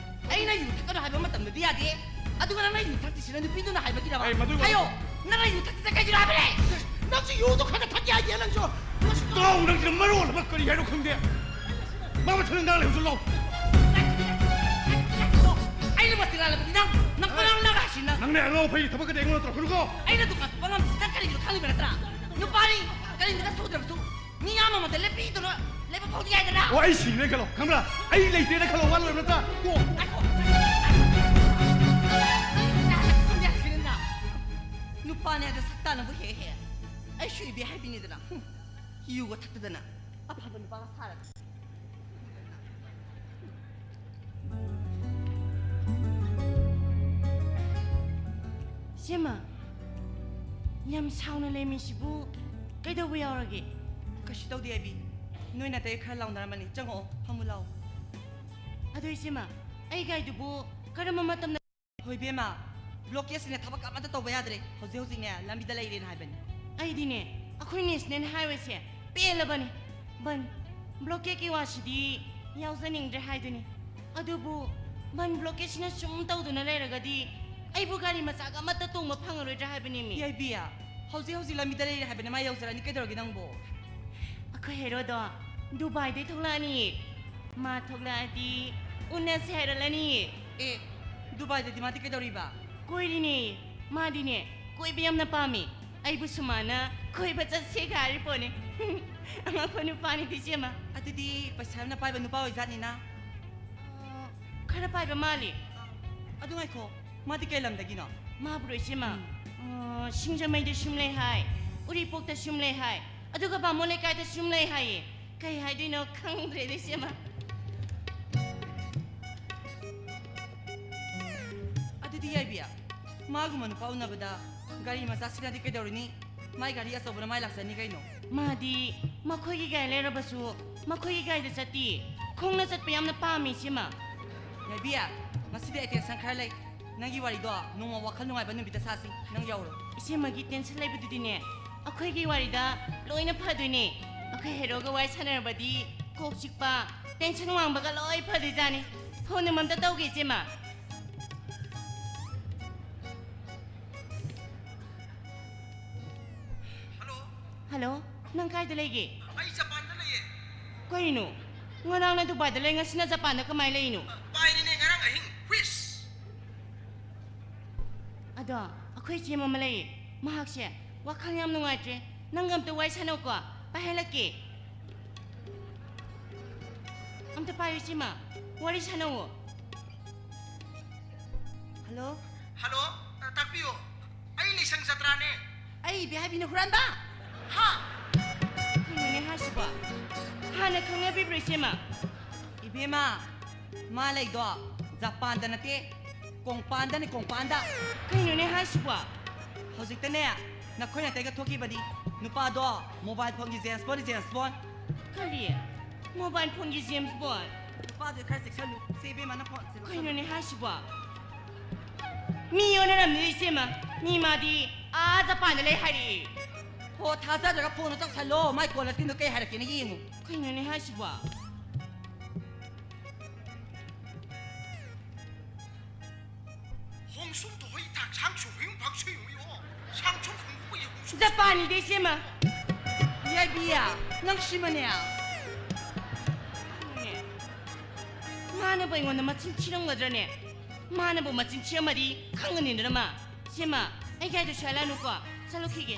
ꯑꯩꯅ ꯌꯨ ꯊꯛꯀꯅꯣ ꯍꯥꯏꯕ ꯃꯇꯝꯗꯗꯤ ꯌꯥꯗꯦ꯫ ꯑꯗꯨꯒ ꯅꯪꯅ ꯌꯨ ꯊꯛꯇ꯭ꯔꯤꯁꯤꯅ ꯅꯨꯄꯤꯗꯨꯅ ꯍꯥꯏꯕꯒꯤꯔꯕ? ꯑꯩ ꯃꯗꯨꯒꯤ ꯍꯥꯏꯌꯣ꯫ ꯅꯪꯅ ꯌꯨ ꯊꯛꯇ꯭ꯔꯤꯁꯦ ꯀꯩꯒꯤꯅꯣ ꯍꯥꯏꯕꯅꯦ? ꯅꯪꯁꯨ ꯌꯨꯗꯣ ꯈꯔ ꯈꯔ ꯊꯛꯀꯦ ꯍꯥꯏꯗꯦ ꯅꯪꯁꯨ꯫ ꯇꯥꯎ, ꯅꯪꯁꯤꯅ ꯃꯔꯣꯜ ꯑꯃ ꯀꯔꯤ ꯍꯥꯏꯅꯣ ꯈꯪꯗꯦ꯫ ꯃꯥ ꯃꯊꯟꯗ ꯉꯥꯡ ꯂꯩꯕꯁꯨ ꯂꯥꯎ꯫ ꯑꯩꯅ ꯃꯁꯤ ꯉꯥꯡꯂꯕꯗꯤ ꯅꯪ, ꯅꯪ ꯄꯉꯥꯡ ꯉꯥꯡ ꯍꯥꯏꯁꯤ ꯅꯪ꯫ ꯅꯪꯅ ꯑꯉꯥꯎ ꯑꯐꯩ ꯊꯕꯛꯀꯗꯤ ꯑꯩꯉꯣꯟꯗ ꯇꯧꯔꯛꯀꯅꯨꯀꯣ꯫ ꯑꯩꯅ ꯗꯨꯀꯥꯟ ꯊꯣꯛꯄ ꯉꯝꯗ꯭ꯔꯤꯁꯤ ꯅꯪ ꯀꯔꯤꯒꯤꯅꯣ ꯈꯪꯉꯤꯕ ꯅꯠꯇ꯭ꯔꯥ? ꯅꯨꯄꯥꯅꯤ, ꯀꯔꯤꯝꯇꯒ ꯁꯨꯗ꯭ꯔꯕꯁꯨ ꯃꯤ ꯌꯥꯝ ꯃꯃꯥꯡꯗ ꯂꯦꯞꯄꯤꯗꯨꯅ ꯂꯩꯕ ꯐꯥꯎꯗꯤ ꯌꯥꯏꯗꯅ꯫ ꯑꯣ, ꯑꯩ ꯁꯤꯈ꯭ꯔꯦ ꯈꯜꯂꯣ, ꯈꯪꯕ꯭ꯔꯥ? ꯑꯩ ꯂꯩꯇ꯭ꯔꯦꯅ ꯈꯜꯂꯣ, ꯋꯥ ꯂꯣꯏꯔꯕ ꯅꯠꯇ꯭ꯔꯥ? ꯇꯣꯛꯑꯣ꯫ ꯉꯥꯏꯈꯣ꯫ ꯅꯨꯄꯥꯅꯦ ꯍꯥꯏꯗ ꯁꯛꯇꯥꯅꯕꯨ ꯍꯦꯛ ꯍꯦꯛ꯫ ꯑꯩꯁꯨ ꯏꯕꯦ ꯍꯥꯏꯕꯤꯅꯤꯗꯅ꯫ ꯍꯨꯝ꯫ ꯌꯨꯒ ꯊꯛꯇꯗꯅ ꯑꯐꯕ ꯅꯨꯄꯥꯒ ꯁꯥꯔꯒ꯫ ꯏꯆꯦꯃ, ꯌꯥꯝ ꯁꯥꯎꯅ ꯂꯩꯃꯤꯁꯤꯕꯨ ꯀꯩꯗꯧꯕ ꯌꯥꯎꯔꯒꯦ? ꯀꯩꯁꯨ ꯇꯧꯗꯦ ꯑꯕꯤ꯫ ꯅꯣꯏ ꯅꯥꯇꯩ ꯈꯔ ꯂꯥꯎꯅꯔꯝꯃꯅꯤ꯫ ꯆꯪꯉꯛꯑꯣ, ꯐꯝꯃꯨ ꯂꯥꯎ꯫ ꯑꯗꯣ ꯏꯆꯦꯃ, ꯑꯩ ꯒꯥꯔꯤꯗꯨꯕꯨ ꯀꯔꯝꯕ ꯃꯇꯝꯗ ꯍꯣꯏ ꯏꯕꯦꯝꯃ, blockade ꯁꯤꯅ ꯊꯕꯛ ꯑꯃꯠꯇ ꯇꯧꯕ ꯌꯥꯗ꯭ꯔꯦ꯫ ꯍꯧꯖꯤꯛ ꯍꯧꯖꯤꯛꯅꯦ ꯂꯝꯕꯤꯗ ꯂꯩꯔꯦꯅ ꯍꯥꯏꯕꯅꯤ꯫ ꯑꯩꯗꯤꯅꯦ, ꯑꯩꯈꯣꯏ national highway ꯁꯦ ꯄꯦꯜꯂꯕꯅꯤ꯫ ꯕꯟ blockade ꯀꯤ ꯋꯥꯁꯤꯗꯤ ꯌꯥꯎꯖꯅꯤꯡꯗ꯭ꯔꯦ ꯍꯥꯏꯗꯨꯅꯤ꯫ ꯑꯗꯨꯕꯨ ꯕꯟ blockade ꯁꯤꯅ ꯁꯨꯝ ꯇꯧꯗꯨꯅ ꯂꯩꯔꯒꯗꯤ ꯑꯩꯕꯨ ꯒꯥꯔꯤ ꯃꯆꯥꯒ ꯑꯃꯠꯇ ꯇꯣꯡꯕ ꯐꯪꯉꯔꯣꯏꯗ꯭ꯔꯥ ꯍꯥꯏꯕꯅꯦꯃꯤ꯫ ꯌꯥꯏꯕꯤ, ꯍꯧꯖꯤꯛ ꯍꯧꯖꯤꯛ ꯂꯝꯕꯤꯗ ꯂꯩꯔꯦ ꯍꯥꯏꯕꯅꯤ, ꯃꯥ ꯌꯧꯖꯔꯛꯑꯅꯤ꯫ ꯀꯩꯗꯧꯔꯒꯦ ꯅꯪꯕꯨ? ꯑꯩꯈꯣꯏ ꯍꯦꯔꯣꯗꯣ ꯗꯨꯕꯥꯏꯗꯩ ꯊꯣꯛꯂꯛꯑꯅꯤ꯫ ꯃꯥ ꯊꯣꯛꯂꯛꯑꯗꯤ ꯎꯅꯁꯦ ꯍꯥꯏꯔꯛꯂꯅꯤ꯫ ꯑꯦ, ꯗꯨꯕꯥꯏꯗꯗꯤ ꯃꯥꯗꯤ ꯀꯩꯗꯧꯔꯤꯕ? ꯀꯣꯏꯔꯤꯅꯦ꯫ ꯃꯥꯗꯤꯅꯦ, ꯀꯣꯏꯕ ꯌꯥꯝꯅ ꯄꯥꯝꯃꯤ꯫ ꯑꯩꯕꯨꯁꯨ ꯃꯥꯅ ꯀꯣꯏꯕ ꯆꯠꯁꯦꯒ ꯍꯥꯏꯔꯤ ꯄꯣꯠꯅꯤ꯫ ꯑꯉꯛꯄ ꯅꯨꯄꯥꯅꯤꯗ ꯏꯆꯦꯃ꯫ ꯑꯗꯨꯗꯤ ꯄꯩꯁꯥ ꯌꯥꯝꯅ ꯄꯥꯏꯕ ꯅꯨꯄꯥ ꯑꯣꯏꯖꯥꯠꯅꯤꯅ? ꯑ, ꯈꯔ ꯄꯥꯏꯕ ꯃꯥꯜꯂꯤ꯫ ꯑꯗꯨ ꯉꯥꯏꯈꯣ, ꯃꯥꯗꯤ ꯀꯩ ꯂꯝꯗꯒꯤꯅꯣ? ꯃꯥꯕꯨꯔꯣ ꯏꯆꯦꯃ? ꯎꯝ꯫ ꯑ, ꯁꯤꯡꯖꯃꯩꯗꯁꯨ ꯂꯩ ꯍꯥꯏ, ꯎꯔꯤꯄꯣꯛꯇꯁꯨ ꯂꯩ ꯍꯥꯏ, ꯑꯗꯨꯒ ꯕꯥꯃꯣꯟ ꯂꯩꯀꯥꯏꯗꯁꯨ ꯂꯩ ꯍꯥꯏꯌꯦ꯫ ꯀꯩ ꯍꯥꯏꯗꯣꯏꯅꯣ ꯈꯪꯗ꯭ꯔꯦꯗ ꯏꯆꯦꯃ꯫ ꯑꯗꯨꯗꯤ ꯌꯥꯏꯕꯤ, ꯃꯥꯒꯨꯝꯕ ꯅꯨꯄꯥ ꯎꯅꯕꯗ ꯒꯥꯔꯤ ꯃꯆꯥ ꯁꯤꯖꯤꯟꯅꯗꯤ ꯀꯩꯗꯧꯔꯨꯅꯤ? ꯃꯥꯏ ꯒꯥꯔꯤ ꯑꯆꯧꯕꯅ ꯃꯥꯏ ꯂꯥꯛꯆꯅꯤ ꯀꯩꯅꯣ꯫ ꯃꯥꯗꯤ ꯃꯈꯣꯏꯒꯤ ꯒꯥꯔꯤ ꯂꯩꯔꯕꯁꯨ ꯃꯈꯣꯏꯒꯤ ꯒꯥꯔꯤꯗ ꯆꯠꯇꯤ꯫ ꯈꯣꯡꯅ ꯆꯠꯄ ꯌꯥꯝꯅ ꯄꯥꯝꯃꯤ ꯏꯆꯦꯃ꯫ ꯌꯥꯏꯕꯤ, ꯉꯁꯤꯗꯤ ꯑꯩ tension ꯈꯔ ꯂꯩ꯫ ꯅꯪꯒꯤ ꯋꯥꯔꯤꯗꯣ ꯅꯣꯡꯃ ꯋꯥꯈꯜ ꯅꯨꯡꯉꯥꯏꯕ ꯅꯨꯃꯤꯠꯇ ꯁꯥꯁꯤ꯫ ꯅꯪ ꯌꯥꯎꯔꯣ꯫ ꯏꯆꯦꯃꯒꯤ tension ꯂꯩꯕꯗꯨꯗꯤꯅꯦ, ꯑꯩꯈꯣꯏꯒꯤ ꯋꯥꯔꯤꯗ ꯂꯣꯏꯅ ꯐꯗꯣꯏꯅꯦ꯫ ꯑꯩꯈꯣꯏ ꯍꯦꯔꯣꯒ ꯋꯥꯔꯤ ꯁꯥꯟꯅꯔꯕꯗꯤ ꯀꯣꯛ ꯆꯤꯛꯄ, tension ꯋꯥꯡꯕꯒ ꯂꯣꯏ ꯐꯗꯣꯏꯖꯥꯠꯅꯤ꯫ Phone ꯑꯃꯝꯇ ꯇꯧꯒꯦ ꯏꯆꯦꯃ꯫ ꯍꯜꯂꯣ, ꯅꯪ ꯀꯥꯏꯗ ꯂꯩꯒꯦ? ꯑꯩ ꯖꯄꯥꯟꯗ ꯂꯩꯌꯦ꯫ ꯀꯩꯅꯣ? ꯉꯔꯥꯡꯅ ꯗꯨꯕꯥꯏꯗ ꯂꯩ, ꯉꯁꯤꯅ ꯖꯄꯥꯟꯗ ꯀꯃꯥꯏꯅ ꯂꯩꯔꯤꯅꯣ? ꯄꯥꯏꯔꯤꯅꯦ ꯉꯔꯥꯡ ꯑꯍꯤꯡ꯫ ꯍꯨꯏꯁ! ꯑꯗꯣ, ꯑꯩꯈꯣꯏ ꯏꯆꯦ ꯑꯃ ꯂꯩꯌꯦ, ꯃꯍꯥꯛꯁꯦ ꯋꯥꯈꯜ ꯌꯥꯝ ꯅꯨꯡꯉꯥꯏꯇ꯭ꯔꯦ꯫ ꯅꯪꯒ ꯑꯝꯇ ꯋꯥꯔꯤ ꯁꯥꯟꯅꯧꯀꯣ, ꯄꯥꯏꯍꯜꯂꯛꯀꯦ꯫ ꯑꯝꯇ ꯄꯥꯏꯌꯨ, ꯏꯆꯦꯃ, ꯋꯥꯔꯤ ꯁꯥꯟꯅꯧꯋꯣ꯫ ꯍꯜꯂꯣ? ꯍꯜꯂꯣ, ꯑ, ꯇꯥꯛꯄꯤꯌꯨ꯫ ꯑꯩ ꯂꯤꯁꯪ ꯖꯇ꯭ꯔꯥꯅꯦ꯫ ꯑꯩ ꯏꯕꯦ ꯍꯥꯏꯕꯤꯅ ꯍꯨꯔꯥꯟꯕ? ꯍꯥ? ꯀꯩꯅꯣꯅꯦ ꯍꯥꯏꯁꯤꯕꯣ? ꯍꯥꯟꯅ ꯈꯪꯅꯕꯤꯕ꯭ꯔꯣ, ꯏꯆꯦꯃ? ꯏꯕꯦꯝꯃ, ꯃꯥ ꯂꯩꯗꯣ ꯖꯄꯥꯟꯗ ꯅꯠꯇꯦ, ꯀꯣꯡꯄꯥꯟꯗꯅꯤ, ꯀꯣꯡꯄꯥꯟꯗ꯫ ꯀꯩꯅꯣꯅꯦ ꯍꯥꯏꯁꯤꯕꯣ? ꯍꯧꯖꯤꯛꯇꯅꯦ ꯅꯈꯣꯏ ꯅꯥꯇꯩꯒ ꯊꯣꯛꯈꯤꯕꯅꯤ꯫ ꯅꯨꯄꯥꯗꯣ ꯃꯣꯕꯥꯏꯜ ꯐꯣꯟꯒꯤ ꯖꯦꯝꯁ ꯕꯣꯟ, ꯖꯦꯝꯁ ꯕꯣꯟ꯫ ꯀꯔꯤ? ꯃꯣꯕꯥꯏꯜ ꯐꯣꯟꯒꯤ ꯖꯦꯝꯁ ꯕꯣꯟ? ꯅꯨꯄꯥꯗꯨ ꯈꯔ ꯆꯦꯛꯁꯜꯂꯨ꯫ ꯁꯦ, ꯏꯕꯦꯝꯃ, ꯅꯪ ꯐꯣꯟ, ꯁꯦ, ꯂꯧꯁꯜꯂꯨ꯫ ꯀꯩꯅꯣꯅꯦ ꯍꯥꯏꯁꯤꯕꯣ? ꯃꯤ ꯑꯣꯟꯅꯔꯝꯅꯤ, ꯏꯆꯦꯃ꯫ ꯃꯤ ꯃꯥꯗꯤ ꯑꯥ ꯖꯄꯥꯟꯗ ꯂꯩ ꯍꯥꯏꯔꯛꯑꯦ꯫ ꯍꯣ, ꯊꯥꯖꯗ꯭ꯔꯒ ꯐꯣꯟꯗꯣ ꯇꯧꯁꯜꯂꯣ꯫ ꯃꯥꯏ ꯀꯣꯜꯂꯔ ꯇꯤꯟꯗꯣ ꯀꯩ ꯍꯥꯏꯔꯛꯀꯦꯅ ꯌꯦꯡꯉꯨ꯫ ꯀꯩꯅꯣꯅꯦ ꯍꯥꯏꯁꯤꯕꯣ? ꯖꯄꯥꯟꯅꯤꯗꯤ ꯏꯆꯦꯃ꯫ ꯌꯥꯏꯕꯤ, ꯅꯪ ꯁꯤꯃꯅꯦ꯫ ꯃꯥꯅꯕꯨ ꯑꯩꯉꯣꯟꯗ ꯃꯆꯤꯟ ꯊꯤꯔꯝꯒꯗ꯭ꯔꯅꯦ? ꯃꯥꯅꯕꯨ ꯃꯆꯤꯟ ꯊꯤꯔꯝꯃꯗꯤ ꯈꯪꯒꯅꯤꯗꯅ ꯃꯥ꯫ ꯏꯆꯦꯃ, ꯑꯩ ꯒꯥꯔꯤꯗꯨ ꯁꯣꯏꯍꯜꯂꯅꯨꯀꯣ꯫ ꯆꯠꯂꯨꯈꯤꯒꯦ꯫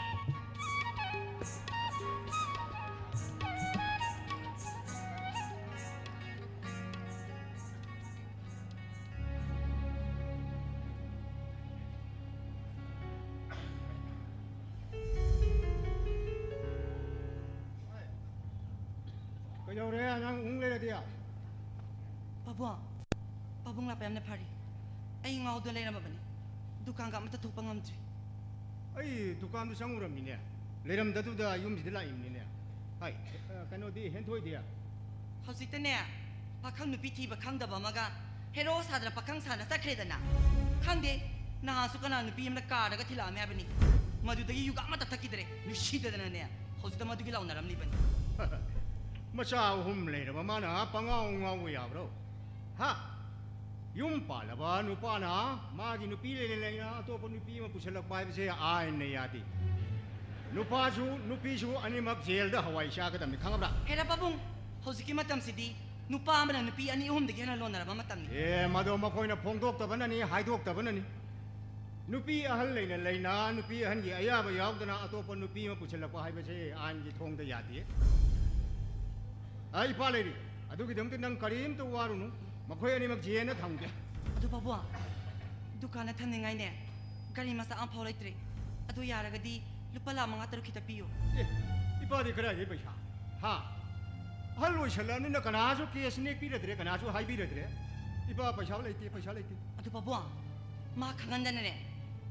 ꯀꯩꯗꯧꯔꯦ ꯅꯪ ꯎꯪ ꯂꯩꯔꯗꯤ? ꯄꯥꯕꯨꯡ, ꯄꯥꯕꯨꯡ ꯂꯥꯛꯄ ꯌꯥꯝꯅ ꯐꯔꯦ꯫ ꯑꯩ ꯉꯥꯎꯗꯨꯅ ꯂꯩꯔꯝꯃꯕꯅꯤ꯫ ꯗꯨꯀꯥꯟꯒ ꯑꯃꯠꯇ ꯊꯣꯛꯄ ꯉꯝꯗ꯭ꯔꯤ꯫ ꯑꯩ ꯗꯨꯀꯥꯟꯗꯨ ꯆꯪꯉꯨꯔꯝꯃꯤꯅꯦ꯫ ꯂꯩꯔꯝꯗꯗꯨꯗ ꯌꯨꯝꯁꯤꯗ ꯂꯥꯛꯏꯕꯅꯤꯅꯦ꯫ ꯍꯥꯏ, ꯑ, ꯀꯩꯅꯣꯗꯤ, ꯍꯦꯟꯊꯣꯏꯗꯤ? ꯍꯧꯖꯤꯛꯇꯅꯦ, ꯄꯥꯈꯪ ꯅꯨꯄꯤ ꯊꯤꯕ ꯈꯪꯗꯕ ꯑꯃꯒ ꯍꯦꯔꯣ ꯁꯥꯗꯅ ꯄꯥꯈꯪ ꯁꯥꯅ ꯆꯠꯈ꯭ꯔꯦꯗꯅ꯫ ꯈꯪꯗꯦ, ꯅꯍꯥꯟꯁꯨ ꯀꯅꯥ ꯅꯨꯄꯤ ꯑꯃꯅ ꯀꯥꯔꯗꯒ ꯊꯤꯜꯂꯛꯑꯝꯃꯦ ꯍꯥꯏꯕꯅꯤ꯫ ꯃꯗꯨꯗꯒꯤ ꯌꯨꯒ ꯑꯃꯠꯇ ꯊꯛꯈꯤꯗ꯭ꯔꯦ꯫ ꯅꯨꯡꯁꯤꯗꯗꯅꯅꯦ, ꯍꯧꯖꯤꯛꯇ ꯃꯗꯨꯒꯤ ꯂꯥꯎꯅꯔꯝꯂꯤꯕꯅꯤ꯫ ꯃꯆꯥ ꯑꯍꯨꯝ ꯂꯩꯔꯕ ꯃꯥꯅ ꯄꯉꯥꯎ ꯉꯥꯎꯕ ꯌꯥꯕ꯭ꯔꯣ? ꯍꯥ? ꯌꯨꯝ ꯄꯥꯜꯂꯕ ꯅꯨꯄꯥꯅ ꯃꯥꯒꯤ ꯅꯨꯄꯤ ꯂꯩꯅ ꯂꯩꯅ ꯑꯇꯣꯞꯄ ꯅꯨꯄꯤ ꯑꯃ ꯄꯨꯁꯜꯂꯛꯄ ꯍꯥꯏꯕꯁꯦ ꯑꯥꯏꯟꯅ ꯌꯥꯗꯦ꯫ ꯅꯨꯄꯥꯁꯨ ꯅꯨꯄꯤꯁꯨ ꯑꯅꯤꯃꯛ ꯖꯦꯜꯗ ꯍꯋꯥꯏ ꯆꯥꯒꯗꯕꯅꯤ, ꯈꯪꯉꯕ꯭ꯔꯥ? ꯍꯦꯔꯥ ꯄꯥꯕꯨꯡ, ꯍꯧꯖꯤꯛꯀꯤ ꯃꯇꯝꯁꯤꯗꯤ ꯅꯨꯄꯥ ꯑꯃꯅ ꯅꯨꯄꯤ ꯑꯅꯤ ꯑꯍꯨꯝꯗꯒꯤ ꯍꯦꯟꯅ ꯂꯣꯟꯅꯔꯕ ꯃꯇꯝꯅꯤ꯫ ꯑꯦ, ꯃꯗꯣ ꯃꯈꯣꯏꯅ ꯐꯣꯡꯗꯣꯛꯇꯕꯅꯅꯤ, ꯍꯥꯏꯗꯣꯛꯇꯕꯅꯅꯤ꯫ ꯅꯨꯄꯤ ꯑꯍꯜ ꯂꯩꯅ ꯂꯩꯅ ꯅꯨꯄꯤ ꯑꯍꯟꯒꯤ ꯑꯌꯥꯕ ꯌꯥꯎꯗꯅ ꯑꯇꯣꯞꯄ ꯅꯨꯄꯤ ꯑꯃ ꯄꯨꯁꯤꯜꯂꯛꯄ ꯍꯥꯏꯕꯁꯦ ꯑꯥꯏꯟꯒꯤ ꯊꯣꯡꯗ ꯌꯥꯗꯦ꯫ ꯑ, ꯏꯄꯥ ꯂꯩꯔꯤ꯫ ꯑꯗꯨꯒꯤꯗꯃꯛꯇ ꯅꯪ ꯀꯔꯤꯝꯇ ꯋꯥꯔꯨꯅꯨ꯫ ꯃꯈꯣꯏ ꯑꯅꯤꯃꯛ ꯖꯦꯜꯗ ꯊꯝꯒꯦ꯫ ꯑꯗꯨ ꯄꯥꯕꯨꯡ, ꯗꯨꯀꯥꯟꯗ ꯊꯝꯅꯤꯡꯉꯥꯏꯅꯦ ꯒꯥꯔꯤ ꯃꯆꯥ ꯑꯃꯐꯥꯎ ꯂꯩꯇ꯭ꯔꯤ꯫ ꯑꯗꯨ ꯌꯥꯔꯒꯗꯤ ꯂꯨꯄꯥ ꯂꯥꯈ ꯃꯉꯥ ꯇꯔꯨꯛ ꯈꯤꯇ ꯄꯤꯌꯨ꯫ ꯑꯦ, ꯏꯄꯥꯗꯤ ꯀꯗꯥꯏꯗꯒꯤ ꯄꯩꯁꯥ? ꯍꯥ? ꯑꯍꯜ ꯑꯣꯏꯁꯜꯂꯛꯑꯕꯅꯤꯅ ꯀꯅꯥꯁꯨ ꯀꯦꯁ ꯅꯦꯛꯄꯤꯔꯗ꯭ꯔꯦ, ꯀꯅꯥꯁꯨ ꯍꯥꯏꯕꯤꯔꯗ꯭ꯔꯦ꯫ ꯏꯄꯥ, ꯄꯩꯁꯥ ꯂꯩꯇꯦ, ꯄꯩꯁꯥ ꯂꯩꯇꯦ꯫ ꯑꯗꯨ ꯄꯥꯕꯨꯡ, ꯃꯥ ꯈꯪꯍꯟꯗꯅꯅꯦ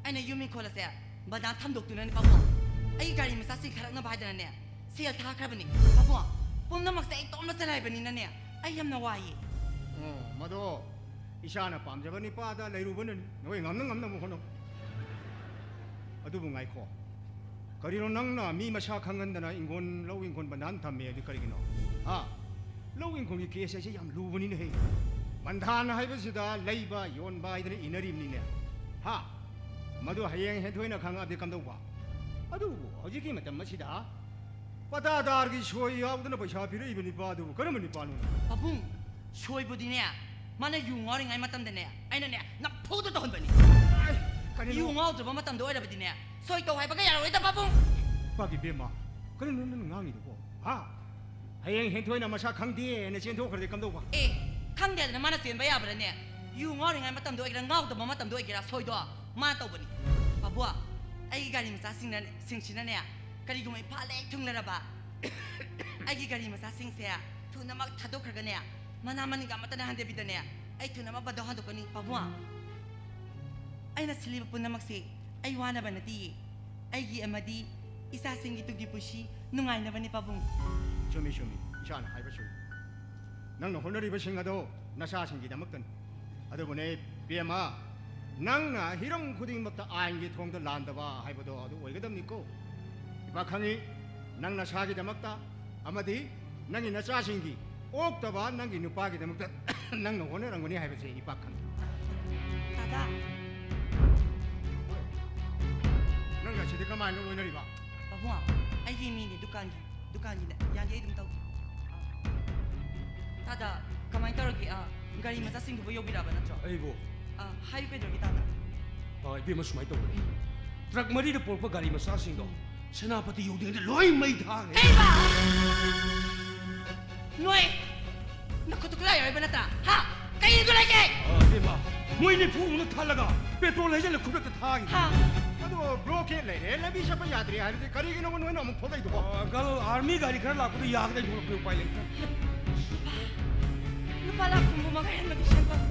ꯑꯩꯅ ꯌꯨꯝ ꯏꯪꯈꯣꯜ ꯑꯁꯦ ꯕꯟꯗꯥꯟ ꯊꯝꯗꯣꯛꯇꯨꯅꯅꯦ ꯄꯥꯕꯨꯡ, ꯑꯩꯒꯤ ꯒꯥꯔꯤ ꯃꯆꯥꯁꯤꯡ ꯊꯥꯔꯛꯅꯕ ꯍꯥꯏꯗꯅꯅꯦ ꯁꯦꯜ ꯊꯥꯈ꯭ꯔꯕꯅꯤ꯫ ꯄꯥꯕꯨꯡ, ꯄꯨꯝꯅꯃꯛꯁꯦ ꯑꯩ ꯏꯇꯣꯝꯅ ꯆꯂꯥꯏꯕꯅꯤꯅꯅꯦ ꯑꯩ ꯌꯥꯝꯅ ꯋꯥꯏꯌꯦ꯫ ꯑꯣ, ꯃꯗꯣ ꯏꯁꯥꯅ ꯄꯥꯝꯖꯕ ꯅꯤꯄꯥꯗ ꯂꯩꯔꯨꯕꯅꯅꯤ꯫ ꯅꯈꯣꯏ ꯉꯝꯅ ꯉꯝꯅꯕ ꯍꯣꯠꯅꯧ꯫ ꯑꯗꯨꯕꯨ ꯉꯥꯏꯈꯣ, ꯀꯔꯤꯅꯣ ꯅꯪꯅ ꯃꯤ ꯃꯁꯥ ꯈꯪꯍꯟꯗꯅ ꯏꯪꯈꯣꯜ, ꯂꯧ ꯏꯪꯈꯣꯜ ꯕꯟꯗꯥꯟ ꯊꯝꯃꯦ ꯍꯥꯏꯗꯤ ꯀꯔꯤꯒꯤꯅꯣ? ꯍꯥ? ꯂꯧ ꯏꯪꯈꯣꯜꯒꯤ ꯀꯦꯁ ꯍꯥꯏꯁꯦ ꯌꯥꯝ ꯂꯨꯕꯅꯤꯅꯦꯍꯦ꯫ ꯕꯟꯗꯥꯟ ꯍꯥꯏꯕꯁꯤꯗ ꯂꯩꯕ ꯌꯣꯟꯕ ꯍꯥꯏꯗꯅ ꯏꯅꯔꯤꯕꯅꯤꯅꯦ꯫ ꯍꯥ? ꯃꯗꯨ ꯍꯌꯦꯡ ꯍꯦꯟꯊꯣꯏꯅ ꯈꯪꯉꯛꯑꯗꯤ ꯀꯝꯗꯧꯕ? ꯑꯗꯨꯕꯨ ꯍꯧꯖꯤꯛꯀꯤ ꯃꯇꯝ ꯑꯁꯤꯗ ꯄꯇꯥꯗꯥꯔꯒꯤ ꯁꯣꯏ ꯌꯥꯎꯗꯅ ꯄꯩꯁꯥ ꯄꯤꯔꯛꯏꯕ ꯅꯤꯄꯥ ꯑꯗꯨꯕꯨ ꯀꯔꯝꯕ ꯅꯤꯄꯥꯅꯣ? ꯄꯥꯕꯨꯡ, ꯁꯣꯏꯕꯨꯗꯤꯅꯦ, ꯃꯥꯅ ꯌꯨ ꯉꯥꯎꯔꯤꯉꯩ ꯃꯇꯝꯗꯅꯦ ꯑꯩꯅꯅꯦ ꯅꯝꯐꯨꯗ ꯇꯧꯍꯟꯕꯅꯤ꯫ ꯑꯩ, ꯀꯔꯤꯅꯣ? ꯌꯨ ꯉꯥꯎꯗ꯭ꯔꯕ ꯃꯇꯝꯗ ꯑꯣꯏꯔꯕꯗꯤꯅꯦ ꯁꯣꯏ ꯇꯧ ꯍꯥꯏꯕꯒ ꯌꯥꯔꯣꯏꯗ ꯄꯥꯕꯨꯡ꯫ ꯏꯄꯥꯒꯤ ꯕꯦꯝꯃ, ꯀꯔꯤꯅꯣ ꯅꯪꯅ ꯉꯥꯡꯉꯤꯗꯨꯕꯣ? ꯍꯥ? ꯍꯌꯦꯡ ꯍꯦꯟꯊꯣꯏꯅ ꯃꯁꯥ ꯈꯪꯗꯦꯅ ꯆꯦꯟꯊꯣꯛꯈ꯭ꯔꯗꯤ ꯀꯝꯗꯧꯕ? ꯑꯦ, ꯈꯪꯗꯦꯗꯅ ꯃꯥꯅ ꯆꯦꯟꯕ ꯌꯥꯕ꯭ꯔꯥꯅꯦ? ꯌꯨ ꯉꯥꯎꯔꯤꯉꯩ ꯃꯇꯝꯗ ꯑꯣꯏꯒꯦꯔꯥ ꯉꯥꯎꯗꯕ ꯃꯇꯝꯗ ꯑꯣꯏꯒꯦꯔꯥ ꯁꯣꯏꯗꯣ ꯃꯥꯅ ꯇꯧꯕꯅꯤ꯫ ꯄꯥꯕꯨꯡ, ꯑꯩꯒꯤ ꯒꯥꯔꯤ ꯃꯆꯥꯁꯤꯡꯅ, ꯁꯤꯡꯁꯤꯅꯅꯦ ꯀꯔꯤꯒꯨꯝꯕ ꯏꯝꯐꯥꯜ ꯍꯦꯛ ꯊꯨꯡꯂꯔꯕ ꯑꯩꯒꯤ ꯒꯥꯔꯤ ꯃꯆꯥꯁꯤꯡꯁꯦ ꯊꯨꯅꯃꯛ ꯊꯥꯗꯣꯛꯈ꯭ꯔꯒꯅꯦ ꯃꯅꯥ ꯃꯅꯤꯡꯒ ꯑꯃꯠꯇꯅ ꯍꯟꯊꯕꯤꯗꯅꯦ ꯑꯩ ꯊꯨꯅꯃꯛ ꯕꯟꯗꯣ ꯍꯟꯗꯣꯛꯀꯅꯤ ꯄꯥꯕꯨꯡ꯫ ꯑꯩꯅ ꯁꯤꯜꯂꯤꯕ ꯄꯨꯝꯅꯃꯛꯁꯦ ꯑꯩ ꯋꯥꯅꯕ ꯅꯠꯇꯤꯌꯦ, ꯑꯩꯒꯤ ꯑꯃꯗꯤ ꯏꯆꯥꯁꯤꯡꯒꯤ ꯇꯨꯡꯒꯤ ꯄꯨꯟꯁꯤ ꯅꯨꯡꯉꯥꯏꯅꯕꯅꯤ ꯄꯥꯕꯨꯡ꯫ ꯆꯨꯝꯃꯤ, ꯆꯨꯝꯃꯤ, ꯏꯆꯥꯅ ꯍꯥꯏꯕ ꯆꯨꯝꯃꯤ꯫ ꯅꯪꯅ ꯍꯣꯠꯅꯔꯤꯕꯁꯤꯡ ꯑꯗꯣ ꯅꯆꯥꯁꯤꯡꯒꯤꯗꯃꯛꯇꯅꯤ꯫ ꯑꯗꯨꯕꯨꯅꯦ ꯄꯦꯝꯃ, ꯅꯪꯅ ꯍꯤꯔꯝ ꯈꯨꯗꯤꯡꯃꯛꯇ ꯑꯥꯏꯟꯒꯤ ꯊꯣꯡꯗ ꯂꯥꯟꯗꯕ ꯍꯥꯏꯕꯗꯣ ꯑꯗꯨ ꯑꯣꯏꯒꯗꯕꯅꯤꯀꯣ꯫ ꯏꯄꯥ ꯈꯪꯉꯤ, ꯅꯪ ꯅꯁꯥꯒꯤꯗꯃꯛꯇ ꯑꯃꯗꯤ ꯅꯪꯒꯤ ꯅꯆꯥꯁꯤꯡꯒꯤ ꯑꯣꯛꯇꯕ ꯅꯪꯒꯤ ꯅꯨꯄꯥꯒꯤꯗꯃꯛꯇ ꯅꯪꯅ ꯍꯣꯠꯅꯔꯝꯒꯅꯤ ꯍꯥꯏꯕꯁꯦ ꯏꯄꯥ ꯈꯪꯉꯤ꯫ ꯗꯥꯗꯥ꯫ ꯅꯪ ꯑꯁꯤꯗꯤ ꯀꯃꯥꯏꯅ ꯂꯣꯏꯅꯔꯤꯕ? ꯄꯥꯕꯨꯡ, ꯑꯩꯒꯤ ꯃꯤꯅꯦ ꯗꯨꯀꯥꯟꯒꯤ꯫ ꯗꯨꯀꯥꯟꯒꯤꯅꯦ꯫ ꯌꯥꯅꯤ, ꯑꯩ ꯑꯗꯨꯝ ꯇꯧꯒꯦ꯫ ꯑꯥ꯫ ꯇꯥꯗ, ꯀꯃꯥꯏꯅ ꯇꯧꯔꯒꯦ? ꯑꯥ, ꯒꯥꯔꯤ ꯃꯆꯥꯁꯤꯡꯗꯨꯕꯨ ꯌꯧꯕꯤꯔꯛꯑꯕ ꯅꯠꯇ꯭ꯔꯣ? ꯑꯩꯕꯨ? ꯑꯥ, ꯍꯥꯏꯌꯨ, ꯀꯩꯗꯧꯔꯒꯦ ꯇꯥꯗ? ꯑꯥ, ꯏꯕꯦꯝꯃ, ꯁꯨꯃꯥꯏꯅ ꯇꯧꯕꯅꯦ꯫ ꯎꯝ꯫ ꯇ꯭ꯔꯛ ꯃꯔꯤꯗ ꯄꯨꯔꯛꯄ ꯒꯥꯔꯤ ꯃꯆꯥꯁꯤꯡꯗꯣ ꯁꯦꯅꯥꯄꯇꯤ ꯌꯧꯗ꯭ꯔꯤꯉꯩꯗ ꯂꯣꯏ ꯃꯩ ꯊꯥꯈ꯭ꯔꯦ꯫ ꯀꯩꯕ? ꯅꯣꯏ ꯅꯈꯨꯠꯇꯨ ꯈꯨꯠꯂꯥꯏ ꯌꯥꯎꯔꯤꯕ ꯅꯠꯇ꯭ꯔꯥ? ꯍꯥ? ꯀꯩ ꯑꯗꯨ ꯂꯩꯒꯦ? ꯑꯥ, ꯏꯕꯦꯝꯃ, ꯃꯣꯏ ꯅꯤꯐꯨꯃꯨꯛꯅ ꯊꯜꯂꯒ ꯄꯦꯇ꯭ꯔꯣꯜ ꯍꯩꯖꯤꯜꯂ ꯈꯨꯗꯛꯇ ꯊꯥꯈꯤꯕ꯫ ꯍꯥ? ꯑꯗꯣ ꯕ꯭ꯂꯣꯀꯦꯠ ꯂꯩꯔꯦ, ꯂꯝꯕꯤ ꯆꯠꯄ ꯌꯥꯗ꯭ꯔꯦ ꯍꯥꯏꯔꯗꯤ ꯀꯔꯤꯒꯤꯅꯣꯕ ꯅꯣꯏꯅ ꯑꯃꯨꯛ ꯊꯣꯛꯂꯛꯏꯗꯨꯕꯣ? ꯑꯥ, ꯑꯪꯀꯜ, ꯑꯥꯔꯃꯤ ꯒꯥꯔꯤ ꯈꯔ ꯂꯥꯛꯄꯗꯣ ꯌꯥꯒꯗ꯭ꯔꯥ ꯊꯣꯛꯂꯛꯄꯅꯤ, ꯎꯄꯥꯏ ꯂꯩꯇ꯭ꯔꯦ꯫ ꯂꯨꯄꯥ, ꯂꯨꯄꯥ ꯂꯥꯈ ꯍꯨꯝꯐꯨ ꯃꯉꯥ ꯍꯦꯟꯕꯒꯤ ꯁꯦꯟꯐꯝ꯫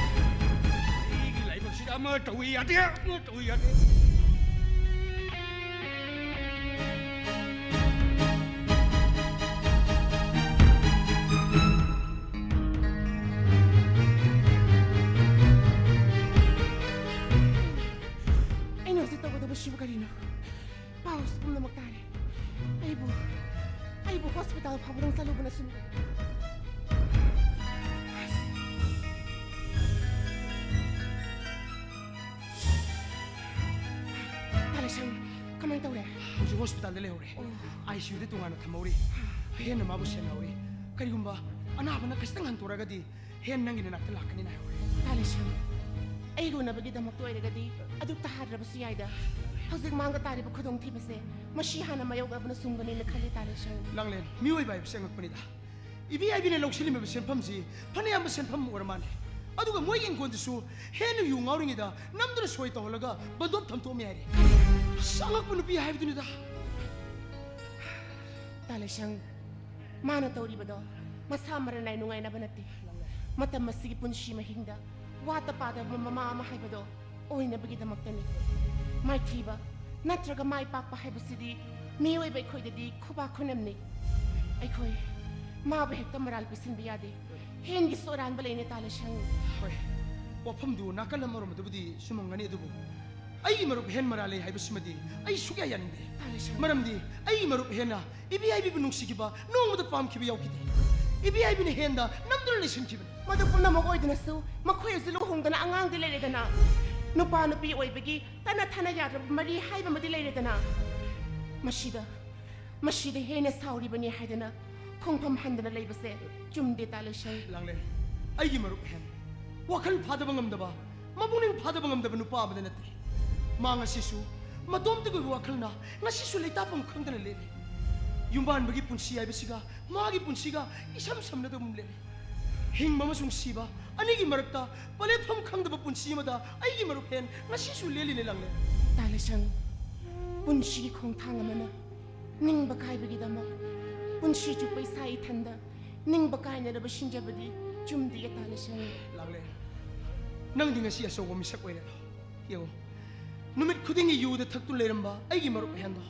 ꯑꯩꯒꯤ ꯂꯥꯏꯕꯛꯁꯤꯗ ꯑꯃ ꯇꯧꯏ ꯌꯥꯗꯦ, ꯑꯃ ꯇꯧꯏ ꯌꯥꯗꯦ꯫ ꯑꯩꯅ ꯍꯧꯖꯤꯛ ꯇꯧꯒꯗꯕꯁꯤꯕꯨ ꯀꯔꯤꯅꯣ? ꯄꯥꯎꯁꯨ ꯄꯨꯝꯅꯃꯛ ꯇꯥꯔꯦ꯫ ꯑꯩꯕꯨ, ꯑꯩꯕꯨ ꯍꯣꯁꯄꯤꯇꯥꯜ ꯐꯥꯎꯕꯗꯪ ꯆꯠꯂꯨꯕꯅ ꯆꯨꯝꯒꯅꯤ꯫ ꯇꯥ ꯂꯩꯁꯪ, ꯀꯃꯥꯏꯅ ꯇꯧꯔꯦ? ꯍꯧꯖꯤꯛ ꯍꯣꯁꯄꯤꯇꯥꯜꯗ ꯂꯩꯍꯧꯔꯦ꯫ ꯑꯣ꯫ ꯑꯥꯏ ꯁꯤ ꯌꯨꯗ ꯇꯣꯉꯥꯟꯅ ꯊꯝꯍꯧꯔꯤ꯫ ꯍꯦꯟꯅ ꯃꯥꯕꯨ ꯁꯦꯟꯅꯍꯧꯔꯤ꯫ ꯀꯔꯤꯒꯨꯝꯕ ꯑꯅꯥꯕꯅ ꯈꯖꯤꯛꯇꯪ ꯍꯟꯗꯣꯔꯛꯑꯒꯗꯤ ꯍꯦꯟ ꯅꯪꯒꯤ ꯅꯅꯥꯛꯇ ꯂꯥꯛꯀꯅꯤꯅ ꯍꯥꯏꯍꯧꯔꯦ꯫ ꯇꯥ ꯂꯩꯁꯪ, ꯑꯩꯒ ꯎꯅꯕꯒꯤꯗꯃꯛꯇ ꯑꯣꯏꯔꯒꯗꯤ ꯑꯗꯨꯛꯇ ꯍꯥꯠꯇ꯭ꯔꯕꯁꯨ ꯌꯥꯏꯗ꯫ ꯍꯧꯖꯤꯛ ꯃꯥꯡꯕ ꯇꯥꯔꯤꯕ ꯈꯨꯗꯣꯡꯊꯤꯕꯁꯦ ꯃꯁꯤ ꯍꯥꯟꯅ ꯃꯥꯌꯣꯛꯅꯕꯅ ꯆꯨꯝꯒꯅꯤꯅ ꯈꯜꯂꯤ, ꯇꯥ ꯂꯩꯁꯪ꯫ ꯂꯥꯡꯂꯦꯟ, ꯃꯤꯑꯣꯏꯕ ꯍꯥꯏꯕꯁꯦ ꯑꯉꯛꯄꯅꯤꯗ꯫ ꯏꯕꯤ ꯑꯥꯏ ꯕꯤꯅ ꯂꯧꯁꯤꯜꯂꯝꯃꯤꯕ ꯁꯦꯟꯐꯝꯁꯤ ꯐꯅꯌꯥꯝꯕ ꯁꯦꯟꯐꯝ ꯑꯃ ꯑꯣꯏꯔ ꯃꯥꯜꯂꯦ꯫ ꯑꯗꯨꯒ ꯃꯣꯏꯒꯤ ꯏꯪꯈꯣꯜꯗꯨꯁꯨ ꯍꯦꯟꯅ ꯌꯨ ꯉꯥꯎꯔꯤꯉꯩꯗ ꯅꯝꯗꯨꯅ ꯁꯣꯏ ꯇꯧꯍꯜꯂꯒ ꯕꯟꯗꯣꯞ ꯊꯝꯗꯣꯛꯑꯝꯃꯦ ꯍꯥꯏꯔꯦ꯫ ꯑꯁ, ꯑꯉꯛꯄ ꯅꯨꯄꯤ ꯍꯥꯏꯕꯗꯨꯅꯤꯗ꯫ ꯇꯥ ꯂꯩꯁꯪ, ꯃꯥꯅ ꯇꯧꯔꯤꯕꯗꯣ ꯃꯁꯥ ꯃꯔꯟ ꯅꯥꯏ ꯅꯨꯡꯉꯥꯏꯅꯕ ꯅꯠꯇꯦ꯫ ꯃꯇꯝ ꯑꯁꯤꯒꯤ ꯄꯨꯟꯁꯤ ꯃꯍꯤꯡꯗ ꯋꯥꯠꯇ ꯄꯥꯗꯕ ꯃꯃꯥ ꯑꯃ ꯍꯥꯏꯕꯗꯣ ꯑꯣꯏꯅꯕꯒꯤꯗꯃꯛꯇꯅꯤ꯫ ꯃꯥꯏꯊꯤꯕ ꯅꯠꯇ꯭ꯔꯒ ꯃꯥꯏ ꯄꯥꯛꯄ ꯍꯥꯏꯕꯁꯤꯗꯤ ꯃꯤꯑꯣꯏꯕ ꯑꯩꯈꯣꯏꯗꯗꯤ ꯈꯨꯕꯥꯛ ꯈꯨꯅꯝꯅꯤ꯫ ꯑꯩꯈꯣꯏ ꯃꯥꯕꯨ ꯍꯦꯛꯇ ꯃꯔꯥꯜ ꯄꯤꯁꯤꯟꯕ ꯌꯥꯗꯦ꯫ ꯍꯦꯟꯒꯤꯁꯨ ꯑꯔꯥꯟꯕ ꯂꯩꯅꯦ, ꯇꯥ ꯂꯩꯁꯪ꯫ ꯍꯣꯏ, ꯋꯥꯐꯝꯗꯨ ꯅꯥꯀꯜ ꯑꯃꯔꯣꯝꯗꯕꯨꯗꯤ ꯆꯨꯝꯃꯝꯒꯅꯤ, ꯑꯗꯨꯕꯨ ꯑꯩꯒꯤ ꯃꯔꯨꯞ ꯍꯦꯟ ꯃꯔꯥꯜ ꯂꯩ ꯍꯥꯏꯕꯁꯤꯃꯗꯤ ꯑꯩ ꯁꯨꯛꯌꯥ ꯌꯥꯅꯤꯡꯗꯦ꯫ ꯇꯥ ꯂꯩꯁꯪ꯫ ꯃꯔꯝꯗꯤ ꯑꯩꯒꯤ ꯃꯔꯨꯞ ꯍꯦꯟꯅ ꯏꯕꯤ ꯑꯥꯏ ꯕꯤꯕꯨ ꯅꯨꯡꯁꯤꯈꯤꯕ ꯅꯣꯡꯃꯗ ꯄꯥꯝꯈꯤꯕ ꯌꯥꯎꯈꯤꯗꯦ꯫ ꯏꯕꯤ ꯍꯥꯏꯕꯤꯅ ꯍꯦꯟꯗ ꯅꯝꯗꯨꯅ ꯂꯩꯁꯤꯟꯈꯤꯕꯅꯤ꯫ ꯃꯗꯨ ꯄꯨꯝꯅꯃꯛ ꯑꯣꯏꯗꯨꯅꯁꯨ ꯃꯈꯣꯏ ꯑꯁꯤ ꯂꯨꯍꯣꯡꯗꯅ ꯑꯉꯥꯡꯗꯤ ꯂꯩꯔꯦꯗꯅ, ꯅꯨꯄꯥ ꯅꯨꯄꯤ ꯑꯣꯏꯕꯒꯤ ꯇꯠꯅ ꯊꯥꯅ ꯌꯥꯗ꯭ꯔꯕ ꯃꯔꯤ ꯍꯥꯏꯕ ꯑꯃꯗꯤ ꯂꯩꯔꯦꯗꯅ꯫ ꯃꯁꯤꯗ ꯃꯁꯤꯗ ꯍꯦꯟꯅ ꯁꯥꯎꯔꯤꯕꯅꯤ ꯍꯥꯏꯗꯅ ꯈꯣꯡꯐꯝ ꯍꯟꯗꯅ ꯂꯩꯕꯁꯦ ꯆꯨꯝꯗꯦ, ꯇꯥ ꯂꯩꯁꯪ꯫ ꯂꯥꯡꯂꯦꯟ, ꯑꯩꯒꯤ ꯃꯔꯨꯞ ꯍꯦꯟ, ꯋꯥꯈꯜ ꯐꯥꯗꯕ ꯉꯝꯗꯕ, ꯃꯄꯨꯛꯅꯤꯡ ꯐꯥꯗꯕ ꯉꯝꯗꯕ ꯅꯨꯄꯥ ꯑꯃꯗ ꯅꯠꯇꯦ꯫ ꯃꯥ ꯉꯁꯤꯁꯨ ꯃꯇꯣꯝꯇꯒꯤ ꯑꯣꯏꯕ ꯋꯥꯈꯜꯅ ꯉꯁꯤꯁꯨ ꯂꯩꯇꯥꯐꯝ ꯈꯪꯗꯅ ꯂꯦꯜꯂꯤ꯫ ꯌꯨꯝꯕꯥꯟꯕꯒꯤ ꯄꯨꯟꯁꯤ ꯍꯥꯏꯕꯁꯤꯒ ꯃꯥꯒꯤ ꯄꯨꯟꯁꯤꯒ ꯏꯁꯝ ꯁꯝꯅꯗꯒꯨꯝ ꯂꯦꯜꯂꯤ꯫ ꯍꯤꯡꯕ ꯑꯃꯁꯨꯡ ꯁꯤꯕ ꯑꯅꯤꯒꯤ ꯃꯔꯛꯇ ꯄꯂꯦꯠꯐꯝ ꯈꯪꯗꯕ ꯄꯨꯟꯁꯤ ꯑꯃꯗ ꯑꯩꯒꯤ ꯃꯔꯨꯞ ꯍꯦꯟ ꯉꯁꯤꯁꯨ ꯂꯦꯜꯂꯤꯅꯦ, ꯂꯥꯡꯂꯦꯟ꯫ ꯇꯥ ꯂꯩꯁꯪ, ꯄꯨꯟꯁꯤꯒꯤ ꯈꯣꯡꯊꯥꯡ ꯑꯃꯅ ꯅꯤꯡꯕ ꯀꯥꯏꯕꯒꯤꯗꯃꯛ ꯄꯨꯟꯁꯤ ꯆꯨꯞꯄ ꯏꯁꯥ ꯏꯊꯟꯗ ꯅꯤꯡꯕ ꯀꯥꯏꯅꯅꯕ ꯁꯤꯟꯖꯕꯗꯤ ꯆꯨꯝꯗꯦ, ꯇꯥ ꯂꯩꯁꯪ꯫ ꯂꯥꯡꯂꯦꯟ, ꯅꯪꯗꯤ ꯉꯁꯤ ꯑꯆꯧꯕ ꯃꯤꯁꯛ ꯑꯣꯏꯔꯦꯗꯣ꯫ ꯌꯦꯡꯉꯨ, ꯅꯨꯃꯤꯠ ꯈꯨꯗꯤꯡꯒꯤ ꯌꯨꯗ ꯊꯛꯇꯨꯅ ꯂꯩꯔꯝꯕ ꯑꯩꯒꯤ ꯃꯔꯨꯞ ꯍꯦꯟꯗꯣ,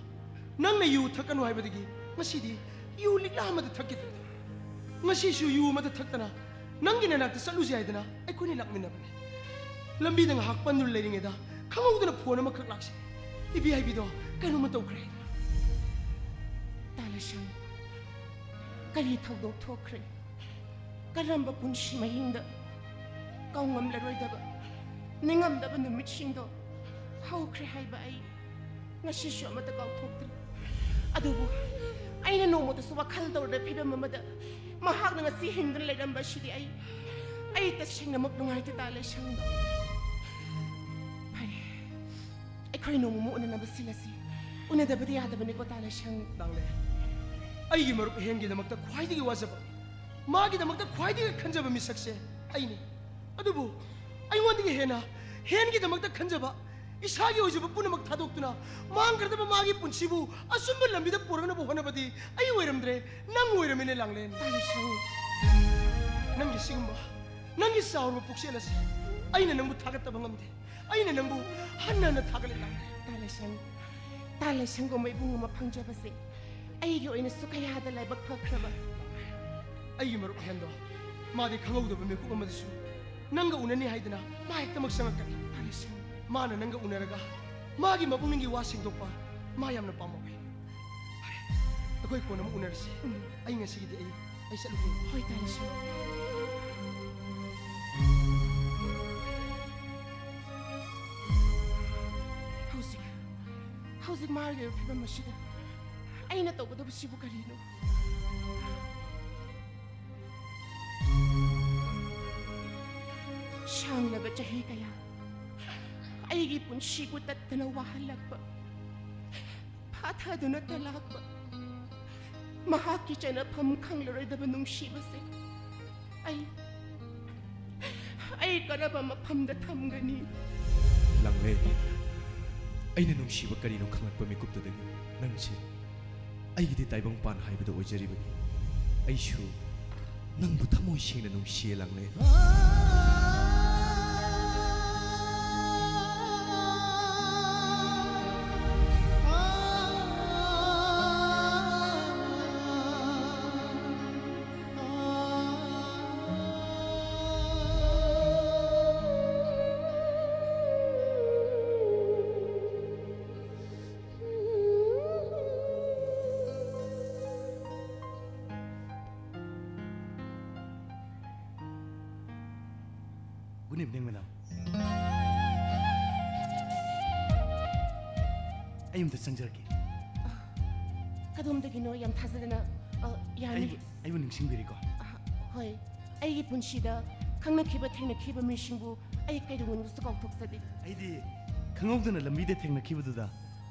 ꯅꯪꯅ ꯌꯨ ꯊꯛꯀꯅꯨ ꯍꯥꯏꯕꯗꯒꯤ ꯉꯁꯤꯗꯤ ꯌꯨ ꯂꯤꯛꯂꯥ ꯑꯃꯗ ꯊꯛꯈꯤꯗ꯭ꯔꯦꯗꯣ꯫ ꯉꯁꯤꯁꯨ ꯌꯨ ꯑꯃꯗ ꯊꯛꯇꯅ ꯅꯪꯒꯤ ꯅꯅꯥꯛꯇ ꯆꯠꯂꯨꯁꯤ ꯍꯥꯏꯗꯅ ꯑꯩꯈꯣꯏꯅꯤ ꯂꯥꯛꯃꯤꯟꯅꯕꯅꯦ꯫ ꯂꯝꯕꯤꯗ ꯉꯥꯏꯍꯥꯛ ꯄꯟꯗꯨꯅ ꯂꯩꯔꯤꯉꯩꯗ ꯈꯪꯍꯧꯗꯅ ꯐꯣꯟ ꯑꯃꯈꯛ ꯂꯥꯛꯁꯤ꯫ ꯏꯕꯤ ꯍꯥꯏꯕꯤꯗꯣ ꯀꯩꯅꯣꯝꯃ ꯇꯧꯈ꯭ꯔꯦ꯫ ꯇꯥ ꯂꯩꯁꯪ, ꯀꯔꯤ ꯊꯧꯗꯣꯛ ꯊꯣꯛꯈ꯭ꯔꯦ? ꯀꯔꯝꯕ ꯄꯨꯟꯁꯤ ꯃꯍꯤꯡꯗ ꯀꯥꯎꯉꯝꯂꯔꯣꯏꯗꯕ ꯅꯤꯡꯉꯝꯗꯕ ꯅꯨꯃꯤꯠꯁꯤꯡꯗꯣ ꯍꯧꯈ꯭ꯔꯦ ꯍꯥꯏꯕ ꯑꯩ ꯉꯁꯤꯁꯨ ꯑꯃꯠꯇ ꯀꯥꯎꯊꯣꯛꯇ꯭ꯔꯤ꯫ ꯑꯗꯨꯕꯨ ꯑꯩꯅ ꯅꯣꯡꯃꯇꯁꯨ ꯋꯥꯈꯜ ꯇꯧꯔꯗ ꯐꯤꯕꯝ ꯑꯃꯗ ꯃꯍꯥꯛꯅ ꯉꯁꯤ ꯍꯤꯡꯗꯨꯅ ꯂꯩꯔꯝꯕ ꯑꯁꯤꯗꯤ ꯑꯩ, ꯑꯩ ꯇꯁꯦꯡꯅꯃꯛ ꯅꯨꯡꯉꯥꯏꯇꯦ, ꯇꯥ ꯂꯩꯁꯪ꯫ ꯐꯔꯦ, ꯑꯩꯈꯣꯏ ꯅꯣꯡꯃ ꯑꯃꯨꯛ ꯎꯅꯅꯕ ꯁꯤꯜꯂꯁꯤ꯫ ꯎꯅꯗꯕꯗꯤ ꯌꯥꯗꯕꯅꯤꯀꯣ, ꯇꯥ ꯂꯩꯁꯪ꯫ ꯂꯥꯡꯂꯦꯟ, ꯑꯩꯒꯤ ꯃꯔꯨꯞ ꯍꯦꯟꯒꯤꯗꯃꯛꯇ ꯈ꯭ꯋꯥꯏꯗꯒꯤ ꯋꯥꯖꯕ, ꯃꯥꯒꯤꯗꯃꯛꯇ ꯈ꯭ꯋꯥꯏꯗꯒꯤ ꯈꯟꯖꯕ ꯃꯤꯁꯛꯁꯦ ꯑꯩꯅꯤ꯫ ꯑꯗꯨꯕꯨ ꯑꯩꯉꯣꯟꯗꯒꯤ ꯍꯦꯟꯅ ꯍꯦꯟꯒꯤꯗꯃꯛꯇ ꯈꯟꯖꯕ, ꯏꯁꯥꯒꯤ ꯑꯣꯏꯖꯕ ꯄꯨꯝꯅꯃꯛ ꯊꯥꯗꯣꯛꯇꯨꯅ ꯃꯥꯡꯈ꯭ꯔꯗꯕ ꯃꯥꯒꯤ ꯄꯨꯟꯁꯤꯕꯨ ꯑꯆꯨꯝꯕ ꯂꯝꯕꯤꯗ ꯄꯨꯔꯛꯅꯕ ꯍꯣꯠꯅꯕꯗꯤ ꯑꯩ ꯑꯣꯏꯔꯝꯗ꯭ꯔꯦ, ꯅꯪ ꯑꯣꯏꯔꯝꯃꯤꯅꯦ, ꯂꯥꯡꯂꯦꯟ꯫ ꯇꯥ ꯂꯩꯁꯪ꯫ ꯅꯪꯒꯤ ꯁꯤꯒꯨꯝꯕ, ꯅꯪꯒꯤ ꯆꯥꯎꯔꯕ ꯄꯨꯛꯆꯦꯜ ꯑꯁꯤ ꯑꯩꯅ ꯅꯪꯕꯨ ꯊꯥꯒꯠꯇꯕ ꯉꯝꯗꯦ꯫ ꯑꯩꯅ ꯅꯪꯕꯨ ꯍꯟꯅ ꯍꯟꯅ ꯊꯥꯒꯠꯂꯦ, ꯂꯥꯡꯂꯦꯟ꯫ ꯇꯥ ꯂꯩꯁꯪ, ꯇꯥ ꯂꯩꯁꯪꯒꯨꯝꯕ ꯏꯕꯨꯡ ꯑꯃ ꯐꯪꯖꯕꯁꯦ ꯑꯩꯒꯤ ꯑꯣꯏꯅꯁꯨ ꯀꯌꯥꯗ ꯂꯥꯏꯕꯛ ꯐꯈ꯭ꯔꯕ꯫ ꯑꯩꯒꯤ ꯃꯔꯨꯞ ꯍꯦꯟꯗꯣ, ꯃꯥꯗꯤ ꯈꯪꯍꯧꯗꯕ ꯃꯤꯀꯨꯞ ꯑꯃꯗꯁꯨ ꯅꯪꯒ ꯎꯅꯅꯤ ꯍꯥꯏꯗꯅ ꯃꯥ ꯍꯦꯛꯇꯃꯛ ꯆꯪꯉꯛꯀꯅꯤ꯫ ꯇꯥ ꯂꯩꯁꯪ꯫ ꯃꯥꯅ ꯅꯪꯒ ꯎꯅꯔꯒ ꯃꯥꯒꯤ ꯃꯄꯨꯛꯅꯤꯡꯒꯤ ꯋꯥ ꯁꯦꯡꯗꯣꯛꯄ ꯃꯥ ꯌꯥꯝꯅ ꯄꯥꯝꯃꯧꯋꯦ꯫ ꯐꯔꯦ, ꯑꯩꯈꯣꯏ ꯀꯣꯟꯅ ꯑꯃꯨꯛ ꯎꯅꯔꯁꯤ꯫ ꯎꯝ꯫ ꯑꯩ ꯉꯁꯤꯒꯤꯗꯤ ꯑꯩ ꯑꯩ ꯆꯠꯂꯨꯒꯦ꯫ ꯍꯣꯏ, ꯇꯥꯂꯤꯁꯤ꯫ ꯍꯧꯖꯤꯛ, ꯍꯧꯖꯤꯛ ꯃꯥꯒꯤ ꯑꯣꯏꯕ ꯐꯤꯕꯝ ꯑꯁꯤꯗ ꯑꯩꯅ ꯇꯧꯒꯗꯕꯁꯤꯕꯨ ꯀꯔꯤꯅꯣ? ꯁꯥꯡꯂꯕ ꯆꯍꯤ ꯀꯌꯥ ꯑꯩꯒꯤ ꯄꯨꯟꯁꯤꯕꯨ ꯇꯠꯇꯅ ꯋꯥꯍꯜꯂꯛꯄ, ꯐꯥꯊꯗꯨꯅꯇ ꯂꯥꯛꯄ, ꯃꯍꯥꯛꯀꯤ ꯆꯠꯅꯐꯝ ꯈꯪꯂꯔꯣꯏꯗꯕ ꯅꯨꯡꯁꯤꯕꯁꯦ ꯑꯩ, ꯑꯩ ꯀꯔꯝꯕ ꯃꯐꯝꯗ ꯊꯝꯒꯅꯤ? ꯂꯥꯡꯂꯦ, ꯑꯩꯅ ꯅꯨꯡꯁꯤꯕ ꯀꯔꯤꯅꯣ ꯈꯪꯂꯛꯄ ꯃꯤꯀꯨꯞꯇꯨꯗꯒꯤ ꯅꯪꯁꯦ ꯑꯩꯒꯤꯗꯤ ꯇꯥꯏꯕꯪꯄꯥꯟ ꯍꯥꯏꯕꯗꯨ ꯑꯣꯏꯖꯔꯤꯕꯅꯤ꯫ ꯑꯩꯁꯨ ꯅꯪꯕꯨ ꯊꯃꯣꯏ ꯁꯦꯡꯅ ꯅꯨꯡꯁꯤꯌꯦ, ꯂꯥꯡꯂꯦ꯫ Good evening, madam. ꯑꯩ ꯑꯝꯇ ꯆꯪꯖꯔꯛꯀꯦ꯫ ꯀꯗꯣꯝꯗꯒꯤꯅꯣ? ꯌꯥꯝ ꯊꯥꯖꯗꯅ꯫ ꯑ, ꯌꯥꯅꯤ꯫ ꯑꯩꯕꯨ, ꯑꯩꯕꯨ ꯅꯤꯡꯁꯤꯡꯕꯤꯔꯤꯀꯣ? ꯑ, ꯍꯣꯏ꯫ ꯑꯩꯒꯤ ꯄꯨꯟꯁꯤꯗ ꯈꯪꯅꯈꯤꯕ ꯊꯦꯡꯅꯈꯤꯕ ꯃꯤꯁꯤꯡꯕꯨ ꯑꯩ ꯀꯩꯗꯧꯅꯨꯡꯗꯁꯨ ꯀꯥꯎꯊꯣꯛꯆꯗꯦ꯫ ꯑꯩꯗꯤ ꯈꯪꯍꯧꯗꯅ ꯂꯝꯕꯤꯗ ꯊꯦꯡꯅꯈꯤꯕꯗꯨꯗ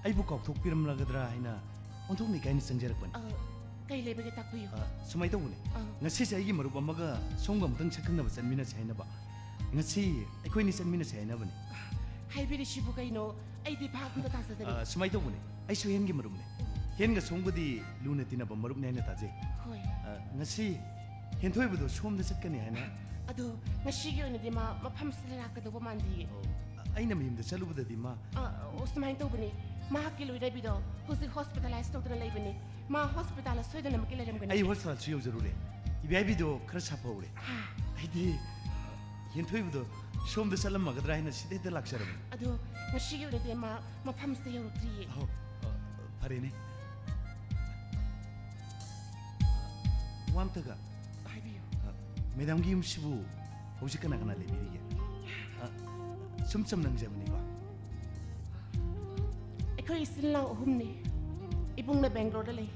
ꯑꯩꯕꯨ ꯀꯥꯎꯊꯣꯛꯄꯤꯔꯝꯂꯒꯗ꯭ꯔꯥ ꯍꯥꯏꯅ ꯑꯣꯟꯊꯣꯛꯅ ꯏꯀꯥꯏꯅ ꯆꯪꯖꯔꯛꯄꯅꯤ꯫ ꯑ, ꯀꯩ ꯂꯩꯕꯒꯦ? ꯇꯥꯛꯄꯤꯌꯨ꯫ ꯑ, ꯁꯨꯃꯥꯏꯅ ꯇꯧꯕꯅꯦ꯫ ꯑ꯫ ꯉꯁꯤꯁꯦ ꯑꯩꯒꯤ ꯃꯔꯨꯞ ꯑꯃꯒ ꯁꯣꯝꯒ ꯑꯃꯨꯛꯇꯪ ꯁꯛꯈꯪꯅꯕ ꯆꯠꯃꯤꯟꯅꯁꯦ ꯍꯥꯏꯅꯕ꯫ ꯉꯁꯤ ꯑꯩꯈꯣꯏꯅꯤ ꯆꯠꯃꯤꯟꯅꯁꯦ ꯍꯥꯏꯅꯕꯅꯦ꯫ ꯍꯥꯏꯕꯤꯔꯤꯁꯤꯕꯨ ꯀꯩꯅꯣ? ꯑꯩꯗꯤ ꯚꯥꯞ ꯑꯝꯇ ꯇꯥꯖꯗꯔꯦ꯫ ꯑ, ꯁꯨꯃꯥꯏꯅ ꯇꯧꯕꯅꯦ, ꯑꯩꯁꯨ ꯍꯦꯟꯒꯤ ꯃꯔꯨꯞꯅꯦ꯫ ꯍꯦꯟꯒ ꯁꯣꯝꯒꯗꯤ ꯂꯨꯅ ꯇꯤꯟꯅꯕ ꯃꯔꯨꯞꯅꯦ ꯍꯥꯏꯅ ꯇꯥꯖꯩ꯫ ꯍꯣꯏ꯫ ꯑ, ꯉꯁꯤ ꯍꯦꯟꯊꯣꯏꯕꯗꯣ ꯁꯣꯝꯗ ꯆꯠꯀꯅꯤ ꯍꯥꯏꯅ꯫ ꯑꯗꯣ ꯉꯁꯤꯒꯤ ꯑꯣꯏꯅꯗꯤ ꯃꯥ ꯃꯐꯝꯁꯤꯗ ꯂꯥꯛꯀꯗꯧꯕ ꯃꯥꯟꯗꯤꯌꯦ꯫ ꯑꯣ, ꯑ-, ꯑꯩꯅ ꯃꯌꯨꯝꯗ ꯆꯠꯂꯨꯕꯗꯗꯤ ꯃꯥ꯫ ꯑ, ꯑꯣ, ꯁꯨꯃꯥꯏꯅ ꯇꯧꯕꯅꯤ, ꯃꯍꯥꯛꯀꯤ ꯂꯣꯏꯅꯕꯤꯗꯣ ꯍꯧꯖꯤꯛ ꯍꯣꯁꯄꯤꯇꯥꯂꯥꯏꯁ ꯇꯧꯗꯨꯅ ꯂꯩꯕꯅꯤ꯫ ꯃꯥ ꯍꯣꯁꯄꯤꯇꯥꯜꯗ ꯁꯣꯏꯗꯅꯃꯛꯀꯤ ꯂꯩꯔꯝꯒꯅꯤ꯫ ꯑꯩ ꯍꯣꯁꯄꯤꯇꯥꯜꯁꯨ ꯌꯧꯖꯔꯨꯔꯦ꯫ ꯏꯕꯥꯏꯕꯤꯗꯣ ꯈꯔ ꯁꯥꯐꯍꯧꯔꯦ꯫ ꯍꯥ꯫ ꯑꯩꯗꯤ ꯍꯦꯟꯊꯣꯏꯕꯗꯣ ꯁꯣꯝꯗ ꯆꯠꯂꯝꯃꯒꯗ꯭ꯔꯥ ꯍꯥꯏꯅ ꯁꯤꯗ ꯍꯦꯛꯇ ꯂꯥꯛꯆꯔꯝꯃꯤ꯫ ꯑꯗꯣ ꯉꯁꯤꯒꯤ ꯑꯣꯏꯅꯗꯤ ꯃꯥ ꯃꯐꯝꯁꯤꯗ ꯌꯧꯔꯛꯇ꯭ꯔꯤꯌꯦ꯫ ꯑꯍꯣ, ꯑ, ꯐꯔꯦꯅꯦ꯫ ꯋꯥ ꯑꯝꯇꯒ꯫ ꯍꯥꯏꯕꯤꯌꯨ꯫ ꯑ, ꯃꯦꯗꯥꯝꯒꯤ ꯌꯨꯝꯁꯤꯕꯨ ꯍꯧꯖꯤꯛ ꯀꯅꯥ ꯀꯅꯥ ꯂꯩꯕꯤꯔꯤꯒꯦ? ꯑ, ꯁꯨꯝ ꯆꯝꯅ ꯍꯪꯖꯕꯅꯤꯀꯣ꯫ ꯑꯩꯈꯣꯏ ꯏꯆꯤꯜ ꯏꯅꯥꯎ ꯑꯍꯨꯝꯅꯤ꯫ ꯏꯕꯨꯡꯅ ꯕꯦꯡꯒ꯭ꯂꯣꯔꯗ ꯂꯩ,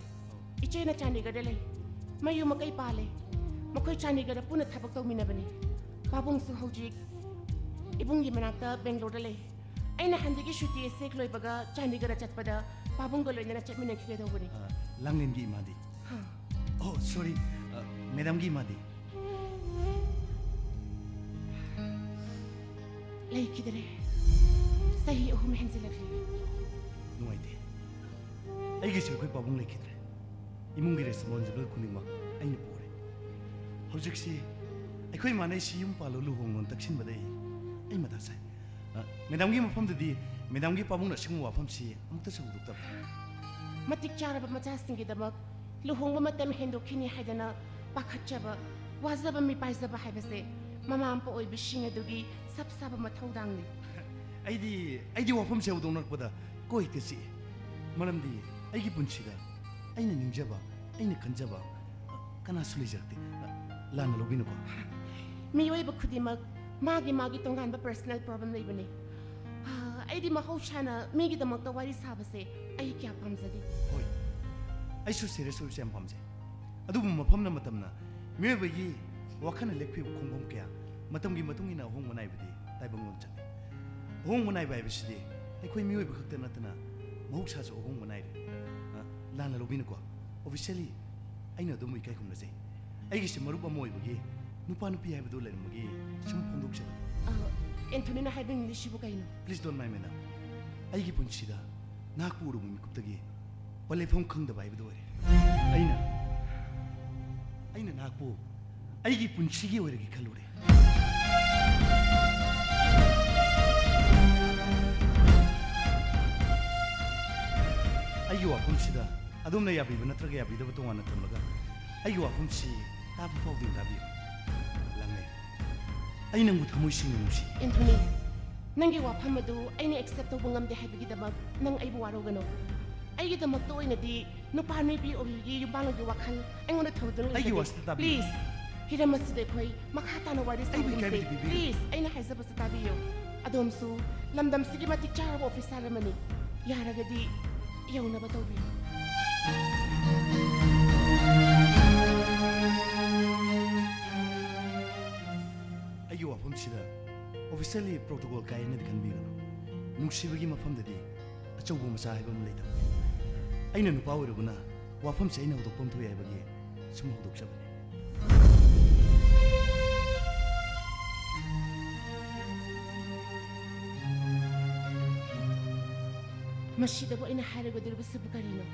ꯏꯆꯦꯅ ꯆꯥꯟꯗꯤꯒꯔꯗ ꯂꯩ꯫ ꯃꯌꯨꯝ ꯃꯀꯩ ꯄꯥꯜꯂꯦ꯫ ꯃꯈꯣꯏ ꯆꯥꯟꯗꯤꯒꯔꯗ ꯄꯨꯟꯅ ꯊꯕꯛ ꯇꯧꯃꯤꯟꯅꯕꯅꯤ꯫ ꯄꯥꯕꯨꯡꯁꯨ ꯍꯧꯖꯤꯛ ꯏꯕꯨꯡꯒꯤ ꯃꯅꯥꯛꯇ ꯕꯦꯡꯒ꯭ꯂꯣꯔꯗ ꯂꯩ꯫ ꯑꯩꯅ ꯍꯟꯗꯛꯀꯤ ꯁꯨꯇꯤ ꯑꯁꯤ ꯍꯦꯛ ꯂꯣꯏꯕꯒ ꯆꯥꯟꯗꯤꯒꯔꯗ ꯆꯠꯄꯗ ꯄꯥꯕꯨꯡꯒ ꯂꯣꯏꯅꯅ ꯆꯠꯃꯤꯟꯅꯈꯤꯒꯦ ꯇꯧꯕꯅꯤ꯫ ꯑ, ꯂꯥꯡꯂꯦꯟꯒꯤ ꯏꯃꯥꯗꯤ? ꯍꯥ꯫ ꯑꯣ, ꯁꯣꯔꯤ, ꯑ, ꯃꯦꯗꯥꯝꯒꯤ ꯏꯃꯥꯗꯤ? ꯂꯩꯈꯤꯗ꯭ꯔꯦ꯫ ꯆꯍꯤ ꯑꯍꯨꯝ ꯍꯦꯟꯖꯤꯜꯂꯛꯂꯦ꯫ ꯅꯨꯡꯉꯥꯏꯇꯦ꯫ ꯑꯩꯒꯤꯁꯨ ꯑꯩꯈꯣꯏ ꯄꯥꯕꯨꯡ ꯂꯩꯈꯤꯗ꯭ꯔꯦ꯫ ꯏꯃꯨꯡꯒꯤ ꯔꯦꯁꯄꯣꯟꯁꯤꯕꯜ ꯈꯨꯗꯤꯡꯃꯛ ꯑꯩꯅ ꯄꯨꯔꯦ꯫ ꯍꯧꯖꯤꯛꯁꯤ ꯑꯩꯈꯣꯏ ꯏꯃꯥꯅ ꯑꯩꯁꯤ ꯌꯨꯝ ꯄꯥꯜꯂꯣ ꯂꯨꯍꯣꯡꯂꯣꯅ ꯇꯛꯁꯤꯟꯕꯗ ꯑꯩ, ꯑꯩ ꯃꯊꯥ ꯁꯥꯏ꯫ ꯑ, ꯃꯦꯗꯥꯝꯒꯤ ꯃꯐꯝꯗꯗꯤ ꯃꯦꯗꯥꯝꯒꯤ ꯄꯥꯕꯨꯡꯅ ꯑꯁꯤꯒꯨꯝꯕ ꯋꯥꯐꯝꯁꯤ ꯑꯃꯨꯛꯇꯁꯨ ꯍꯧꯗꯣꯛꯇꯕ꯭ꯔꯥ? ꯃꯇꯤꯛ ꯆꯥꯔꯕ ꯃꯆꯥꯁꯤꯡꯒꯤꯗꯃꯛ ꯂꯨꯍꯣꯡꯕ ꯃꯇꯝ ꯍꯦꯟꯗꯣꯛꯈꯤꯅꯤ ꯍꯥꯏꯗꯅ ꯄꯥꯈꯠꯆꯕ, ꯋꯥꯖꯕ ꯃꯤꯄꯥꯏꯖꯕ ꯍꯥꯏꯕꯁꯦ ꯃꯃꯥ ꯃꯄꯥ ꯑꯣꯏꯕꯁꯤꯡ ꯑꯗꯨꯒꯤ ꯁꯞ ꯁꯥꯕ ꯃꯊꯧꯗꯥꯡꯅꯤ꯫ ꯑꯩꯗꯤ, ꯑꯩꯗꯤ ꯋꯥꯐꯝꯁꯦ ꯍꯧꯗꯣꯛꯅꯔꯛꯄꯗ ꯀꯣꯛ ꯍꯦꯛꯇ ꯆꯤꯛꯑꯦ꯫ ꯃꯔꯝꯗꯤ ꯑꯩꯒꯤ ꯄꯨꯟꯁꯤꯗ ꯑꯩꯅ ꯅꯤꯡꯖꯕ, ꯑꯩꯅ ꯈꯟꯖꯕ, ꯑ, ꯀꯅꯥꯁꯨ ꯂꯩꯖꯔꯛꯇꯦ꯫ ꯑ, ꯂꯥꯟꯅ ꯂꯧꯕꯤꯅꯨꯀꯣ꯫ ꯃꯤꯑꯣꯏꯕ ꯈꯨꯗꯤꯡꯃꯛ ꯃꯥꯒꯤ ꯃꯥꯒꯤ ꯇꯣꯉꯥꯟꯕ ꯄꯔꯁꯅꯦꯜ ꯄ꯭ꯔꯣꯕ꯭ꯂꯦꯝ ꯂꯩꯕꯅꯤ꯫ ꯑ, ꯑꯩꯗꯤ ꯃꯍꯧꯁꯥꯅ ꯃꯤꯒꯤꯗꯃꯛꯇ ꯋꯥꯔꯤ ꯁꯥꯕꯁꯦ ꯑꯩ ꯀꯌꯥ ꯄꯥꯝꯖꯗꯦ꯫ ꯍꯣꯏ, ꯑꯩꯁꯨ ꯁꯤꯔꯤꯌꯁ ꯑꯣꯏꯕꯁꯦ ꯌꯥꯝ ꯄꯥꯝꯖꯩ꯫ ꯑꯗꯨꯕꯨ ꯃꯐꯝꯅ ꯃꯇꯝꯅ ꯃꯤꯑꯣꯏꯕꯒꯤ ꯋꯥꯈꯜꯅ ꯂꯦꯞꯈꯤꯕ ꯈꯣꯡꯐꯝ ꯀꯌꯥ ꯃꯇꯝꯒꯤ ꯃꯇꯨꯡ ꯏꯟꯅ ꯑꯍꯣꯡꯕ ꯅꯥꯏꯕꯗꯤ ꯇꯥꯏꯕꯪꯂꯣꯟ ꯆꯠꯅꯩ꯫ ꯑꯍꯣꯡꯕ ꯅꯥꯏꯕ ꯍꯥꯏꯕꯁꯤꯗꯤ ꯑꯩꯈꯣꯏ ꯃꯤꯑꯣꯏꯕ ꯈꯛꯇ ꯅꯠꯇꯅ ꯃꯍꯧꯁꯥꯁꯨ ꯑꯍꯣꯡꯕ ꯅꯥꯏꯔꯦ꯫ ꯑ, ꯂꯥꯟꯅ ꯂꯧꯕꯤꯅꯨꯀꯣ꯫ ꯑꯣꯐꯤꯁꯤꯌꯦꯜꯂꯤ ꯑꯩꯅ ꯑꯗꯣꯝꯕꯨ ꯏꯀꯥꯏ ꯈꯨꯝꯅꯖꯩ꯫ ꯑꯩꯒꯤꯁꯦ ꯃꯔꯨꯞ ꯑꯃ ꯑꯣꯏꯕꯒꯤ ꯅꯨꯄꯥ ꯅꯨꯄꯤ ꯍꯥꯏꯕꯗꯨ ꯂꯩꯔꯝꯕꯒꯤ ꯁꯨꯝ ꯐꯣꯡꯗꯣꯛꯆꯕꯅꯤ꯫ ꯑ, ꯑꯦꯟꯊꯣꯅꯤꯅ ꯍꯥꯏꯕꯤꯅꯤꯡꯂꯤꯁꯤꯕꯨ ꯀꯩꯅꯣ? Please don't mind, madam. ꯑꯩꯒꯤ ꯄꯨꯟꯁꯤꯗ ꯅꯍꯥꯛꯄꯨ ꯎꯔꯨꯕ ꯃꯤꯀꯨꯞꯇꯒꯤ ꯄꯟꯂꯦꯞꯐꯝ ꯈꯪꯗꯕ ꯍꯥꯏꯕꯗꯨ ꯑꯣꯏꯔꯦ꯫ ꯑꯩꯅ, ꯑꯩꯅ ꯅꯍꯥꯛꯄꯨ ꯑꯩꯒꯤ ꯄꯨꯟꯁꯤꯒꯤ ꯑꯣꯏꯔꯒꯦ ꯈꯜꯂꯨꯔꯦ꯫ ꯑꯩꯒꯤ ꯋꯥꯐꯝꯁꯤꯗ ꯑꯗꯣꯝꯅ ꯌꯥꯕꯤꯕ ꯅꯠꯇ꯭ꯔꯒ ꯌꯥꯕꯤꯗꯕ ꯇꯣꯉꯥꯟꯅ ꯊꯝꯂꯒ ꯑꯩꯒꯤ ꯋꯥꯐꯝꯁꯤ ꯇꯥꯕ ꯐꯥꯎꯗꯨꯅ ꯇꯥꯕꯤꯌꯨ꯫ ꯂꯥꯡꯂꯦꯟ, ꯑꯩ ꯅꯪꯕꯨ ꯊꯃꯣꯏ ꯁꯦꯡꯅ ꯅꯨꯡꯁꯤ꯫ ꯑꯦꯟꯊꯣꯅꯤ, ꯅꯪꯒꯤ ꯋꯥꯐꯝ ꯑꯗꯨ ꯑꯩꯅ ꯑꯦꯛꯁꯦꯞ ꯇꯧꯕ ꯉꯝꯗꯦ ꯍꯥꯏꯕꯒꯤꯗꯃꯛ ꯅꯪ ꯑꯩꯕꯨ ꯋꯥꯔꯧꯒꯅꯨ꯫ ꯑꯩꯒꯤꯗꯃꯛꯇ ꯑꯣꯏꯅꯗꯤ ꯅꯨꯄꯥ ꯅꯨꯄꯤ ꯑꯣꯏꯕꯒꯤ ꯌꯨꯝꯕꯥꯟꯂꯣꯟꯒꯤ ꯋꯥꯈꯜ ꯑꯩꯉꯣꯟꯗ ꯊꯧꯗꯨꯅ ꯑꯩꯒꯤ ꯂꯩꯖꯗꯦ꯫ ꯋꯥꯁꯤꯗ ꯇꯥꯕꯤꯌꯨ꯫ Please, ꯍꯤꯔꯝ ꯑꯁꯤꯗ ꯑꯩꯈꯣꯏ ꯃꯈꯥ ꯇꯥꯅ ꯋꯥꯔꯤ ꯑꯩꯕꯨ ꯁꯥꯟꯅꯒꯨꯝꯁꯦ꯫ ꯏꯀꯥꯏꯕꯤꯗꯕꯤꯕꯤꯌꯨ꯫ Please, ꯑꯩꯅ ꯍꯥꯏꯖꯕꯁꯤ ꯇꯥꯕꯤꯌꯨ꯫ ꯑꯗꯣꯝꯁꯨ ꯂꯝꯗꯝꯁꯤꯒꯤ ꯃꯇꯤꯛ ꯆꯥꯔꯕ officer ꯑꯃꯅꯤ꯫ ꯌꯥꯔꯒꯗꯤ ꯌꯧꯅꯕ ꯇꯧꯕꯤꯌꯨ꯫ ꯑꯩꯒꯤ ꯋꯥꯐꯝꯁꯤꯗ officially protocol ꯀꯥꯏꯅꯗꯤ ꯈꯟꯕꯤꯒꯅꯨ꯫ ꯅꯨꯡꯁꯤꯕꯒꯤ ꯃꯐꯝꯗꯗꯤ ꯑꯆꯧꯕ ꯃꯆꯥ ꯍꯥꯏꯕ ꯑꯃ ꯂꯩꯇꯕꯅꯤ꯫ ꯑꯩꯅ ꯅꯨꯄꯥ ꯑꯣꯏꯔꯨꯕꯅ ꯋꯥꯐꯝꯁꯦ ꯑꯩꯅ ꯍꯧꯗꯣꯛꯐꯝ ꯊꯣꯛꯏ ꯍꯥꯏꯕꯒꯤ ꯁꯨꯝ ꯍꯧꯗꯣꯛꯆꯕꯅꯤ꯫ ꯃꯁꯤꯗꯕꯨ ꯑꯩꯅ ꯍꯥꯏꯔꯒꯗꯧꯔꯤꯕꯁꯤꯕꯨ ꯀꯔꯤꯅꯣ?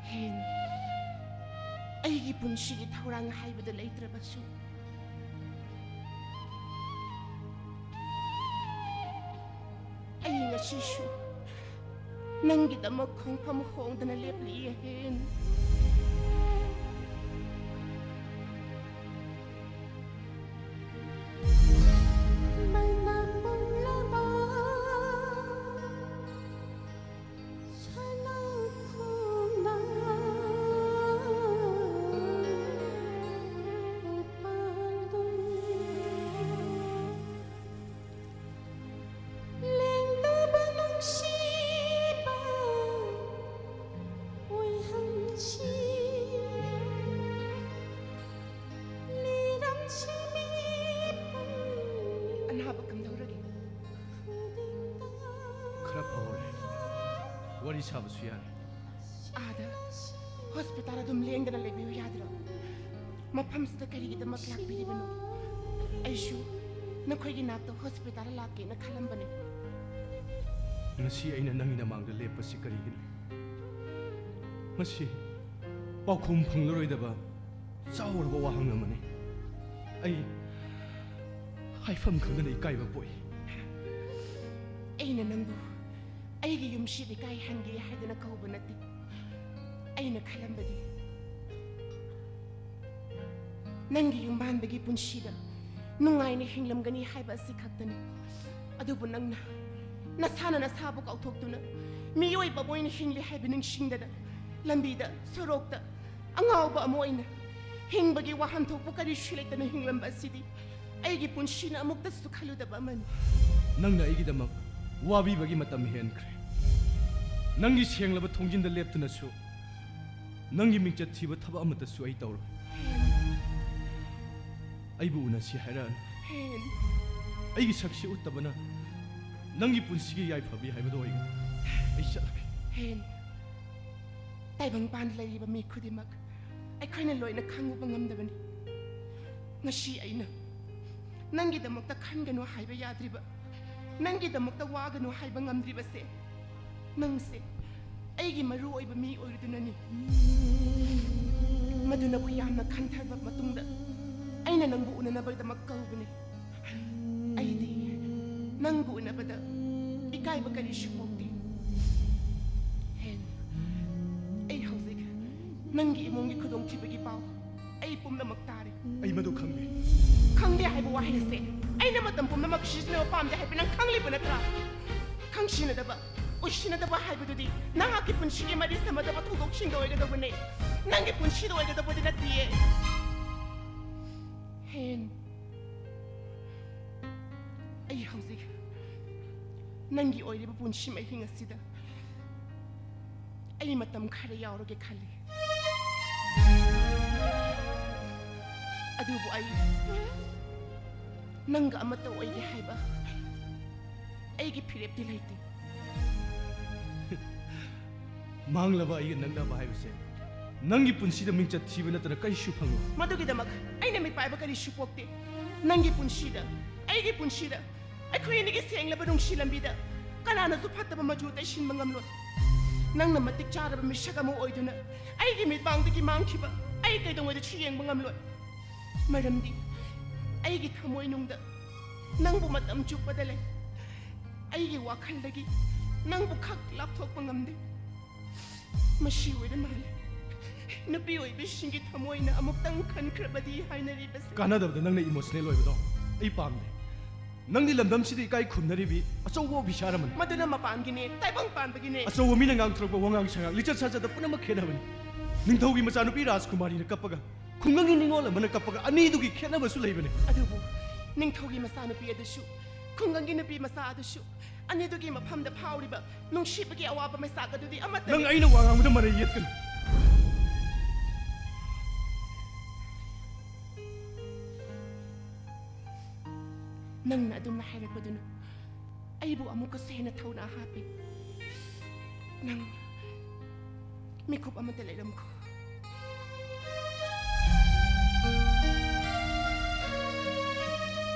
ꯍꯦꯟ, ꯑꯩꯒꯤ ꯄꯨꯟꯁꯤꯒꯤ ꯊꯧꯔꯥꯡ ꯍꯥꯏꯕꯗꯨ ꯂꯩꯇ꯭ꯔꯕꯁꯨ, ꯑꯩ ꯉꯁꯤꯁꯨ ꯅꯪꯒꯤꯗꯃꯛ ꯈꯣꯡꯐꯝ ꯍꯣꯡꯗꯅ ꯂꯦꯞꯂꯤ, ꯍꯦꯟ꯫ ꯑꯅꯥꯕ ꯀꯝꯗꯧꯔꯒꯦ? ꯈꯔ ꯐꯍꯧꯔꯦ꯫ ꯋꯥꯔꯤ ꯁꯥꯕꯁꯨ ꯌꯥꯔꯦ꯫ ꯑꯥꯗ hospital ꯑꯗꯨꯝ ꯂꯦꯡꯗꯅ ꯂꯩꯕꯤꯌꯨ ꯌꯥꯗ꯭ꯔꯣ? ꯃꯐꯝꯁꯤꯗ ꯀꯔꯤꯒꯤꯗꯃꯛ ꯂꯥꯛꯄꯤꯔꯤꯕꯅꯣ? ꯑꯩꯁꯨ ꯅꯈꯣꯏꯒꯤ ꯅꯥꯛꯇ hospital ꯂꯥꯛꯀꯦꯅ ꯈꯜꯂꯝꯕꯅꯦ꯫ ꯉꯁꯤ ꯑꯩꯅ ꯅꯪꯒꯤ ꯅꯃꯥꯡꯗ ꯂꯦꯞꯄꯁꯤ ꯀꯔꯤꯒꯤꯅꯣ? ꯃꯁꯤ ꯄꯥꯎꯈꯨꯝ ꯐꯪꯂꯔꯣꯏꯗꯕ ꯆꯥꯎꯔꯕ ꯋꯥꯍꯪ ꯑꯃꯅꯤ꯫ ꯑꯩ ꯍꯥꯏꯐꯝ ꯈꯪꯗꯅ ꯏꯀꯥꯏꯕ ꯄꯣꯛꯏ꯫ ꯑꯩꯅ ꯅꯪꯕꯨ ꯑꯩꯒꯤ ꯌꯨꯝꯁꯤꯗ ꯏꯀꯥꯏꯍꯟꯒꯦ ꯍꯥꯏꯗꯅ ꯀꯧꯕ ꯅꯠꯇꯦ꯫ ꯑꯩꯅ ꯈꯜꯂꯝꯕꯗꯤ ꯅꯪꯒꯤ ꯌꯨꯝꯕꯥꯟꯕꯒꯤ ꯄꯨꯟꯁꯤꯗ ꯅꯨꯡꯉꯥꯏꯅ ꯍꯤꯡꯂꯝꯒꯅꯤ ꯍꯥꯏꯕ ꯑꯁꯤ ꯈꯛꯇꯅꯤ꯫ ꯑꯗꯨꯕꯨ ꯅꯪꯅ ꯅꯁꯥꯅ ꯅꯁꯥꯕꯨ ꯀꯥꯎꯊꯣꯛꯇꯨꯅ, ꯃꯤꯑꯣꯏꯕ ꯑꯃ ꯑꯣꯏꯅ ꯍꯤꯡꯂꯤ ꯍꯥꯏꯕ ꯅꯤꯡꯁꯤꯡꯗꯅ, ꯂꯝꯕꯤꯗ, ꯁꯣꯔꯣꯛꯇ ꯑꯉꯥꯎꯕ ꯑꯃ ꯑꯣꯏꯅ ꯍꯤꯡꯕꯒꯤ ꯋꯥꯍꯟꯊꯣꯛꯄꯨ ꯀꯔꯤꯁꯨ ꯂꯩꯇꯅ ꯍꯤꯡꯂꯝꯕ ꯑꯁꯤꯗꯤ ꯑꯩꯒꯤ ꯄꯨꯟꯁꯤꯅ ꯑꯃꯨꯛꯇꯁꯨ ꯈꯜꯂꯨꯗꯕ ꯑꯃꯅꯤ꯫ ꯅꯪꯅ ꯑꯩꯒꯤꯗꯃꯛ ꯋꯥꯕꯤꯕꯒꯤ ꯃꯇꯝ ꯍꯦꯟꯈ꯭ꯔꯦ꯫ ꯅꯪꯒꯤ ꯁꯦꯡꯂꯕ ꯊꯣꯡꯖꯤꯟꯗ ꯂꯦꯞꯇꯨꯅꯁꯨ ꯅꯪꯒꯤ ꯃꯤꯡꯆꯠ ꯊꯤꯕ ꯊꯕꯛ ꯑꯃꯠꯇꯁꯨ ꯑꯩ ꯇꯧꯔꯣꯏ꯫ ꯑꯩꯕꯨ ꯎꯅꯁꯤ ꯍꯥꯏꯔꯛꯑꯅꯨ꯫ ꯍꯦꯟ꯫ ꯑꯩꯒꯤ ꯁꯛꯁꯤ ꯎꯠꯇꯕꯅ ꯅꯪꯒꯤ ꯄꯨꯟꯁꯤꯒꯤ ꯌꯥꯏꯐꯕꯤ ꯍꯥꯏꯕꯗꯨ ꯑꯣꯏꯒꯅꯤ꯫ ꯑꯩ ꯆꯠꯂꯒꯦ꯫ ꯍꯦꯟ꯫ ꯇꯥꯏꯕꯪꯄꯥꯟꯗ ꯂꯩꯔꯤꯕ ꯃꯤ ꯈꯨꯗꯤꯡꯃꯛ ꯑꯩꯈꯣꯏꯅ ꯂꯣꯏꯅ ꯈꯪꯉꯨꯕ ꯉꯝꯗꯕꯅꯤ꯫ ꯉꯁꯤ ꯑꯩꯅ ꯅꯪꯒꯤꯗꯃꯛꯇ ꯈꯟꯒꯅꯨ ꯍꯥꯏꯕ ꯌꯥꯗ꯭ꯔꯤꯕ, ꯅꯪꯒꯤꯗꯃꯛꯇ ꯋꯥꯒꯅꯨ ꯍꯥꯏꯕ ꯉꯝꯗ꯭ꯔꯤꯕꯁꯦ, ꯅꯪꯁꯦ ꯑꯩꯒꯤ ꯃꯔꯨ ꯑꯣꯏꯕ ꯃꯤ ꯑꯣꯏꯔꯨꯗꯨꯅꯅꯤ꯫ ꯃꯗꯨꯅꯕꯨ ꯌꯥꯝꯅ ꯈꯟꯊꯔꯕ ꯃꯇꯨꯡꯗ ꯑꯩꯅ ꯅꯪꯕꯨ ꯎꯅꯅꯕꯒꯤꯗꯃꯛ ꯀꯧꯕꯅꯤ꯫ ꯑꯩꯗꯤ ꯅꯪꯕꯨ ꯎꯅꯕꯗ ꯏꯀꯥꯏꯕ ꯀꯔꯤꯁꯨ ꯄꯣꯛꯇꯦ꯫ ꯍꯦꯟ, ꯑꯩ ꯍꯧꯖꯤꯛ ꯅꯪꯒꯤ ꯏꯃꯨꯡꯒꯤ ꯈꯨꯗꯣꯡꯊꯤꯕꯒꯤ ꯄꯥꯎ ꯑꯩ ꯄꯨꯝꯅꯃꯛ ꯇꯥꯔꯦ꯫ ꯑꯩ ꯃꯗꯨ ꯈꯪꯗꯦ꯫ ꯈꯪꯗꯦ ꯍꯥꯏꯕ ꯋꯥꯍꯩ ꯑꯁꯦ ꯑꯩꯅ ꯃꯇꯝ ꯄꯨꯝꯅꯃꯛ ꯁꯤꯖꯤꯟꯅꯕ ꯄꯥꯝꯗꯦ ꯍꯥꯏꯕ ꯅꯪ ꯈꯪꯂꯤꯕ ꯅꯠꯇ꯭ꯔꯥ? ꯈꯪꯁꯤꯟꯅꯗꯕ, ꯎꯁꯤꯟꯅꯗꯕ ꯍꯥꯏꯕꯗꯨꯗꯤ ꯅꯍꯥꯛꯀꯤ ꯄꯨꯟꯁꯤꯒꯤ ꯃꯔꯤ ꯁꯝꯅꯗꯕ ꯊꯧꯗꯣꯛꯁꯤꯡꯗ ꯑꯣꯏꯒꯗꯧꯕꯅꯦ꯫ ꯅꯪꯒꯤ ꯄꯨꯟꯁꯤꯗ ꯑꯣꯏꯒꯗꯧꯕꯗꯤ ꯅꯠꯇꯤꯌꯦ꯫ ꯍꯦꯟ, ꯑꯩ ꯍꯧꯖꯤꯛ ꯅꯪꯒꯤ ꯑꯣꯏꯔꯤꯕ ꯄꯨꯟꯁꯤ ꯃꯍꯤꯡ ꯑꯁꯤꯗ ꯑꯩ ꯃꯇꯝ ꯈꯔ ꯌꯥꯎꯔꯒꯦ ꯈꯜꯂꯤ꯫ ꯑꯗꯨꯕꯨ ꯑꯩ ꯅꯪꯒ ꯑꯃꯠꯇ ꯑꯣꯏꯒꯦ ꯍꯥꯏꯕ ꯑꯩꯒꯤ ꯐꯤꯔꯦꯞꯇꯤ ꯂꯩꯇꯦ꯫ ꯃꯥꯡꯂꯕ ꯑꯩꯒ ꯅꯛꯅꯕ ꯍꯥꯏꯕꯁꯦ ꯅꯪꯒꯤ ꯄꯨꯟꯁꯤꯗ ꯃꯤꯡꯆꯠ ꯊꯤꯕ ꯅꯠꯇꯅ ꯀꯔꯤꯁꯨ ꯐꯪꯂꯣꯏ꯫ ꯃꯗꯨꯒꯤꯗꯃꯛ ꯑꯩꯅ ꯃꯤꯄꯥꯏꯕ ꯀꯔꯤꯁꯨ ꯄꯣꯛꯇꯦ꯫ ꯅꯪꯒꯤ ꯄꯨꯟꯁꯤꯗ, ꯑꯩꯒꯤ ꯄꯨꯟꯁꯤꯗ, ꯑꯩꯈꯣꯏ ꯑꯅꯤꯒꯤ ꯁꯦꯡꯂꯕ ꯅꯨꯡꯁꯤ ꯂꯝꯕꯤꯗ ꯀꯅꯥꯅꯁꯨ ꯐꯠꯇꯕ ꯃꯆꯨ ꯇꯩꯁꯤꯟꯕ ꯉꯝꯂꯣꯏ꯫ ꯅꯪꯅ ꯃꯇꯤꯛ ꯆꯥꯔꯕ ꯃꯤꯁꯛ ꯑꯃ ꯑꯣꯏꯗꯨꯅ ꯑꯩꯒꯤ ꯃꯤꯠꯃꯥꯡꯗꯒꯤ ꯃꯥꯡꯈꯤꯕ ꯑꯩ ꯀꯩꯗꯧꯉꯩꯗꯁꯨ ꯌꯦꯡꯕ ꯉꯝꯂꯣꯏ꯫ ꯃꯔꯝꯗꯤ ꯑꯩꯒꯤ ꯊꯃꯣꯏꯅꯨꯡꯗ ꯅꯪꯕꯨ ꯃꯇꯝ ꯆꯨꯞꯄꯗ ꯂꯩ꯫ ꯑꯩꯒꯤ ꯋꯥꯈꯜꯗꯒꯤ ꯅꯪꯕꯨ ꯈꯛ ꯂꯥꯞꯊꯣꯛꯄ ꯉꯝꯗꯦ꯫ ꯃꯁꯤ ꯑꯣꯏꯔ ꯃꯥꯜꯂꯦ ꯅꯨꯄꯤ ꯑꯣꯏꯕꯤꯁꯤꯡꯒꯤ ꯊꯃꯣꯏꯅ ꯑꯃꯨꯛꯇꯪ ꯈꯟꯈ꯭ꯔꯕꯗꯤ ꯍꯥꯏꯅꯔꯤꯕꯁꯦ꯫ ꯀꯥꯟꯅꯗꯕꯗ ꯅꯪꯅ ꯏꯃꯣꯁꯅꯦꯜ ꯑꯣꯏꯕꯗꯣ ꯑꯩ ꯄꯥꯝꯗꯦ꯫ ꯅꯪꯗꯤ ꯂꯝꯗꯝꯁꯤꯗ ꯏꯀꯥꯏ ꯈꯨꯝꯅꯔꯤꯕꯤ ꯑꯆꯧꯕ ꯑꯣꯐꯤꯁꯥꯔ ꯑꯃꯅꯤ꯫ ꯃꯗꯨꯅ ꯃꯄꯥꯟꯒꯤꯅꯦ, ꯇꯥꯏꯕꯪ ꯄꯥꯟꯕꯒꯤꯅꯦ꯫ ꯑꯆꯧꯕ ꯃꯤꯅ ꯉꯥꯡꯊꯣꯔꯛꯄ ꯋꯥꯉꯥꯡ ꯁꯉꯥꯡ, ꯂꯤꯆꯠ ꯁꯥꯖꯠꯇ ꯄꯨꯝꯅꯃꯛ ꯈꯦꯠꯅꯕꯅꯤ꯫ ꯅꯤꯡꯊꯧꯒꯤ ꯃꯆꯥꯅꯨꯄꯤ ꯔꯥꯖꯀꯨꯃꯥꯔꯤꯅ ꯀꯞꯄꯒ, ꯈꯨꯡꯒꯪꯒꯤ ꯅꯤꯉꯣꯜ ꯑꯃꯅ ꯀꯞꯄꯒ, ꯑꯅꯤꯗꯨꯒꯤ ꯈꯦꯠꯅꯕꯁꯨ ꯂꯩꯕꯅꯤ꯫ ꯑꯗꯨꯕꯨ ꯅꯤꯡꯊꯧꯒꯤ ꯃꯆꯥꯅꯨꯄꯤ ꯑꯗꯨꯁꯨ, ꯈꯨꯡꯒꯪꯒꯤ ꯅꯨꯄꯤ ꯃꯆꯥ ꯑꯗꯨꯁꯨ, ꯑꯅꯤꯗꯨꯒꯤ ꯃꯐꯝꯗ ꯐꯥꯎꯔꯤꯕ ꯅꯨꯡꯁꯤꯕꯒꯤ ꯑꯋꯥꯕ ꯃꯩꯆꯥꯛ ꯑꯗꯨꯗꯤ ꯑꯃꯠꯇꯅꯤ꯫ ꯅꯪ ꯑꯩꯅ ꯋꯥ ꯉꯥꯡꯕꯗ ꯃꯔꯩ ꯌꯦꯠꯀꯅꯨ꯫ ꯅꯪꯅ ꯑꯗꯨꯝꯅ ꯍꯥꯏꯔꯛꯄꯗꯨꯅ ꯑꯩꯕꯨ ꯑꯃꯨꯛꯀꯁꯨ ꯍꯦꯟꯅ ꯊꯧꯅꯥ ꯍꯥꯞꯄꯦ꯫ ꯅꯪ ꯃꯤꯀꯨꯞ ꯑꯃꯇ ꯂꯩꯔꯝꯈꯣ꯫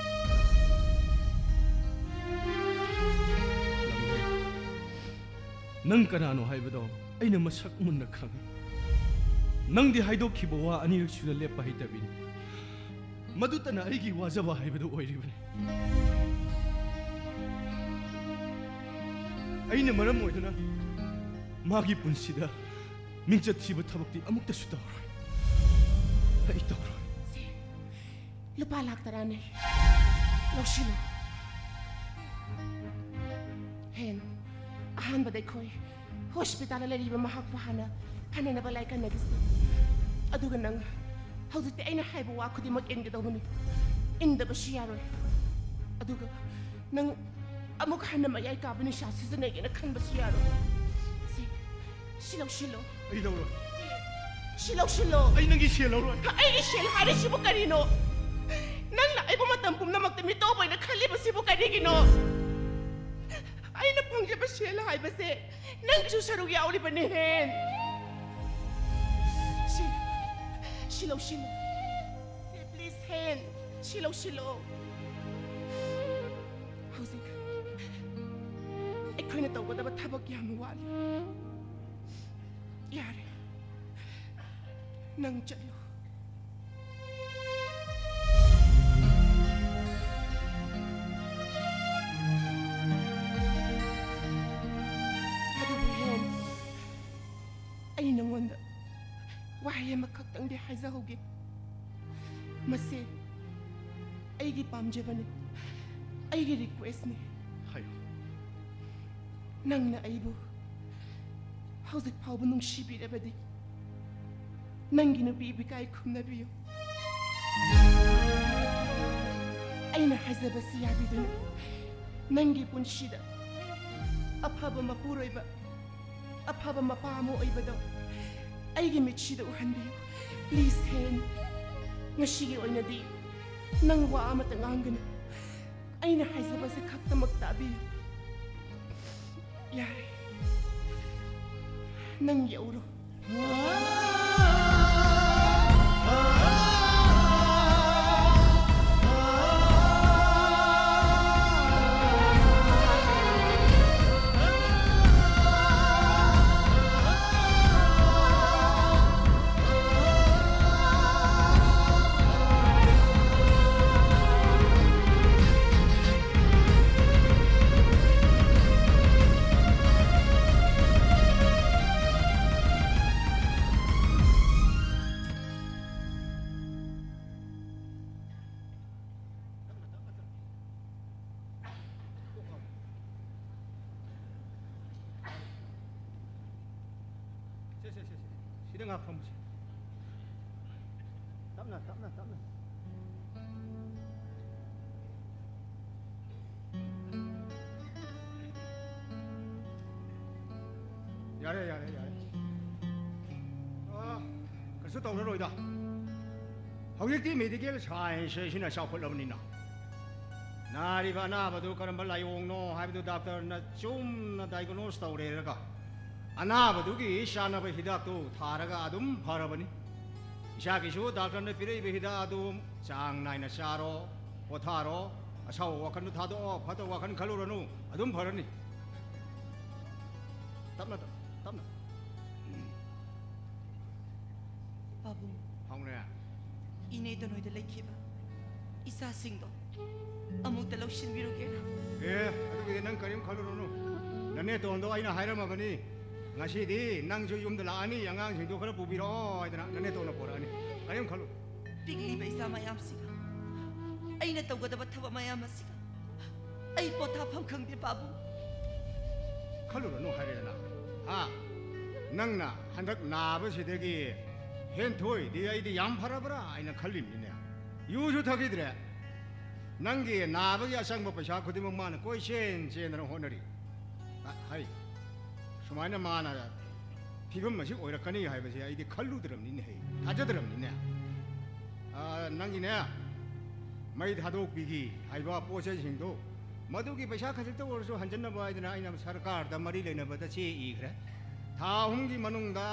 ꯅꯪ ꯀꯅꯥꯅꯣ ꯍꯥꯏꯕꯗꯣ ꯑꯩꯅ ꯃꯁꯛ ꯃꯨꯟꯅ ꯈꯪꯉꯤ꯫ ꯅꯪꯗꯤ ꯍꯥꯏꯗꯣꯛꯈꯤꯕ ꯋꯥ ꯑꯅꯤꯔꯛ ꯁꯨꯅ ꯂꯦꯞꯄ ꯍꯩꯇꯕꯤꯅꯤ꯫ ꯃꯗꯨꯇꯅ ꯑꯩꯒꯤ ꯋꯥꯖꯕ ꯍꯥꯏꯕꯗꯨ ꯑꯣꯏꯔꯤꯕꯅꯤ꯫ ꯑꯩꯅ ꯃꯔꯝ ꯑꯣꯏꯗꯨꯅ ꯃꯥꯒꯤ ꯄꯨꯟꯁꯤꯗ ꯃꯤꯡꯆꯠ ꯊꯤꯕ ꯊꯕꯛꯇꯤ ꯑꯃꯨꯛꯇꯁꯨ ꯇꯧꯔꯣꯏ꯫ ꯑꯩ ꯇꯧꯔꯣꯏ꯫ ꯁꯦ, ꯂꯨꯄꯥ ꯂꯥꯛ ꯇꯔꯥꯅꯤ꯫ ꯂꯧꯁꯤꯜꯂꯨ꯫ ꯍꯦꯟ, ꯑꯍꯥꯟꯕꯗ ꯑꯩꯈꯣꯏ ꯍꯣꯁꯄꯤꯇꯥꯜꯗ ꯂꯩꯔꯤꯕ ꯃꯍꯥꯛꯄꯨ ꯍꯥꯟꯅ ꯐꯅꯅꯕ ꯂꯥꯏ ꯀꯟꯅꯕꯤꯁꯤ꯫ ꯑꯗꯨꯒ ꯅꯪ ꯍꯧꯖꯤꯛꯇꯤ ꯑꯩꯅ ꯍꯥꯏꯕ ꯋꯥ ꯈꯨꯗꯤꯡꯃꯛ ꯏꯟꯒꯗꯧꯕꯅꯤ꯫ ꯏꯟꯗꯕꯁꯨ ꯌꯥꯔꯣꯏ꯫ ꯑꯗꯨꯒ ꯅꯪ ꯑꯃꯨꯛ ꯍꯟꯅ ꯃꯌꯥꯏ ꯀꯥꯕ ꯅꯤꯁꯥ ꯁꯤꯖꯤꯟꯅꯒꯦꯅ ꯈꯟꯕꯁꯨ ꯌꯥꯔꯣꯏ꯫ ꯁꯤ, ꯁꯤ ꯂꯧꯁꯤꯜꯂꯣ꯫ ꯑꯩ ꯂꯧꯔꯣꯏ꯫ ꯁꯤ ꯂꯧꯁꯤꯜꯂꯣ꯫ ꯑꯩ ꯅꯪꯒꯤ ꯁꯦꯜ ꯂꯧꯔꯣꯏ꯫ ꯑꯩꯒꯤ ꯁꯦꯜ ꯍꯥꯏꯔꯤꯁꯤꯕꯨ ꯀꯔꯤꯅꯣ? ꯅꯪꯅ ꯑꯩꯕꯨ ꯃꯇꯝ ꯄꯨꯝꯅꯃꯛꯇ ꯃꯤꯇꯣꯞ ꯑꯣꯏꯅ ꯈꯜꯂꯤꯕꯁꯤꯕꯨ ꯀꯔꯤꯒꯤꯅꯣ? ꯑꯩꯅ ꯐꯪꯖꯕ ꯁꯦꯜ ꯍꯥꯏꯕꯁꯦ ꯅꯪꯒꯤꯁꯨ ꯁꯔꯨꯛ ꯌꯥꯎꯔꯤꯕꯅꯤ, ꯍꯦꯟ꯫ ꯁꯤ, ꯁꯤ ꯂꯧꯁꯤꯜꯂꯣ꯫ ꯁꯤ, please, ꯍꯦꯟ꯫ ꯁꯤ ꯂꯧꯁꯤꯜꯂꯣ꯫ ꯍꯧꯖꯤꯛ ꯑꯩꯈꯣꯏꯅ ꯇꯧꯒꯗꯕ ꯊꯕꯛ ꯌꯥꯝ ꯋꯥꯠꯂꯤ꯫ ꯌꯥꯔꯦ, ꯅꯪ ꯆꯠꯂꯣ꯫ ꯑꯗꯨꯕꯨ ꯍꯦꯟ, ꯑꯩ ꯅꯉꯣꯟꯗ ꯑꯃꯈꯛꯇꯪꯗꯤ ꯍꯥꯏꯖꯍꯧꯒꯦ꯫ ꯃꯁꯦ ꯑꯩꯒꯤ ꯄꯥꯝꯖꯕꯅꯤ, ꯑꯩꯒꯤ ꯔꯤꯀ꯭ꯋꯦꯁꯅꯤ꯫ ꯍꯥꯏꯌꯨ꯫ ꯅꯪꯅ ꯑꯩꯕꯨ ꯍꯧꯖꯤꯛ ꯐꯥꯎꯕ ꯅꯨꯡꯁꯤꯕꯤꯔꯕꯗꯤ, ꯅꯪꯒꯤ ꯅꯨꯄꯤ ꯏꯕꯤꯀꯥꯏ ꯈꯨꯝꯅꯕꯤꯌꯨ꯫ ꯑꯩꯅ ꯍꯥꯏꯖꯕꯁꯤ ꯌꯥꯕꯤꯗꯨꯅ, ꯅꯪꯒꯤ ꯄꯨꯟꯁꯤꯗ ꯑꯐꯕ ꯃꯄꯨꯔꯣꯏꯕ, ꯑꯐꯕ ꯃꯄꯥ ꯑꯃ ꯑꯣꯏꯕꯗꯣ ꯑꯩꯒꯤ ꯃꯤꯠꯁꯤꯗ ꯎꯍꯟꯕꯤꯌꯨ꯫ Please, hand. ꯉꯁꯤꯒꯤ ꯑꯣꯏꯅꯗꯤ ꯅꯪ ꯋꯥ ꯑꯃꯇ ꯉꯥꯡꯒꯅꯨ꯫ ꯑꯩꯅ ꯍꯥꯏꯖꯕꯁꯦ ꯈꯛꯇꯃꯛ ꯇꯥꯕꯤꯌꯨ꯫ ꯌꯥꯔꯦ, ꯅꯪ ꯌꯧꯔꯣ꯫ ꯁꯦ, ꯁꯦ, ꯁꯦ, ꯁꯦ꯫ ꯁꯤꯗ ꯉꯥꯏꯍꯥꯛ ꯐꯝꯃꯨꯁꯦ꯫ ꯇꯞꯅ, ꯇꯞꯅ, ꯇꯞꯅ꯫ ꯌꯥꯔꯦ, ꯌꯥꯔꯦ, ꯌꯥꯔꯦ꯫ ꯑꯥ, ꯀꯩꯁꯨ ꯇꯧꯔꯔꯣꯏꯗ꯫ ꯍꯧꯖꯤꯛꯇꯤ ꯃꯦꯗꯤꯀꯦꯜ ꯁꯥꯏꯟꯁ ꯍꯥꯏꯁꯤꯅ ꯆꯥꯎꯈꯠꯂꯕꯅꯤꯅ, ꯅꯥꯔꯤꯕ ꯑꯅꯥꯕꯗꯨ ꯀꯔꯝꯕ ꯂꯥꯏꯑꯣꯡꯅꯣ ꯍꯥꯏꯕꯗꯨ ꯗꯥꯛꯇꯔꯅ ꯆꯨꯝꯅ ꯗꯥꯏꯒꯅꯣꯁ ꯇꯧꯔꯦꯔꯒ, ꯑꯅꯥꯕꯗꯨꯒꯤ ꯆꯥꯅꯕ ꯍꯤꯗꯥꯛꯇꯨ ꯊꯥꯔꯒ ꯑꯗꯨꯝ ꯐꯔꯕꯅꯤ꯫ ꯏꯁꯥꯒꯤꯁꯨ ꯗꯥꯛꯇꯔꯅ ꯄꯤꯔꯛꯏꯕ ꯍꯤꯗꯥꯛ ꯑꯗꯨ ꯆꯥꯡ ꯅꯥꯏꯅ ꯆꯥꯔꯣ, ꯄꯣꯊꯥꯔꯣ, ꯑꯁꯥꯎꯕ ꯋꯥꯈꯜꯗꯨ ꯊꯥꯗꯣꯛꯑꯣ, ꯐꯠꯇꯕ ꯋꯥꯈꯜ ꯈꯜꯂꯨꯔꯅꯨ, ꯑꯗꯨꯝ ꯐꯔꯅꯤ꯫ ꯇꯞꯅ, ꯇꯞꯅ, ꯇꯞꯅ꯫ ꯄꯥꯕꯨꯡ, ꯍꯥꯎꯅꯦ꯫ ꯏꯅꯦꯗ ꯅꯣꯏꯗ ꯂꯩꯈꯤꯕ ꯏꯆꯥꯁꯤꯡꯗꯣ ꯑꯃꯨꯛꯇ ꯂꯧꯁꯤꯟꯕꯤꯔꯨꯒꯦꯔꯥ? ꯑꯦ, ꯑꯗꯨꯒꯤꯗꯤ ꯅꯪ ꯀꯔꯤꯝ ꯈꯜꯂꯨꯔꯅꯨ꯫ ꯅꯅꯦꯇꯣꯟꯗꯣ ꯑꯩꯅ ꯍꯥꯏꯔꯝꯃꯕꯅꯤ꯫ ꯉꯁꯤꯗꯤ ꯅꯪꯁꯨ ꯌꯨꯝꯗ ꯂꯥꯛꯑꯅꯤ, ꯑꯉꯥꯡꯁꯤꯡꯗꯣ ꯈꯔ ꯄꯨꯕꯤꯔꯛꯑꯣ ꯍꯥꯏꯗꯅ ꯅꯅꯦꯇꯣꯟꯅ ꯄꯣꯔꯛꯑꯅꯤ꯫ ꯀꯔꯤꯝ ꯈꯜꯂꯨ꯫ ꯄꯤꯛꯂꯤꯕ ꯏꯆꯥ ꯃꯌꯥꯝꯁꯤꯒ, ꯑꯩꯅ ꯇꯧꯒꯗꯕ ꯊꯕꯛ ꯃꯌꯥꯝ ꯑꯁꯤꯒ, ꯑꯩ ꯄꯣꯊꯥꯐꯝ ꯈꯪꯗꯦ ꯄꯥꯕꯨꯡ꯫ ꯈꯜꯂꯨꯔꯅꯨ ꯍꯥꯏꯔꯦꯗꯅ꯫ ꯍꯥ? ꯅꯪꯅ ꯍꯟꯗꯛ ꯅꯥꯕꯁꯤꯗꯒꯤ ꯍꯦꯟꯊꯣꯏꯗꯤ ꯑꯩꯗꯤ ꯌꯥꯝ ꯐꯔꯕ꯭ꯔꯥ ꯍꯥꯏꯅ ꯈꯜꯂꯤꯕꯅꯤꯅꯦ꯫ ꯌꯨꯁꯨ ꯊꯛꯈꯤꯗ꯭ꯔꯦ꯫ ꯅꯪꯒꯤ ꯅꯥꯕꯒꯤ ꯑꯆꯪꯕ ꯄꯩꯁꯥ ꯈꯨꯗꯤꯡꯃꯛ ꯃꯥꯅ ꯀꯣꯏ ꯆꯦꯟ ꯆꯦꯟꯗꯅ ꯍꯣꯠꯅꯔꯤ꯫ ꯑ, ꯍꯩ, ꯁꯨꯃꯥꯏꯅ ꯃꯥꯅ ꯐꯤꯕꯝ ꯑꯁꯤ ꯑꯣꯏꯔꯛꯀꯅꯤ ꯍꯥꯏꯕꯁꯦ ꯑꯩꯗꯤ ꯈꯜꯂꯨꯗ꯭ꯔꯕꯅꯤꯅꯦ, ꯍꯩ, ꯊꯥꯖꯗ꯭ꯔꯕꯅꯤꯅꯦ꯫ ꯑ, ꯅꯪꯒꯤꯅꯦ, ꯃꯩ ꯊꯥꯗꯣꯛꯄꯤꯒꯤ ꯍꯥꯏꯕ ꯄꯣꯠ ꯆꯩꯁꯤꯡꯗꯣ, ꯃꯗꯨꯒꯤ ꯄꯩꯁꯥ ꯈꯖꯤꯛꯇ ꯑꯣꯏꯔꯁꯨ ꯍꯟꯖꯤꯟꯅꯕ ꯍꯥꯏꯗꯅ ꯑꯩꯅ ꯁꯔꯀꯥꯔꯗ ꯃꯔꯤ ꯂꯩꯅꯕꯗ ꯆꯦ ꯏꯈ꯭ꯔꯦ꯫ ꯊꯥ ꯑꯍꯨꯝꯒꯤ ꯃꯅꯨꯡꯗ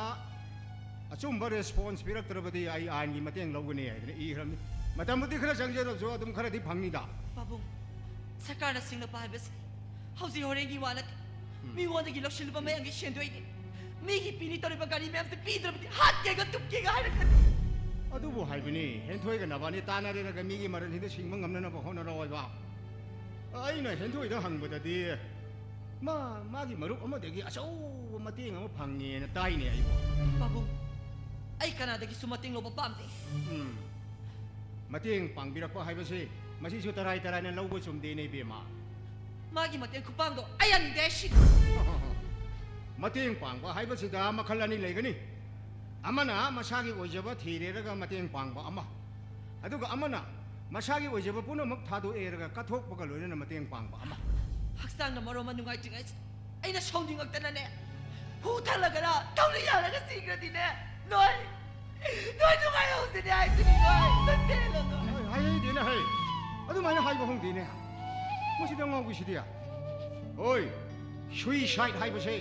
ꯑꯆꯨꯝꯕ response ꯄꯤꯔꯛꯇ꯭ꯔꯕꯗꯤ ꯑꯩ ꯑꯥꯏꯟꯒꯤ ꯃꯇꯦꯡ ꯂꯧꯒꯅꯤ ꯍꯥꯏꯗꯅ ꯏꯈ꯭ꯔꯕꯅꯤ꯫ ꯃꯇꯝꯕꯨꯗꯤ ꯈꯔ ꯆꯪꯖꯔꯕꯁꯨ ꯑꯗꯨꯝ ꯈꯔꯗꯤ ꯐꯪꯅꯤꯗ꯫ ꯄꯥꯕꯨꯡ, ꯁꯔꯀꯥꯔꯅ ꯁꯤꯡꯅꯕ ꯍꯥꯏꯕꯁꯤ ꯍꯧꯖꯤꯛ ꯍꯣꯔꯦꯟꯒꯤ ꯋꯥ ꯅꯠꯇꯦ꯫ ꯎꯝ꯫ ꯃꯤꯉꯣꯟꯗꯒꯤ ꯂꯧꯁꯤꯜꯂꯨꯕ ꯃꯌꯥꯝꯒꯤ ꯁꯦꯟꯗꯣꯏꯅꯤ꯫ ꯃꯤꯒꯤ ꯄꯤꯅꯤ ꯇꯧꯔꯤꯕ ꯒꯥꯔꯤ ꯃꯌꯥꯝꯁꯦ ꯄꯤꯗ꯭ꯔꯕꯗꯤ ꯍꯥꯠꯀꯦꯒ ꯇꯨꯞꯀꯦꯒ ꯍꯥꯏꯔꯛꯀꯅꯤ꯫ ꯑꯗꯨꯕꯨ ꯍꯥꯏꯕꯅꯤ, ꯍꯦꯟꯊꯣꯏꯒ ꯅꯕꯥꯅꯤ ꯇꯥꯟꯅꯔꯦꯔꯒ ꯃꯤꯒꯤ ꯃꯔꯜꯁꯤꯡꯗ ꯁꯤꯡꯕ ꯉꯝꯅꯅꯕ ꯍꯣꯠꯅꯔꯛꯑꯣꯏꯕ꯫ ꯑꯩꯅ ꯍꯦꯟꯊꯣꯏꯗ ꯍꯪꯕꯗꯗꯤ ꯃꯥ ꯃꯥꯒꯤ ꯃꯔꯨꯞ ꯑꯃꯗꯒꯤ ꯑꯆꯧꯕ ꯃꯇꯦꯡ ꯑꯃ ꯐꯪꯉꯦꯅ ꯇꯥꯏꯅꯦ ꯑꯩꯕꯨ꯫ ꯄꯥꯕꯨꯡ, ꯑꯩ ꯀꯅꯥꯗꯒꯤꯁꯨ ꯃꯇꯦꯡ ꯂꯧꯕ ꯄꯥꯝꯗꯦ꯫ ꯎꯝ꯫ ꯃꯇꯦꯡ ꯄꯥꯡꯕꯤꯔꯛꯄ ꯍꯥꯏꯕꯁꯦ ꯃꯁꯤꯁꯨ ꯇꯔꯥꯏ ꯇꯔꯥꯏꯅ ꯂꯧꯕ ꯆꯨꯝꯗꯦꯅꯦ ꯏꯕꯦꯝꯃ꯫ ꯃꯥꯒꯤ ꯃꯇꯦꯡ ꯈꯨꯄꯥꯡꯗꯣ ꯑꯩ ꯌꯥꯅꯤꯡꯗꯦ ꯁꯤ꯫ ꯃꯇꯦꯡ ꯄꯥꯡꯕ ꯍꯥꯏꯕꯁꯤꯗ ꯃꯈꯜ ꯑꯅꯤ ꯂꯩꯒꯅꯤ꯫ ꯑꯃꯅ ꯃꯁꯥꯒꯤ ꯑꯣꯏꯖꯕ ꯊꯤꯔꯦꯔꯒ ꯃꯇꯦꯡ ꯄꯥꯡꯕ ꯑꯃ, ꯑꯗꯨꯒ ꯑꯃꯅ ꯃꯁꯥꯒꯤ ꯑꯣꯏꯖꯕ ꯄꯨꯝꯅꯃꯛ ꯊꯥꯗꯣꯛꯑꯦꯔꯒ ꯀꯠꯊꯣꯛꯄꯒ ꯂꯣꯏꯅꯅ ꯃꯇꯦꯡ ꯄꯥꯡꯕ ꯑꯃ꯫ ꯍꯛꯆꯥꯡꯅ ꯃꯔꯣꯟ ꯑꯃ ꯅꯨꯡꯉꯥꯏꯇ꯭ꯔꯤꯉꯩꯁꯤꯗ ꯑꯩꯅ ꯁꯥꯎꯅꯤꯡꯉꯛꯇꯅꯅꯦ, ꯍꯨ ꯊꯛꯂꯒꯔ ꯊꯧꯔꯤ ꯌꯥꯜꯂꯒ ꯁꯤꯈ꯭ꯔꯗꯤꯅꯦ, ꯅꯣꯏ, ꯅꯣꯏ ꯅꯨꯡꯉꯥꯏꯍꯧꯁꯤꯅꯦ ꯍꯥꯏꯁꯤꯅꯤ, ꯅꯣꯏ, ꯅꯣꯏ ꯄꯦꯜꯂꯣ, ꯅꯣꯏ꯫ ꯍꯥꯏ-, ꯍꯥꯏꯍꯩꯗꯦꯅꯦ, ꯍꯩ꯫ ꯑꯗꯨꯃꯥꯏꯅ ꯍꯥꯏꯕ ꯍꯧꯅꯗꯦꯅꯦ꯫ ꯃꯁꯤꯗ ꯉꯥꯎꯕꯤꯁꯤꯗꯤ꯫ ꯍꯣꯏ, suicide ꯍꯥꯏꯕꯁꯦ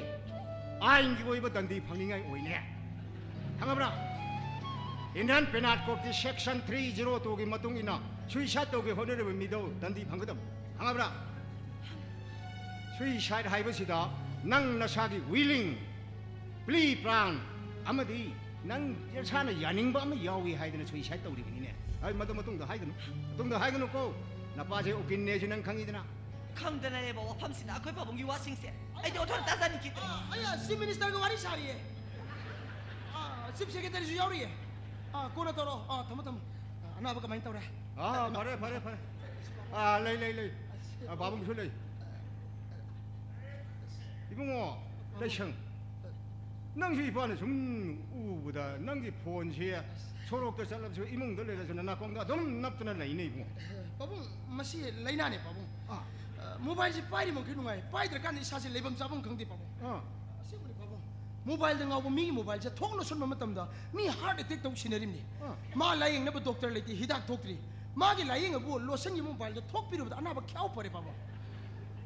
ꯑꯥꯏꯟꯒꯤ ꯑꯣꯏꯕ ꯗꯟꯗꯤ ꯐꯪꯅꯤꯡꯉꯥꯏ ꯑꯣꯏꯅꯦ꯫ ꯈꯪꯉꯕ꯭ꯔꯥ? Indian Penal Code ꯀꯤ section three zero two ꯒꯤ ꯃꯇꯨꯡ ꯏꯟꯅ suicide ꯇꯧꯒꯦ ꯍꯣꯠꯅꯔꯤꯕ ꯃꯤꯗꯣ ꯗꯟꯗꯤ ꯐꯪꯒꯗꯕ꯫ ꯈꯪꯉꯕ꯭ꯔꯥ? Suicide ꯍꯥꯏꯕꯁꯤꯗ ꯅꯪ ꯅꯁꯥꯒꯤ willing, plea plan ꯑꯃꯗꯤ ꯅꯪ ꯅꯁꯥꯅ ꯌꯥꯅꯤꯡꯕ ꯑꯃ ꯌꯥꯎꯏ ꯍꯥꯏꯗꯅ suicide ꯇꯧꯔꯤꯕꯅꯤꯅꯦ꯫ ꯑꯩ ꯃꯗꯨ ꯃꯇꯨꯡꯗ ꯍꯥꯏꯒꯅꯨ꯫ ꯃꯇꯨꯡꯗ ꯍꯥꯏꯒꯅꯨꯀꯣ꯫ ꯅꯄꯥꯁꯦ ꯎꯀꯤꯜꯅꯦꯁꯨ ꯅꯪ ꯈꯪꯉꯤꯗꯅ꯫ ꯈꯪꯗꯅꯅꯦꯕ ꯋꯥꯐꯝꯁꯤꯅ ꯑꯩꯈꯣꯏ ꯄꯥꯕꯨꯡꯒꯤ ꯋꯥꯁꯤꯡꯁꯦ ꯑꯩꯗꯤ ꯑꯣꯟꯊꯣꯛꯅ ꯇꯥꯖꯅꯤꯡꯈꯤꯗ꯭ꯔꯦ꯫ ꯑ, ꯑꯌꯥ, ꯆꯤꯐ ꯃꯤꯅꯤꯁꯇꯔꯒ ꯋꯥꯔꯤ ꯁꯥꯔꯤꯌꯦ꯫ ꯑꯥ, ꯆꯤꯐ ꯁꯦꯀ꯭ꯔꯦꯇꯔꯤꯁꯨ ꯌꯥꯎꯔꯤꯌꯦ꯫ ꯑꯥ, ꯀꯣꯟꯅ ꯇꯧꯔꯣ꯫ ꯑꯥ, ꯊꯝꯃꯣ, ꯊꯝꯃꯣ꯫ ꯑꯥ, ꯑꯅꯥꯕ ꯀꯃꯥꯏꯅ ꯇꯧꯔꯦ? ꯑꯥ, ꯐꯔꯦ, ꯐꯔꯦ, ꯐꯔꯦ꯫ ꯑꯥ, ꯂꯩ, ꯂꯩ, ꯂꯩ꯫ ꯑꯥ, ꯄꯥꯕꯨꯡꯁꯨ ꯂꯩ꯫ ꯏꯕꯨꯡꯉꯣ, ꯂꯩꯁꯪ꯫ ꯅꯪꯁꯨ ꯏꯄꯥꯅ ꯁꯨꯝ ꯎꯕꯗ ꯅꯪꯒꯤ ꯐꯣꯟꯁꯦ ꯁꯣꯔꯣꯛꯇ ꯆꯠꯂꯕꯁꯨ ꯏꯃꯨꯡꯗ ꯂꯩꯔꯁꯨ ꯅꯅꯥꯀꯣꯡꯗ ꯑꯗꯨꯝ ꯅꯞꯇꯅ ꯂꯩꯅꯦ ꯏꯕꯨꯡꯉꯣ꯫ ꯄꯥꯕꯨꯡ, ꯃꯁꯤ ꯂꯥꯏꯅꯥꯅꯦ ꯄꯥꯕꯨꯡ꯫ ꯑꯥ꯫ ꯑ, ꯃꯣꯕꯥꯏꯜꯁꯤ ꯄꯥꯏꯔꯤ ꯃꯈꯩ ꯅꯨꯡꯉꯥꯏ, ꯄꯥꯏꯗ꯭ꯔꯀꯥꯟꯗ ꯏꯁꯥꯁꯦ ꯂꯩꯐꯝ ꯆꯥꯐꯝ ꯈꯪꯗꯦ ꯄꯥꯕꯨꯡ꯫ ꯑꯥ꯫ ꯑꯁꯦꯡꯕꯅꯤ ꯄꯥꯕꯨꯡ꯫ ꯃꯣꯕꯥꯏꯜꯗ ꯉꯥꯎꯕ ꯃꯤꯒꯤ ꯃꯣꯕꯥꯏꯜꯁꯦ ꯊꯣꯛ ꯂꯣꯠꯁꯤꯟꯕ ꯃꯇꯝꯗ ꯃꯤ ꯍꯥꯔꯠ ꯑꯦꯇꯦꯛ ꯇꯧ ꯁꯤꯟꯅꯔꯤꯕꯅꯤ꯫ ꯑꯥ꯫ ꯃꯥ ꯂꯥꯌꯦꯡꯅꯕ ꯗꯣꯛꯇꯔ ꯂꯩꯇꯦ, ꯍꯤꯗꯥꯛ ꯊꯣꯛꯇ꯭ꯔꯤ꯫ ꯃꯥꯒꯤ ꯂꯥꯌꯦꯡꯕꯕꯨ ꯂꯣꯠꯁꯤꯟꯒꯤ ꯃꯣꯕꯥꯏꯜꯗ ꯊꯣꯛꯄꯤꯔꯨꯕꯗ ꯑꯅꯥꯕ ꯈꯌꯥꯎ ꯐꯔꯦ ꯄꯥꯕꯨꯡ꯫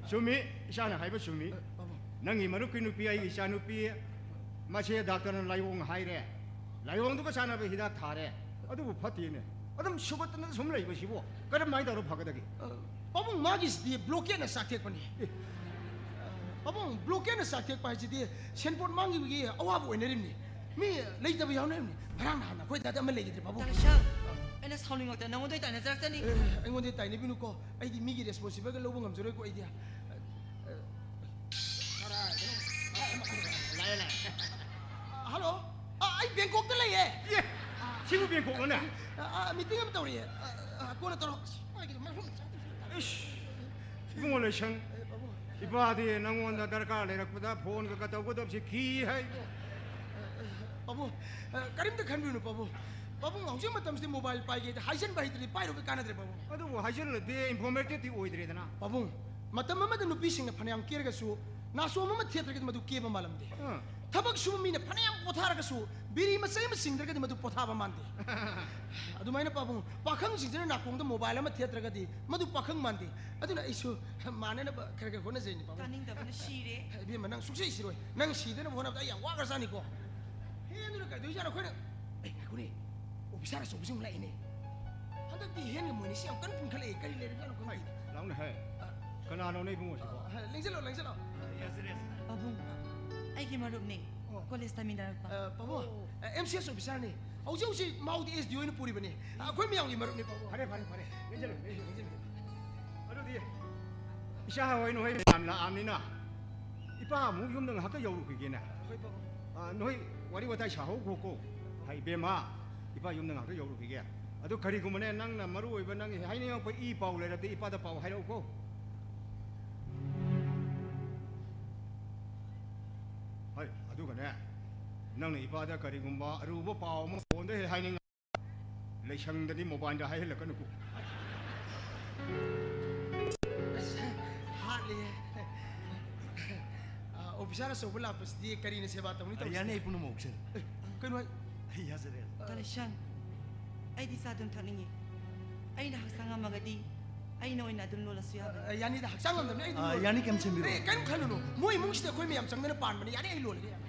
ꯆꯨꯝꯃꯤ, ꯏꯆꯥꯅ ꯍꯥꯏꯕ ꯆꯨꯝꯃꯤ꯫ ꯑ, ꯄꯥꯕꯨꯡ꯫ ꯅꯪꯒꯤ ꯃꯔꯨꯞꯀꯤ ꯅꯨꯄꯤ, ꯑꯩꯒꯤ ꯏꯆꯥ ꯅꯨꯄꯤ, ꯃꯁꯦ ꯗꯥꯛꯇꯔꯅ ꯂꯥꯏꯑꯣꯡ ꯍꯥꯏꯔꯦ, ꯂꯥꯏꯑꯣꯡꯗꯨꯒ ꯆꯥꯟꯅꯕ ꯍꯤꯗꯥꯛ ꯊꯥꯔꯦ, ꯑꯗꯨꯕꯨ ꯐꯠꯇꯦꯅꯦ꯫ ꯑꯗꯨꯝ ꯁꯨꯒꯠꯇꯅ ꯁꯨꯝ ꯂꯩꯕꯁꯤꯕꯨ ꯀꯔꯝꯍꯥꯏꯅ ꯇꯧꯔ ꯐꯒꯗꯒꯦ? ꯑ, ꯄꯥꯕꯨꯡ, ꯃꯥꯒꯤꯁꯤꯗꯤ ꯕ꯭ꯂꯣꯀꯦꯠꯅ ꯆꯥꯛꯊꯦꯛꯄꯅꯤ꯫ ꯑꯦ꯫ ꯑ, ꯄꯥꯕꯨꯡ, ꯕ꯭ꯂꯣꯀꯦꯠꯅ ꯆꯥꯛꯊꯦꯛꯄ ꯍꯥꯏꯁꯤꯗꯤ ꯁꯦꯟꯄꯣꯠ ꯃꯥꯡꯈꯤꯕꯒꯤ ꯑꯋꯥꯕ ꯑꯣꯏꯅꯔꯤꯕꯅꯤ꯫ ꯃꯤ ꯂꯩꯇꯕ ꯌꯥꯎꯅꯔꯤꯕꯅꯤ꯫ ꯉꯔꯥꯡ ꯅꯍꯥꯟ ꯑꯩꯈꯣꯏ ꯗꯥꯗ ꯑꯃ ꯂꯩꯈꯤꯗ꯭ꯔꯦ ꯄꯥꯕꯨꯡ꯫ ꯇꯥꯔꯤꯁꯥ, ꯑꯩꯅ ꯁꯥꯎꯅꯤꯡꯉꯛꯇꯅ ꯅꯉꯣꯟꯗ ꯑꯣꯏꯅ ꯇꯥꯏꯅꯖꯔꯛꯆꯅꯤ꯫ ꯑꯦ, ꯑꯩꯉꯣꯟꯗ ꯇꯥꯏꯅꯕꯤꯅꯨꯀꯣ꯫ ꯑꯩꯗꯤ ꯃꯤꯒꯤ ꯔꯦꯁꯄꯣꯟꯁꯤꯕꯜꯒ ꯂꯧꯕ ꯉꯝꯖꯔꯣꯏꯀꯣ ꯑꯩꯗꯤ꯫ ꯀꯔꯥꯏꯗꯅꯣ? ꯂꯥꯛꯑꯦ, ꯂꯥꯛꯑꯦ꯫ ꯍꯜꯂꯣ꯫ ꯑ, ꯑꯩ ꯕꯦꯡꯀꯣꯛꯇ ꯂꯩꯌꯦ꯫ ꯑꯦ, ꯁꯤꯕꯨ ꯕꯦꯡꯀꯣꯛꯂꯣꯅꯦ? ꯑ, ꯑ, ꯃꯤꯇꯤꯡ ꯑꯃ ꯇꯧꯔꯤꯌꯦ꯫ ꯑ, ꯑ, ꯀꯣꯟꯅ ꯇꯧꯔꯣ꯫ ꯑꯁ, ꯃꯥꯒꯤꯗꯣ ꯃꯔꯨꯞ ꯆꯥꯗꯣꯏꯁꯦ꯫ ꯏꯁ, ꯏꯕꯨꯡꯉꯣ ꯂꯩꯁꯪ, ꯑꯦ, ꯄꯥꯕꯨꯡ꯫ ꯏꯄꯥꯗꯤ ꯅꯪꯉꯣꯟꯗ ꯗꯔꯀꯥꯔ ꯂꯩꯔꯛꯄꯗ ꯐꯣꯟꯒ ꯀ ꯇꯧꯒꯗꯕꯁꯦ ꯀꯤ ꯍꯥꯏ꯫ ꯄꯥꯕꯨꯡ, ꯑ, ꯀꯔꯤꯝꯇ ꯈꯟꯕꯤꯔꯨꯅꯨ ꯄꯥꯕꯨꯡ꯫ ꯄꯥꯕꯨꯡ, ꯍꯧꯖꯤꯛ ꯃꯇꯝꯁꯤꯗꯤ ꯃꯣꯕꯥꯏꯜ ꯄꯥꯏꯒꯦꯗꯤ ꯍꯥꯏꯖꯟꯕ ꯍꯩꯇ꯭ꯔꯗꯤ ꯄꯥꯏꯔꯨꯕꯩ ꯀꯥꯟꯅꯗ꯭ꯔꯦ ꯄꯥꯕꯨꯡ꯫ ꯑꯗꯨꯕꯨ ꯍꯥꯏꯖꯜꯂꯗꯤ ꯏꯟꯐꯣꯔꯃꯦꯇꯤꯚꯇꯤ ꯑꯣꯏꯗ꯭ꯔꯦꯗꯅ꯫ ꯄꯥꯕꯨꯡ, ꯃꯇꯝ ꯑꯃꯗ ꯅꯨꯄꯤꯁꯤꯡꯅ ꯐꯅꯌꯥꯝ ꯀꯦꯔꯒꯁꯨ ꯅꯥꯆꯣꯝ ꯑꯃ ꯊꯦꯠꯇ꯭ꯔꯒꯗꯤ ꯃꯗꯨ ꯀꯦꯕ ꯃꯥꯜꯂꯝꯗꯦ꯫ ꯑꯥ꯫ ꯊꯕꯛ ꯁꯨꯕ ꯃꯤꯅ ꯐꯅꯌꯥꯝ ꯄꯣꯊꯥꯔꯒꯁꯨ ꯕꯤꯔꯤ ꯃꯆꯩ ꯑꯃ ꯆꯤꯡꯗ꯭ꯔꯒꯗꯤ ꯃꯗꯨ ꯄꯣꯊꯥꯕ ꯃꯥꯟꯗꯦ꯫ ꯑꯗꯨꯃꯥꯏꯅ ꯄꯥꯕꯨꯡ, ꯄꯥꯈꯪꯁꯤꯡꯁꯤꯅ ꯅꯥꯀꯣꯡꯗ ꯃꯣꯕꯥꯏꯜ ꯑꯃ ꯊꯦꯠꯇ꯭ꯔꯒꯗꯤ ꯃꯗꯨ ꯄꯥꯈꯪ ꯃꯥꯟꯗꯦ꯫ ꯑꯗꯨꯅ ꯑꯩꯁꯨ ꯃꯥꯟꯅꯅꯕ ꯈꯔ ꯈꯔ ꯍꯣꯠꯅꯖꯩꯅꯦ ꯄꯥꯕꯨꯡ꯫ ꯇꯥꯅꯤꯡꯗꯕꯅ ꯁꯤꯔꯦ꯫ ꯏꯕꯦꯝꯃ, ꯅꯪ ꯁꯨꯡꯁꯤ ꯁꯤꯔꯣꯏ꯫ ꯅꯪ ꯁꯤꯗꯅꯕ ꯍꯣꯠꯅꯕꯗ ꯑꯩ ꯌꯥꯝ ꯋꯥꯈ꯭ꯔꯖꯥꯠꯅꯤꯀꯣ꯫ ꯍꯦ, ꯑꯗꯨꯅ ꯀꯩꯗꯧꯖꯥꯠꯅꯣ ꯑꯩꯈꯣꯏꯅ? ꯑꯦ, ꯉꯥꯏꯈꯣꯅꯦ, ꯑꯣꯐꯤꯁꯥꯔ ꯑꯆꯧꯕꯁꯤꯡ ꯂꯥꯛꯏꯅꯦ꯫ ꯍꯟꯗꯛꯇꯤ ꯍꯦꯟꯒ ꯃꯣꯏꯅꯤꯁꯤ ꯌꯥꯝ ꯀꯟꯅ ꯄꯨꯟꯈꯠꯂꯛꯑꯦ꯫ ꯀꯔꯤ ꯂꯩꯔꯕꯖꯥꯠꯅꯣ ꯈꯪꯗꯦ꯫ ꯂꯥꯎꯅꯦ ꯍꯦ꯫ ꯑ, ꯀꯅꯥꯅꯣꯅꯦ ꯏꯕꯨꯡꯉꯣ ꯁꯤꯕꯣ? ꯑ, ꯂꯦꯡꯁꯤꯜꯂꯣ, ꯂꯦꯡꯁꯤꯜꯂꯣ꯫ ꯄꯥꯕꯨꯡ, ꯑꯩꯒꯤ ꯃꯔꯨꯞꯅꯤ꯫ ꯑꯣ꯫ ꯀꯣꯂꯦꯖ ꯇꯝꯃꯤꯟꯅꯔꯛꯄ꯫ ꯑ, ꯄꯥꯕꯨꯡ, ꯑ, ꯑꯦꯝ ꯁꯤ ꯑꯦꯁ ꯑꯣꯐꯤꯁꯥꯔꯅꯤ꯫ ꯍꯧꯖꯤꯛ ꯍꯧꯖꯤꯛ ꯃꯥꯎꯗꯤ ꯑꯦꯁ ꯗꯤ ꯑꯣ ꯑꯣꯏꯅ ꯄꯨꯔꯤꯕꯅꯤ꯫ ꯑ, ꯑꯩꯈꯣꯏ ꯃꯌꯥꯝꯒꯤ ꯃꯔꯨꯞꯅꯤ ꯄꯥꯕꯨꯡ꯫ ꯐꯔꯦ, ꯐꯔꯦ, ꯐꯔꯦ꯫ ꯂꯦꯡꯁꯤꯜꯂꯨ, ꯂꯦꯡꯁꯤꯜꯂꯨ, ꯂꯦꯡꯁꯤꯜꯂꯨ꯫ ꯑꯗꯨꯗꯤ ꯏꯆꯥ ꯍꯣꯏ ꯅꯈꯣꯏ ꯃꯌꯥꯝ ꯂꯥꯛꯑꯕꯅꯤꯅ ꯏꯄꯥ ꯑꯃꯨꯛ ꯌꯨꯝꯗ ꯉꯥꯏꯍꯥꯛꯇ ꯌꯧꯔꯨꯈꯤꯒꯦꯅꯦ꯫ ꯑꯩꯈꯣꯏ ꯄꯥꯕꯨꯡ꯫ ꯑ, ꯅꯣꯏ ꯋꯥꯔꯤ ꯋꯥꯇꯥꯏ ꯁꯥꯍꯧꯈꯣꯀꯣ꯫ ꯍꯥꯏ, ꯏꯕꯦꯝꯃ, ꯏꯄꯥ ꯌꯨꯝꯗ ꯉꯥꯏꯍꯥꯛꯇ ꯌꯧꯔꯨꯈꯤꯒꯦ꯫ ꯑꯗꯨ ꯀꯔꯤꯒꯨꯝꯕꯅꯦ, ꯅꯪꯅ ꯃꯔꯨ ꯑꯣꯏꯕ ꯅꯪꯒꯤ ꯍꯥꯏꯅꯤꯡꯉꯛꯄ ꯏ ꯄꯥꯎ ꯂꯩꯔꯕꯗꯤ ꯏꯄꯥꯗ ꯄꯥꯎ ꯍꯥꯏꯔꯛꯎꯀꯣ꯫ ꯍꯣꯏ, ꯑꯗꯨꯒꯅꯦ, ꯅꯪꯅ ꯏꯄꯥꯗ ꯀꯔꯤꯒꯨꯝꯕ ꯑꯔꯨꯕ ꯄꯥꯎ ꯑꯃ ꯐꯣꯟꯗ ꯍꯦꯛ ꯍꯥꯏꯅꯤꯡꯉ-, ꯂꯩꯁꯪꯗꯗꯤ ꯃꯣꯕꯥꯏꯜꯗ ꯍꯥꯏꯍꯜꯂꯛꯀꯅꯨꯀꯣ꯫ ꯑꯁ, ꯍꯥꯠꯂꯦ꯫ ꯑ, ꯑꯣꯐꯤꯁꯥꯔ ꯑꯆꯧꯕ ꯂꯥꯛꯄꯁꯤꯗꯤ ꯀꯔꯤꯅ ꯁꯦꯕꯥ ꯇꯧꯅꯤ ꯑ, ꯇꯧꯔꯤꯁꯦ? ꯌꯥꯅꯤ, ꯑꯩ ꯄꯨꯝꯅꯃꯛ ꯑꯣꯛꯆꯔꯦ꯫ ꯑꯦ, ꯀꯩꯅꯣ ꯍꯥꯏ-, ꯑꯩ ꯌꯥꯖꯔꯦ꯫ ꯇꯅꯤꯁꯟ, ꯑꯩꯗꯤ ꯆꯥ ꯑꯗꯨꯝ ꯊꯛꯅꯤꯡꯉꯤ꯫ ꯑꯩꯅ ꯍꯛꯆꯥꯡ ꯉꯝꯃꯒꯗꯤ ꯑꯩꯅ ꯑꯣꯏꯅ ꯑꯗꯨꯝ ꯂꯣꯜꯂꯁꯨ ꯌꯥꯕꯅꯤ꯫ ꯑ, ꯌꯥꯅꯤꯗ, ꯍꯛꯆꯥꯡ ꯉꯝꯗꯕꯅꯤ, ꯑꯩ ꯑꯗꯨꯝ ꯑ, ꯂꯣꯜꯂꯒꯦ꯫ ꯌꯥꯅꯤ, ꯀꯩꯝ ꯁꯦꯝꯕꯤꯔꯨꯅꯨ꯫ ꯑꯦ, ꯀꯩꯝ ꯈꯜꯂꯨꯅꯨ, ꯃꯣꯏ ꯏꯃꯨꯡꯁꯤꯗ ꯑꯩꯈꯣꯏ ꯃꯌꯥꯝ ꯆꯪꯗꯅ ꯄꯥꯟꯕꯅꯤ, ꯌꯥꯅꯤ, ꯑꯩ ꯂꯣꯜꯂꯒꯦ, ꯌꯥꯅꯤ꯫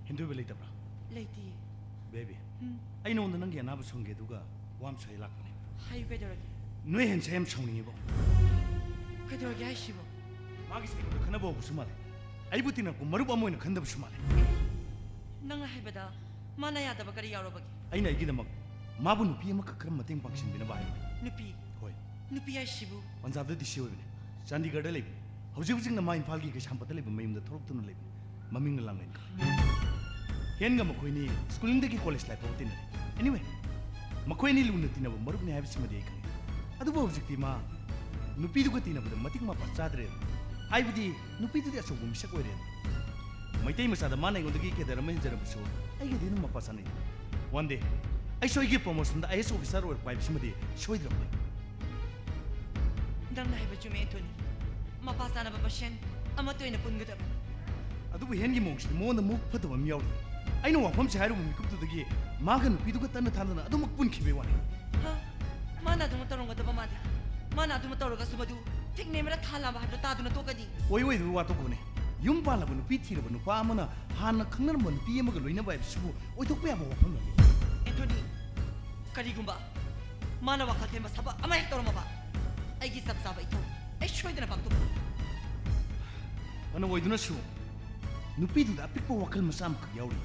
ꯍꯦꯟꯗꯣꯏꯕ ꯂꯩꯇꯕ꯭ꯔꯥ? ꯂꯩꯇꯤꯌꯦ꯫ ꯕꯦꯕꯤ, ꯎꯝ꯫ ꯑꯩ ꯅꯉꯣꯟꯗ ꯅꯪꯒꯤ ꯑꯅꯥꯕ ꯁꯪꯒꯦ, ꯑꯗꯨꯒ ꯋꯥ ꯑꯃ ꯁꯣꯏ ꯂꯥꯛꯄꯅꯦ꯫ ꯍꯥꯏꯌꯨ, ꯀꯩꯗꯧꯔꯒꯦ? ꯅꯣꯏ ꯍꯦꯟꯁꯦ ꯌꯥꯝ ꯁꯥꯎꯅꯤꯡꯉꯤꯕꯣ꯫ ꯀꯩꯗꯧꯔꯒꯦ ꯍꯥꯏꯁꯤꯕꯣ? ꯃꯥꯒꯤ ꯁꯦꯡꯕꯗ ꯈꯟꯅꯕ ꯍꯧꯕꯁꯨ ꯃꯥꯜꯂꯦ꯫ ꯑꯩꯕꯨ ꯇꯤꯟꯅꯔꯛꯄ ꯃꯔꯨꯞ ꯑꯃ ꯑꯣꯏꯅ ꯈꯟꯗꯕꯁꯨ ꯃꯥꯜꯂꯦ꯫ ꯅꯪꯅ ꯍꯥꯏꯕꯗ ꯃꯥꯅ ꯌꯥꯗꯕ ꯀꯔꯤ ꯌꯥꯎꯔꯕꯒꯦ? ꯑꯩꯅ ꯑꯩꯒꯤꯗꯃꯛ ꯃꯥꯕꯨ ꯅꯨꯄꯤ ꯑꯃꯈꯛ ꯈꯔ ꯃꯇꯦꯡ ꯄꯥꯡꯁꯤꯟꯕꯤꯅꯕ ꯍꯥꯏꯕꯅꯤ꯫ ꯅꯨꯄꯤ? ꯍꯣꯏ꯫ ꯅꯨꯄꯤ ꯍꯥꯏꯁꯤꯕꯨ? ꯄꯟꯖꯥꯕꯇ ꯗꯤ ꯁꯤ ꯑꯣꯏꯕꯅꯤ꯫ ꯆꯥꯟꯗꯤꯒꯔꯗ ꯂꯩꯕꯅꯤ꯫ ꯍꯧꯖꯤꯛ ꯍꯧꯖꯤꯛꯅ ꯃꯥ ꯏꯝꯐꯥꯜꯒꯤ ꯀꯩꯁꯥꯝꯄꯥꯠꯇ ꯂꯩꯕ ꯃꯌꯨꯝꯗ ꯊꯣꯔꯛꯇꯨꯅ ꯂꯩꯕꯅꯤ꯫ ꯃꯃꯤꯡꯅ ꯂꯥꯡꯂꯦꯟ ꯀꯧꯏ꯫ ꯍꯦꯟꯒ ꯃꯈꯣꯏꯅꯤ ꯁ꯭ꯀꯨꯂꯤꯡꯗꯒꯤ ꯀꯣꯂꯦꯖ ꯂꯥꯏꯐ ꯐꯥꯎꯕ ꯇꯤꯟꯅꯔꯦ꯫ ꯑꯦꯅꯤꯋꯦ, ꯃꯈꯣꯏ ꯑꯅꯤ ꯂꯨꯅ ꯇꯤꯟꯅꯕ ꯃꯔꯨꯞꯅꯤ ꯍꯥꯏꯕꯁꯤꯃꯗꯤ ꯑꯩ ꯈꯪꯏ꯫ ꯑꯗꯨꯕꯨ ꯍꯧꯖꯤꯛꯇꯤ ꯃꯥ ꯅꯨꯄꯤꯗꯨꯒ ꯇꯤꯟꯅꯕꯗ ꯃꯇꯤꯛ ꯃꯄꯥ ꯆꯥꯗ꯭ꯔꯦ꯫ ꯍꯥꯏꯕꯗꯤ ꯅꯨꯄꯤꯗꯨꯗꯤ ꯑꯆꯧꯕ ꯃꯤꯁꯛ ꯑꯣꯏꯔꯦ꯫ ꯃꯩꯇꯩ ꯃꯆꯥꯗ ꯃꯥꯅ ꯑꯩꯉꯣꯟꯗꯒꯤ ꯀꯦꯗꯔ ꯑꯃ ꯍꯦꯟꯖꯔꯕꯁꯨ ꯑꯩꯒꯗꯤ ꯑꯗꯨꯝ ꯃꯄꯥ ꯆꯥꯅꯩ꯫ One day ꯑꯩꯁꯨ ꯑꯩꯒꯤ ꯄ꯭ꯔꯣꯃꯣꯁꯟꯗ ꯑꯥꯏ ꯑꯦꯁ ꯑꯣꯐꯤꯁꯥꯔ ꯑꯣꯏꯔꯛꯄ ꯍꯥꯏꯕꯁꯤꯃꯗꯤ ꯁꯣꯏꯗ꯭ꯔꯕꯅꯤ꯫ ꯅꯪꯅ ꯍꯥꯏꯕ ꯆꯨꯝꯃꯦ, ꯑꯦꯟꯊꯣꯅꯤ꯫ ꯃꯄꯥ ꯆꯥꯅꯕ ꯃꯁꯦꯟ ꯑꯃꯠꯇ ꯑꯣꯏꯅ ꯄꯨꯟꯒꯗꯕ꯫ ꯑꯗꯨꯕꯨ ꯍꯦꯟꯒꯤ ꯃꯑꯣꯡꯁꯤꯗꯤ ꯃꯉꯣꯟꯗ ꯃꯕꯨꯛ ꯐꯠꯇꯕ ꯑꯃ ꯌꯥꯎꯔꯤ꯫ ꯑꯩꯅ ꯋꯥꯐꯝꯁꯦ ꯍꯥꯏꯔꯨꯕ ꯃꯤꯀꯨꯞꯇꯨꯗꯒꯤ ꯃꯥꯒ ꯅꯨꯄꯤꯗꯨꯒ ꯇꯠꯅ ꯊꯥꯗꯅ ꯑꯗꯨꯃꯛ ꯄꯨꯟꯈꯤꯕꯩ ꯋꯥꯅꯤ꯫ ꯍꯥ? ꯃꯥꯅ ꯑꯗꯨꯃꯛ ꯇꯧꯔꯝꯒꯗꯕ ꯃꯥꯗꯤ? ꯃꯥꯅ ꯑꯗꯨꯃꯛ ꯇꯧꯔꯒꯁꯨ ꯃꯗꯨ ꯊꯤꯛꯅꯦ ꯃꯔ ꯊꯥ ꯂꯥꯝꯕ ꯍꯥꯏꯕꯗꯨ ꯇꯥꯗꯨꯅ ꯇꯣꯛꯀꯅꯤ꯫ ꯑꯣꯏ ꯑꯣꯏꯗꯕ ꯋꯥ ꯇꯣꯛꯈꯣꯅꯦ꯫ ꯌꯨꯝ ꯄꯥꯜꯂꯕ ꯅꯨꯄꯤ ꯊꯤꯔꯕ ꯅꯨꯄꯥ ꯑꯃꯅ ꯍꯥꯟꯅ ꯈꯪꯅꯔꯝꯕ ꯅꯨꯄꯤ ꯑꯃꯒ ꯂꯣꯏꯅꯕ ꯍꯥꯏꯕꯁꯤꯕꯨ ꯑꯣꯏꯊꯣꯛꯄ ꯌꯥꯕ ꯋꯥꯐꯝꯂꯅꯤ꯫ ꯑꯦꯟꯊꯣꯅꯤ, ꯀꯔꯤꯒꯨꯝꯕ ꯃꯥꯅ ꯋꯥꯈꯜ ꯊꯦꯝꯕ ꯊꯕꯛ ꯑꯃ ꯍꯦꯛ ꯇꯧꯔꯝꯃꯕ, ꯑꯩꯒꯤ ꯆꯞ ꯆꯥꯕ ꯏꯊꯧ ꯑꯩ ꯁꯣꯏꯗꯅ ꯄꯥꯡꯊꯣꯛꯀꯅꯤ꯫ ꯐꯅ ꯑꯣꯏꯗꯨꯅꯁꯨ, ꯅꯨꯄꯤꯗꯨꯗ ꯑꯄꯤꯛꯄ ꯋꯥꯈꯜ ꯃꯆꯥ ꯑꯃꯈꯛ ꯌꯥꯎꯔꯤ꯫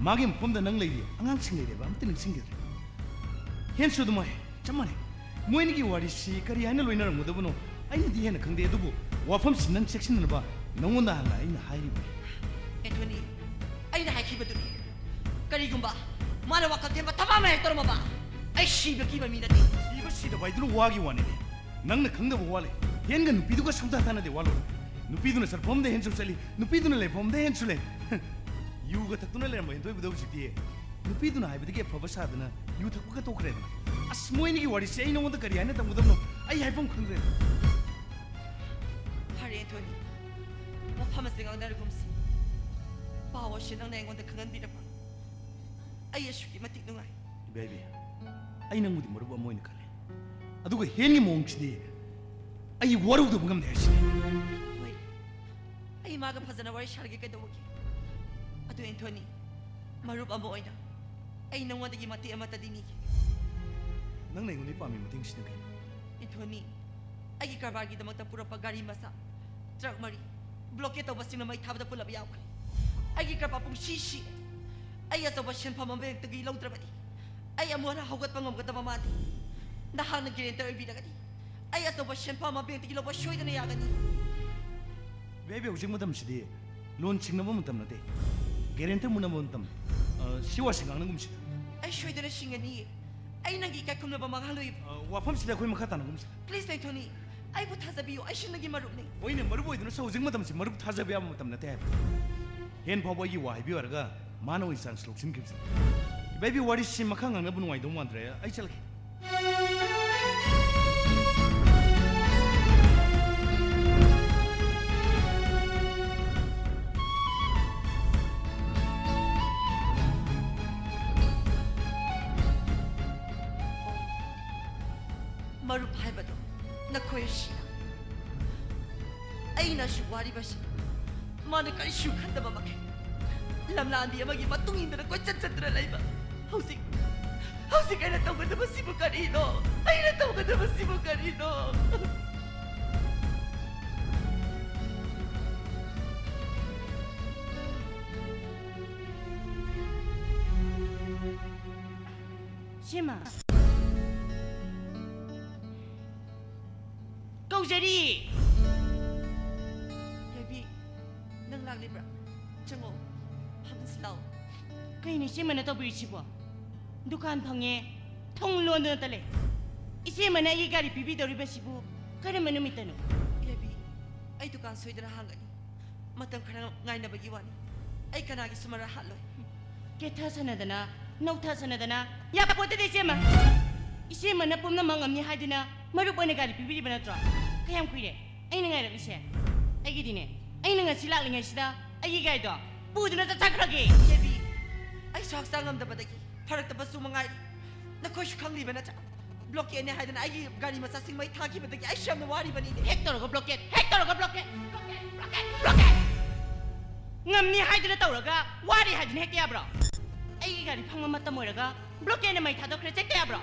ꯃꯥꯒꯤ ꯃꯐꯝꯗ ꯅꯪ ꯂꯩꯔꯤ, ꯑꯉꯥꯡꯁꯤꯡ ꯂꯩꯔꯦꯕ, ꯑꯝꯇ ꯅꯤꯡꯁꯤꯡꯈꯤꯗ꯭ꯔꯦ꯫ ꯍꯦꯟꯁꯨ ꯑꯗꯨꯃꯥꯏ ꯆꯞ ꯃꯥꯟꯅꯩ꯫ ꯃꯣꯏꯅꯤꯒꯤ ꯋꯥꯔꯤꯁꯤ ꯀꯔꯤ ꯍꯥꯏꯅ ꯂꯣꯏꯅꯔꯝꯒꯗꯕꯅꯣ ꯑꯩꯅꯗꯤ ꯍꯦꯟꯅ ꯈꯪꯗꯦ, ꯑꯗꯨꯕꯨ ꯋꯥꯐꯝꯁꯤ ꯅꯪ ꯆꯦꯛꯁꯤꯟꯅꯅꯕ ꯅꯉꯣꯟꯗ ꯍꯥꯟꯅ ꯑꯩꯅ ꯍꯥꯏꯔꯤꯕꯅꯤ꯫ ꯑꯦꯟꯊꯣꯅꯤ, ꯑꯩꯅ ꯍꯥꯏꯈꯤꯕꯗꯨꯅꯤ꯫ ꯀꯔꯤꯒꯨꯝꯕ ꯃꯥꯅ ꯋꯥꯈꯜ ꯊꯦꯝꯕ ꯊꯕꯛ ꯑꯃ ꯍꯦꯛ ꯇꯧꯔꯝꯃꯕ, ꯑꯩ ꯁꯤꯕ ꯀꯤꯕ ꯃꯤ ꯅꯠꯇꯦ꯫ ꯁꯤꯕ ꯁꯤꯗꯕ ꯍꯥꯏꯗꯨꯅ ꯋꯥꯒꯤ ꯋꯥꯅꯤꯅꯦ꯫ ꯅꯪꯅ ꯈꯪꯗꯕ ꯋꯥ ꯂꯩ꯫ ꯍꯦꯟꯒ ꯅꯨꯄꯤꯗꯨꯒ ꯁꯨꯡꯇꯥ ꯇꯥꯟꯅꯗꯦ ꯋꯥ ꯂꯣꯏꯔꯦ꯫ ꯅꯨꯄꯤꯗꯨꯅ ꯆꯠꯐꯝꯗ ꯍꯦꯟꯁꯨ ꯆꯠꯂꯤ, ꯅꯨꯄꯤꯗꯨꯅ ꯂꯩꯐꯝꯗ ꯍꯦꯟꯁꯨ ꯂꯩ꯫ ꯌꯨꯒ ꯊꯛꯇꯨꯅ ꯂꯩꯔꯝꯕ ꯍꯦꯟꯊꯣꯏꯕꯗ ꯍꯧꯖꯤꯛꯇꯤ ꯅꯨꯄꯤꯗꯨꯅ ꯍꯥꯏꯕꯗꯒꯤ ꯑꯐꯕ ꯁꯥꯗꯅ ꯌꯨ ꯊꯛꯄꯒ ꯇꯣꯛꯈ꯭ꯔꯦꯗꯅ꯫ ꯑꯁ, ꯃꯣꯏꯅꯤꯒꯤ ꯋꯥꯔꯤꯁꯦ ꯑꯩ ꯅꯉꯣꯟꯗ ꯀꯔꯤ ꯍꯥꯏꯅ ꯇꯝꯒꯗꯕꯅꯣ? ꯑꯩ ꯍꯥꯏꯐꯝ ꯈꯪꯗ꯭ꯔꯦ꯫ ꯐꯔꯦ ꯑꯦꯟꯊꯣꯅꯤ, ꯋꯥꯐꯝ ꯑꯁꯤ ꯉꯥꯡꯅꯔꯒꯨꯝꯁꯤ꯫ ꯄꯥꯎ ꯑꯁꯤ ꯅꯪꯅ ꯑꯩꯉꯣꯟꯗ ꯈꯪꯍꯟꯕꯤꯔꯛꯄ ꯑꯩ ꯑꯁꯨꯛꯀꯤ ꯃꯇꯤꯛ ꯅꯨꯡꯉꯥꯏ꯫ ꯏꯕꯦꯕꯤ, ꯑꯩ ꯅꯪꯕꯨꯗꯤ ꯃꯔꯨꯞ ꯑꯃ ꯑꯣꯏꯅ ꯈꯜꯂꯦ, ꯑꯗꯨꯒ ꯍꯦꯟꯒꯤ ꯃꯑꯣꯡꯁꯤꯗꯤ ꯑꯩ ꯋꯥꯔꯧꯗꯕ ꯉꯝꯗꯦ ꯍꯥꯏꯁꯤꯅꯤ꯫ ꯍꯣꯏ, ꯑꯩ ꯃꯥꯒ ꯐꯖꯅ ꯋꯥꯔꯤ ꯁꯥꯔꯒꯦ, ꯀꯩꯗꯧꯕꯒꯦ? ꯑꯗꯨ ꯑꯦꯟꯊꯣꯅꯤ, ꯃꯔꯨꯞ ꯑꯃ ꯑꯣꯏꯅ ꯑꯩ ꯅꯉꯣꯟꯗꯒꯤ ꯃꯇꯦꯡ ꯑꯃꯠꯇꯗꯤ ꯅꯤꯒꯦ꯫ ꯅꯪꯅ ꯑꯩꯉꯣꯟꯗ ꯄꯥꯝꯃꯤ ꯃꯇꯦꯡꯁꯤꯅ ꯀꯩꯅꯣ? ꯑꯦꯟꯊꯣꯅꯤ, ꯑꯩꯒꯤ ꯀꯔꯕꯥꯔꯒꯤꯗꯃꯛꯇ ꯄꯨꯔꯛꯄ ꯒꯥꯔꯤ ꯃꯆꯥ ꯇ꯭ꯔꯛ ꯃꯔꯤ ꯕ꯭ꯂꯣꯀꯦꯠ ꯇꯧꯕꯁꯤꯡꯅ ꯃꯩ ꯊꯥꯕꯗ ꯄꯨꯜꯂꯞ ꯌꯥꯎꯈ꯭ꯔꯦ꯫ ꯑꯩꯒꯤ ꯀꯔꯕꯥꯔ ꯄꯨꯡꯁꯤ ꯁꯤꯔꯦ꯫ ꯑꯩ ꯑꯆꯧꯕ ꯁꯦꯟꯐꯝ ꯑꯃ ꯕꯦꯡꯛꯇꯒꯤ ꯂꯧꯗ꯭ꯔꯕꯗꯤ ꯑꯩ ꯑꯃꯨꯛ ꯍꯟꯅ ꯍꯧꯒꯠꯄ ꯉꯝꯒꯗꯕ ꯃꯥꯟꯗꯦ꯫ ꯅꯍꯥꯛꯅ ꯒꯦꯔꯦꯟꯇꯔ ꯑꯣꯏꯕꯤꯔꯒꯗꯤ ꯑꯩ ꯑꯆꯧꯕ ꯁꯦꯟꯐꯝ ꯑꯃ ꯕꯦꯡꯛꯇꯒꯤ ꯂꯧꯕ ꯁꯣꯏꯗꯅ ꯌꯥꯒꯅꯤ꯫ ꯏꯕꯦꯕꯤ, ꯍꯧꯖꯤꯛ ꯃꯇꯝꯁꯤꯗꯤ ꯂꯣꯟ ꯁꯤꯡꯅꯕ ꯃꯇꯝ ꯅꯠꯇꯦ, ꯒꯦꯔꯦꯟꯇꯔ ꯃꯨꯟꯅꯕ ꯃꯇꯝ꯫ ꯑ, ꯁꯤ ꯋꯥꯁꯤ ꯉꯥꯡꯅꯒꯨꯝꯁꯤ꯫ ꯑꯩ ꯁꯣꯏꯗꯅ ꯁꯤꯡꯒꯅꯤꯌꯦ꯫ ꯑꯩ ꯅꯪꯒꯤ ꯏꯀꯥꯏ ꯈꯨꯝꯅꯕ ꯃꯥꯡꯍꯜꯂꯣꯏꯕ꯫ ꯑ, ꯋꯥꯐꯝꯁꯤꯗ ꯑꯩꯈꯣꯏ ꯃꯈꯥ ꯇꯥꯅꯒꯨꯝꯁꯤ꯫ ꯄ꯭ꯂꯤꯖ ꯑꯦꯟꯊꯣꯅꯤ, ꯑꯩꯕꯨ ꯊꯥꯖꯕꯤꯌꯨ, ꯑꯩꯁꯨ ꯅꯪꯒꯤ ꯃꯔꯨꯞꯅꯤ꯫ ꯍꯣꯏꯅꯦ, ꯃꯔꯨꯞ ꯑꯣꯏꯗꯨꯅꯁꯨ ꯍꯧꯖꯤꯛ ꯃꯇꯝꯁꯤ ꯃꯔꯨꯞ ꯊꯥꯖꯕ ꯌꯥꯕ ꯃꯇꯝ ꯅꯠꯇꯦ ꯍꯥꯏꯕ꯫ ꯍꯦꯟ ꯐꯥꯎꯕ ꯑꯩꯒꯤ ꯋꯥ ꯍꯥꯏꯕꯤꯌꯨ ꯍꯥꯏꯔꯒ ꯃꯥꯅ ꯑꯣꯏꯅ ꯆꯥꯟꯁ ꯂꯧꯁꯤꯟꯈꯤꯕꯁꯤꯅ꯫ ꯏꯕꯦꯕꯤ, ꯋꯥꯔꯤꯁꯤ ꯃꯈꯥ ꯉꯥꯡꯅꯕ ꯅꯨꯡꯉꯥꯏꯗꯧ ꯃꯥꯟꯗ꯭ꯔꯦ, ꯑꯩ ꯆꯠꯂꯒꯦ꯫ ꯃꯔꯨꯞ ꯍꯥꯏꯕꯗꯣ ꯅꯈꯣꯏ ꯑꯁꯤꯅ꯫ ꯑꯩꯅꯁꯨ ꯋꯥꯔꯤꯕꯁꯤ ꯃꯥꯅ ꯀꯔꯤꯁꯨ ꯈꯟꯗꯕ ꯃꯈꯩ ꯂꯝꯂꯥꯟꯕꯤ ꯑꯃꯒꯤ ꯃꯇꯨꯡ ꯏꯟꯗꯨꯅ ꯀꯣꯏꯆꯠ ꯆꯠꯇꯨꯅ ꯂꯩꯕ꯫ ꯍꯧꯖꯤꯛ, ꯍꯧꯖꯤꯛ ꯑꯩꯅ ꯇꯧꯒꯗꯕꯁꯤꯕꯨ ꯀꯔꯤꯅꯣ? ꯑꯩꯅ ꯇꯧꯒꯗꯕꯁꯤꯕꯨ ꯀꯔꯤꯅꯣ? ꯁꯤꯃ꯫ ꯇꯧꯖꯔꯤ꯫ ꯌꯥꯏꯕꯤ, ꯅꯪ ꯂꯥꯛꯂꯤꯕ꯭ꯔꯥ? ꯆꯪꯉꯣ, ꯐꯝꯁꯤ ꯂꯥꯛꯑꯣ꯫ ꯀꯩꯅꯣ ꯏꯆꯦꯃꯅ ꯇꯧꯕꯤꯔꯤꯁꯤꯕꯣ? ꯗꯨꯀꯥꯟ ꯐꯪꯉꯦ, ꯊꯣꯡ ꯂꯣꯟꯗꯨꯅꯇ ꯂꯩ꯫ ꯏꯆꯦꯃꯅ ꯑꯩꯒꯤ ꯒꯥꯔꯤ ꯄꯤꯕꯤꯗꯧꯔꯤꯕꯁꯤꯕꯨ ꯀꯔꯝꯕ ꯅꯨꯃꯤꯠꯇꯅꯣ? ꯌꯥꯏꯕꯤ, ꯑꯩ ꯗꯨꯀꯥꯟ ꯁꯣꯏꯗꯅ ꯍꯥꯡꯒꯅꯤ꯫ ꯃꯇꯝ ꯈꯔ ꯉꯥꯏꯅꯕꯒꯤ ꯋꯥꯅꯤ꯫ ꯑꯩ ꯀꯅꯥꯒꯤꯁꯨ ꯃꯔꯥ ꯍꯥꯠꯂꯣꯏ꯫ ꯀꯦꯊꯁꯅꯗꯅ, ꯅꯧꯊꯁꯅꯗꯅ, ꯌꯥꯄꯣꯠꯇꯦꯗ ꯏꯆꯦꯃ꯫ ꯏꯆꯦꯃꯅ ꯄꯨꯝꯅꯃꯛ ꯉꯝꯅꯤ ꯍꯥꯏꯗꯨꯅ ꯃꯔꯨꯞ ꯑꯣꯏꯅ ꯒꯥꯔꯤ ꯄꯤꯕꯤꯔꯤꯕ ꯅꯠꯇ꯭ꯔꯣ? ꯀꯌꯥꯝ ꯀꯨꯏꯔꯦ ꯑꯩꯅ ꯉꯥꯏꯔꯛꯂꯤꯁꯦ? ꯑꯩꯒꯤꯗꯤꯅꯦ, ꯑꯩꯅ ꯉꯁꯤ ꯂꯥꯛꯂꯤꯉꯩꯁꯤꯗ ꯑꯩꯒꯤ ꯒꯥꯔꯤꯗꯣ ꯄꯨꯗꯨꯅ ꯆꯠꯆꯈ꯭ꯔꯒꯦ꯫ ꯌꯥꯏꯕꯤ, ꯑꯩꯁꯨ ꯍꯛꯆꯥꯡ ꯉꯝꯗꯕꯗꯒꯤ ꯐꯔꯛꯇꯕꯁꯨ ꯃꯉꯥꯏꯔꯦ꯫ ꯅꯈꯣꯏꯁꯨ ꯈꯪꯂꯤꯕ ꯅꯠꯇ꯭ꯔꯥ? ꯕ꯭ꯂꯣꯀꯦꯠꯅꯦ ꯍꯥꯏꯗꯅ ꯑꯩꯒꯤ ꯒꯥꯔꯤ ꯃꯆꯥꯁꯤꯡ ꯃꯩ ꯊꯥꯈꯤꯕꯗꯒꯤ ꯑꯩꯁꯨ ꯌꯥꯝꯅ ꯋꯥꯔꯤꯕꯅꯤꯅꯦ꯫ ꯍꯦꯛ ꯇꯧꯔꯒ ꯕ꯭ꯂꯣꯀꯦꯠ, ꯍꯦꯛ ꯇꯧꯔꯒ ꯕ꯭ꯂꯣꯀꯦꯠ, ꯕ꯭ꯂꯣꯀꯦꯠ, ꯕ꯭ꯂꯣꯀꯦꯠ, ꯕ꯭ꯂꯣꯀꯦꯠ꯫ ꯉꯝꯅꯤ ꯍꯥꯏꯗꯨꯅ ꯇꯧꯔꯒ ꯋꯥꯔꯤ ꯍꯥꯏꯗꯨꯅ ꯍꯦꯛꯇ ꯌꯥꯕ꯭ꯔꯣ? ꯑꯩꯒꯤ ꯒꯥꯔꯤ ꯐꯪꯕ ꯃꯇꯝ ꯑꯣꯏꯔꯒ ꯕ꯭ꯂꯣꯀꯦꯠꯅ ꯃꯩ ꯊꯥꯗꯣꯛꯈ꯭ꯔꯦ, ꯆꯦꯛꯇ ꯌꯥꯕ꯭ꯔꯣ?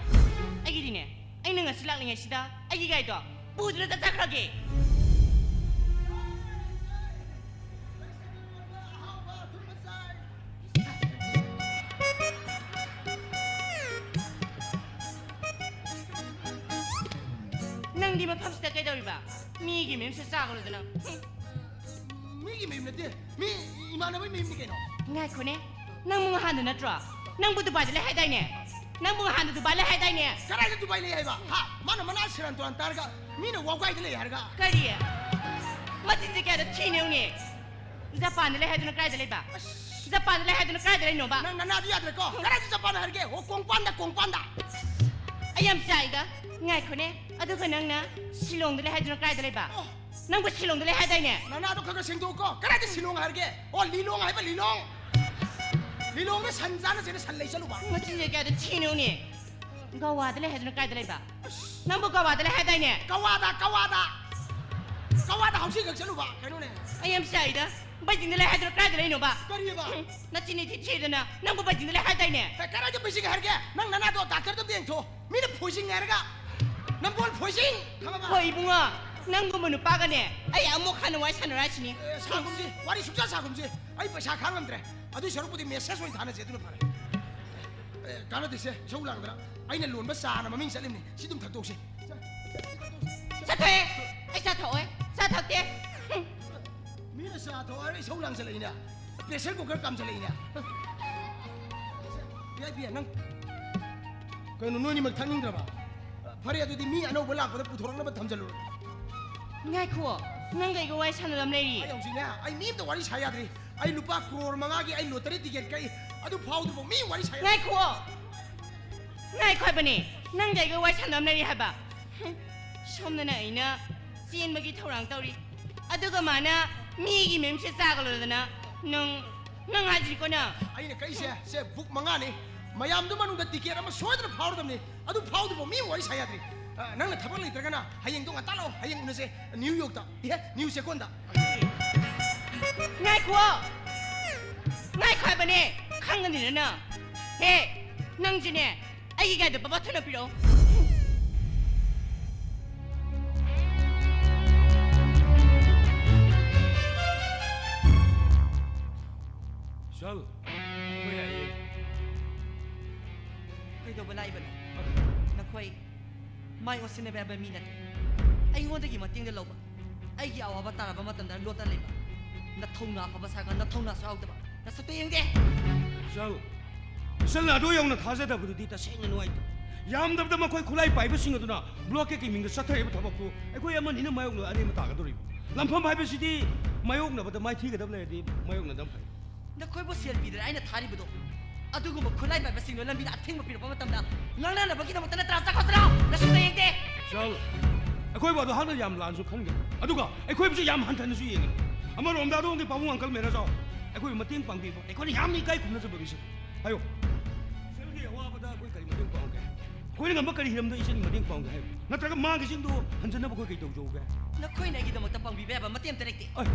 ꯑꯩꯒꯤꯗꯤꯅꯦ, ꯑꯩꯅ ꯉꯁꯤ ꯂꯥꯛꯂꯤꯉꯩꯁꯤꯗ ꯑꯩꯒꯤ ꯒꯥꯔꯤꯗꯣ ꯄꯨꯗꯨꯅ ꯆꯠꯆꯈ꯭ꯔꯒꯦ꯫ ꯅꯪꯗꯤ ꯃꯐꯝꯁꯤꯗ ꯀꯩꯗꯧꯔꯤꯕ? ꯃꯤꯒꯤ ꯃꯌꯨꯝꯁꯤꯗ ꯆꯥꯒꯅꯨꯗꯅ꯫ ꯍꯨꯝ꯫ ꯃꯤꯒꯤ ꯃꯌꯨꯝ ꯅꯠꯇꯦ, ꯃꯤ ꯏꯃꯥꯟꯅꯕꯒꯤ ꯃꯌꯨꯝꯅꯤ ꯀꯩꯅꯣ꯫ ꯉꯥꯏꯈꯣꯅꯦ, ꯅꯪꯕꯨ ꯉꯍꯥꯟꯗ ꯅꯠꯇ꯭ꯔꯣ? ꯅꯪꯕꯨ ꯗꯨꯕꯥꯏꯗ ꯂꯩ ꯍꯥꯏꯗꯥꯏꯅꯦ? ꯅꯪꯕꯨ ꯉꯍꯥꯟꯗ ꯗꯨꯕꯥꯏ ꯂꯩ ꯍꯥꯏꯗꯥꯏꯅꯦ? ꯀꯗꯥꯏꯗ ꯗꯨꯕꯥꯏ ꯂꯩ ꯍꯥꯏꯕ? ꯍꯥ? ꯃꯥꯅ ꯃꯅꯥ ꯁꯦꯔꯥꯟ ꯇꯨꯔꯥꯟ ꯇꯥꯔꯒ ꯃꯤꯅ ꯋꯥꯎꯒꯥꯏꯗ ꯂꯩ ꯍꯥꯏꯔꯒ꯫ ꯀꯔꯤ? ꯃꯆꯤꯟꯁꯦ ꯀꯌꯥꯗ ꯊꯤꯅꯦ ꯌꯦꯡꯉꯨꯅꯦ꯫ ꯖꯄꯥꯟꯗ ꯂꯩ ꯍꯥꯏꯗꯨꯅ ꯀꯥꯏꯗ ꯂꯩꯕ? ꯑꯁ꯫ ꯖꯄꯥꯟꯗ ꯂꯩ ꯍꯥꯏꯗꯨꯅ ꯀꯥꯏꯗ ꯂꯩꯅꯣꯕ? ꯅꯪ ꯅꯅꯥꯗꯤ ꯌꯥꯗ꯭ꯔꯦꯀꯣ꯫ ꯀꯗꯥꯏꯗ ꯖꯄꯥꯟ ꯍꯥꯏꯔꯒꯦ? ꯑꯣ, ꯀꯣꯡꯄꯥꯟꯗ, ꯀꯣꯡꯄꯥꯟꯗ꯫ ꯑꯩ ꯌꯥꯝ ꯆꯥꯛꯏꯗ꯫ ꯉꯥꯏꯈꯣꯅꯦ꯫ ꯑꯗꯨꯒ ꯅꯪꯅ ꯁꯤꯂꯣꯡꯗ ꯂꯩ ꯍꯥꯏꯗꯨꯅ ꯀꯥꯏꯗ ꯂꯩꯕ? ꯑꯣ꯫ ꯅꯪꯕꯨ ꯁꯤꯂꯣꯡꯗ ꯂꯩ ꯍꯥꯏꯗꯥꯏꯅꯦ? ꯅꯅꯥꯗꯣ ꯈꯔ ꯈꯔ ꯁꯦꯡꯗꯣꯛꯎꯀꯣ꯫ ꯀꯗꯥꯏꯗ ꯁꯤꯂꯣꯡ ꯍꯥꯏꯔꯒꯦ? ꯑꯣ, ꯂꯤꯂꯣꯡ ꯍꯥꯏꯕ, ꯂꯤꯂꯣꯡ꯫ ꯂꯤꯂꯣꯡꯗ ꯁꯟ ꯆꯥꯅꯁꯦꯅ ꯁꯟ ꯂꯩ ꯆꯠꯂꯨꯕ꯫ ꯃꯆꯤꯟꯁꯦ ꯀꯌꯥꯗ ꯊꯤꯅꯣꯅꯦ? ꯒꯋꯥꯗ ꯂꯩ ꯍꯥꯏꯗꯨꯅ ꯀꯥꯏꯗ ꯂꯩꯕ? ꯑꯁ꯫ ꯅꯪꯕꯨ ꯒꯋꯥꯗ ꯂꯩ ꯍꯥꯏꯗꯥꯏꯅꯦ? ꯀꯋꯥꯗ, ꯀꯋꯥꯗ꯫ ꯀꯋꯥꯗ ꯍꯧꯁꯤ ꯈꯛ ꯆꯠꯂꯨꯕ꯫ ꯀꯩꯅꯣꯅꯦ? ꯑꯩ ꯌꯥꯝ ꯆꯥꯛꯏꯗ꯫ ꯕꯩꯖꯤꯡꯗ ꯂꯩ ꯍꯥꯏꯗꯨꯅ ꯀꯥꯏꯗ ꯂꯩꯅꯣꯕ? ꯀꯔꯤꯕ? ꯍꯨꯝ, ꯅꯆꯤꯟ ꯏꯊꯤ ꯊꯤꯗꯅ ꯅꯪꯕꯨ ꯕꯩꯖꯤꯡꯗ ꯂꯩ ꯍꯥꯏꯗꯥꯏꯅꯦ? ꯑꯦ, ꯀꯗꯥꯏꯗ ꯕꯩꯖꯤꯡ ꯍꯥꯏꯔꯒꯦ? ꯅꯪ ꯅꯅꯥꯗꯣ ꯗꯥꯛꯇꯔꯗ ꯑꯝꯇ ꯌꯦꯡꯊꯣꯛꯑꯣ꯫ ꯃꯤꯅ ꯐꯣꯏꯖꯤꯡ ꯍꯥꯏꯔꯒ ꯅꯝꯕꯣꯜ ꯐꯣꯏꯖꯤꯡ ꯈꯪꯉꯕ? ꯍꯣꯏ ꯏꯕꯨꯡꯉꯣ, ꯅꯪꯒꯨꯝꯕ ꯅꯨꯄꯥꯒꯅꯦ ꯑꯩ ꯑꯃꯨꯛ ꯍꯟꯅ ꯋꯥꯔꯤ ꯁꯥꯟꯅꯔꯣꯏ ꯍꯥꯏꯁꯤꯅꯤ꯫ ꯑꯦ, ꯁꯥꯒꯨꯝꯁꯤ, ꯋꯥꯔꯤ ꯁꯨꯡꯁꯥ ꯁꯥꯒꯨꯝꯁꯤ꯫ ꯑꯩ ꯄꯩꯁꯥ ꯈꯥꯡ ꯉꯝꯗ꯭ꯔꯦ꯫ ꯑꯗꯨꯏ ꯁꯔꯨꯛꯄꯨꯗꯤ ꯃꯦꯁꯦꯖ ꯑꯣꯏꯅ ꯊꯥꯅꯁꯦ, ꯑꯗꯨꯅ ꯐꯔꯦ꯫ ꯑꯦ, ꯀꯥꯟꯅꯗꯦꯁꯦ, ꯏꯁꯧ ꯂꯥꯡꯗꯅ꯫ ꯑꯩꯅ ꯂꯣꯟꯕ ꯆꯥꯅ ꯃꯃꯤꯡ ꯆꯠꯂꯤꯕꯅꯤ꯫ ꯁꯤ ꯑꯗꯨꯝ ꯊꯛꯇꯣꯛꯁꯤ꯫ ꯆꯠꯊꯣꯛꯑꯦ꯫ ꯊꯋꯥꯏ ꯏꯁꯧ ꯂꯥꯡꯁꯜꯂꯛꯏꯅꯦ꯫ Pressure cooker ꯀꯥꯝꯁꯜꯂꯛꯏꯅꯦ꯫ ꯚꯤ ꯑꯥꯏ ꯄꯤ, ꯅꯪ ꯀꯩꯅꯣ, ꯅꯣꯏꯅꯤꯃꯛ ꯊꯛꯅꯤꯡꯗ꯭ꯔꯕ? ꯐꯔꯦ, ꯑꯗꯨꯗꯤ ꯃꯤ ꯑꯅꯧꯕ ꯂꯥꯛꯄꯗ ꯄꯨꯊꯣꯔꯛꯅꯕ ꯊꯝꯖꯜꯂꯨꯔꯣ꯫ ꯉꯥꯏꯈꯣ, ꯅꯪꯒ ꯑꯩꯒ ꯋꯥꯔꯤ ꯁꯥꯟꯅꯗꯕ ꯂꯩꯔꯤ꯫ ꯑꯩ ꯍꯧꯖꯤꯛꯅꯦ, ꯑꯩ ꯃꯤ ꯑꯝꯇ ꯋꯥꯔꯤ ꯁꯥ ꯌꯥꯗ꯭ꯔꯤ꯫ ꯑꯩ ꯂꯨꯄꯥ ꯀ꯭ꯔꯣꯔ ꯃꯉꯥꯒꯤ ꯑꯩ lottery ticket ꯀꯛꯏ꯫ ꯑꯗꯨ ꯐꯥꯎꯗ꯭ꯔꯤꯐꯥꯎ ꯃꯤ ꯋꯥꯔꯤ ꯁꯥ ꯌꯥꯗ꯭ꯔꯤ꯫ ꯉꯥꯏꯈꯣ! ꯉꯥꯏꯈꯣ ꯍꯥꯏꯕꯅꯦ, ꯅꯪꯒ ꯑꯩꯒ ꯋꯥꯔꯤ ꯁꯥꯟꯅꯕ ꯂꯩꯔꯤ ꯍꯥꯏꯕ꯫ ꯁꯣꯝꯗꯅ ꯑꯩꯅ ꯆꯦꯟꯕꯒꯤ ꯊꯧꯔꯥꯡ ꯇꯧꯔꯤ, ꯑꯗꯨꯒ ꯃꯥꯅ ꯃꯤꯒꯤ ꯃꯌꯨꯝꯁꯦ ꯆꯥꯒ ꯂꯣꯏꯗꯅ, ꯅꯪ, ꯅꯪ ꯍꯥꯏꯁꯤꯀꯣ ꯅꯪ꯫ ꯑꯩꯅ ꯀꯛꯏꯁꯦ, ꯁꯦ book ꯃꯉꯥꯅꯤ꯫ ꯃꯌꯥꯝꯗꯨ ꯃꯅꯨꯡꯗ ticket ꯑꯃ ꯁꯣꯏꯗꯅ ꯐꯥꯎꯔꯗꯕꯅꯤ꯫ ꯑꯗꯨ ꯐꯥꯎꯗ꯭ꯔꯤꯐꯥꯎ ꯃꯤ ꯋꯥꯔꯤ ꯁꯥ ꯌꯥꯗ꯭ꯔꯤ꯫ ꯑ, ꯅꯪꯅ ꯊꯕꯛ ꯂꯩꯇ꯭ꯔꯒꯅ ꯍꯌꯦꯡꯗꯣ ꯉꯟꯇꯥ ꯂꯥꯛꯑꯣ, ꯍꯌꯦꯡ ꯎꯅꯁꯦ New Yorkꯇ꯫ ꯏꯍꯦ, New ꯆꯦꯛꯀꯣꯟꯗ꯫ ꯉꯥꯏꯈꯣ! ꯉꯥꯏꯈꯣ ꯍꯥꯏꯕꯅꯦ! ꯈꯪꯒꯅꯤꯅ ꯅꯪ! ꯍꯦ! ꯅꯪꯁꯨꯅꯦ! ꯑꯩꯒꯤ ꯒꯥꯔꯤꯗꯣ ꯕꯕꯥ ꯊꯨꯅ ꯄꯤꯔꯛꯑꯣ꯫ ꯆꯜ, ꯑꯩꯈꯣꯏ ꯂꯥꯛꯑꯦ꯫ ꯀꯩꯗꯧꯕ ꯂꯥꯛꯏꯕꯅꯣ? ꯅꯈꯣꯏ ꯃꯥꯏ ꯑꯣꯟꯁꯤꯟꯅꯕ ꯌꯥꯕ ꯃꯤ ꯅꯠꯇꯦ꯫ ꯑꯩꯉꯣꯟꯗꯒꯤ ꯃꯇꯦꯡꯗ ꯂꯧꯕ, ꯑꯩꯒꯤ ꯑꯋꯥꯕ ꯇꯥꯔꯕ ꯃꯇꯝꯗ ꯂꯣꯠꯇ ꯂꯩꯕ, ꯅꯊꯧꯅꯥ ꯐꯕ ꯁꯥꯔꯒ ꯅꯊꯧꯅꯥꯁꯨ ꯌꯥꯎꯗꯕ, ꯅꯁꯛꯇ ꯌꯦꯡꯗꯦ꯫ ꯏꯆꯜ, ꯏꯆꯜꯅ ꯑꯗꯨ ꯌꯧꯅ ꯊꯥꯖꯗꯕꯗꯨꯗꯤ ꯇꯁꯦꯡꯅ ꯅꯨꯡꯉꯥꯏꯇꯦ꯫ ꯌꯥꯝꯗꯕꯗ ꯃꯈꯣꯏ ꯈꯨꯠꯂꯥꯏ ꯄꯥꯏꯕꯁꯤꯡ ꯑꯗꯨꯅ blockade ꯀꯤ ꯃꯤꯡꯗ ꯆꯠꯊꯔꯤꯕ ꯊꯕꯛꯇꯨ ꯑꯩꯈꯣꯏ ꯑꯃꯅꯤꯅ ꯃꯥꯌꯣꯛꯅ ꯑꯔꯦꯝꯕ ꯇꯥꯒꯗꯧꯔꯤꯕ꯫ ꯂꯝꯐꯝ ꯍꯥꯏꯕꯁꯤꯗꯤ ꯃꯥꯌꯣꯛꯅꯕꯗ ꯃꯥꯏꯊꯤꯒꯗꯕ ꯂꯩꯔꯗꯤ ꯃꯥꯌꯣꯛꯅꯗꯕ ꯐꯩ꯫ ꯅꯈꯣꯏꯕꯨ ꯁꯦꯜ ꯄꯤꯗꯅ ꯑꯩꯅ ꯊꯥꯔꯤꯕꯗꯣ, ꯑꯗꯨꯒꯨꯝꯕ ꯈꯨꯠꯂꯥꯏ ꯄꯥꯏꯕꯁꯤꯡꯗꯣ ꯂꯝꯕꯤꯗ ꯑꯊꯤꯡꯕ ꯄꯤꯔꯛꯄ ꯃꯇꯝꯗ ꯉꯥꯡꯅꯅꯕꯒꯤꯗꯃꯛꯇ ꯅꯠꯇ꯭ꯔꯥ? ꯆꯠꯈꯣ ꯆꯠꯂꯣ! ꯅꯁꯨꯛꯇ ꯌꯦꯡꯗꯦ! ꯆꯠꯂꯣ꯫ ꯑꯩꯈꯣꯏꯕꯨ ꯑꯗꯨ ꯍꯥꯛꯅ ꯌꯥꯝ ꯂꯥꯟꯅꯁꯨ ꯈꯟꯒꯅꯨ꯫ ꯑꯗꯨꯒ ꯑꯩꯈꯣꯏꯕꯨꯁꯨ ꯌꯥꯝ ꯍꯟꯊꯅꯁꯨ ꯌꯦꯡꯒꯅꯨ꯫ ꯑꯃꯔꯣꯝꯗ ꯑꯗꯣꯝꯒꯤ ꯄꯥꯕꯨꯡ uncle ꯃꯦꯅꯦꯖꯔ ꯑꯩꯈꯣꯏꯕꯨ ꯃꯇꯦꯡ ꯄꯥꯡꯕꯤꯕ ꯑꯩꯈꯣꯏꯅ ꯌꯥꯝꯅ ꯏꯀꯥꯏ ꯈꯨꯝꯅꯖꯕ ꯃꯤꯁꯛ꯫ ꯍꯥꯏꯌꯣ꯫ ꯏꯆꯜꯒꯤ ꯑꯋꯥꯕꯗ ꯑꯩꯈꯣꯏ ꯀꯔꯤ ꯃꯇꯦꯡ ꯄꯥꯡꯉꯨꯒꯦ? ꯑꯩꯈꯣꯏꯅ ꯉꯝꯕ ꯀꯔꯤ ꯍꯤꯔꯝꯗ ꯏꯆꯜꯒꯤ ꯃꯇꯦꯡ ꯄꯥꯡꯉꯨꯒꯦ ꯍꯥꯏꯌꯨ? ꯅꯠꯇ꯭ꯔꯒ ꯃꯥꯒꯤꯁꯤꯡꯗꯣ ꯍꯟꯖꯅꯕ ꯑꯩꯈꯣꯏ ꯀꯔꯤ ꯇꯧꯖꯧꯒꯦ? ꯅꯈꯣꯏꯅ ꯑꯩꯒꯤꯗꯃꯛꯇ ꯄꯥꯡꯕꯤꯕ ꯌꯥꯕ ꯃꯇꯦꯡ ꯑꯝꯇ ꯂꯩꯇꯦ꯫ ꯑꯩ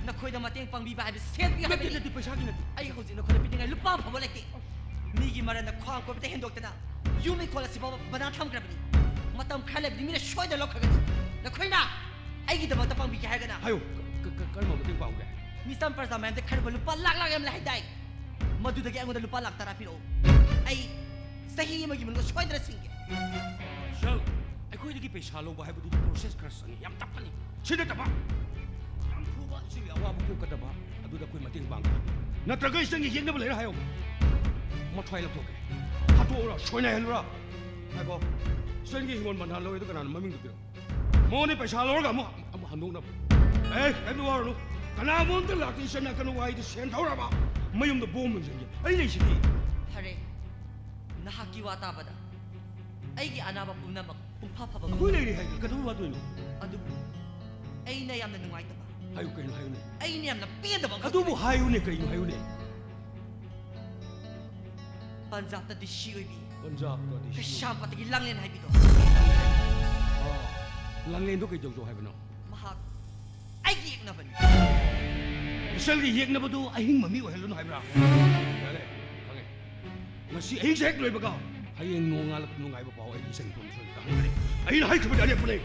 ꯅꯈꯣꯏꯗ ꯃꯇꯦꯡ ꯄꯥꯡꯕꯤꯕ ꯍꯥꯏꯕꯁꯤ ꯁꯦꯜꯒꯤ ꯅꯠꯇꯦ, ꯍꯥꯏꯕꯅꯤ꯫ ꯅꯠꯇꯦ, ꯄꯩꯁꯥꯒꯤ ꯅꯠꯇꯦ꯫ ꯑꯩ ꯍꯧꯖꯤꯛ ꯅꯈꯣꯏꯗ ꯄꯤꯅꯤꯡꯉꯥꯏ ꯂꯨꯄꯥ ꯑꯃ ꯐꯥꯎꯕ ꯂꯩꯇꯦ꯫ ꯃꯤꯒꯤ ꯃꯔꯟꯗ ꯈ꯭ꯋꯥꯡ ꯀꯣꯏꯕꯗ ꯍꯦꯟꯗꯣꯛꯇꯅ ꯌꯨꯝ ꯏꯪꯈꯣꯜ ꯑꯁꯤꯐꯥꯎꯕ ꯕꯟꯗꯥ ꯊꯝꯈ꯭ꯔꯕꯅꯤ꯫ ꯃꯇꯝ ꯈꯔ ꯂꯩꯕꯗꯤ ꯃꯤꯅ ꯁꯣꯏꯗꯅ ꯂꯧꯈ꯭ꯔꯒꯅꯤ꯫ ꯅꯈꯣꯏꯅ ꯑꯩꯒꯤꯗꯃꯛꯇ ꯄꯥꯡꯕꯤꯒꯦ ꯍꯥꯏꯔꯒꯅ ꯍꯥꯏꯌꯨ, ꯀ-, ꯀ-, ꯀ-, ꯀꯔꯝꯕ ꯃꯇꯦꯡ ꯄꯥꯡꯉꯨꯒꯦ? ꯃꯤꯆꯝ ꯄ꯭ꯔꯖꯥ ꯃꯌꯥꯝꯗ ꯈꯥꯏꯔꯨꯕ ꯂꯨꯄꯥ ꯂꯥꯛ ꯂꯥꯛ ꯌꯥꯝ ꯂꯩ ꯍꯥꯏꯗꯥꯏ? ꯃꯗꯨꯗꯒꯤ ꯑꯩꯉꯣꯟꯗ ꯂꯨꯄꯥ ꯂꯥꯛ ꯇꯔꯥ ꯄꯤꯔꯛꯑꯣ꯫ ꯑꯩ ꯆꯍꯤ ꯑꯃꯒꯤ ꯃꯅꯨꯡꯗ ꯁꯣꯏꯗꯅ ꯁꯤꯡꯒꯦ꯫ ꯁꯔ, ꯑꯩꯈꯣꯏꯗꯒꯤ ꯄꯩꯁꯥ ꯂꯧꯕ ꯍꯥꯏꯕꯗꯨꯗꯤ process ꯈꯔ ꯆꯪꯉꯤ, ꯌꯥꯝ ꯇꯞꯀꯅꯤ꯫ ꯁꯤ ꯅꯠꯇꯕ ꯌꯥꯝ ꯊꯨꯕ ꯁꯤꯒꯤ ꯑꯋꯥꯕ ꯀꯣꯛꯀꯗꯕ ꯑꯗꯨꯗ ꯑꯩꯈꯣꯏ ꯃꯇꯦꯡ ꯄꯥꯡꯒꯦ꯫ ꯅꯠꯇ꯭ꯔꯒ ꯏꯆꯟꯒꯤ ꯌꯦꯛꯅꯕ ꯂꯩꯔꯦ ꯍꯥꯏꯌꯣ꯫ ꯃꯊ꯭ꯋꯥꯏ ꯂꯧꯊꯣꯛꯀꯦ꯫ ꯍꯥꯠꯇꯣꯛꯎꯔꯥ? ꯁꯣꯏꯅꯥꯏꯍꯜꯂꯨꯔꯥ? ꯉꯥꯏꯈꯣ꯫ ꯏꯆꯟꯒꯤ ꯍꯤꯡꯒꯣꯜ ꯕꯟꯙꯥꯟ ꯂꯧꯋꯦꯗꯣ ꯀꯅꯥꯅꯣ? ꯃꯃꯤꯡꯗꯣ ꯄꯤꯔꯛꯑꯣ꯫ ꯃꯉꯣꯟꯗ ꯄꯩꯁꯥ ꯂꯧꯔꯒ ꯑꯃꯨꯛ, ꯑꯃꯨꯛ ꯍꯟꯗꯣꯛꯅꯕ꯫ ꯑꯦ, ꯀꯩꯝꯇ ꯋꯥꯔꯨꯅꯨ꯫ ꯀꯅꯥꯒꯨꯝꯕ ꯑꯝꯇ ꯂꯥꯛꯇꯦ꯫ ꯏꯆꯟ ꯅꯥꯀꯟ ꯋꯥꯏꯗ ꯁꯦꯟ ꯊꯧꯔꯕ ꯃꯌꯨꯝꯗ ꯕꯣꯝ ꯂꯪꯁꯤꯟꯒꯦ꯫ ꯑꯩ ꯂꯩꯁꯤꯗꯤ꯫ ꯐꯔꯦ꯫ ꯅꯍꯥꯛꯀꯤ ꯋꯥ ꯇꯥꯕꯗ ꯑꯩꯒꯤ ꯑꯅꯥꯕ ꯄꯨꯝꯅꯃꯛ ꯄꯨꯡꯐꯥ ꯐꯕ ꯑꯩꯈꯣꯏ ꯉꯝꯂꯣꯏ꯫ ꯂꯩꯔꯤ ꯍꯥꯏꯒꯦ꯫ ꯀꯩꯗꯧꯕꯩ ꯋꯥꯗꯣꯏꯅꯣ? ꯑꯗꯨꯕꯨ ꯑꯩꯅ ꯌꯥꯝꯅ ꯅꯨꯡꯉꯥꯏꯇꯕ꯫ ꯍꯥꯏꯌꯨ, ꯀꯩꯅꯣ ꯍꯥꯏꯌꯨꯅꯦ꯫ ꯑꯩꯅ ꯌꯥꯝꯅ ꯄꯦꯟꯗꯕ ꯑꯃꯈꯛ ꯑꯗꯨꯕꯨ ꯂꯩ꯫ ꯍꯥꯏꯌꯨꯅꯦ, ꯀꯩꯅꯣ ꯍꯥꯏꯌꯨꯅꯦ꯫ ꯄꯟꯖꯥꯕꯇ ꯗꯤ ꯁꯤ ꯑꯣꯏꯕꯤ꯫ ꯄꯟꯖꯥꯕꯇ ꯗꯤ ꯁꯤ ꯑꯣꯏꯕꯤ꯫ ꯀꯩꯁꯥꯝꯄꯥꯠꯇꯒꯤ ꯂꯥꯡꯂꯦꯟ ꯍꯥꯏꯕꯤꯗꯣ꯫ ꯑꯥ, ꯂꯥꯡꯂꯦꯟꯗꯣ ꯀꯩꯗꯧꯖꯧ ꯍꯥꯏꯕꯅꯣ? ꯃꯍꯥꯛ ꯑꯩꯒꯤ ꯌꯦꯛꯅꯕꯅꯤ꯫ ꯏꯆꯜꯒꯤ ꯌꯦꯛꯅꯕꯗꯨ ꯑꯍꯤꯡꯕ ꯃꯤ ꯑꯣꯏꯍꯜꯂꯨꯅꯨ ꯍꯥꯏꯕ꯭ꯔꯥ? ꯌꯥꯔꯦ, ꯈꯪꯉꯦ꯫ ꯉꯁꯤ ꯑꯍꯤꯡꯁꯦ ꯍꯦꯛ ꯂꯣꯏꯕꯒ ꯍꯌꯦꯡ ꯅꯣꯡꯉꯥꯜꯂꯛꯄ ꯅꯨꯡꯉꯥꯏꯕ ꯄꯥꯎ ꯑꯩ ꯏꯆꯟ ꯊꯣꯡ ꯁꯣꯏꯗꯅ ꯇꯥꯍꯟꯒꯅꯤ꯫ ꯑꯩꯅ ꯍꯥꯏꯈꯤꯕꯗꯤ ꯑꯂꯦꯞꯄꯅꯦ꯫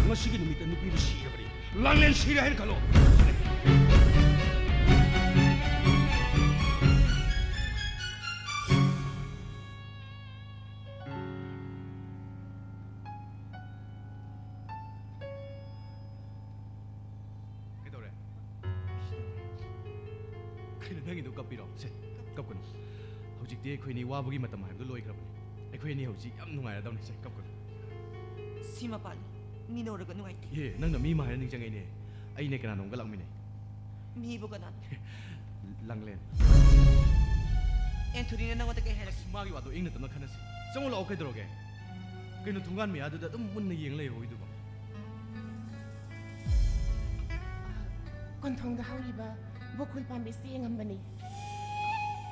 ꯉꯁꯤꯒꯤ ꯅꯨꯃꯤꯠꯇ ꯅꯨꯄꯤꯗꯨ ꯁꯤꯔꯕꯅꯤ꯫ ꯂꯥꯡꯂꯦꯟ ꯁꯤꯔꯦ ꯍꯥꯏꯅ ꯈꯜꯂꯣ꯫ ꯀꯩꯗꯧꯔꯦ? ꯀꯩꯅꯣ ꯅꯪꯒꯤꯗꯣ ꯀꯞꯄꯤꯔꯣ? ꯁꯦ, ꯀꯞꯀꯅꯨ꯫ ꯍꯧꯖꯤꯛꯇꯤ ꯑꯩꯈꯣꯏꯅꯤ ꯋꯥꯕꯒꯤ ꯃꯇꯝ ꯍꯥꯏꯕꯗꯨ ꯂꯣꯏꯈ꯭ꯔꯕꯅꯤ꯫ ꯑꯩꯈꯣꯏ ꯑꯅꯤ ꯍꯧꯖꯤꯛ ꯌꯥꯝ ꯅꯨꯡꯉꯥꯏꯔꯗꯧꯅꯤ꯫ ꯁꯦ, ꯀꯞꯀꯅꯨ꯫ ꯁꯤ ꯃꯄꯥꯟ ꯃꯤꯅ ꯎꯔꯒ ꯅꯨꯡꯉꯥꯏꯇꯦ꯫ ꯑꯦ, ꯅꯪꯅ ꯃꯤ ꯑꯃ ꯍꯥꯏꯔ ꯅꯤꯡꯁꯤꯡꯉꯛꯏꯅꯦ꯫ ꯑꯩꯅꯦ ꯀꯅꯥꯅꯣꯝꯒ ꯂꯥꯛꯃꯤꯟꯅꯩ꯫ ꯃꯤꯕꯨ ꯀꯅꯥꯅꯣ? ꯂꯥꯡꯂꯦꯟ꯫ ꯑꯦꯟꯊꯣꯅꯤꯅ ꯅꯪꯉꯣꯟꯗ ꯀꯩ ꯍꯥꯏꯔꯛꯀꯦ? ꯑꯁ, ꯃꯥꯒꯤ ꯋꯥꯗꯣ ꯏꯪꯅ ꯇꯞꯅ ꯈꯟꯅꯁꯤ꯫ ꯆꯪꯉꯨ ꯂꯥꯛꯑꯣ, ꯀꯩꯗꯧꯔꯒꯦ? ꯀꯩꯅꯣ, ꯊꯣꯡꯒꯥꯟ ꯃꯌꯥꯗꯨꯗ ꯑꯗꯨꯝ ꯃꯨꯟꯅ ꯌꯦꯡ ꯂꯩꯍꯧꯔꯤꯗꯨꯕꯣ? ꯀꯣꯟꯊꯣꯡꯗ ꯍꯧꯔꯤꯕ ꯕꯣꯀꯨꯜ ꯄꯥꯝꯕꯤꯁꯤ ꯌꯦꯡꯉꯝꯕꯅꯤ꯫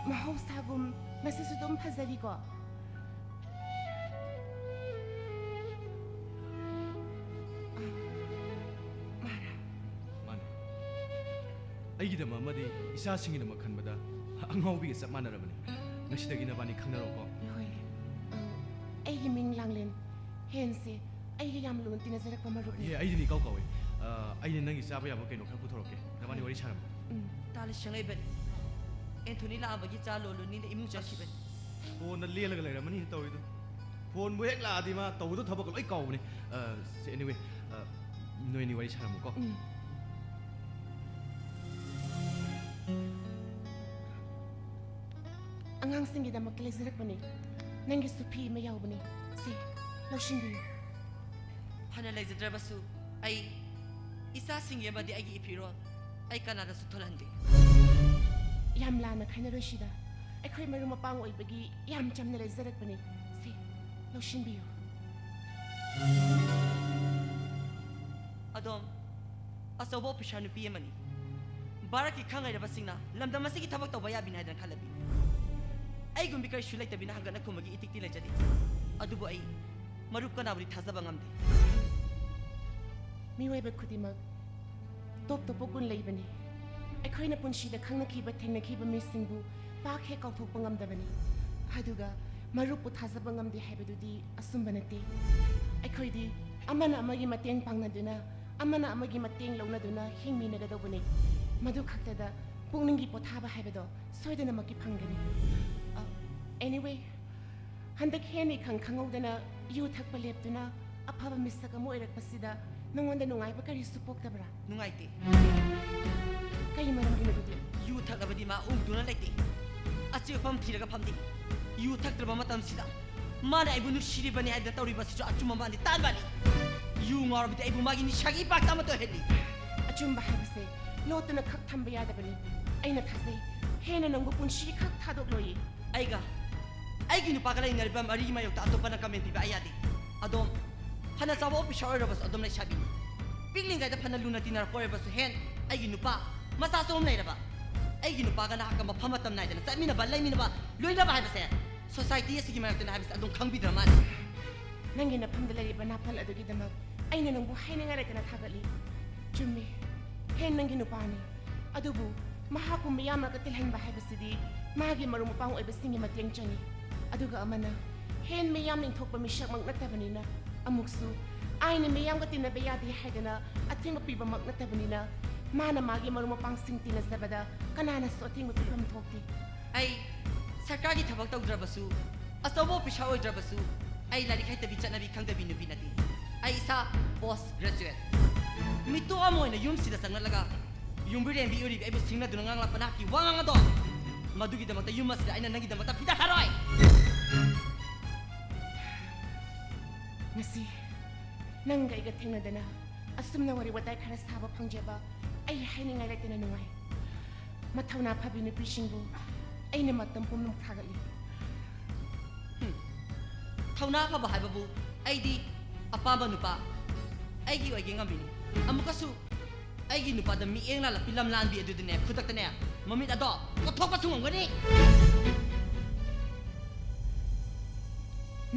ꯃꯍꯧꯁꯥꯒꯨꯝ ꯃꯁꯤꯁꯨ ꯑꯗꯨꯝ ꯐꯖꯔꯤꯀꯣ꯫ ꯑ, ꯃꯥꯔꯥ꯫ ꯃꯥꯅꯦ꯫ ꯑꯩꯒꯤꯗꯃꯛ ꯑꯃꯗꯤ ꯏꯆꯥꯁꯤꯡꯒꯤꯗꯃꯛ ꯈꯟꯕꯗ ꯑꯉꯥꯎꯕꯤꯒ ꯆꯞ ꯃꯥꯟꯅꯔꯕꯅꯤ꯫ ꯉꯁꯤꯗꯒꯤ ꯅꯕꯥꯅꯤ ꯈꯪꯅꯔꯣꯀꯣ꯫ ꯍꯣꯏ꯫ ꯑ, ꯑꯩꯒꯤ ꯃꯤꯡ ꯂꯥꯡꯂꯦꯟ꯫ ꯍꯦꯟꯁꯦ ꯑꯩꯒ ꯌꯥꯝ ꯂꯨꯅ ꯇꯤꯟꯅꯖꯔꯛꯄ ꯃꯔꯨꯞꯅꯤ꯫ ꯑꯦ, ꯑꯩꯗꯤ ꯅꯤꯀꯥꯎ ꯀꯧꯏ꯫ ꯑ, ꯑꯩꯅ ꯅꯪꯒꯤ ꯆꯥꯕ ꯌꯥꯕ ꯀꯩꯅꯣ ꯈꯔ ꯄꯨꯊꯣꯔꯛꯀꯦ꯫ ꯅꯕꯥꯅꯤ ꯋꯥꯔꯤ ꯁꯥꯔꯝꯃꯣ꯫ ꯎꯝ꯫ ꯇꯥ ꯂꯤꯁꯪꯂꯩꯕꯟ꯫ ꯑꯦꯟꯊꯣꯅꯤ ꯂꯥꯛꯑꯝꯕꯒꯤ ꯆꯥ ꯂꯣꯜꯂꯨꯅꯤꯅ ꯏꯃꯨꯡ ꯆꯠꯈꯤꯕꯅꯤ꯫ ꯐꯣꯟꯗ ꯂꯦꯜꯂꯒ ꯂꯩꯔꯝꯃꯅꯤ ꯇꯧꯔꯤꯗꯣ꯫ ꯐꯣꯟꯕꯨ ꯍꯦꯛ ꯂꯥꯛꯑꯗꯤ ꯃꯥ ꯇꯧꯒꯗꯧ ꯊꯕꯛꯀ ꯂꯣꯏ ꯀꯥꯎꯕꯅꯤ꯫ ꯑ, ꯁꯦ, anyway, ꯑ, ꯅꯣꯏ ꯑꯅꯤ ꯋꯥꯔꯤ ꯁꯥꯔꯝꯃꯣꯀꯣ꯫ ꯎꯝ꯫ ꯑꯉꯥꯡꯁꯤꯡꯒꯤꯗꯃꯛꯇ ꯂꯩꯖꯔꯛꯄꯅꯤ꯫ ꯅꯪꯒꯤꯁꯨ ꯐꯤ ꯑꯃ ꯌꯥꯎꯕꯅꯤ꯫ ꯁꯤ, ꯂꯧꯁꯤꯟꯕꯤꯌꯨ꯫ ꯐꯅ ꯂꯩꯖꯗ꯭ꯔꯕꯁꯨ, ꯑꯩ ꯏꯆꯥꯁꯤꯡꯒꯤ ꯑꯃꯗꯤ ꯑꯩꯒꯤ ꯏꯐꯤꯔꯣꯜ ꯑꯩ ꯀꯅꯥꯗꯁꯨ ꯊꯣꯛꯍꯟꯗꯦ꯫ ꯌꯥꯝ ꯂꯥꯟꯅ ꯈꯥꯏꯅꯔꯣꯏꯁꯤꯗ꯫ ꯑꯩꯈꯣꯏ ꯃꯔꯨꯞ ꯃꯄꯥꯡ ꯑꯣꯏꯕꯒꯤ ꯌꯥꯝ ꯆꯝꯅ ꯂꯩꯖꯔꯛꯄꯅꯤ꯫ ꯁꯤ, ꯂꯧꯁꯤꯟꯕꯤꯌꯨ꯫ ꯑꯗꯣꯝ ꯑꯆꯧꯕ ꯑꯣꯐꯤꯁꯥꯔ ꯅꯨꯄꯤ ꯑꯃꯅꯤ꯫ ꯚꯥꯔꯠꯀꯤ ꯈꯪ ꯍꯩꯔꯕꯁꯤꯡꯅ ꯂꯝꯗꯝ ꯑꯁꯤꯒꯤ ꯊꯕꯛ ꯇꯧꯕ ꯌꯥꯕꯤꯅꯤ ꯍꯥꯏꯗꯅ ꯈꯜꯂꯕꯤ? ꯑꯩꯒꯨꯝꯕꯤ ꯀꯔꯤꯁꯨ ꯂꯩꯇꯕꯤꯅ ꯍꯪꯒꯠꯅ ꯈꯨꯝꯕꯒꯤ ꯏꯇꯤꯛꯇꯤ ꯂꯩꯖꯗꯦ꯫ ꯑꯗꯨꯕꯨ ꯑꯩ ꯃꯔꯨꯞ ꯀꯅꯥꯕꯨꯗꯤ ꯊꯥꯖꯕ ꯉꯝꯗꯦ꯫ ꯃꯤꯑꯣꯏꯕ ꯈꯨꯗꯤꯡꯃꯛ ꯇꯣꯞ ꯇꯣꯞꯄ ꯒꯨꯟ ꯂꯩꯕꯅꯤ꯫ ꯑꯩꯈꯣꯏꯅ ꯄꯨꯟꯁꯤꯗ ꯈꯪꯅꯈꯤꯕ, ꯊꯦꯡꯅꯈꯤꯕ ꯃꯤꯁꯤꯡꯕꯨ ꯄꯥꯛ ꯍꯦꯛ ꯀꯥꯎꯊꯣꯛꯄ ꯉꯝꯗꯕꯅꯤ꯫ ꯑꯗꯨꯒ ꯃꯔꯨꯞꯄꯨ ꯊꯥꯖꯕ ꯉꯝꯗꯦ ꯍꯥꯏꯕꯗꯨꯗꯤ ꯑꯆꯨꯝꯕ ꯅꯠꯇꯦ꯫ ꯑꯩꯈꯣꯏꯗꯤ ꯑꯃꯅ ꯑꯃꯒꯤ ꯃꯇꯦꯡ ꯄꯥꯡꯅꯗꯨꯅ, ꯑꯃꯅ ꯑꯃꯒꯤ ꯃꯇꯦꯡ ꯂꯧꯅꯗꯨꯅ ꯍꯤꯡꯃꯤꯟꯅꯒꯗꯧꯕꯅꯤ꯫ ꯃꯗꯨ ꯈꯛꯇꯗ ꯄꯨꯛꯅꯤꯡꯒꯤ ꯄꯣꯊꯥꯕ ꯍꯥꯏꯕꯗꯣ ꯁꯣꯏꯗꯅꯃꯛꯀꯤ ꯐꯪꯒꯅꯤ꯫ ꯑ, anyway, ꯍꯟꯗꯛ ꯍꯦꯟꯅ ꯏꯈꯪ ꯈꯪꯍꯧꯗꯅ ꯌꯨ ꯊꯛꯄ ꯂꯦꯞꯇꯨꯅ ꯑꯐꯕ ꯃꯤꯁꯛ ꯑꯃ ꯑꯣꯏꯔꯛꯄꯁꯤꯗ ꯅꯉꯣꯟꯗ ꯅꯨꯡꯉꯥꯏꯕ ꯀꯔꯤꯁꯨ ꯄꯣꯛꯇꯕ꯭ꯔꯥ? ꯅꯨꯡꯉꯥꯏꯇꯦ꯫ ꯀꯩ ꯃꯔꯝꯒꯤꯅꯣ ꯑꯗꯨꯗꯤ? ꯌꯨ ꯊꯛꯂꯕꯗꯤ ꯃꯥ ꯎꯗꯨꯅ ꯂꯩꯇꯦ꯫ ꯑꯆꯦꯛꯄ ꯑꯃ ꯊꯤꯔꯒ ꯐꯝꯗꯦ꯫ ꯌꯨ ꯊꯛꯇ꯭ꯔꯕ ꯃꯇꯝꯁꯤꯗ ꯃꯥꯅ ꯑꯩꯕꯨ ꯅꯨꯡꯁꯤꯔꯤꯕꯅꯤ ꯍꯥꯏꯗꯅ ꯇꯧꯔꯤꯕꯁꯤꯁꯨ ꯑꯆꯨꯝꯕ ꯃꯥꯟꯗꯦ, ꯇꯥꯟꯕꯅꯤ꯫ ꯌꯨ ꯉꯥꯎꯔꯕꯗꯤ ꯑꯩꯕꯨ ꯃꯥꯒꯤ ꯅꯤꯁꯥꯒꯤ ꯏꯄꯥꯛꯇ ꯑꯃꯠꯇ ꯑꯣꯏꯍꯜꯂꯤ꯫ ꯑꯆꯨꯝꯕ ꯍꯥꯏꯕꯁꯦ ꯂꯣꯠꯇꯨꯅ ꯈꯛ ꯊꯝꯕ ꯌꯥꯗꯕꯅꯤ꯫ ꯑꯩꯅ ꯊꯥꯖꯩ, ꯍꯦꯟꯅ ꯅꯪꯕꯨ ꯄꯨꯟꯁꯤ ꯈꯛ ꯊꯥꯗꯣꯛꯂꯣꯏꯌꯦ꯫ ꯑꯩꯒ ꯑꯩꯒꯤ ꯅꯨꯄꯥꯒ ꯂꯩꯅꯔꯤꯕ ꯃꯔꯤꯒꯤ ꯃꯥꯌꯣꯛꯇ ꯑꯇꯣꯞꯄꯅ ꯀꯃꯦꯟ ꯄꯤꯕ ꯑꯩ ꯌꯥꯗꯦ꯫ ꯑꯗꯣꯝ ꯐꯅ ꯆꯥꯎꯕ ꯑꯣꯐꯤꯁꯥꯔ ꯑꯣꯏꯔꯕꯁꯨ ꯑꯗꯨꯝ ꯂꯩꯁꯥꯕꯤꯅꯤ꯫ ꯄꯤꯛꯂꯤꯉꯩꯗ ꯐꯅ ꯂꯨꯅ ꯇꯤꯟꯅꯔꯛꯄ ꯑꯣꯏꯔꯕꯁꯨ ꯍꯦꯟ ꯑꯩꯒꯤ ꯅꯨꯄꯥ ꯃꯆꯥꯁꯨ ꯑꯃ ꯂꯩꯔꯕ꯫ ꯑꯩꯒꯤ ꯅꯨꯄꯥꯒ ꯅꯍꯥꯛꯀ ꯃꯐꯝ ꯃꯇꯝ ꯅꯥꯏꯗꯅ ꯆꯠꯃꯤꯟꯅꯕ, ꯂꯩꯃꯤꯟꯅꯕ, ꯂꯣꯏꯅꯕ ꯍꯥꯏꯕꯁꯦ ꯁꯣꯁꯥꯏꯇꯤ ꯑꯁꯤꯒꯤ ꯃꯥꯌꯣꯛꯇꯅꯤ ꯍꯥꯏꯕꯁꯦ ꯑꯗꯨꯝ ꯈꯪꯕꯤꯗ꯭ꯔ ꯃꯥꯜꯂꯦ꯫ ꯅꯪꯒꯤ ꯅꯐꯝꯗ ꯂꯩꯔꯤꯕ ꯅꯥꯄꯜ ꯑꯗꯨꯒꯤꯗꯃꯛ ꯑꯩꯅ ꯅꯪꯕꯨ ꯍꯥꯏꯅꯤꯡꯉꯥꯏ ꯂꯩꯇꯅ ꯊꯥꯒꯠꯂꯤ꯫ ꯆꯨꯝꯃꯤ, ꯍꯦꯟ ꯅꯪꯒꯤ ꯅꯨꯄꯥꯅꯤ꯫ ꯑꯗꯨꯕꯨ ꯃꯍꯥꯛꯄꯨ ꯃꯤꯌꯥꯝ ꯃꯔꯛꯇ ꯇꯤꯜꯍꯟꯕ ꯍꯥꯏꯕꯁꯤꯗꯤ ꯃꯥꯒꯤ ꯃꯔꯨꯞ ꯃꯄꯥꯡ ꯑꯣꯏꯕꯁꯤꯡꯒꯤ ꯃꯇꯦꯡ ꯆꯪꯏ꯫ ꯑꯗꯨꯒ ꯑꯃꯅ, ꯍꯦꯟ ꯃꯤꯌꯥꯝꯅ ꯏꯟꯊꯣꯛꯄ ꯃꯤꯁꯛꯃꯛ ꯅꯠꯇꯕꯅꯤꯅ, ꯑꯃꯨꯛꯁꯨ ꯑꯩꯅ ꯃꯤꯌꯥꯝꯒ ꯇꯤꯟꯅꯕ ꯌꯥꯗꯦ ꯍꯥꯏꯗꯅ ꯑꯊꯤꯡꯕ ꯄꯤꯕꯃꯛ ꯅꯠꯇꯕꯅꯤꯅ, ꯃꯥꯅ ꯃꯥꯒꯤ ꯃꯔꯨꯞ ꯃꯄꯥꯡꯁꯤꯡ ꯇꯤꯟꯅꯖꯕꯗ ꯀꯅꯥꯅꯁꯨ ꯑꯊꯤꯡꯕ ꯄꯤꯐꯝ ꯊꯣꯛꯇꯦ꯫ ꯑꯩ ꯁꯔꯀꯥꯔꯒꯤ ꯊꯕꯛ ꯇꯧꯗ꯭ꯔꯕꯁꯨ, ꯑꯆꯧꯕ ꯑꯣꯐꯤꯁꯥꯔ ꯑꯣꯏꯗ꯭ꯔꯕꯁꯨ, ꯑꯩ ꯂꯥꯏꯔꯤꯛ ꯍꯩꯇꯕꯤ, ꯆꯠꯅꯕꯤ ꯈꯪꯗꯕꯤ ꯅꯨꯄꯤ ꯅꯠꯇꯦ꯫ ꯑꯩ ꯏꯁꯥ ꯄꯣꯁ ꯒ꯭ꯔꯦꯖꯨꯑꯦꯠ꯫ ꯃꯤꯇꯣꯞ ꯑꯃ ꯑꯣꯏꯅ ꯌꯨꯝꯁꯤꯗ ꯆꯪꯂꯛꯂꯒ ꯌꯨꯝꯕꯤꯔꯦꯟꯕꯤ ꯑꯣꯏꯔꯤꯕꯤ ꯑꯩꯕꯨ ꯁꯤꯡꯅꯗꯨꯅ ꯉꯥꯡꯂꯛꯄ ꯅꯍꯥꯛꯀꯤ ꯋꯥꯉꯥꯡ ꯑꯗꯣ, ꯃꯗꯨꯒꯤꯗꯃꯛꯇ ꯌꯨꯝ ꯑꯁꯤꯗ ꯑꯩꯅ ꯅꯪꯒꯤꯗꯃꯛꯇ ꯐꯤꯗꯥ ꯊꯥꯔꯣꯏ꯫ ꯉꯁꯤ ꯅꯪꯒ ꯑꯩꯒ ꯊꯦꯡꯅꯗꯅ ꯑꯁꯨꯝꯅ ꯋꯥꯔꯤ ꯋꯥꯇꯥꯏ ꯈꯔ ꯁꯥꯕ ꯐꯪꯖꯕ ꯑꯩ ꯍꯥꯏꯅꯤꯡꯉꯥꯏ ꯂꯩꯇꯅ ꯅꯨꯡꯉꯥꯏ꯫ ꯃꯊꯧꯅꯥ ꯐꯕꯤ ꯅꯨꯄꯤꯁꯤꯡꯕꯨ ꯑꯩꯅ ꯃꯇꯝ ꯄꯨꯝꯅꯃꯛ ꯊꯥꯒꯠꯂꯤ꯫ ꯍꯨꯝ꯫ ꯊꯧꯅꯥ ꯐꯕ ꯍꯥꯏꯕꯕꯨ ꯑꯩꯗꯤ ꯑꯄꯥꯝꯕ ꯅꯨꯄꯥ ꯑꯩꯒꯤ ꯑꯣꯏꯒꯦ ꯉꯝꯃꯤꯅꯤ꯫ ꯑꯃꯨꯛꯀꯁꯨ ꯑꯩꯒꯤ ꯅꯨꯄꯥꯗ ꯃꯤꯠꯌꯦꯡ ꯂꯥꯜꯂꯛꯄꯤ ꯂꯝꯂꯥꯟꯕꯤ ꯑꯗꯨꯗꯅꯦ, ꯈꯨꯗꯛꯇꯅꯦ ꯃꯃꯤꯠ ꯑꯗꯣ ꯀꯣꯠꯊꯣꯛꯄꯁꯨ ꯉꯝꯒꯅꯤ꯫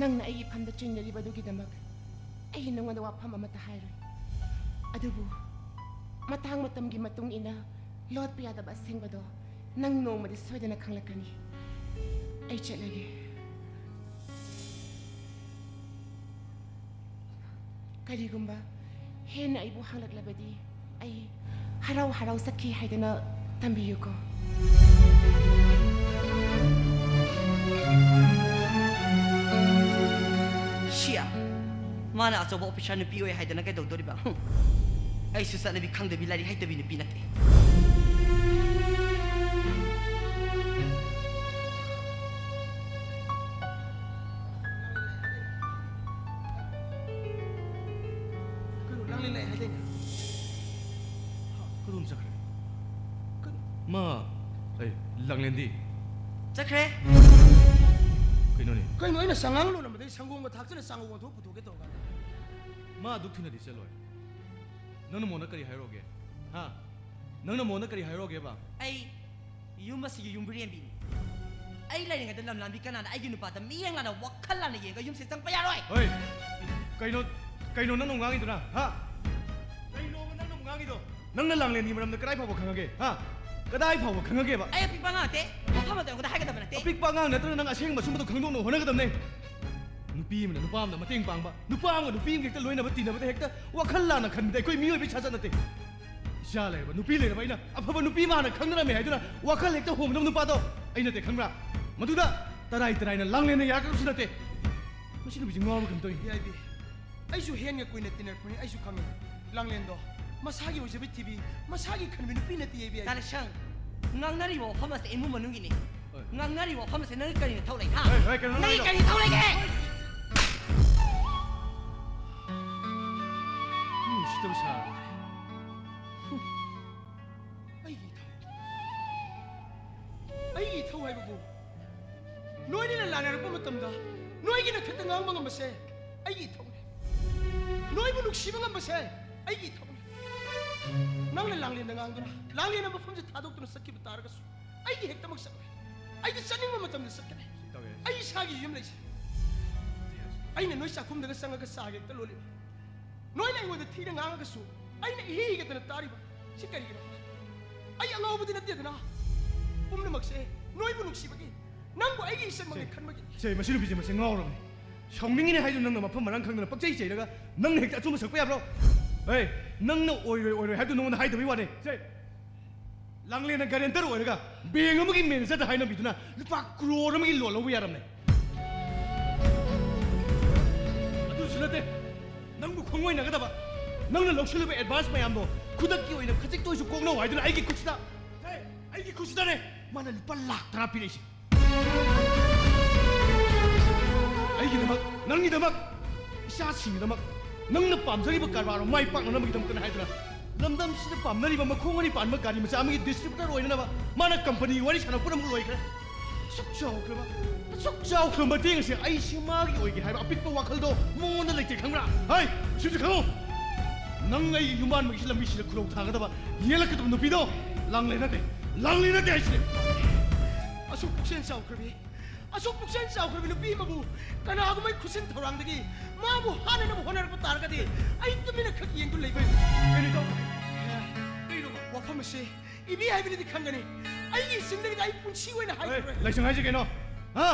ꯅꯪꯅ ꯑꯩꯒꯤ ꯐꯝꯗ ꯆꯤꯡꯅꯔꯤꯕꯗꯨꯒꯤꯗꯃꯛ ꯑꯩ ꯅꯉꯣꯟꯗ ꯋꯥꯐꯝ ꯑꯃꯠꯇ ꯍꯥꯏꯔꯣꯏ꯫ ꯑꯗꯨꯕꯨ ꯃꯇꯥꯡ ꯃꯇꯝꯒꯤ ꯃꯇꯨꯡ ꯏꯟꯅ ꯂꯣꯠꯄ ꯌꯥꯗꯕ ꯑꯁꯦꯡꯕꯗꯣ ꯅꯪ ꯅꯣꯡꯃꯗꯤ ꯁꯣꯏꯗꯅ ꯈꯪꯂꯛꯀꯅꯤ꯫ ꯑꯩ ꯆꯠꯂꯒꯦ꯫ ꯀꯔꯤꯒꯨꯝꯕ ꯍꯦꯟꯅ ꯑꯩꯕꯨ ꯍꯪꯂꯛꯂꯕꯗꯤ ꯑꯩ ꯍꯔꯥꯎ ꯍꯔꯥꯎ ꯆꯠꯈꯤ ꯍꯥꯏꯗꯨꯅ ꯇꯝꯕꯤꯌꯨꯀꯣ꯫ ꯁꯤꯌꯥ, ꯃꯥꯅ ꯑꯆꯧꯕ ꯑꯣꯐꯤꯁꯥꯔ ꯅꯨꯄꯤ ꯑꯣꯏ ꯍꯥꯏꯗꯅ ꯀꯩꯗꯧꯗꯣꯔꯤꯕ? ꯍꯨꯝ꯫ ꯑꯩꯁꯨ ꯆꯠꯅꯕꯤ ꯈꯪꯗꯕꯤ, ꯂꯥꯏꯔꯤꯛ ꯍꯩꯇꯕꯤ ꯅꯨꯄꯤ ꯅꯠꯇꯦ꯫ ꯀꯩꯅꯣ, ꯂꯥꯡꯂꯦꯟ ꯂꯥꯛꯑꯦ ꯍꯥꯏꯗꯥꯏꯅꯦ? ꯀꯗꯣꯝ ꯆꯠꯈ꯭ꯔꯦ? ꯀꯩꯅꯣ? ꯃꯥ, ꯑꯩ, ꯂꯥꯡꯂꯦꯟꯗꯤ? ꯆꯠꯈ꯭ꯔꯦ꯫ ꯀꯩꯅꯣꯅꯦ? ꯀꯩꯅꯣ, ꯑꯩꯅ ꯆꯉꯥꯡ ꯂꯣꯜꯂꯝꯕꯗꯒꯤ ꯁꯪꯒꯣꯝꯒ ꯊꯥꯛꯆꯜꯂ ꯆꯥꯉꯧ ꯑꯣꯟꯊꯣꯛ ꯄꯨꯊꯣꯛꯀꯦ ꯇꯧꯔꯀꯥꯟꯗ꯫ ꯃꯥ ꯑꯗꯨꯛ ꯊꯨꯅꯗꯤ ꯆꯠꯂꯣꯏ꯫ ꯅꯪꯅ ꯃꯉꯣꯟꯗ ꯀꯔꯤ ꯍꯥꯏꯔꯨꯔꯒꯦ? ꯍꯥ? ꯅꯪꯅ ꯃꯉꯣꯟꯗ ꯀꯔꯤ ꯍꯥꯏꯔꯨꯔꯒꯦꯕ? ꯑꯩ ꯌꯨꯝ ꯑꯁꯤꯒꯤ ꯌꯨꯝꯕꯨꯔꯦꯝꯕꯤꯅꯤ꯫ ꯑꯩ ꯂꯩꯔꯤꯉꯩꯗ ꯂꯝꯂꯥꯟꯕꯤ ꯀꯅꯥꯅ ꯑꯩꯒꯤ ꯅꯨꯄꯥꯗ ꯃꯤꯠꯌꯦꯡ ꯂꯥꯟꯅ, ꯋꯥꯈꯜ ꯂꯥꯟꯅ ꯌꯦꯡꯉꯒ ꯌꯨꯝꯁꯤꯗ ꯆꯪꯕ ꯌꯥꯔꯣꯏ꯫ ꯍꯣꯏ, ꯀꯩꯅꯣ, ꯀꯩꯅꯣ ꯅꯪꯅ ꯉꯥꯡꯉꯤꯗꯨꯅ, ꯍꯥ? ꯀꯩꯅꯣꯕ ꯅꯪꯅ ꯉꯥꯡꯉꯤꯗꯣ? ꯅꯪꯅ ꯂꯥꯡꯂꯦꯟꯒꯤ ꯃꯔꯝꯗ ꯀꯗꯥꯏ ꯐꯥꯎꯕ ꯈꯪꯉꯒꯦ, ꯍꯥ? ꯀꯗꯥꯏ ꯐꯥꯎꯕ ꯈꯪꯉꯒꯦꯕ? ꯑꯩ ꯑꯄꯤꯛꯄ ꯑꯉꯥꯡ ꯅꯠꯇꯦ, ꯃꯐꯝ ꯑꯃꯗ ꯑꯩꯉꯣꯟꯗ ꯍꯥꯏꯒꯗꯕ ꯅꯠꯇꯦ꯫ ꯑꯄꯤꯛꯄ ꯑꯉꯥꯡ ꯅꯠꯇ꯭ꯔꯒ ꯅꯪ ꯑꯁꯦꯡꯕ ꯑꯆꯨꯝꯕꯗꯣ ꯈꯪꯗꯣꯛꯅꯕ ꯍꯣꯠꯅꯒꯗꯕꯅꯦ꯫ ꯅꯨꯄꯤ ꯑꯃꯅ ꯅꯨꯄꯥ ꯑꯃꯗ ꯃꯇꯦꯡ ꯄꯥꯡꯕ, ꯅꯨꯄꯥ ꯑꯃꯒ ꯅꯨꯄꯤ ꯑꯃꯒ ꯍꯦꯛꯇ ꯂꯣꯏꯅꯕ ꯇꯤꯟꯅꯕꯗ ꯍꯦꯛꯇ ꯋꯥꯈꯜ ꯂꯥꯟꯅ ꯈꯟꯕꯗ ꯑꯩꯈꯣꯏ ꯃꯤꯑꯣꯏꯕꯒꯤ ꯁꯥꯖꯠ ꯅꯠꯇꯦ꯫ ꯏꯆꯥ ꯂꯩꯔꯕ, ꯅꯨꯄꯤ ꯂꯩꯔꯕ ꯑꯩꯅ ꯑꯐꯕ ꯅꯨꯄꯤ ꯑꯃ ꯍꯥꯟꯅ ꯈꯪꯅꯔꯝꯃꯦ ꯍꯥꯏꯗꯨꯅ ꯋꯥꯈꯜ ꯍꯦꯛꯇ ꯍꯣꯡꯗꯕ ꯅꯨꯄꯥꯗꯣ ꯑꯩ ꯅꯠꯇꯦ, ꯈꯪꯕ꯭ꯔꯥ? ꯃꯗꯨꯗ ꯇꯔꯥꯏ ꯇꯔꯥꯏꯅ ꯂꯥꯡꯂꯦꯟꯅ ꯌꯥꯔꯛꯀꯗꯕꯁꯨ ꯅꯠꯇꯦ꯫ ꯃꯁꯤ ꯅꯨꯄꯤꯁꯤ ꯉꯥꯎꯔꯕ ꯀꯩꯅꯣ ꯇꯧꯏ꯫ ꯌꯥꯏꯕꯤ, ꯑꯩꯁꯨ ꯍꯦꯟꯒ ꯀꯨꯏꯅ ꯇꯤꯟꯅꯔꯛꯄꯅꯤ, ꯑꯩꯁꯨ ꯈꯪꯉꯤ꯫ ꯂꯥꯡꯂꯦꯟꯗꯣ ꯃꯁꯥꯒꯤ ꯑꯣꯏꯖꯕ ꯊꯤꯕꯤ, ꯃꯁꯥꯒꯤ ꯈꯟꯕꯤ ꯅꯨꯄꯤ ꯅꯠꯇꯦ ꯏꯕꯦ꯫ ꯗꯥ ꯂꯩꯁꯪ, ꯉꯥꯡꯅꯔꯤꯕ ꯋꯥꯐꯝ ꯑꯁꯦ ꯏꯃꯨꯡ ꯃꯅꯨꯡꯒꯤꯅꯤ꯫ ꯍꯣꯏ꯫ ꯉꯥꯡꯅꯔꯤꯕ ꯋꯥꯐꯝ ꯑꯁꯦ ꯅꯪꯒꯤ ꯀꯔꯤ ꯅꯊꯧ ꯂꯩ, ꯍꯥ? ꯍꯣꯏ, ꯍꯣꯏ, ꯀꯩꯅꯣ ꯅꯪꯒꯤ ꯅꯪꯒꯤꯗꯣ? ꯀꯔꯤ ꯅꯊꯧ ꯂꯩꯒꯦ? ꯃꯤ ꯎꯁꯤꯠꯇꯕ ꯁꯥꯔꯦ꯫ ꯑꯩꯒꯤ ꯏꯊꯧ, ꯑꯩꯒꯤ ꯏꯊꯧ ꯍꯥꯏꯕꯕꯨ ꯅꯣꯏꯅ ꯂꯥꯟꯅꯔꯛꯄ ꯃꯇꯝꯗ ꯅꯣꯏꯒꯤ ꯅꯊꯠꯇ ꯉꯥꯡꯕ ꯉꯝꯕꯁꯦ ꯑꯩꯒꯤ ꯏꯊꯧꯅꯤ꯫ ꯅꯣꯏꯕꯨ ꯅꯨꯡꯁꯤꯕ ꯉꯝꯕꯁꯦ ꯑꯩꯒꯤ ꯏꯊꯧꯅꯤ꯫ ꯅꯪꯅ ꯂꯥꯡꯂꯦꯟꯗ ꯉꯥꯡꯗꯨꯅ ꯂꯥꯡꯂꯦꯟꯅ ꯃꯐꯝꯁꯦ ꯊꯥꯗꯣꯛꯇꯨꯅ ꯆꯠꯈꯤꯕ ꯇꯥꯔꯒꯁꯨ ꯑꯩꯗꯤ ꯍꯦꯛꯇꯃꯛ ꯆꯠꯂꯣꯏ꯫ ꯑꯩꯗꯤ ꯆꯠꯅꯤꯡꯕ ꯃꯇꯝꯗ ꯆꯠꯀꯅꯤ꯫ ꯇꯧꯋꯦ꯫ ꯑꯩ ꯏꯁꯥꯒꯤ ꯌꯨꯝ ꯂꯩꯖꯩ꯫ ꯑꯩꯅ ꯅꯣꯏ ꯆꯥꯛꯈꯨꯝꯗꯒ ꯆꯪꯉꯒ ꯆꯥꯒ ꯍꯦꯛꯇ ꯂꯣꯜꯂꯤꯕ꯫ ꯅꯣꯏꯅ ꯑꯩꯉꯣꯟꯗ ꯊꯤꯅ ꯉꯥꯡꯉꯒꯁꯨ ꯑꯩꯅ ꯏꯍꯤ ꯍꯤꯒꯠꯇꯅ ꯇꯥꯔꯤꯕ ꯁꯤ ꯀꯔꯤꯒꯤꯅꯣ? ꯑꯩ ꯑꯉꯥꯎꯕꯗꯤ ꯅꯠꯇꯦꯗꯅ꯫ ꯄꯨꯝꯅꯃꯛꯁꯦ ꯅꯣꯏꯕꯨ ꯅꯨꯡꯁꯤꯕꯒꯤ, ꯅꯪꯕꯨ ꯑꯩꯒꯤ ꯏꯆꯟꯃꯛꯅꯤ ꯁꯦ, ꯈꯟꯕꯒꯤ꯫ ꯁꯦ, ꯃꯁꯤ ꯅꯨꯄꯤꯁꯦ ꯃꯁꯤ ꯉꯥꯎꯔꯕꯅꯤ꯫ ꯁꯥꯎꯅꯤꯡꯉꯤꯅꯦ ꯍꯥꯏꯗꯨꯅ ꯅꯪꯅ ꯃꯐꯝ ꯃꯔꯥꯡ ꯈꯪꯗꯅ ꯄꯛꯆꯩ ꯆꯩꯔꯒ ꯅꯪꯅ ꯍꯦꯛꯇ ꯑꯆꯨꯝꯕ ꯁꯛꯄ ꯌꯥꯕ꯭ꯔꯣ? ꯑꯦ, ꯅꯪꯅ ꯑꯣꯏꯔꯣꯏ ꯑꯣꯏꯔꯣꯏ ꯍꯥꯏꯕꯗꯨ ꯅꯉꯣꯟꯗ ꯍꯥꯏꯗꯕꯩ ꯋꯥꯅꯦ꯫ ꯁꯦ, ꯂꯥꯡꯂꯦꯟꯅ guarantor ꯑꯣꯏꯔꯒ bank ꯑꯃꯒꯤ managerꯗ ꯍꯥꯏꯅꯕꯤꯗꯨꯅ ꯂꯨꯄꯥ crore ꯑꯃꯒꯤ loan ꯂꯧꯕ ꯌꯥꯔꯝꯅꯦ꯫ ꯑꯗꯨꯁꯨ ꯅꯠꯇꯦ, ꯅꯪꯕꯨ ꯈꯣꯡꯑꯣꯏꯅꯒꯗꯕ, ꯅꯪꯅ ꯂꯧꯁꯤꯜꯂꯤꯕ advance ꯃꯌꯥꯝꯗꯣ ꯈꯨꯗꯛꯀꯤ ꯑꯣꯏꯅ ꯈꯖꯤꯛꯇ ꯑꯣꯏꯁꯨ ꯀꯣꯛꯅꯧ ꯍꯥꯏꯗꯨꯅ ꯑꯩꯒꯤ ꯈꯨꯠꯁꯤꯗ, ꯍꯦ, ꯑꯩꯒꯤ ꯈꯨꯠꯁꯤꯗꯅꯦ ꯃꯥꯅ ꯂꯨꯄꯥ ꯂꯥꯈ ꯇꯔꯥ ꯄꯤꯔꯛꯏꯁꯦ꯫ ꯑꯩꯒꯤꯗꯃꯛ, ꯅꯪꯒꯤꯗꯃꯛ, ꯏꯆꯥꯁꯤꯡꯒꯤꯗꯃꯛ, ꯅꯪꯅ ꯄꯥꯝꯖꯔꯤꯕ ꯀꯔꯕꯥꯔ ꯑꯃ ꯃꯥꯏ ꯄꯥꯛꯅꯅꯕꯒꯤꯗꯃꯛꯇꯅꯦ ꯍꯥꯏꯗꯨꯅ ꯂꯝꯗꯝꯁꯤꯗ ꯄꯥꯝꯅꯔꯤꯕ ꯃꯈꯣꯡ ꯑꯅꯤ ꯄꯥꯟꯕ ꯒꯥꯔꯤ ꯃꯆꯥ ꯑꯃꯒꯤ distributor ꯑꯣꯏꯅꯅꯕ ꯃꯥꯅ company ꯋꯥꯔꯤ ꯁꯥꯟꯅꯕ ꯄꯨꯝꯅꯃꯛ ꯂꯣꯏꯈ꯭ꯔꯦ꯫ ꯑꯁꯨꯛ ꯆꯥꯎꯈ꯭ꯔꯕ, ꯑꯁꯨꯛ ꯆꯥꯎꯈ꯭ꯔꯕ ꯃꯇꯦꯡ ꯑꯁꯤ ꯑꯩꯁꯦ ꯃꯥꯒꯤ ꯑꯣꯏꯒꯦ ꯍꯥꯏꯕ ꯑꯄꯤꯛꯄ ꯋꯥꯈꯜꯗꯣ ꯃꯉꯣꯟꯗ ꯂꯩꯇꯦ ꯈꯪꯕ꯭ꯔꯥ? ꯍꯩ, ꯁꯤꯁꯨ ꯈꯪꯉꯨ꯫ ꯅꯪ ꯑꯩꯒꯤ ꯌꯨꯝꯕꯥꯟꯕꯒꯤ ꯂꯝꯕꯤꯁꯤꯗ ꯈꯨꯔꯧ ꯊꯥꯒꯗꯕ ꯌꯦꯜꯂꯛꯀꯗꯕ ꯅꯨꯄꯤꯗꯣ ꯂꯥꯡꯂꯦ ꯅꯠꯇꯦ, ꯂꯥꯡꯂꯦ ꯅꯠꯇꯦ ꯍꯥꯏꯁꯤꯅꯦ꯫ ꯑꯁꯨꯛ ꯄꯨꯛꯆꯦꯜ ꯆꯥꯎꯈ꯭ꯔꯕꯤ, ꯑꯁꯨꯛ ꯄꯨꯛꯆꯦꯜ ꯆꯥꯎꯈ꯭ꯔꯕꯤ ꯅꯨꯄꯤ ꯑꯃꯕꯨ ꯀꯅꯥꯒꯨꯝꯕꯒꯤ ꯈꯨꯠꯁꯤꯟ ꯊꯧꯔꯥꯡꯗꯒꯤ ꯃꯥꯕꯨ ꯍꯥꯠꯅꯅꯕ ꯍꯣꯠꯅꯔꯛꯄ ꯇꯥꯔꯒꯗꯤ ꯑꯩ ꯇꯨꯃꯤꯟꯅ ꯈꯛ ꯌꯦꯡꯗꯨꯅ ꯂꯩꯕ ꯀꯩꯅꯣ ꯇꯧ-, ꯀꯩꯅꯣ ꯋꯥꯐꯝ ꯑꯁꯤ ꯏꯕꯤ ꯍꯥꯏꯕꯅꯗꯤ ꯈꯪꯒꯅꯤ꯫ ꯑꯩꯒꯤ ꯏꯆꯤꯟꯗꯒꯤꯗꯤ ꯑꯩ ꯄꯨꯟꯁꯤ ꯑꯣꯏꯅ ꯍꯥꯏꯈꯤꯔꯣꯏ꯫ ꯂꯥꯏꯁꯪ ꯍꯥꯏꯁꯦ ꯀꯩꯅꯣ? ꯍꯥ?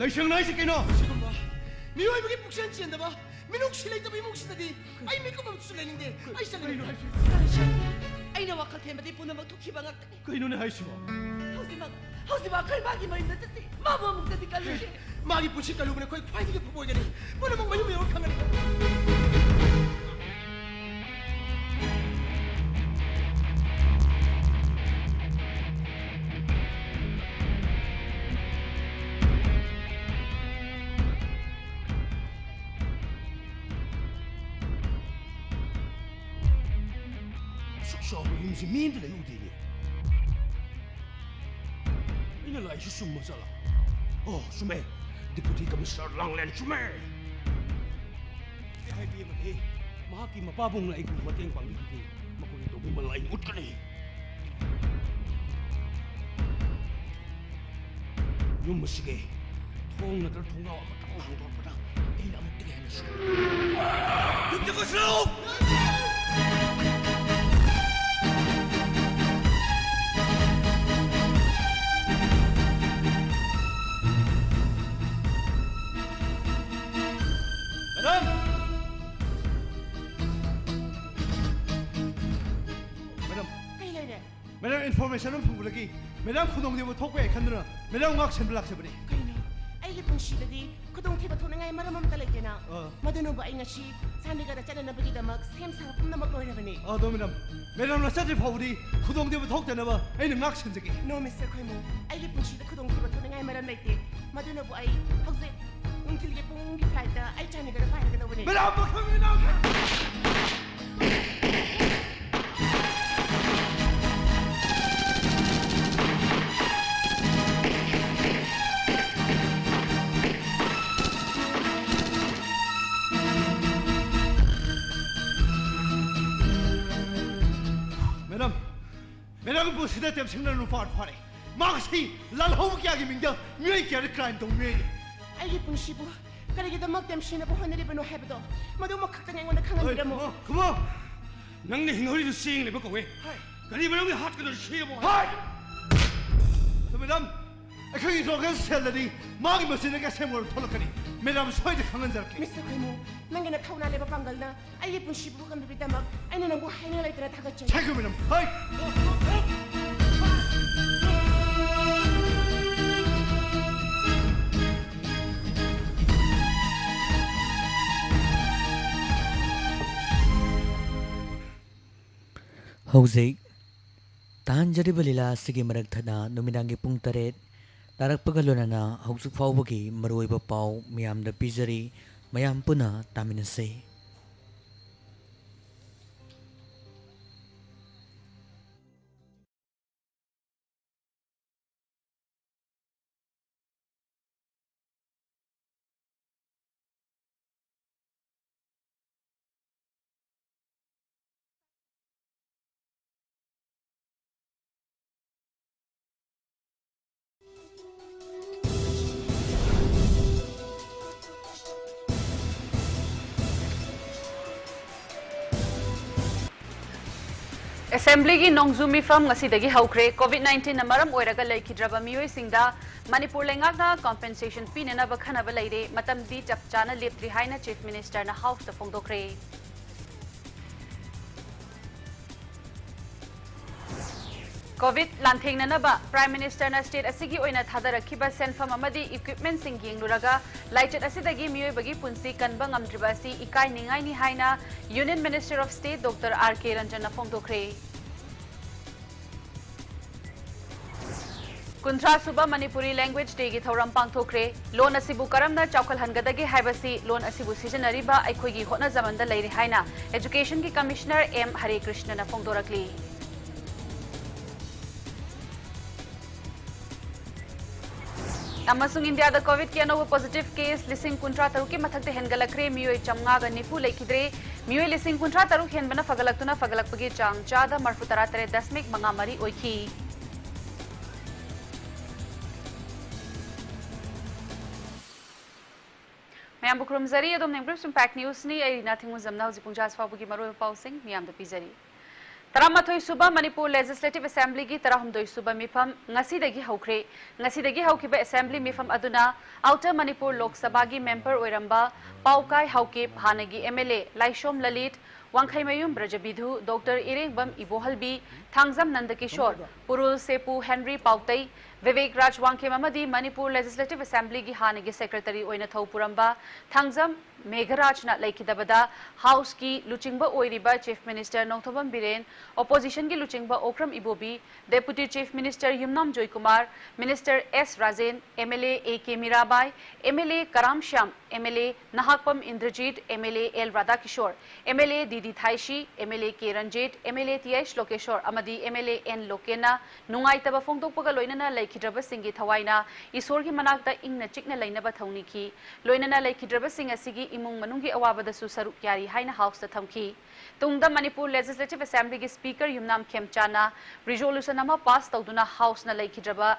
ꯂꯥꯏꯁꯪ ꯍꯥꯏꯁꯦ ꯀꯩꯅꯣ? ꯁꯤꯒꯨꯝꯕ ꯃꯤꯑꯣꯏꯕꯒꯤ ꯄꯨꯛꯆꯦꯜ ꯆꯦꯟꯗꯕ, ꯃꯤꯅꯨꯡꯁꯤ ꯂꯩꯇꯕ ꯏꯃꯨꯡꯁꯤꯗꯗꯤ ꯑꯩ ꯃꯤꯀꯨꯞ ꯑꯃꯁꯨ ꯂꯩꯅꯤꯡꯗꯦ꯫ ꯑꯩ ꯆꯠꯂꯒꯦ꯫ ꯀꯩꯅꯣ ꯍꯥꯏꯁꯤꯕꯣ? ꯑꯩꯅ ꯋꯥꯈꯜ ꯊꯦꯝꯕꯗꯤ ꯄꯨꯝꯅꯃꯛ ꯊꯣꯛꯈꯤꯕ ꯉꯥꯛꯇꯅꯤ꯫ ꯀꯩꯅꯣꯅꯦ ꯍꯥꯏꯁꯤꯕꯣ? ꯍꯧꯖꯤꯛꯃꯛ, ꯍꯧꯖꯤꯛꯃꯛ ꯑꯩꯈꯣꯏ ꯃꯥꯒꯤ ꯃꯌꯨꯝꯗ ꯆꯠꯁꯤ꯫ ꯃꯥꯕꯨ ꯑꯃꯨꯛꯇꯗꯤ ꯀꯜꯂꯨꯁꯤ꯫ ꯃꯥꯒꯤ ꯄꯨꯟꯁꯤ ꯀꯜꯂꯨꯕꯅ ꯑꯩꯈꯣꯏ ꯈ꯭ꯋꯥꯏꯗꯒꯤ ꯐꯕ ꯑꯣꯏꯒꯅꯤ꯫ ꯄꯨꯝꯅꯃꯛ ꯃꯌꯨꯝ ꯌꯧꯔ ꯈꯪꯒꯅꯤ꯫ ꯆꯥꯎꯕ ꯌꯨꯝꯁꯤ ꯃꯤ ꯑꯝꯇ ꯂꯩꯍꯧꯗꯦꯅꯦ꯫ ꯑꯩꯅ ꯂꯥꯛꯏꯁꯤ ꯆꯨꯝꯕ ꯆꯠꯂ? ꯑꯣ, ꯆꯨꯝꯃꯦ꯫ Deputy Commissioner ꯂꯥꯡꯂꯦꯟ ꯆꯨꯝꯃꯦ꯫ ꯑꯩ ꯍꯥꯏꯕꯤ ꯑꯃꯅꯤ, ꯃꯍꯥꯛꯀꯤ ꯃꯄꯥꯕꯨꯡꯅ ꯑꯩꯕꯨ ꯃꯇꯦꯡ ꯄꯥꯡꯕꯤꯈꯤꯗꯦ꯫ ꯃꯈꯣꯏꯒꯤ ꯇꯧꯕꯤꯃꯜ ꯑꯩ ꯎꯠꯀꯅꯤ꯫ ꯌꯨꯝ ꯑꯁꯤꯒꯤ ꯊꯣꯡ ꯅꯠꯇ꯭ꯔ ꯊꯣꯡꯅꯥꯎ ꯑꯃꯇꯪ ꯍꯥꯡꯗꯣꯔꯛꯄꯗ ꯑꯩꯅ ꯑꯃꯨꯛꯇꯒꯤ ꯍꯦꯟꯅ ꯁꯣꯛ꯫ ꯌꯨꯝꯁꯤ ꯀꯣꯏꯁꯤꯜꯂꯨ! ꯃꯦꯗꯥꯝ! ꯃꯦꯗꯥꯝ! ꯀꯩ ꯂꯩꯔꯦ? ꯃꯦꯗꯥꯝ, information ꯑꯃ ꯐꯪꯕꯗꯒꯤ ꯃꯦꯗꯥꯝ ꯈꯨꯗꯣꯡꯊꯤꯕ ꯊꯣꯛꯄ ꯌꯥꯏ ꯈꯟꯗꯨꯅ ꯃꯦꯗꯥꯝ ꯉꯥꯛ ꯁꯦꯟꯕ ꯂꯥꯛꯆꯕꯅꯤ꯫ ꯀꯩꯅꯣ? ꯑꯩꯒꯤ ꯄꯨꯟꯁꯤꯗꯗꯤ ꯈꯨꯗꯣꯡꯊꯤꯕ ꯊꯣꯛꯅꯤꯡꯉꯥꯏ ꯃꯔꯝ ꯑꯝꯇ ꯂꯩꯇꯦꯅ꯫ ꯑꯥ꯫ ꯃꯗꯨꯅꯕꯨ ꯑꯩ ꯉꯁꯤ ꯆꯥꯟꯗꯤꯒꯔꯗ ꯆꯠꯅꯅꯕꯒꯤꯗꯃꯛ ꯁꯦꯝ ꯁꯥꯕ ꯄꯨꯝꯅꯃꯛ ꯂꯣꯏꯔꯕꯅꯤ꯫ ꯑꯗꯣ ꯃꯦꯗꯥꯝ, ꯃꯦꯗꯥꯝꯅ ꯆꯠꯇ꯭ꯔꯤ ꯐꯥꯎꯕꯗꯤ ꯈꯨꯗꯣꯡꯊꯤꯕ ꯊꯣꯛꯇꯅꯕ ꯑꯩꯅ ꯉꯥꯛ ꯁꯦꯟꯖꯒꯦ꯫ No, Mister ꯈꯣꯏꯃꯨ, ꯑꯩꯒꯤ ꯄꯨꯟꯁꯤꯗ ꯈꯨꯗꯣꯡꯊꯤꯕ ꯊꯣꯛꯅꯤꯡꯉꯥꯏ ꯃꯔꯝ ꯂꯩꯇꯦ꯫ ꯃꯗꯨꯅꯕꯨ ꯑꯩ ꯍꯧꯖꯤꯛ ꯅꯨꯡꯊꯤꯜꯒꯤ ꯄꯨꯡꯒꯤ flightꯇ ꯑꯩ ꯆꯥꯟꯗꯤꯒꯔꯗ ꯄꯥꯏꯔꯒꯗꯧꯕꯅꯤ꯫ ꯃꯦꯗꯥꯝ, ꯃꯈꯜ ꯃꯦꯗꯥꯝ! ꯃꯦꯗꯥꯝ, ꯃꯦꯗꯥꯝꯒꯤ ꯄꯨꯟꯁꯤꯗ ꯇꯦꯝꯁꯤꯡꯅ ꯅꯨꯄꯥ ꯐꯥꯔꯦ꯫ ꯃꯍꯥꯛ ꯑꯁꯤ ꯂꯥꯜꯍꯧꯕ ꯀꯌꯥꯒꯤ ꯃꯤꯡꯗ ꯃꯤꯑꯣꯏ ꯀꯌꯥꯗ crime ꯇꯧꯕ ꯃꯤꯑꯣꯏꯅꯤ꯫ ꯑꯩꯒꯤ ꯄꯨꯟꯁꯤꯕꯨ ꯀꯔꯤꯒꯤꯗꯃꯛ ꯇꯦꯝꯁꯤꯡꯅꯕꯨ ꯍꯣꯠꯅꯔꯤꯕꯅꯣ ꯍꯥꯏꯕꯗꯣ, ꯃꯗꯨꯃꯈꯛꯇꯪ ꯑꯩꯉꯣꯟꯗ ꯈꯪꯍꯟꯕꯤꯔꯝꯃꯨ꯫ ꯍꯣꯏ, ꯈꯨꯃꯣ, ꯈꯨꯃꯣ꯫ ꯅꯪꯅ ꯍꯤꯡꯍꯧꯔꯤꯗꯨ ꯆꯦꯡꯅꯦꯕ ꯀꯧꯋꯦ꯫ ꯍꯣꯏ꯫ ꯀꯔꯤ ꯃꯔꯝꯒꯤ ꯍꯥꯠꯀꯗꯧꯔꯤ ꯁꯤꯕꯣ? ꯍꯣꯏ! ꯑꯗꯣ ꯃꯦꯗꯥꯝ, ꯑꯩꯈꯣꯏꯒꯤ local cellꯗꯗꯤ ꯃꯥꯒꯤ ꯃꯆꯤꯟꯗꯒꯤ ꯑꯁꯦꯡꯕ ꯋꯥꯔꯣꯜ ꯊꯣꯛꯂꯛꯀꯅꯤ꯫ ꯃꯦꯗꯥꯝ ꯁꯣꯏꯗꯅ ꯈꯪꯍꯟꯖꯔꯛꯀꯦ꯫ Mister ꯈꯣꯏꯃꯨ, ꯅꯪꯒꯤ ꯅꯊꯧꯅꯥ ꯂꯩꯕ ꯄꯥꯡꯒꯜꯅ ꯑꯩꯒꯤ ꯄꯨꯟꯁꯤꯕꯨ ꯀꯟꯕꯤꯕꯒꯤꯗꯃꯛ ꯑꯩꯅ ꯅꯪꯕꯨ ꯍꯥꯏꯅꯤꯡꯉꯥꯏ ꯂꯩꯇꯅ ꯊꯥꯒꯠꯆꯔꯤ꯫ Thank you, madam. ꯍꯣꯏ꯫ ꯍꯧꯖꯤꯛ ꯇꯥꯍꯟꯖꯔꯤꯕ ꯂꯤꯂꯥ ꯑꯁꯤꯒꯤ ꯃꯔꯛ ꯊꯠꯅ ꯅꯨꯃꯤꯗꯥꯡꯒꯤ ꯄꯨꯡ ꯇꯔꯦꯠ ꯇꯥꯔꯛꯄꯒ ꯂꯣꯏꯅꯅ ꯍꯧꯖꯤꯛ ꯐꯥꯎꯕꯒꯤ ꯃꯔꯨꯑꯣꯏꯕ ꯄꯥꯎ ꯃꯤꯌꯥꯝꯗ ꯄꯤꯖꯔꯤ꯫ ꯃꯌꯥꯝ ꯄꯨꯟꯅ ꯇꯥꯃꯤꯟꯅꯁꯤ꯫ ꯑꯦꯁꯦꯝꯕ꯭ꯂꯤꯒꯤ ꯅꯣꯡꯖꯨ ꯃꯤꯐꯝ ꯉꯁꯤꯗꯒꯤ ꯍꯧꯈ꯭ꯔꯦ꯫ ꯀꯣꯚꯤꯗ ꯅꯥꯏꯟꯇꯤꯟꯅ ꯃꯔꯝ ꯑꯣꯏꯔꯒ ꯂꯩꯈꯤꯗ꯭ꯔꯕ ꯃꯤꯑꯣꯏꯁꯤꯡꯗ ꯃꯅꯤꯄꯨꯔ ꯂꯩꯉꯥꯛꯅ ꯀꯝꯄꯦꯟꯁꯦꯁꯟ ꯄꯤꯅꯅꯕ ꯈꯟꯅꯕ ꯂꯩꯔꯦ꯫ ꯃꯇꯝꯗꯤ ꯆꯞ ꯆꯥꯅ ꯂꯦꯞꯇ꯭ꯔꯤ ꯍꯥꯏꯅ ꯆꯤꯐ ꯃꯤꯅꯤꯁꯇꯔꯅ ꯍꯥꯎꯁꯇ ꯐꯣꯡꯗꯣꯛꯈ꯭ꯔꯦ꯫ ꯀꯣꯚꯤꯗ ꯂꯥꯟꯊꯦꯡꯅꯅꯕ ꯄ꯭ꯔꯥꯏꯝ ꯃꯤꯅꯤꯁꯇꯔꯅ ꯁ꯭ꯇꯦꯠ ꯑꯁꯤꯒꯤ ꯑꯣꯏꯅ ꯊꯥꯗꯔꯛꯈꯤꯕ ꯁꯦꯟꯐꯝ ꯑꯃꯗꯤ ꯏꯀ꯭ꯋꯤꯞꯃꯦꯟꯁꯤꯡ ꯌꯦꯡꯂꯨꯔꯒ ꯂꯥꯏꯆꯠ ꯑꯁꯤꯗꯒꯤ ꯃꯤꯑꯣꯏꯕꯒꯤ ꯄꯨꯟꯁꯤ ꯀꯟꯕ ꯉꯝꯗ꯭ꯔꯤꯕ ꯑꯁꯤ ꯏꯀꯥꯏꯅꯤꯡꯉꯥꯏꯅꯤ ꯍꯥꯏꯅ union minister of state doctor R K ꯔꯟꯖꯟꯅ ꯐꯣꯡꯗꯣꯛꯈ꯭ꯔꯦ꯫ ꯀꯨꯟꯊ꯭ꯔꯥ ꯁꯨꯕ ꯃꯅꯤꯄꯨꯔꯤ ꯂꯦꯡꯒ꯭ꯋꯦꯖ ꯗꯦꯒꯤ ꯊꯧꯔꯝ ꯄꯥꯡꯊꯣꯛꯈ꯭ꯔꯦ꯫ ꯂꯣꯟ ꯑꯁꯤꯕꯨ ꯀꯔꯝꯅ ꯆꯥꯎꯈꯠꯍꯟꯒꯗꯒꯦ ꯍꯥꯏꯕꯁꯤ ꯂꯣꯟ ꯑꯁꯤꯕꯨ ꯁꯤꯖꯤꯟꯅꯔꯤꯕ ꯑꯩꯈꯣꯏꯒꯤ ꯍꯣꯠꯅꯖꯃꯟꯗ ꯂꯩꯔꯦ ꯍꯥꯏꯅ ꯑꯦꯖꯨꯀꯦꯁꯟꯒꯤ ꯀꯃꯤꯁꯅꯔ ꯑꯦꯝ ꯍꯔꯦ ꯀ꯭ꯔꯤꯁꯅꯅ ꯐꯣꯡꯗꯣꯔꯛꯂꯤ꯫ ꯑꯃꯁꯨꯡ ꯏꯟꯗꯤꯌꯥꯗ ꯀꯣꯚꯤꯗꯀꯤ ꯑꯅꯧꯕ ꯄꯣꯖꯤꯇꯤꯚ ꯀꯦꯁ ꯂꯤꯁꯤꯡ ꯀꯨꯟꯊ꯭ꯔꯥ ꯇꯔꯨꯛꯀꯤ ꯃꯊꯛꯇ ꯍꯦꯟꯒꯠꯂꯛꯈ꯭ꯔꯦ꯫ ꯃꯤꯑꯣꯏ ꯆꯥꯝꯃꯉꯥꯒ ꯅꯤꯐꯨ ꯂꯩꯈꯤꯗ꯭ꯔꯦ꯫ ꯃꯤꯑꯣꯏ ꯂꯤꯁꯤꯡ ꯀꯨꯟꯊ꯭ꯔꯥ ꯇꯔꯨꯛ ꯍꯦꯟꯕꯅ ꯐꯒꯠꯂꯛꯇꯨꯅ ꯐꯒꯠꯂꯛꯄꯒꯤ ꯆꯥꯡ ꯆꯥꯗ ꯃꯔꯐꯨ ꯇꯔꯥ ꯇꯔꯦꯠ ꯗꯁꯃꯤꯛ ꯃꯉꯥ ꯃꯔꯤ ꯑꯣꯏꯈꯤ꯫ ꯃꯌꯥꯝꯕꯨ ꯈꯨꯔꯨꯝꯖꯔꯤ꯫ ꯑꯗꯣꯝꯅ Improve Impact Newsꯅꯤ꯫ ꯑꯩ ꯔꯤꯅꯥ ꯊꯤꯡꯉꯨꯖꯝꯅ ꯍꯧꯖꯤꯛ ꯄꯨꯡ ꯇꯔꯥ ꯐꯥꯎꯕꯒꯤ ꯃꯔꯨꯑꯣꯏꯕ ꯄꯥꯎꯁꯤꯡ ꯃꯤꯌꯥꯝꯗ ꯄꯤꯖꯔꯤ꯫ ꯇꯔꯥꯃꯥꯊꯣꯏ ꯁꯨꯕ ꯃꯅꯤꯄꯨꯔ ꯂꯦꯖꯤꯁꯂꯦꯇꯤꯚ ꯑꯦꯁꯦꯝꯕ꯭ꯂꯤꯒꯤ ꯇꯔꯥꯍꯨꯝꯗꯣꯏ ꯁꯨꯕ ꯃꯤꯐꯝ ꯉꯁꯤꯗꯒꯤ ꯍꯧꯈ꯭ꯔꯦ꯫ ꯉꯁꯤꯗꯒꯤ ꯍꯧꯈꯤꯕ ꯑꯦꯁꯦꯝꯕ꯭ꯂꯤ ꯃꯤꯐꯝ ꯑꯗꯨꯅ ꯑꯥꯎꯇꯔ ꯃꯅꯤꯄꯨꯔ ꯂꯣꯛ ꯁꯚꯥꯒꯤ ꯃꯦꯝꯕꯔ ꯑꯣꯏꯔꯝꯕ ꯄꯥꯎꯀꯥꯏ ꯍꯥꯎꯀꯤꯞ, ꯍꯥꯟꯅꯒꯤ M L A Laisom Lalit, Wangkheimayum Brajabidhu, doctor Irengbam Ibohalbi, Thangjam Nandakishore, Purul Sepu Henry Paotei, Vivek Raj Wangkhem ꯑꯃꯗꯤ ꯃꯅꯤꯄꯨꯔ ꯂꯦꯖꯤꯁꯂꯦꯇꯤꯚ ꯑꯦꯁꯦꯝꯕ꯭ꯂꯤꯒꯤ ꯍꯥꯟꯅꯒꯤ ꯁꯦꯀ꯭ꯔꯦꯇꯔꯤ ꯑꯣꯏꯅ ꯊꯧ ꯄꯨꯔꯝꯕ ꯊꯥꯡꯖꯝ ꯃꯦꯘꯔꯥꯖꯅ ꯂꯩꯈꯤꯗꯕꯗ ꯍꯥꯎꯁꯀꯤ ꯂꯨꯆꯤꯡꯕ ꯑꯣꯏꯔꯤꯕ ꯆꯤꯐ ꯃꯤꯅꯤꯁꯇꯔ ꯅꯣꯡꯊꯣꯝꯕꯝ ꯕꯤꯔꯦꯟ, ꯑꯣꯄꯣꯖꯤꯁꯟꯒꯤ ꯂꯨꯆꯤꯡꯕ Okram Ibobi, deputy chief minister Yumnam Joykumar, minister S Rajen, M L A A K Mirabai, M L A Karam Shyam, M L A Nahakpam Indrajit, M L A L Radhakishore, M L A D D Thaisii, M L A K Ranjit, M L A T H Lokeshore ꯑꯃꯗꯤ M L A N ꯂꯣꯀꯦꯟꯅ ꯅꯨꯡꯉꯥꯏꯇꯕ ꯐꯣꯡꯗꯣꯛꯄꯒ ꯂꯣꯏꯅꯅ ꯂꯩꯈꯤꯗ꯭ꯔꯕꯁꯤꯡꯒꯤ ꯊꯋꯥꯏꯅ ꯏꯁꯣꯔꯒꯤ ꯃꯅꯥꯛꯇ ꯏꯪꯅ ꯆꯤꯛꯅ ꯂꯩꯅꯕ ꯊꯧꯅꯤꯈꯤ꯫ ꯂꯣꯏꯅꯅ ꯂꯩꯈꯤꯗ꯭ꯔꯕꯁꯤꯡ ꯑꯁꯤꯒꯤ ꯏꯃꯨꯡ ꯃꯅꯨꯡꯒꯤ ꯑꯋꯥꯕꯗꯁꯨ ꯁꯔꯨꯛ ꯌꯥꯔꯤ ꯍꯥꯏꯅ ꯍꯥꯎꯁꯇ ꯊꯝꯈꯤ꯫ ꯇꯨꯡꯗ ꯃꯅꯤꯄꯨꯔ ꯂꯦꯖꯤꯁꯂꯦꯇꯤꯚ ꯑꯦꯁꯦꯝꯕ꯭ꯂꯤꯒꯤ ꯁ꯭ꯄꯤꯀꯔ ꯌꯨꯝꯅꯥꯝ ꯈꯦꯝꯆꯥꯅ ꯔꯤꯖꯣꯂꯨꯁꯟ ꯑꯃ ꯄꯥꯁ ꯇꯧꯗꯨꯅ ꯍꯥꯎꯁꯅ ꯂꯩꯈꯤꯗ꯭ꯔꯕ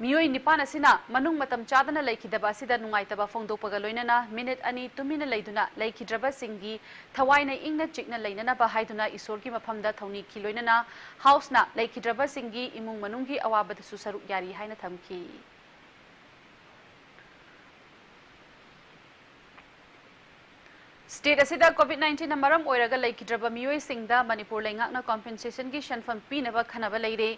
ꯃꯤꯑꯣꯏ ꯅꯤꯄꯥꯟ ꯑꯁꯤꯅ ꯃꯅꯨꯡ ꯃꯇꯝ ꯆꯥꯗꯅ ꯂꯩꯈꯤꯗꯕ ꯑꯁꯤꯗ ꯅꯨꯡꯉꯥꯏꯇꯕ ꯐꯣꯡꯗꯣꯛꯄꯒ ꯂꯣꯏꯅꯅ ꯃꯤꯅꯤꯠ ꯑꯅꯤ ꯇꯨꯃꯤꯟꯅ ꯂꯩꯗꯨꯅ ꯂꯩꯈꯤꯗ꯭ꯔꯕꯁꯤꯡꯒꯤ ꯊꯋꯥꯏꯅ ꯏꯪꯅ ꯆꯤꯛꯅ ꯂꯩꯅꯅꯕ ꯍꯥꯏꯗꯨꯅ ꯏꯁꯣꯔꯒꯤ ꯃꯐꯝꯗ ꯊꯧꯅꯤꯈꯤ꯫ ꯂꯣꯏꯅꯅ ꯍꯥꯎꯁꯅ ꯂꯩꯈꯤꯗ꯭ꯔꯕꯁꯤꯡꯒꯤ ꯏꯃꯨꯡ ꯃꯅꯨꯡꯒꯤ ꯑꯋꯥꯕꯗꯁꯨ ꯁꯔꯨꯛ ꯌꯥꯔꯤ ꯍꯥꯏꯅ ꯊꯝꯈꯤ꯫ ꯁ꯭ꯇꯦꯠ ꯑꯁꯤꯗ ꯀꯣꯚꯤꯗ ꯅꯥꯏꯟꯇꯤꯟꯅ ꯃꯔꯝ ꯑꯣꯏꯔꯒ ꯂꯩꯈꯤꯗ꯭ꯔꯕ ꯃꯤꯑꯣꯏꯁꯤꯡꯗ ꯃꯅꯤꯄꯨꯔ ꯂꯩꯉꯥꯛꯅ ꯀꯣꯝꯄꯦꯟꯁꯦꯁꯟꯒꯤ ꯁꯦꯟꯐꯝ ꯄꯤꯅꯕ ꯈꯟꯅꯕ ꯂꯩꯔꯦ꯫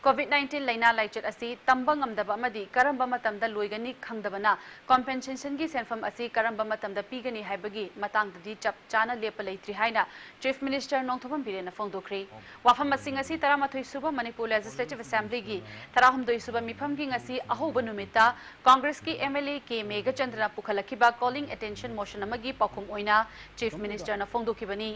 ꯀꯣꯚꯤꯗ ꯅꯥꯏꯟꯇꯤꯟ ꯂꯥꯏꯅꯥ ꯂꯥꯏꯆꯠ ꯑꯁꯤ ꯇꯝꯕ ꯉꯝꯗꯕ ꯑꯃꯗꯤ ꯀꯔꯝꯕ ꯃꯇꯝꯗ ꯂꯣꯏꯒꯅꯤ ꯈꯪꯗꯕꯅ ꯀꯣꯝꯄꯦꯟꯁꯦꯁꯟꯒꯤ ꯁꯦꯟꯐꯝ ꯑꯁꯤ ꯀꯔꯝꯕ ꯃꯇꯝꯗ ꯄꯤꯒꯅꯤ ꯍꯥꯏꯕꯒꯤ ꯃꯇꯥꯡꯗꯗꯤ ꯆꯞ ꯆꯥꯅ ꯂꯦꯞꯄ ꯂꯩꯇ꯭ꯔꯤ ꯍꯥꯏꯅ ꯆꯤꯐ ꯃꯤꯅꯤꯁꯇꯔ ꯅꯣꯡꯊꯣꯝꯕꯝ ꯕꯤꯔꯦꯟꯅ ꯐꯣꯡꯗꯣꯛꯈ꯭ꯔꯦ꯫ ꯋꯥꯐꯝꯁꯤꯡ ꯑꯁꯤ ꯇꯔꯥꯃꯥꯊꯣꯏ ꯁꯨꯕ ꯃꯅꯤꯄꯨꯔ ꯂꯦꯖꯤꯁꯂꯦꯇꯤꯚ ꯑꯦꯁꯦꯝꯕ꯭ꯂꯤꯒꯤ ꯇꯔꯥꯍꯨꯝꯗꯣꯏ ꯁꯨꯕ ꯃꯤꯐꯝꯒꯤ ꯉꯁꯤ ꯑꯍꯧꯕ ꯅꯨꯃꯤꯠꯇ ꯀꯣꯡꯒ꯭ꯔꯦꯁꯀꯤ ꯑꯦꯝ ꯑꯦꯜ ꯑꯦ ꯀꯦ ꯃꯦꯘꯆꯟꯗ꯭ꯔꯅ ꯄꯨꯈꯠꯂꯛꯈꯤꯕ ꯀꯣꯂꯤꯡ ꯑꯦꯇꯦꯟꯁꯟ ꯃꯣꯁꯟ ꯑꯃꯒꯤ ꯄꯥꯎꯈꯨꯝ ꯑꯣꯏꯅ ꯆꯤꯐ ꯃꯤꯅꯤꯁꯇꯔꯅ ꯐꯣꯡꯗꯣꯛꯈꯤꯕꯅꯤ꯫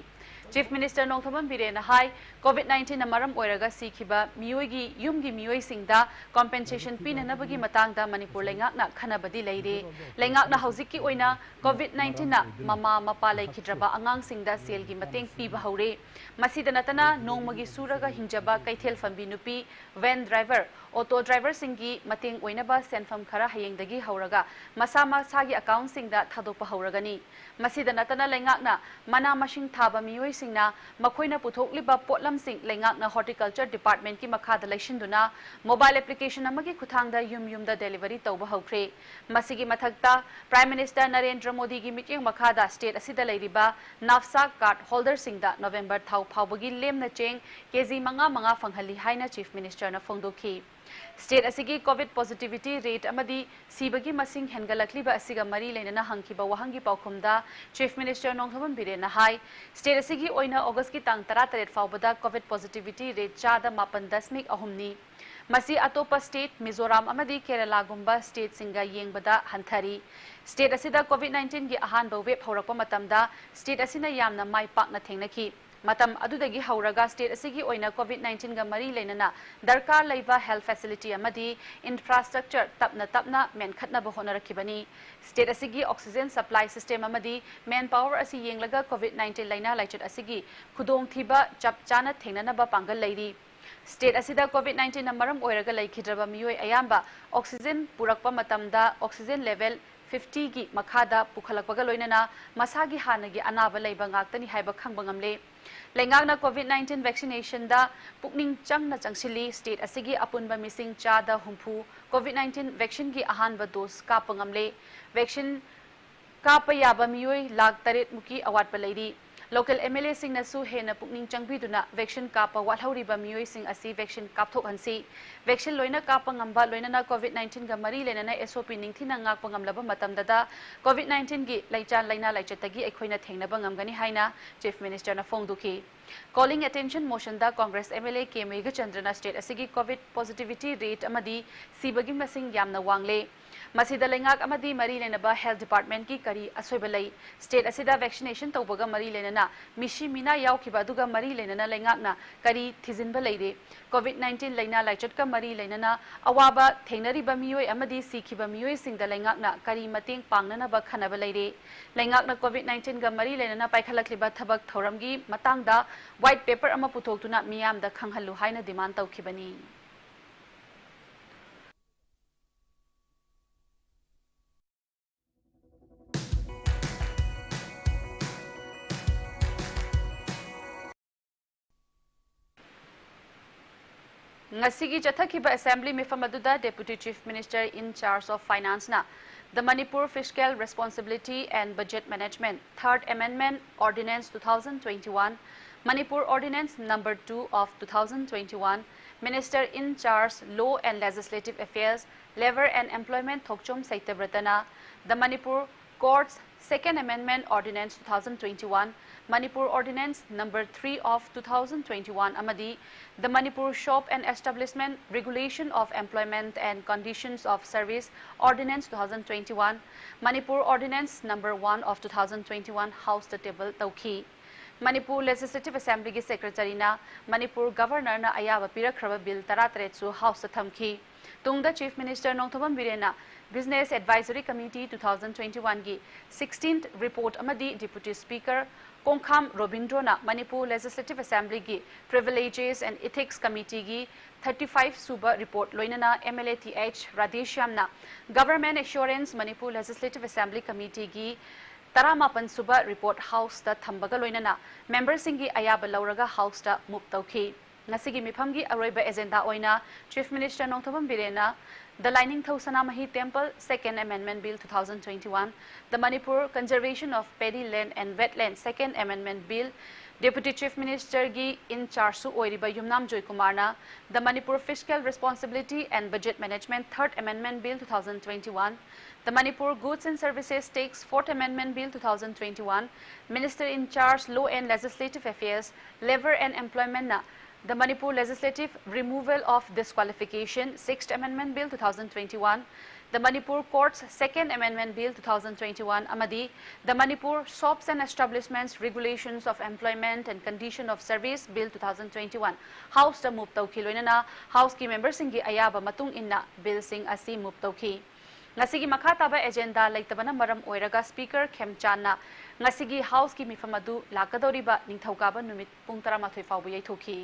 ꯆꯤꯐ ꯃꯤꯅꯤꯁꯇꯔ ꯅꯣꯡꯊꯣꯝꯕꯝ ꯕꯤꯔꯦꯟꯅ ꯍꯥꯏ, ꯀꯣꯚꯤꯗ ꯅꯥꯏꯟꯇꯤꯟꯅ ꯃꯔꯝ ꯑꯣꯏꯔꯒ ꯁꯤꯈꯤꯕ ꯃꯤꯑꯣꯏꯒꯤ ꯌꯨꯝꯒꯤ ꯃꯤꯑꯣꯏꯁꯤꯡꯗ ꯀꯣꯝꯄꯦꯟꯁꯦꯁꯟ ꯄꯤꯅꯅꯕꯒꯤ ꯃꯇꯥꯡꯗ ꯃꯅꯤꯄꯨꯔ ꯂꯩꯉꯥꯛꯅ ꯈꯟꯅꯕꯗꯤ ꯂꯩꯔꯦ꯫ ꯂꯩꯉꯥꯛꯅ ꯍꯧꯖꯤꯛꯀꯤ ꯑꯣꯏꯅ ꯀꯣꯚꯤꯗ ꯅꯥꯏꯟꯇꯤꯟꯅ ꯃꯃꯥ ꯃꯄꯥ ꯂꯩꯈꯤꯗ꯭ꯔꯕ ꯑꯉꯥꯡꯁꯤꯡꯗ ꯁꯦꯜꯒꯤ ꯃꯇꯦꯡ ꯄꯤꯕ ꯍꯧꯔꯦ꯫ ꯃꯁꯤꯗ ꯅꯠꯇꯅ ꯅꯣꯡꯃꯒꯤ ꯁꯨꯔꯒ ꯍꯤꯡꯖꯕ ꯀꯩꯊꯦꯜ ꯐꯝꯕꯤ ꯅꯨꯄꯤ, ꯚꯦꯟ ꯗ꯭ꯔꯥꯏꯚꯔ, ꯑꯣꯇꯣ ꯗ꯭ꯔꯥꯏꯚꯔꯁꯤꯡꯒꯤ ꯃꯇꯦꯡ ꯑꯣꯏꯅꯕ ꯁꯦꯟꯐꯝ ꯈꯔ ꯍꯌꯦꯡꯗꯒꯤ ꯍꯧꯔꯒ ꯃꯁꯥ ꯃꯁꯥꯒꯤ ꯑꯦꯀꯥꯎꯟꯁꯤꯡꯗ ꯊꯥꯗꯣꯛꯄ ꯍꯧꯔꯒꯅꯤ꯫ ꯃꯁꯤꯗ ꯅꯠꯇꯅ ꯂꯩꯉꯥꯛꯅ ꯃꯅꯥ ꯃꯁꯤꯡ ꯊꯥꯕ ꯃꯤꯑꯣꯏꯁꯤꯡꯅ ꯃꯈꯣꯏꯅ ꯄꯨꯊꯣꯛꯂꯤꯕ ꯄꯣꯠꯂꯝꯁꯤꯡ ꯂꯩꯉꯥꯛꯅ ꯍꯣꯔꯇꯤꯀꯜꯆꯔ ꯗꯤꯄꯥꯔꯠꯃꯦꯟꯠꯀꯤ ꯃꯈꯥꯗ ꯂꯩꯁꯤꯟꯗꯨꯅ ꯃꯣꯕꯥꯏꯜ ꯑꯦꯄ꯭ꯂꯤꯀꯦꯁꯟ ꯑꯃꯒꯤ ꯈꯨꯠꯊꯥꯡꯗ ꯌꯨꯝ ꯌꯨꯝꯗ ꯗꯦꯂꯤꯚꯔꯤ ꯇꯧꯕ ꯍꯧꯈ꯭ꯔꯦ꯫ ꯃꯁꯤꯒꯤ ꯃꯊꯛꯇ ꯄ꯭ꯔꯥꯏꯝ ꯃꯤꯅꯤꯁꯇꯔ ꯅꯔꯦꯟꯗ꯭ꯔ ꯃꯣꯗꯤꯒꯤ ꯃꯤꯠꯌꯦꯡ ꯃꯈꯥꯗ ꯁ꯭ꯇꯦꯠ ꯑꯁꯤꯗ ꯂꯩꯔꯤꯕ ꯅꯥꯐꯁꯥ ꯀꯥꯔꯗ ꯍꯣꯜꯗꯔꯁꯤꯡꯗ ꯅꯣꯕꯦꯝꯕꯔ ꯊꯥ ꯐꯥꯎꯕꯒꯤ ꯂꯦꯝꯅ ꯆꯦꯡ ꯀꯦꯖꯤ ꯃꯉꯥ ꯃꯉꯥ ꯐꯪꯍꯜꯂꯤ ꯍꯥꯏꯅ ꯆꯤꯐ ꯃꯤꯅꯤꯁꯇꯔꯅ ꯐꯣꯡꯗꯣꯛꯈꯤ꯫ ꯁ꯭ꯇꯦꯠ ꯑꯁꯤꯒꯤ ꯀꯣꯚꯤꯗ ꯄꯣꯖꯤꯇꯤꯚꯤꯇꯤ ꯔꯦꯠ ꯑꯃꯗꯤ ꯁꯤꯕꯒꯤ ꯃꯁꯤꯡ ꯍꯦꯟꯒꯠꯂꯛꯂꯤꯕ ꯑꯁꯤꯒ ꯃꯔꯤ ꯂꯩꯅꯅ ꯍꯪꯈꯤꯕ ꯋꯥꯍꯪꯒꯤ ꯄꯥꯎꯈꯨꯝꯗ ꯆꯤꯐ ꯃꯤꯅꯤꯁꯇꯔ ꯅꯣꯡꯊꯣꯝꯕꯝ ꯕꯤꯔꯦꯟꯅ ꯍꯥꯏ, ꯁ꯭ꯇꯦꯠ ꯑꯁꯤꯒꯤ ꯑꯣꯏꯅ ꯑꯣꯒꯁꯀꯤ ꯇꯥꯡ ꯇꯔꯥꯇꯔꯦꯠ ꯐꯥꯎꯕꯗ ꯀꯣꯚꯤꯗ ꯄꯣꯖꯤꯇꯤꯚꯤꯇꯤ ꯔꯦꯠ ꯆꯥꯗ ꯃꯥꯄꯟ ꯗꯁꯃꯤꯛ ꯑꯍꯨꯝꯅꯤ꯫ ꯃꯁꯤ ꯑꯇꯣꯞꯄ ꯁ꯭ꯇꯦꯠ ꯃꯤꯖꯣꯔꯥꯝ ꯑꯃꯗꯤ ꯀꯦꯔꯂꯥꯒꯨꯝꯕ ꯁ꯭ꯇꯦꯠꯁꯤꯡꯒ ꯌꯦꯡꯕꯗ ꯍꯟꯊꯔꯤ꯫ ꯁ꯭ꯇꯦꯠ ꯑꯁꯤꯗ ꯀꯣꯚꯤꯗ ꯅꯥꯏꯟꯇꯤꯟꯒꯤ ꯑꯍꯥꯟꯕ ꯋꯦꯕ ꯍꯧꯔꯛꯄ ꯃꯇꯝꯗ ꯁ꯭ꯇꯦꯠ ꯑꯁꯤꯅ ꯌꯥꯝꯅ ꯃꯥꯏ ꯄꯥꯛꯅ ꯊꯦꯡꯅꯈꯤ꯫ ꯃꯇꯝ ꯑꯗꯨꯗꯒꯤ ꯍꯧꯔꯒ ꯁ꯭ꯇꯦꯠ ꯑꯁꯤꯒꯤ ꯑꯣꯏꯅ ꯀꯣꯚꯤꯗ ꯅꯥꯏꯟꯇꯤꯟꯒ ꯃꯔꯤ ꯂꯩꯅꯅ ꯗꯔꯀꯥꯔ ꯂꯩꯕ ꯍꯦꯜꯊ ꯐꯦꯁꯤꯂꯤꯇꯤ ꯑꯃꯗꯤ ꯏꯟꯐ꯭ꯔꯥꯁ꯭ꯇ꯭ꯔꯛꯆꯔ ꯇꯞꯅ ꯇꯞꯅ ꯃꯦꯟꯈꯠꯅꯕ ꯍꯣꯠꯅꯔꯛꯈꯤꯕꯅꯤ꯫ ꯁ꯭ꯇꯦꯠ ꯑꯁꯤꯒꯤ ꯑꯣꯛꯁꯤꯖꯦꯟ ꯁꯄ꯭ꯂꯥꯏ ꯁꯤꯁꯇꯦꯝ ꯑꯃꯗꯤ ꯃꯦꯟ ꯄꯥꯋꯔ ꯑꯁꯤ ꯌꯦꯡꯂꯒ ꯀꯣꯚꯤꯗ ꯅꯥꯏꯟꯇꯤꯟ ꯂꯥꯏꯅꯥ ꯂꯥꯏꯆꯠ ꯑꯁꯤꯒꯤ ꯈꯨꯗꯣꯡꯊꯤꯕ ꯆꯞ ꯆꯥꯅ ꯊꯦꯡꯅꯅꯕ ꯄꯥꯡꯒꯜ ꯂꯩꯔꯤ꯫ State ꯑꯁꯤꯗ COVID nineteen ꯅ ꯃꯔꯝ ꯑꯣꯏꯔꯒ ꯂꯩꯈꯤꯗ꯭ꯔꯕ ꯃꯤꯑꯣꯏ ꯑꯌꯥꯝꯕ oxygen ꯄꯨꯔꯛꯄ ꯃꯇꯝꯗ oxygen level fifty ꯒꯤ ꯃꯈꯥꯗ ꯄꯨꯈꯠꯂꯛꯄꯒ ꯂꯣꯏꯅꯅ ꯃꯁꯥꯒꯤ ꯍꯥꯟꯅꯒꯤ ꯑꯅꯥꯕ ꯂꯩꯕ ꯉꯥꯛꯇꯅꯤ ꯍꯥꯏꯕ ꯈꯪꯕ ꯉꯝꯂꯦ꯫ ꯂꯩꯉꯥꯛꯅ COVID nineteen vaccination ꯗ ꯄꯨꯛꯅꯤꯡ ꯆꯪꯅ ꯆꯪꯁꯤꯜꯂꯤ꯫ State ꯑꯁꯤꯒꯤ ꯑꯄꯨꯟꯕ ꯃꯤꯁꯤꯡ ꯆꯥꯗ ꯍꯨꯝꯐꯨ COVID nineteen vaccine ꯒꯤ ꯑꯍꯥꯟꯕ dose ꯀꯥꯞꯄ ꯉꯝꯂꯦ꯫ Vaccine ꯀꯥꯞꯄ ꯌꯥꯕ ꯃꯤꯑꯣꯏ ꯂꯥꯈ ꯇꯔꯦꯠ ꯃꯨꯛꯀꯤ ꯑꯋꯥꯠꯄ ꯂꯩꯔꯤ꯫ Local MLA ꯁꯤꯡꯅꯁꯨ ꯍꯦꯟꯅ ꯄꯨꯛꯅꯤꯡ ꯆꯪꯕꯤꯗꯨꯅ vaccine ꯀꯥꯞꯄ ꯋꯥꯠꯍꯧꯔꯤꯕ ꯃꯤꯑꯣꯏꯁꯤꯡ ꯑꯁꯤ vaccine ꯀꯥꯞꯊꯣꯛꯍꯟꯁꯤ꯫ Vaccine ꯂꯣꯏꯅ ꯀꯥꯞꯄ ꯉꯝꯕ, ꯂꯣꯏꯅꯅ COVID nineteen ꯒ ꯃꯔꯤ ꯂꯩꯅꯅ SOP ꯅꯤꯡꯊꯤꯅ ꯉꯥꯛꯄ ꯉꯝꯂꯕ ꯃꯇꯝꯗꯗ COVID nineteen ꯒꯤ ꯂꯩꯆꯥꯟ ꯂꯥꯏꯅꯥ ꯂꯥꯏꯆꯠꯇꯒꯤ ꯑꯩꯈꯣꯏꯅ ꯊꯦꯡꯅꯕ ꯉꯝꯒꯅꯤ ꯍꯥꯏꯅ Chief Minister ꯅ ꯐꯣꯡꯗꯣꯛꯈꯤ꯫ Calling attention motion ꯗ Congress MLA ꯀꯦ ꯃꯦꯘꯆꯟꯗ꯭ꯔꯅ state ꯑꯁꯤꯒꯤ COVID positivity rate ꯑꯃꯗꯤ ꯁꯤꯕꯒꯤ ꯃꯁꯤꯡ ꯌꯥꯝꯅ ꯋꯥꯡꯂꯦ꯫ ꯃꯁꯤꯗ ꯂꯩꯉꯥꯛ ꯑꯃꯗꯤ ꯃꯔꯤ ꯂꯩꯅꯕ health department ꯀꯤ ꯀꯔꯤ ꯑꯁꯣꯏꯕ ꯂꯩ? State ꯑꯁꯤꯗ vaccination ꯇꯧꯕꯒ ꯃꯔꯤ ꯂꯩꯅꯅ ꯃꯤꯁꯤ ꯃꯤꯅꯥ ꯌꯥꯎꯈꯤꯕ ꯑꯗꯨꯒ ꯃꯔꯤ ꯂꯩꯅꯅ ꯂꯩꯉꯥꯛꯅ ꯀꯔꯤ ꯊꯤꯖꯤꯟꯕ ꯂꯩꯔꯦ? COVID nineteen ꯂꯥꯏꯅꯥ ꯂꯥꯏꯆꯠꯀ ꯃꯔꯤ ꯂꯩꯅꯅ ꯑꯋꯥꯕ ꯊꯦꯡꯅꯔꯤꯕ ꯃꯤꯑꯣꯏ ꯑꯃꯗꯤ ꯁꯤꯈꯤꯕ ꯃꯤꯑꯣꯏꯁꯤꯡꯗ ꯂꯩꯉꯥꯛꯅ ꯀꯔꯤ ꯃꯇꯦꯡ ꯄꯥꯡꯅꯅꯕ ꯈꯟꯅꯕ ꯂꯩꯔꯦ? ꯂꯩꯉꯥꯛꯅ COVID nineteen ꯒ ꯃꯔꯤ ꯂꯩꯅꯅ ꯄꯥꯏꯈꯠꯂꯛꯂꯤꯕ ꯊꯕꯛ ꯊꯧꯔꯝꯒꯤ ꯃꯇꯥꯡꯗ white paper ꯑꯃ ꯄꯨꯊꯣꯛꯇꯨꯅ ꯃꯤꯌꯥꯝꯗ ꯈꯪꯍꯜꯂꯨ ꯍꯥꯏꯅ demand ꯇꯧꯈꯤꯕꯅꯤ꯫ ꯉꯁꯤꯒꯤ ꯆꯠꯊꯈꯤꯕ assembly ꯃꯤꯐꯝ ꯑꯗꯨꯗ Deputy Chief Minister in charge of Finance ꯅ The Manipur Fiscal Responsibility and Budget Management, Third Amendment Ordinance two thousand twenty-one, Manipur Ordinance number two of two thousand twenty-one, Minister in charge Law and Legislative Affairs, Labour and Employment Thokchom Saitabratana, The Manipur Courts Second Amendment Ordinance two thousand twenty-one, Manipur Ordinance number three of two thousand twenty-one ꯑꯃꯗꯤ The Manipur Shop and Establishment Regulation of Employment and Conditions of Service Ordinance two thousand twenty-one, Manipur Ordinance number one of two thousand twenty-one House ꯇ table ꯇꯧꯈꯤ꯫ Manipur Legislative Assembly ꯒꯤ Secretary ꯅ Manipur Governor ꯅ ꯑꯌꯥꯕ ꯄꯤꯔꯛꯈ꯭ꯔꯕ bill ꯇꯔꯥꯇꯔꯦꯠꯁꯨ House ꯇ ꯊꯝꯈꯤ꯫ ꯇꯨꯡꯗ Chief Minister Nongthombam ꯕꯤꯔꯦꯟꯅ Business Advisory Committee two thousand twenty-one ꯒꯤ sixteenth report ꯑꯃꯗꯤ Deputy Speaker ꯀꯣꯡꯈꯥꯝ ꯔꯣꯕꯤꯟꯗ꯭ꯔꯣꯅ Manipur Legislative Assemblyꯒꯤ Privileges and Ethics Committeeꯒꯤ thirty five ꯁꯨꯕ report ꯂꯣꯏꯅꯅ MLA Th Radheshyamꯅ Government Assurance Manipur Legislative Assembly Committeeꯒꯤ ꯇꯔꯥꯃꯥꯄꯟ ꯁꯨꯕ report Houseꯇ ꯊꯝꯕꯒ ꯂꯣꯏꯅꯅ memberꯁꯤꯡꯒꯤ ꯑꯌꯥꯕ ꯂꯧꯔꯒ Houseꯇ move ꯇꯧꯈꯤ꯫ ꯉꯁꯤꯒꯤ ꯃꯤꯐꯝꯒꯤ ꯑꯔꯣꯏꯕ agenda ꯑꯣꯏꯅ Chief Minister Nongthombam ꯕꯤꯔꯦꯟꯅ The Lainingthou Sanamahi Temple Second Amendment Bill two thousand twenty-one, The Manipur Conservation of Paddy Land and Wetland Second Amendment Bill, Deputy Chief Ministerꯒꯤ in chargeꯁꯨ ꯑꯣꯏꯔꯤꯕ ꯌꯨꯝꯅꯥꯝ ꯖꯣꯏꯀꯨꯃꯥꯔꯅ The Manipur Fiscal Responsibility and Budget Management Third Amendment Bill two thousand twenty-one, The Manipur Goods and Services Tax Fourth Amendment Bill two thousand twenty-one, Minister in charge Law and Legislative Affairs, Labour and Employmentꯅ The Manipur Legislative Removal of Disqualification Sixth Amendment Bill two thousand twenty-one, The Manipur Courts Second Amendment Bill two thousand twenty-one ꯑꯃꯗꯤ The Manipur Shops and Establishments Regulations of Employment and Condition of Service Bill two thousand twenty-one Houseꯇ move ꯇꯧꯈꯤ꯫ ꯂꯣꯏꯅꯅ Houseꯀꯤ memberꯁꯤꯡꯒꯤ ꯑꯌꯥꯕ ꯃꯇꯨꯡ ꯏꯟꯅ billꯁꯤꯡ ꯑꯁꯤ move ꯇꯧꯈꯤ꯫ ꯉꯁꯤꯒꯤ ꯃꯈꯥ ꯇꯥꯕ agenda ꯂꯩꯇꯕꯅ ꯃꯔꯝ ꯑꯣꯏꯔꯒ Speaker ꯈꯦꯝꯆꯥꯟꯅ ꯉꯁꯤꯒꯤ Houseꯀꯤ ꯃꯤꯐꯝ ꯑꯗꯨ ꯂꯥꯛꯀꯗꯧꯔꯤꯕ ꯅꯤꯡꯊꯧꯀꯥꯕ ꯅꯨꯃꯤꯠ ꯄꯨꯡ ꯇꯔꯥꯃꯥꯊꯣꯏ ꯐꯥꯎꯕ ꯌꯩꯊꯣꯛꯈꯤ꯫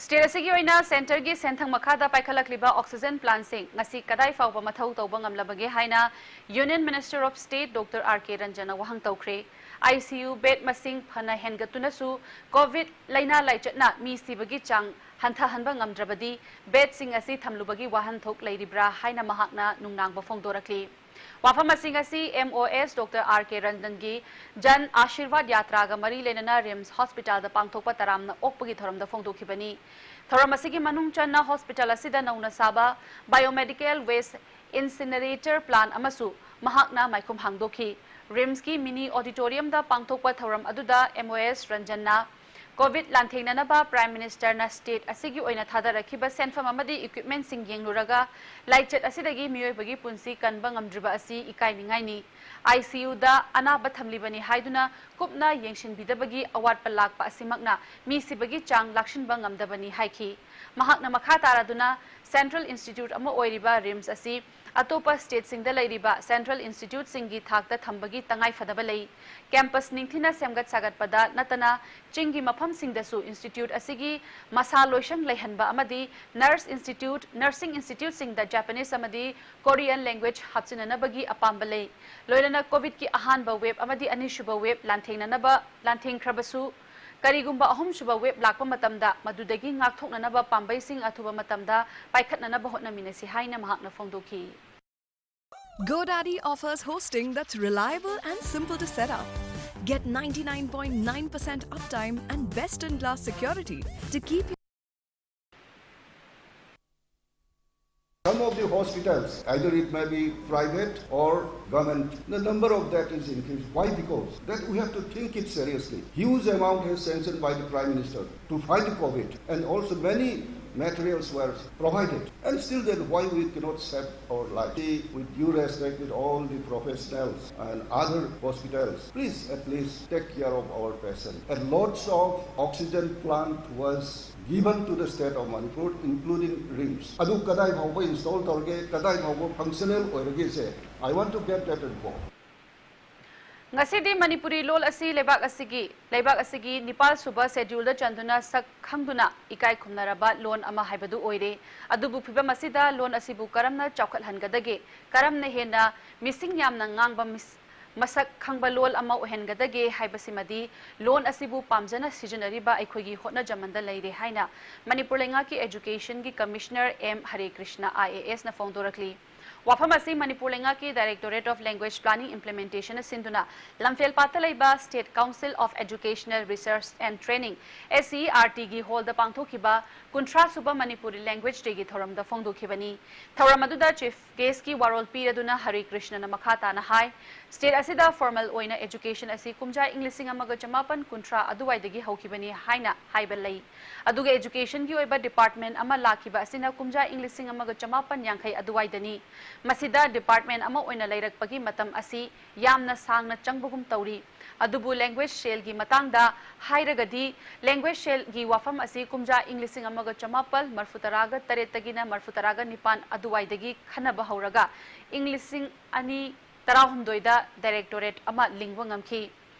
State ꯑꯁꯤꯒꯤ ꯑꯣꯏꯅ centreꯒꯤ ꯁꯦꯟꯊꯪ ꯃꯈꯥꯗ ꯄꯥꯏꯈꯠꯂꯛꯂꯤꯕ oxygen plantꯁꯤꯡ ꯉꯁꯤ ꯀꯗꯥꯏ ꯐꯥꯎꯕ ꯃꯊꯧ ꯇꯧꯕ ꯉꯝꯂꯕꯒꯦ ꯍꯥꯏꯅ Union Minister of State Doctor R K Ranjanꯅ ꯋꯥꯍꯪ ꯇꯧꯈ꯭ꯔꯦ꯫ ICU bed ꯃꯁꯤꯡ ꯐꯅ ꯍꯦꯟꯒꯠꯇꯨꯅꯁꯨ COVID ꯂꯥꯏꯅꯥ ꯂꯥꯏꯆꯠꯅ ꯃꯤ ꯁꯤꯕꯒꯤ ꯆꯥꯡ ꯍꯟꯊꯍꯟꯕ ꯉꯝꯗ꯭ꯔꯕꯗꯤ bedꯁꯤꯡ ꯑꯁꯤ ꯊꯝꯂꯨꯕꯒꯤ ꯋꯥꯍꯟꯊꯣꯛ ꯂꯩꯔꯤꯕ꯭ꯔꯥ ꯍꯥꯏꯅ ꯃꯍꯥꯛꯅ ꯅꯨꯡꯅꯥꯡꯕ ꯐꯣꯡꯗꯣꯔꯛꯂꯤ꯫ ꯋꯥꯐꯝ ꯑꯁꯤꯡ ꯑꯁꯤ MOS Doctor R K Ranjanꯒꯤ Jan Ashirwad Yatraꯒ ꯃꯔꯤ ꯂꯩꯅꯅ RIMS Hospitalꯗ ꯄꯥꯡꯊꯣꯛꯄ ꯇꯔꯥꯝꯅ ꯑꯣꯛꯄꯒꯤ ꯊꯧꯔꯝꯗ ꯐꯣꯡꯗꯣꯛꯈꯤꯕꯅꯤ꯫ ꯊꯧꯔꯝ ꯑꯁꯤꯒꯤ ꯃꯅꯨꯡ ꯆꯟꯅ hospital ꯑꯁꯤꯗ ꯅꯧꯅ ꯁꯥꯕ biomedical waste incinerator plant ꯑꯃꯁꯨ ꯃꯍꯥꯛꯅ ꯃꯥꯏꯈꯨꯝ ꯍꯥꯡꯗꯣꯛꯈꯤ꯫ RIMSꯀꯤ mini auditoriumꯗ ꯄꯥꯡꯊꯣꯛꯄ ꯊꯧꯔꯝ ꯑꯗꯨꯗ MOS Ranjanꯅ COVID ꯂꯥꯟꯊꯦꯡꯅꯅꯕ Prime Ministerꯅ state ꯑꯁꯤꯒꯤ ꯑꯣꯏꯅ ꯊꯥꯗꯔꯛꯈꯤꯕ ꯁꯦꯟꯐꯝ ꯑꯃꯗꯤ equipmentꯁꯤꯡ ꯌꯦꯡꯂꯨꯔꯒ ꯂꯥꯏꯆꯠ ꯑꯁꯤꯗꯒꯤ ꯃꯤꯑꯣꯏꯕꯒꯤ ꯄꯨꯟꯁꯤ ꯀꯟꯕ ꯉꯝꯗ꯭ꯔꯤꯕ ꯑꯁꯤ ꯏꯀꯥꯏꯅꯤꯡꯉꯥꯏꯅꯤ꯫ ICUꯗ ꯑꯅꯥꯕ ꯊꯝꯂꯤꯕꯅꯤ ꯍꯥꯏꯗꯨꯅ ꯀꯨꯞꯅ ꯌꯦꯡꯁꯤꯟꯕꯤꯗꯕꯒꯤ ꯑꯋꯥꯠꯄ ꯂꯥꯛꯄ ꯑꯁꯤꯃꯛꯅ ꯃꯤ ꯁꯤꯕꯒꯤ ꯆꯥꯡ ꯂꯥꯛꯁꯤꯟꯕ ꯉꯝꯗꯕꯅꯤ ꯍꯥꯏꯈꯤ꯫ ꯃꯍꯥꯛꯅ ꯃꯈꯥ ꯇꯥꯔꯗꯨꯅ, ꯁꯦꯟꯇ꯭ꯔꯦꯜ ꯏꯟꯁꯇꯤꯇ꯭ꯌꯨꯠ ꯑꯃ ꯑꯣꯏꯔꯤꯕ ꯔꯤꯝꯁ ꯑꯁꯤ ꯑꯇꯣꯞꯄ ꯁ꯭ꯇꯦꯠꯁꯤꯡꯗ ꯂꯩꯔꯤꯕ ꯁꯦꯟꯇ꯭ꯔꯦꯜ ꯏꯟꯁꯇꯤꯇ꯭ꯌꯨꯠꯁꯤꯡꯒꯤ ꯊꯥꯛꯇ ꯊꯝꯕꯒꯤ ꯇꯉꯥꯏ ꯐꯗꯕ ꯂꯩ꯫ ꯀꯦꯝꯄꯁ ꯅꯤꯡꯊꯤꯅ ꯁꯦꯝꯒꯠ ꯁꯥꯒꯠꯄꯗ ꯅꯠꯇꯅ ꯆꯤꯡꯒꯤ ꯃꯐꯝꯁꯤꯡꯗꯁꯨ ꯏꯟꯁꯇꯤꯇ꯭ꯌꯨꯠ ꯑꯁꯤꯒꯤ ꯃꯁꯥ ꯂꯣꯏꯁꯪ ꯂꯩꯍꯟꯕ ꯑꯃꯗꯤ ꯅꯔꯁ ꯏꯟꯁꯇꯤꯇ꯭ꯌꯨꯠ, ꯅꯔꯁꯤꯡ ꯏꯟꯁꯇꯤꯇ꯭ꯌꯨꯠꯁꯤꯡꯗ ꯖꯄꯥꯅꯤꯁ ꯑꯃꯗꯤ ꯀꯣꯔꯤꯌꯟ ꯂꯦꯡꯒ꯭ꯋꯦꯖ ꯍꯥꯞꯆꯤꯟꯅꯅꯕꯒꯤ ꯑꯄꯥꯝꯕ ꯂꯩ꯫ ꯂꯣꯏꯅꯅ ꯀꯣꯚꯤꯗꯀꯤ ꯑꯍꯥꯟꯕ ꯋꯦꯕ ꯑꯃꯗꯤ ꯑꯅꯤꯁꯨꯕ ꯋꯦꯕ ꯂꯥꯟꯊꯦꯡꯅꯅꯕ, ꯂꯥꯟꯊꯦꯡꯈ꯭ꯔꯕꯁꯨ, ꯀꯔꯤꯒꯨꯝꯕ ꯑꯍꯨꯝꯁꯨꯕ ꯋꯦꯕ ꯂꯥꯛꯄ ꯃꯇꯝꯗ ꯃꯗꯨꯗꯒꯤ ꯉꯥꯛꯊꯣꯛꯅꯅꯕ ꯄꯥꯝꯕꯩꯁꯤꯡ ꯑꯊꯨꯕ ꯃꯇꯝꯗ ꯄꯥꯏꯈꯠꯅꯅꯕ ꯍꯣꯠꯅꯃꯤꯟꯅꯁꯤ ꯍꯥꯏꯅ ꯃꯍꯥꯛꯅ ꯐꯣꯡꯗꯣꯛꯈꯤ꯫ GoDaddy offers hosting that's reliable and simple to set up. Get ninety-nine point nine percent uptime and best-in-class security to keep Some of the hospitals, either it may be private or government, the number of that is increased. Why? Because that we have to think it seriously. Huge amount is sanctioned by the Prime Minister to fight COVID, and also many materials were provided. And still then, why we cannot save our life? With due respect with all the professionals and other hospitals, please at least take care of our patient. And lots of oxygen plant was given to the state of Manipur, including RIMS. ꯑꯗꯨ ꯀꯗꯥꯏ ꯐꯥꯎꯕ install ꯇꯧꯔꯒꯦ, ꯀꯗꯥꯏ ꯐꯥꯎꯕ functional ꯑꯣꯏꯔꯒꯦꯁꯦ, I want to get that report. ꯉꯁꯤꯗꯤ ꯃꯅꯤꯄꯨꯔꯤ ꯂꯣꯜ ꯑꯁꯤ ꯂꯩꯕꯥꯛ ꯑꯁꯤꯒꯤ, ꯂꯩꯕꯥꯛ ꯑꯁꯤꯒꯤ ꯅꯤꯄꯥꯜ ꯁꯨꯕ ꯁꯦꯗ꯭ꯌꯨꯜꯗ ꯆꯟꯗꯨꯅ ꯁꯛ ꯈꯪꯗꯨꯅ ꯏꯀꯥꯏ ꯈꯨꯝꯅꯔꯕ ꯂꯣꯟ ꯑꯃ ꯍꯥꯏꯕꯗꯨ ꯑꯣꯏꯔꯦ꯫ ꯑꯗꯨꯕꯨ ꯐꯤꯚꯝ ꯑꯁꯤꯗ ꯂꯣꯟ ꯑꯁꯤꯕꯨ ꯀꯔꯝꯅ ꯆꯥꯎꯈꯠꯍꯟꯒꯗꯒꯦ, ꯀꯔꯝꯅ ꯍꯦꯟꯅ ꯃꯤꯁꯤꯡ ꯌꯥꯝꯅ ꯉꯥꯡꯕ ꯃꯤꯁ-, ꯃꯁꯛ ꯈꯪꯕ ꯂꯣꯜ ꯑꯃ ꯑꯣꯏꯍꯟꯒꯗꯒꯦ ꯍꯥꯏꯕꯁꯤꯃꯗꯤ ꯂꯣꯟ ꯑꯁꯤꯕꯨ ꯄꯥꯝꯖꯅ ꯁꯤꯖꯤꯟꯅꯔꯤꯕ ꯑꯩꯈꯣꯏꯒꯤ ꯍꯣꯠꯅꯖꯃꯟꯗ ꯂꯩꯔꯦ ꯍꯥꯏꯅ ꯃꯅꯤꯄꯨꯔ ꯂꯩꯉꯥꯛꯀꯤ Educationꯒꯤ Commissioner M ꯍꯔꯦ ꯀ꯭ꯔꯤꯁꯅ IASꯅ ꯐꯣꯡꯗꯣꯔꯛꯂꯤ꯫ ꯋꯥꯐꯝ ꯑꯁꯤ ꯃꯅꯤꯄꯨꯔ ꯂꯩꯉꯥꯛꯀꯤ Directorate of Language Planning Implementationꯅ ꯁꯤꯟꯗꯨꯅ ꯂꯝꯐꯦꯜꯄꯥꯠꯇ ꯂꯩꯕ State Council of Educational Research and Training, SCERTꯒꯤ ꯍꯣꯜꯗ ꯄꯥꯡꯊꯣꯛꯈꯤꯕ ꯀꯨꯟꯊ꯭ꯔꯥ ꯁꯨꯕ ꯃꯅꯤꯄꯨꯔꯤ Language Dayꯒꯤ ꯊꯧꯔꯝꯗ ꯐꯣꯡꯗꯣꯛꯈꯤꯕꯅꯤ꯫ ꯊꯧꯔꯝ ꯑꯗꯨꯗ Chief Guestꯀꯤ ꯋꯥꯔꯣꯜ ꯄꯤꯔꯗꯨꯅ ꯍꯔꯦ ꯀ꯭ꯔꯤꯁꯅꯅ ꯃꯈꯥ ꯇꯥꯅ ꯍꯥꯏ, state ꯑꯁꯤꯗ formal ꯑꯣꯏꯅ education ꯑꯁꯤ ꯀꯨꯝꯖꯥ ꯏꯪ ꯂꯤꯁꯤꯡ ꯑꯃꯒ ꯆꯃꯥꯄꯟ ꯀꯨꯟꯊ꯭ꯔꯥ ꯑꯗꯨꯋꯥꯏꯗꯒꯤ ꯍꯧꯈꯤꯕꯅꯤ ꯍꯥꯏꯅ ꯍꯥꯏꯕ ꯂꯩ꯫ ꯑꯗꯨꯒ educationꯒꯤ ꯑꯣꯏꯕ department ꯑꯃ ꯂꯥꯛꯈꯤꯕ ꯑꯁꯤꯅ ꯀꯨꯝꯖꯥ ꯏꯪ ꯂꯤꯁꯤꯡ ꯑꯃꯒ ꯆꯃꯥꯄꯟ ꯌꯥꯡꯈꯩ ꯑꯗꯨꯋꯥꯏꯗꯅꯤ꯫ ꯃꯁꯤꯗ department ꯑꯃ ꯑꯣꯏꯅ ꯂꯩꯔꯛꯄꯒꯤ ꯃꯇꯝ ꯑꯁꯤ ꯌꯥꯝꯅ ꯁꯥꯡꯅ ꯆꯪꯕꯒꯨꯝ ꯇꯧꯔꯤ꯫ ꯑꯗꯨꯕꯨ language cellꯒꯤ ꯃꯇꯥꯡꯗ ꯍꯥꯏꯔꯒꯗꯤ, language cellꯒꯤ ꯋꯥꯐꯝ ꯑꯁꯤ ꯀꯨꯝꯖꯥ ꯏꯪ ꯂꯤꯁꯤꯡ ꯑꯃꯒ ꯆꯃꯥꯄꯜ ꯃꯔꯐꯨ ꯇꯔꯥꯒ ꯇꯔꯦꯠꯇꯒꯤꯅ ꯃꯔꯐꯨ ꯇꯔꯥꯒ ꯅꯤꯄꯥꯟ ꯑꯗꯨꯋꯥꯏꯗꯒꯤ ꯈꯟꯅꯕ ꯍꯧꯔꯒ ꯏꯪ ꯂꯤꯁꯤꯡ ꯑꯅꯤ ꯇꯔꯥꯍꯨꯝꯗꯣꯏꯗ directorate ꯑꯃ ꯂꯤꯡꯕ ꯉꯝꯈꯤ꯫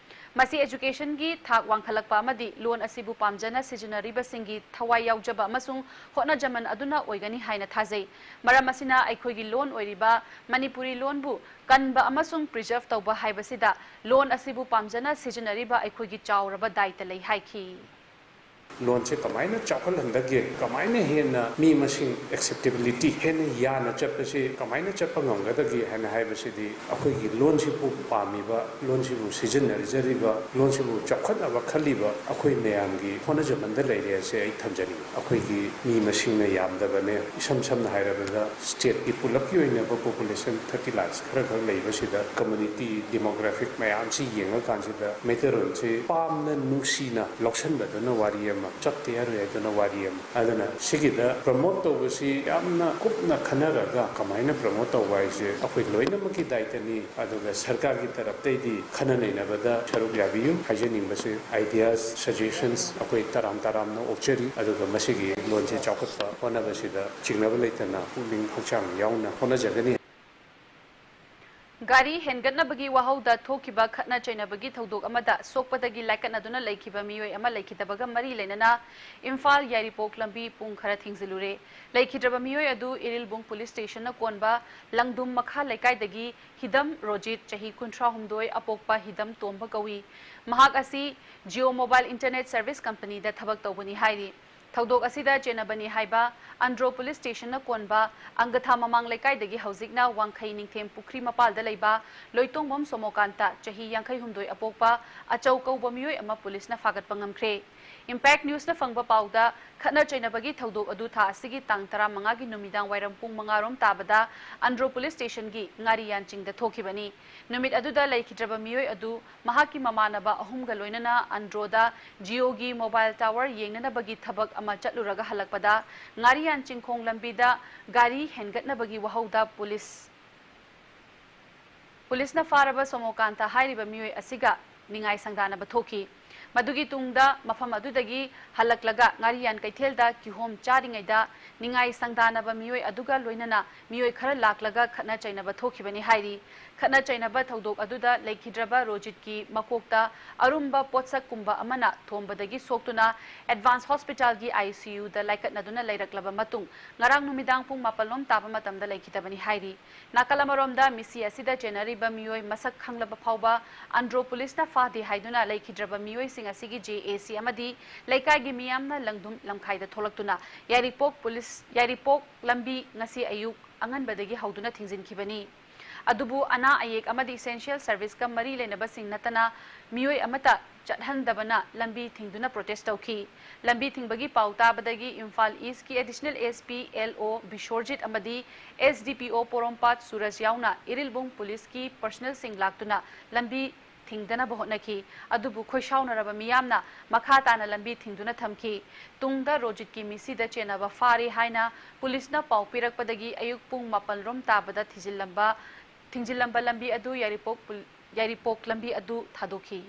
ꯃꯁꯤ educationꯒꯤ ꯊꯥꯛ ꯋꯥꯡꯈꯠꯂꯛꯄ ꯑꯃꯗꯤ ꯂꯣꯟ ꯑꯁꯤꯕꯨ ꯄꯥꯝꯖꯅ ꯁꯤꯖꯤꯟꯅꯔꯤꯕꯁꯤꯡꯒꯤ ꯊꯋꯥꯏ ꯌꯥꯎꯖꯕ ꯑꯃꯁꯨꯡ ꯍꯣꯠꯅꯖꯃꯟ ꯑꯗꯨꯅ ꯑꯣꯏꯒꯅꯤ ꯍꯥꯏꯅ ꯊꯥꯖꯩ꯫ ꯃꯔꯝ ꯑꯁꯤꯅ ꯑꯩꯈꯣꯏꯒꯤ ꯂꯣꯟ ꯑꯣꯏꯔꯤꯕ ꯃꯅꯤꯄꯨꯔꯤ ꯂꯣꯟꯕꯨ ꯀꯟꯕ ꯑꯃꯁꯨꯡ preserve ꯇꯧꯕ ꯍꯥꯏꯕꯁꯤꯗ ꯂꯣꯟ ꯑꯁꯤꯕꯨ ꯄꯥꯝꯖꯅ ꯁꯤꯖꯤꯟꯅꯔꯤꯕ ꯑꯩꯈꯣꯏꯒꯤ ꯆꯥꯎꯔꯕ ꯗꯥꯏꯇ ꯂꯩ ꯍꯥꯏꯈꯤ꯫ ꯂꯣꯟꯁꯦ ꯀꯃꯥꯏꯅ ꯆꯥꯎꯈꯠꯍꯟꯗꯒꯦ, ꯀꯃꯥꯏꯅ ꯍꯦꯟꯅ ꯃꯤ ꯃꯁꯤꯡ acceptability ꯍꯦꯟꯅ ꯌꯥꯅ ꯆꯠꯄꯁꯤ ꯀꯃꯥꯏꯅ ꯆꯠꯄ ꯉꯝꯒꯗꯒꯦ ꯍꯥꯏꯅ ꯍꯥꯏꯕꯁꯤꯗꯤ ꯑꯩꯈꯣꯏꯒꯤ ꯂꯣꯟꯁꯤꯕꯨ ꯄꯥꯝꯃꯤꯕ, ꯂꯣꯟꯁꯤꯕꯨ ꯁꯤꯖꯤꯟꯅꯖꯔꯤꯕ, ꯂꯣꯟꯁꯤꯕꯨ ꯆꯥꯎꯈꯠꯅꯕ ꯈꯜꯂꯤꯕ ꯑꯩꯈꯣꯏ ꯃꯌꯥꯝꯒꯤ ꯍꯣꯠꯅꯖꯃꯟꯗ ꯂꯩꯔꯦ ꯍꯥꯏꯁꯦ ꯑꯩ ꯊꯝꯖꯅꯤꯡꯉꯤ꯫ ꯑꯩꯈꯣꯏꯒꯤ ꯃꯤ ꯃꯁꯤꯡꯅ ꯌꯥꯝꯗꯕꯅꯦ꯫ ꯏꯁꯝ ꯁꯝꯅ ꯍꯥꯏꯔꯕꯗ stateꯀꯤ ꯄꯨꯂꯞꯀꯤ ꯑꯣꯏꯅ population thirty lakhs ꯈꯔ ꯈꯛ ꯂꯩꯕꯁꯤꯗ community demographic ꯃꯌꯥꯝꯁꯤ ꯌꯦꯡꯉꯀꯥꯟꯁꯤꯗ ꯃꯩꯇꯩꯔꯣꯟꯁꯤ ꯄꯥꯝꯅ ꯅꯨꯡꯁꯤꯅ ꯂꯧꯁꯟꯕꯗꯨꯅ ꯋꯥꯔꯤ ꯑꯃ, ꯆꯠꯇ ꯌꯥꯔꯣꯏ ꯍꯥꯏꯗꯨꯅ ꯋꯥꯔꯤ ꯑꯃ꯫ ꯑꯗꯨꯅ ꯁꯤꯒꯤꯗ promote ꯇꯧꯕꯁꯤ ꯌꯥꯝꯅ ꯀꯨꯞꯅ ꯈꯟꯅꯔꯒ ꯀꯃꯥꯏꯅ promote ꯇꯧꯕ ꯍꯥꯏꯁꯦ ꯑꯩꯈꯣꯏ ꯂꯣꯏꯅꯃꯛꯀꯤ ꯗꯥꯏꯇꯅꯤ꯫ ꯑꯗꯨꯒ ꯁꯔꯀꯥꯔꯒꯤ ꯇꯔꯞꯇꯩꯗꯤ ꯈꯟꯅ ꯅꯩꯅꯕꯗ ꯁꯔꯨꯛ ꯌꯥꯕꯤꯌꯨ ꯍꯥꯏꯖꯅꯤꯡꯕꯁꯦ ideas, suggestions ꯑꯩꯈꯣꯏ ꯇꯔꯥꯝ ꯇꯔꯥꯝꯅ ꯑꯣꯛꯆꯔꯤ꯫ ꯑꯗꯨꯒ ꯃꯁꯤꯒꯤ ꯂꯣꯟꯁꯦ ꯆꯥꯎꯈꯠꯄ ꯍꯣꯠꯅꯕꯁꯤꯗ ꯆꯤꯡꯅꯕ ꯂꯩꯇꯅ ꯄꯨꯛꯅꯤꯡ ꯍꯛꯆꯥꯡ ꯌꯥꯎꯅ ꯍꯣꯠꯅꯖꯒꯅꯤ꯫ ꯒꯥꯔꯤ ꯍꯦꯟꯒꯠꯅꯕꯒꯤ ꯋꯥꯍꯧꯗ ꯊꯣꯛꯈꯤꯕ ꯈꯠꯅ ꯆꯩꯅꯕꯒꯤ ꯊꯧꯗꯣꯛ ꯑꯃꯗ ꯁꯣꯛꯄꯗꯒꯤ ꯂꯥꯏꯀꯠꯅꯗꯨꯅ ꯂꯩꯈꯤꯕ ꯃꯤꯑꯣꯏ ꯑꯃ ꯂꯩꯈꯤꯗꯕꯒ ꯃꯔꯤ ꯂꯩꯅꯅ ꯏꯝꯐꯥꯜ ꯌꯥꯏꯔꯤꯄꯣꯛ ꯂꯝꯕꯤ ꯄꯨꯡ ꯈꯔ ꯊꯤꯡꯖꯤꯜꯂꯨꯔꯦ꯫ ꯂꯩꯈꯤꯗ꯭ꯔꯕ ꯃꯤꯑꯣꯏ ꯑꯗꯨ ꯏꯔꯤꯜꯕꯨꯡ police stationꯅ ꯀꯣꯟꯕ ꯂꯪꯗꯨꯝ ꯃꯈꯥ ꯂꯩꯀꯥꯏꯗꯒꯤ ꯍꯤꯗꯝ ꯔꯣꯖꯤꯠ, ꯆꯍꯤ ꯀꯨꯟꯊ꯭ꯔꯥꯍꯨꯝꯗꯣꯏ, ꯑꯄꯣꯛꯄ ꯍꯤꯗꯝ ꯇꯣꯝꯕ ꯀꯧꯏ꯫ ꯃꯍꯥꯛ ꯑꯁꯤ Jio Mobile Internet Service Companyꯗ ꯊꯕꯛ ꯇꯧꯕꯅꯤ ꯍꯥꯏꯔꯤ꯫ ꯊꯧꯗꯣꯛ ꯑꯁꯤꯗ ꯆꯦꯟꯅꯕꯅꯤ ꯍꯥꯏꯕ ꯑꯟꯗ꯭ꯔꯣ police stationꯅ ꯀꯣꯟꯕ ꯑꯪꯒꯊꯥ ꯃꯃꯥꯡ ꯂꯩꯀꯥꯏꯗꯒꯤ ꯍꯧꯖꯤꯛꯅ ꯋꯥꯡꯈꯩ ꯅꯤꯡꯊꯦꯝ ꯄꯨꯈ꯭ꯔꯤ ꯃꯄꯥꯜꯗ ꯂꯩꯕ ꯂꯣꯏꯇꯣꯡꯕꯝ ꯁꯣꯃꯣꯀꯥꯟꯇ, ꯆꯍꯤ ꯌꯥꯡꯈꯩꯍꯨꯝꯗꯣꯏ, ꯑꯄꯣꯛꯄ ꯑꯆꯧ ꯀꯧꯕ ꯃꯤꯑꯣꯏ ꯑꯃ policeꯅ ꯐꯥꯒꯠꯄ ꯉꯝꯈ꯭ꯔꯦ꯫ Impact Newsꯅ ꯐꯪꯕ ꯄꯥꯎꯗ, ꯈꯠꯅ ꯆꯩꯅꯕꯒꯤ ꯊꯧꯗꯣꯛ ꯑꯗꯨ ꯊꯥ ꯑꯁꯤꯒꯤ ꯇꯥꯡ ꯇꯔꯥꯃꯉꯥꯒꯤ ꯅꯨꯃꯤꯗꯥꯡ ꯋꯥꯏꯔꯝ ꯄꯨꯡ ꯃꯉꯥ ꯔꯣꯝ ꯇꯥꯕꯗ ꯑꯟꯗ꯭ꯔꯣ police stationꯒꯤ ꯉꯥꯔꯤꯌꯥꯟ ꯆꯤꯡꯗ ꯊꯣꯛꯈꯤꯕꯅꯤ꯫ ꯅꯨꯃꯤꯠ ꯑꯗꯨꯗ ꯂꯩꯈꯤꯗ꯭ꯔꯕ ꯃꯤꯑꯣꯏ ꯑꯗꯨ ꯃꯍꯥꯛꯀꯤ ꯃꯃꯥꯟꯅꯕ ꯑꯍꯨꯝꯒ ꯂꯣꯏꯅꯅ ꯑꯟꯗ꯭ꯔꯣꯗ Jioꯒꯤ mobile tower ꯌꯦꯡꯅꯅꯕꯒꯤ ꯊꯕꯛ ꯑꯃ ꯆꯠꯂꯨꯔꯒ ꯍꯜꯂꯛꯄꯗ ꯉꯥꯔꯤꯌꯥꯟ ꯆꯤꯡꯈꯣꯡ ꯂꯝꯕꯤꯗ ꯒꯥꯔꯤ ꯍꯦꯟꯒꯠꯅꯕꯒꯤ ꯋꯥꯍꯧꯗ police, policeꯅ ꯐꯥꯔꯕ ꯁꯣꯃꯣꯀꯥꯟꯇ ꯍꯥꯏꯔꯤꯕ ꯃꯤꯑꯣꯏ ꯑꯁꯤꯒ ꯅꯤꯡꯉꯥꯏ ꯁꯪꯗꯥꯅꯕ ꯊꯣꯛꯈꯤ꯫ ꯃꯗꯨꯒꯤ ꯇꯨꯡꯗ ꯃꯐꯝ ꯑꯗꯨꯗꯒꯤ ꯍꯜꯂꯛꯂꯒ ꯉꯥꯔꯤꯌꯥꯟ ꯀꯩꯊꯦꯜꯗ ꯀꯤꯍꯣꯝ ꯆꯥꯔꯤꯉꯩꯗ ꯅꯤꯡꯉꯥꯏ ꯁꯪꯗꯥꯅꯕ ꯃꯤꯑꯣꯏ ꯑꯗꯨꯒ ꯂꯣꯏꯅꯅ ꯃꯤꯑꯣꯏ ꯈꯔ ꯂꯥꯛꯂꯒ ꯈꯠꯅ ꯆꯩꯅꯕ ꯊꯣꯛꯈꯤꯕꯅꯤ ꯍꯥꯏꯔꯤ꯫ ꯈꯠꯅ ꯆꯩꯅꯕ ꯊꯧꯗꯣꯛ ꯑꯗꯨꯗ ꯂꯩꯈꯤꯗ꯭ꯔꯕ ꯔꯣꯖꯤꯠꯀꯤ ꯃꯀꯣꯛꯇ ꯑꯔꯨꯝꯕ ꯄꯣꯠꯁꯛꯀꯨꯝꯕ ꯑꯃꯅ ꯊꯣꯝꯕꯗꯒꯤ ꯁꯣꯛꯇꯨꯅ Advance Hospital ꯒꯤ I C U ꯗ ꯂꯥꯏꯀꯠꯅꯗꯨꯅ ꯂꯩꯔꯛꯂꯕ ꯃꯇꯨꯡ ꯉꯔꯥꯡ ꯅꯨꯃꯤꯗꯥꯡ ꯄꯨꯡ ꯃꯥꯄꯜ ꯂꯣꯝ ꯇꯥꯕ ꯃꯇꯝꯗ ꯂꯩꯈꯤꯗꯕꯅꯤ ꯍꯥꯏꯔꯤ꯫ ꯅꯥꯀꯜ ꯑꯃꯔꯣꯝꯗ ꯃꯤꯁꯤ ꯑꯁꯤꯗ ꯆꯦꯟꯅꯔꯤꯕ ꯃꯤꯑꯣꯏ ꯃꯁꯛ ꯈꯪꯂꯕ ꯐꯥꯎꯕ ꯑꯟꯗ꯭ꯔꯣ ꯄꯨꯂꯤꯁꯅ ꯐꯥꯗꯦ ꯍꯥꯏꯗꯨꯅ ꯂꯩꯈꯤꯗ꯭ꯔꯕ ꯃꯤꯑꯣꯏꯁꯤꯡ ꯑꯁꯤꯒꯤ J A C ꯑꯃꯗꯤ ꯂꯩꯀꯥꯏꯒꯤ ꯃꯤꯌꯥꯝꯅ ꯂꯪꯗꯨꯝ ꯂꯝꯈꯥꯏꯗ ꯊꯣꯛꯂꯛꯇꯨꯅ ꯌꯥꯏꯔꯤꯄꯣꯛ ꯄꯨꯂꯤꯁ, ꯌꯥꯏꯔꯤꯄꯣꯛ ꯂꯝꯕꯤ ꯉꯁꯤ ꯑꯌꯨꯛ ꯑꯉꯟꯕꯗꯒꯤ ꯍꯧꯗꯨꯅ ꯊꯤꯡꯖꯤꯟꯈꯤꯕꯅꯤ꯫ ꯑꯗꯨꯕꯨ ꯑꯅꯥ ꯑꯌꯦꯛ ꯑꯃꯗꯤ essential service ꯀ ꯃꯔꯤ ꯂꯩꯅꯕꯁꯤꯡ ꯅꯠꯇꯅ ꯃꯤꯑꯣꯏ ꯑꯃꯠꯇ ꯆꯠꯍꯟꯗꯕꯅ ꯂꯝꯕꯤ ꯊꯤꯡꯗꯨꯅ protest ꯇꯧꯈꯤ꯫ ꯂꯝꯕꯤ ꯊꯤꯡꯕꯒꯤ ꯄꯥꯎ ꯇꯥꯕꯗꯒꯤ ꯏꯝꯐꯥꯜ East ꯀꯤ Additional S P L O Bisorjit ꯑꯃꯗꯤ S D P O ꯄꯣꯔꯣꯝꯄꯥꯠ ꯁꯨꯔꯖ ꯌꯥꯎꯅ ꯏꯔꯤꯜꯕꯨꯡ ꯄꯨꯂꯤꯁꯀꯤ personnel ꯁꯤꯡ ꯂꯥꯛꯇꯨꯅ ꯂꯝꯕꯤ ꯊꯤꯡꯗꯅꯕ ꯍꯣꯠꯅꯈꯤ꯫ ꯑꯗꯨꯕꯨ ꯈꯣꯏꯁꯥꯎꯅꯔꯕ ꯃꯤꯌꯥꯝꯅ ꯃꯈꯥ ꯇꯥꯅ ꯂꯝꯕꯤ ꯊꯤꯡꯗꯨꯅ ꯊꯝꯈꯤ꯫ ꯇꯨꯡꯗ ꯔꯣꯖꯤꯠꯀꯤ ꯃꯤꯁꯤꯗ ꯆꯦꯟꯅꯕ ꯐꯥꯔꯦ ꯍꯥꯏꯅ ꯄꯨꯂꯤꯁꯅ ꯄꯥꯎ ꯄꯤꯔꯛꯄꯗꯒꯤ ꯑꯌꯨꯛ ꯄꯨꯡ ꯃꯥꯄꯜ ꯔꯣꯝ ꯇꯥꯕꯗ ꯊꯤꯖꯤꯜꯂꯝꯕ, ꯊꯤꯡꯖꯤꯜꯂꯝꯕ ꯂꯝꯕꯤ ꯑꯗꯨ ꯌꯥꯏꯔꯤꯄꯣꯛ ꯄꯨꯜ-, ꯌꯥꯏꯔꯤꯄꯣꯛ ꯂꯝꯕꯤ ꯑꯗꯨ ꯊꯥꯗꯣꯛꯈꯤ꯫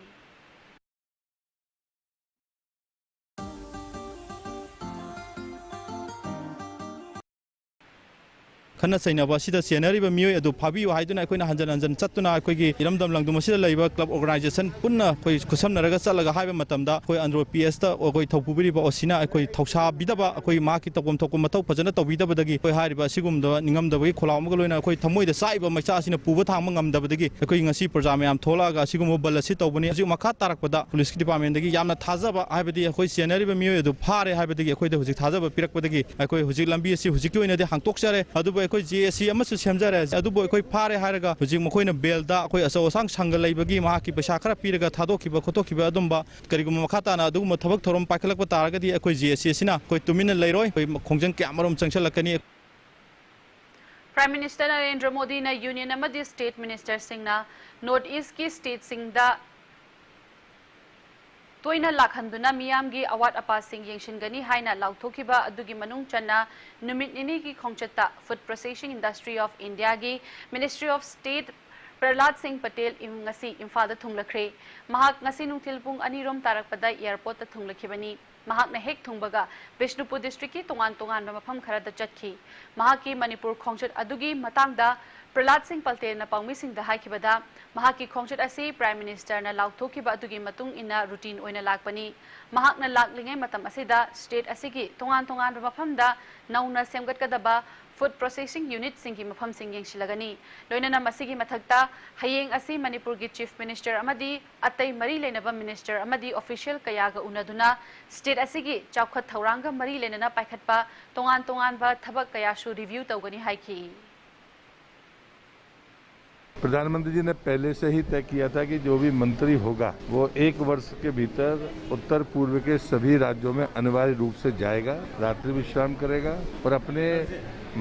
ꯈꯠꯅ ꯆꯩꯅꯕ ꯑꯁꯤꯗ ꯆꯦꯟꯅꯔꯤꯕ ꯃꯤꯑꯣꯏ ꯑꯗꯨ ꯐꯥꯕꯤꯌꯨ ꯍꯥꯏꯗꯨꯅ ꯑꯩꯈꯣꯏꯅ ꯍꯟꯖꯟ ꯍꯟꯖꯟ ꯆꯠꯇꯨꯅ ꯑꯩꯈꯣꯏꯒꯤ ꯏꯔꯝꯗꯝ ꯂꯝꯗꯝ ꯑꯁꯤꯗ ꯂꯩꯔꯤꯕ club organization ꯄꯨꯟꯅ ꯑꯩꯈꯣꯏ ꯈꯨꯠꯁꯝꯅꯔꯒ ꯆꯠꯂꯒ ꯍꯥꯏꯕ ꯃꯇꯝꯗ ꯑꯩꯈꯣꯏ ꯑꯟꯗ꯭ꯔꯣ P S ꯇ ꯑꯩꯈꯣꯏ ꯊꯧꯄꯨꯕꯤꯔꯤꯕ O C ꯅ ꯑꯩꯈꯣꯏ ꯊꯧꯁꯥꯕꯤꯗꯕ, ꯑꯩꯈꯣꯏ ꯃꯍꯥꯛꯀꯤ ꯇꯧꯐꯝ ꯊꯣꯛꯄ ꯃꯊꯧ ꯐꯖꯅ ꯇꯧꯕꯤꯗꯕꯗꯒꯤ ꯑꯩꯈꯣꯏ ꯍꯥꯏꯔꯤꯕ ꯑꯁꯤꯒꯨꯝꯂꯕ ꯅꯤꯡꯉꯝꯗꯕꯒꯤ ꯈꯣꯜꯂꯥꯎ ꯑꯃꯒ ꯂꯣꯏꯅꯅ ꯑꯩꯈꯣꯏ ꯊꯃꯣꯏꯗ ꯆꯥꯛꯏꯕ ꯃꯩꯆꯥꯛ ꯑꯁꯤꯅ ꯄꯨꯕ ꯊꯥꯡꯕ ꯉꯝꯗꯕꯗꯒꯤ ꯑꯩꯈꯣꯏ ꯉꯁꯤ ꯄ꯭ꯔꯖꯥ ꯃꯌꯥꯝ ꯊꯣꯛꯂꯛꯑꯒ ꯑꯁꯤꯒꯨꯝꯕ ꯕꯟ ꯑꯁꯤ ꯇꯧꯕꯅꯤ꯫ ꯍꯧꯖꯤꯛ ꯃꯈꯥ ꯇꯥꯔꯛꯄꯗ ꯄꯨꯂꯤꯁꯀꯤ department ꯇꯒꯤ ꯌꯥꯝꯅ ꯊꯥꯖꯕ, ꯍꯥꯏꯕꯗꯤ ꯑꯩꯈꯣꯏ ꯆꯦꯟꯅꯔꯤꯕ ꯃꯤꯑꯣꯏ ꯑꯗꯨ ꯐꯥꯔꯦ ꯍꯥꯏꯕꯗꯒꯤ ꯑꯩꯈꯣꯏꯗ ꯍꯧꯖꯤꯛ ꯊꯥꯖꯕ ꯄꯤꯔꯛꯄꯗꯒꯤ ꯑꯩꯈꯣꯏ ꯍꯧꯖꯤꯛ ꯂꯝꯕꯤ ꯑꯁꯤ ꯍꯧꯖꯤꯛꯀꯤ ꯑꯣꯏꯅꯗꯤ ꯍꯥꯡꯇꯣꯛꯆꯔꯦ꯫ ꯑꯗꯨꯕꯨ ꯑꯩꯈꯣꯏ J A C ꯑꯃꯁꯨ ꯁꯦꯝꯖꯔꯦ꯫ ꯑꯗꯨꯕꯨ ꯑꯩꯈꯣꯏ ꯐꯥꯔꯦ ꯍꯥꯏꯔꯒ ꯍꯧꯖꯤꯛ ꯃꯈꯣꯏꯅ bail ꯗ ꯑꯩꯈꯣꯏ ꯑꯆꯧ ꯑꯁꯥꯡ ꯁꯪꯒ ꯂꯩꯕꯒꯤ ꯃꯍꯥꯛꯀꯤ ꯄꯩꯁꯥ ꯈꯔ ꯄꯤꯔꯒ ꯊꯥꯗꯣꯛꯈꯤꯕ ꯈꯣꯠꯇꯣꯛꯈꯤꯕ ꯑꯗꯨꯝꯕ ꯀꯔꯤꯒꯨꯝꯕ ꯃꯈꯥ ꯇꯥꯅ ꯑꯗꯨꯒꯨꯝꯕ ꯊꯕꯛ ꯊꯧꯔꯝ ꯄꯥꯏꯈꯠꯂꯛꯄ ꯇꯥꯔꯒꯗꯤ ꯑꯩꯈꯣꯏ J A C ꯑꯁꯤꯅ ꯑꯩꯈꯣꯏ ꯇꯨꯃꯤꯟꯅ ꯂꯩꯔꯣꯏ꯫ ꯑꯩꯈꯣꯏ ꯈꯣꯡꯖꯪ ꯀꯌꯥ ꯑꯃꯔꯣꯝ ꯆꯪꯁꯤꯜꯂꯛꯀꯅꯤ꯫ Prime Minister ꯅꯔꯦꯟꯗ꯭ꯔ ꯃꯣꯗꯤꯅ Union ꯑꯃꯗꯤ State Minister ꯁꯤꯡꯅ North East ꯀꯤ state ꯁꯤꯡꯗ ꯇꯣꯏꯅ ꯂꯥꯛꯍꯟꯗꯨꯅ ꯃꯤꯌꯥꯝꯒꯤ ꯑꯋꯥꯠ ꯑꯄꯥꯁꯤꯡ ꯌꯦꯡꯁꯤꯟꯒꯅꯤ ꯍꯥꯏꯅ ꯂꯥꯎꯊꯣꯛꯈꯤꯕ ꯑꯗꯨꯒꯤ ꯃꯅꯨꯡ ꯆꯟꯅ ꯅꯨꯃꯤꯠ ꯅꯤꯅꯤꯒꯤ ꯈꯣꯡꯆꯠꯇ Food Processing Industry of India ꯒꯤ Ministry of State ꯄ꯭ꯔꯍꯂꯥꯗ ꯁꯤꯡ ꯄꯇꯦꯜ ꯏꯝ-, ꯉꯁꯤ ꯏꯝꯐꯥꯜꯗ ꯊꯨꯡꯂꯈ꯭ꯔꯦ꯫ ꯃꯍꯥꯛ ꯉꯁꯤ ꯅꯨꯡꯊꯤꯜ ꯄꯨꯡ ꯑꯅꯤ ꯔꯣꯝ ꯇꯥꯔꯛꯄꯗ ꯑꯦꯌꯥꯔꯄꯣꯔꯠꯇ ꯊꯨꯡꯂꯈꯤꯕꯅꯤ꯫ ꯃꯍꯥꯛꯅ ꯍꯦꯛ ꯊꯨꯡꯕꯒ ꯕꯤꯁꯅꯨꯄꯨꯔ ꯗꯤꯁꯇ꯭ꯔꯤꯛꯀꯤ ꯇꯣꯉꯥꯟ ꯇꯣꯉꯥꯟꯕ ꯃꯐꯝ ꯈꯔꯗ ꯆꯠꯈꯤ꯫ ꯃꯍꯥꯛꯀꯤ ꯃꯅꯤꯄꯨꯔ ꯈꯣꯡꯆꯠ ꯑꯗꯨꯒꯤ ꯃꯇꯥꯡꯗ ꯄ꯭ꯔꯍꯂꯥꯗ ꯁꯤꯡ ꯄꯇꯦꯜꯅ ꯄꯥꯎꯃꯤꯁꯤꯡꯗ ꯍꯥꯏꯈꯤꯕꯗ, ꯃꯍꯥꯛꯀꯤ ꯈꯣꯡꯆꯠ ꯑꯁꯤ ꯄ꯭ꯔꯥꯏꯝ ꯃꯤꯅꯤꯁꯇꯔꯅ ꯂꯥꯎꯊꯣꯛꯈꯤꯕ ꯑꯗꯨꯒꯤ ꯃꯇꯨꯡ ꯏꯟꯅ ꯔꯨꯇꯤꯟ ꯑꯣꯏꯅ ꯂꯥꯛꯄꯅꯤ꯫ ꯃꯍꯥꯛꯅ ꯂꯥꯛꯂꯤꯉꯩ ꯃꯇꯝ ꯑꯁꯤꯗ ꯁ꯭ꯇꯦꯠ ꯑꯁꯤꯒꯤ ꯇꯣꯉꯥꯟ ꯇꯣꯉꯥꯟꯕ ꯃꯐꯝꯗ ꯅꯧꯅ ꯁꯦꯝꯒꯠꯀꯗꯕ ꯐꯨꯗ ꯄ꯭ꯔꯣꯁꯦꯁꯤꯡ ꯌꯨꯅꯤꯠꯁꯤꯡꯒꯤ ꯃꯐꯝꯁꯤꯡ ꯌꯦꯡꯁꯤꯜꯂꯒꯅꯤ꯫ ꯂꯣꯏꯅꯅ ꯃꯁꯤꯒꯤ ꯃꯊꯛꯇ ꯍꯌꯦꯡ ꯑꯁꯤ ꯃꯅꯤꯄꯨꯔꯒꯤ ꯆꯤꯐ ꯃꯤꯅꯤꯁꯇꯔ ꯑꯃꯗꯤ ꯑꯇꯩ ꯃꯔꯤ ꯂꯩꯅꯕ ꯃꯤꯅꯤꯁꯇꯔ ꯑꯃꯗꯤ ꯑꯣꯐꯤꯁꯤꯌꯦꯜ ꯀꯌꯥꯒ ꯎꯅꯗꯨꯅ ꯁ꯭ꯇꯦꯠ ꯑꯁꯤꯒꯤ ꯆꯥꯎꯈꯠ ꯊꯧꯔꯥꯡꯒ ꯃꯔꯤ ꯂꯩꯅꯅ ꯄꯥꯏꯈꯠꯄ ꯇꯣꯉꯥꯟ ꯇꯣꯉꯥꯟꯕ ꯊꯕꯛ ꯀꯌꯥꯁꯨ ꯔꯤꯚ꯭ꯌꯨ ꯇꯧꯒꯅꯤ ꯍꯥꯏꯈꯤ꯫ प्रधानमंत्री जी ने पहले से ही तय किया था कि जो भी मंत्री होगा, वो एक वर्ष के भीतर उत्तर पूर्व के सभी राज्यों में अनिवार्य रूप से जाएगा, रात्रि विश्राम करेगा और अपने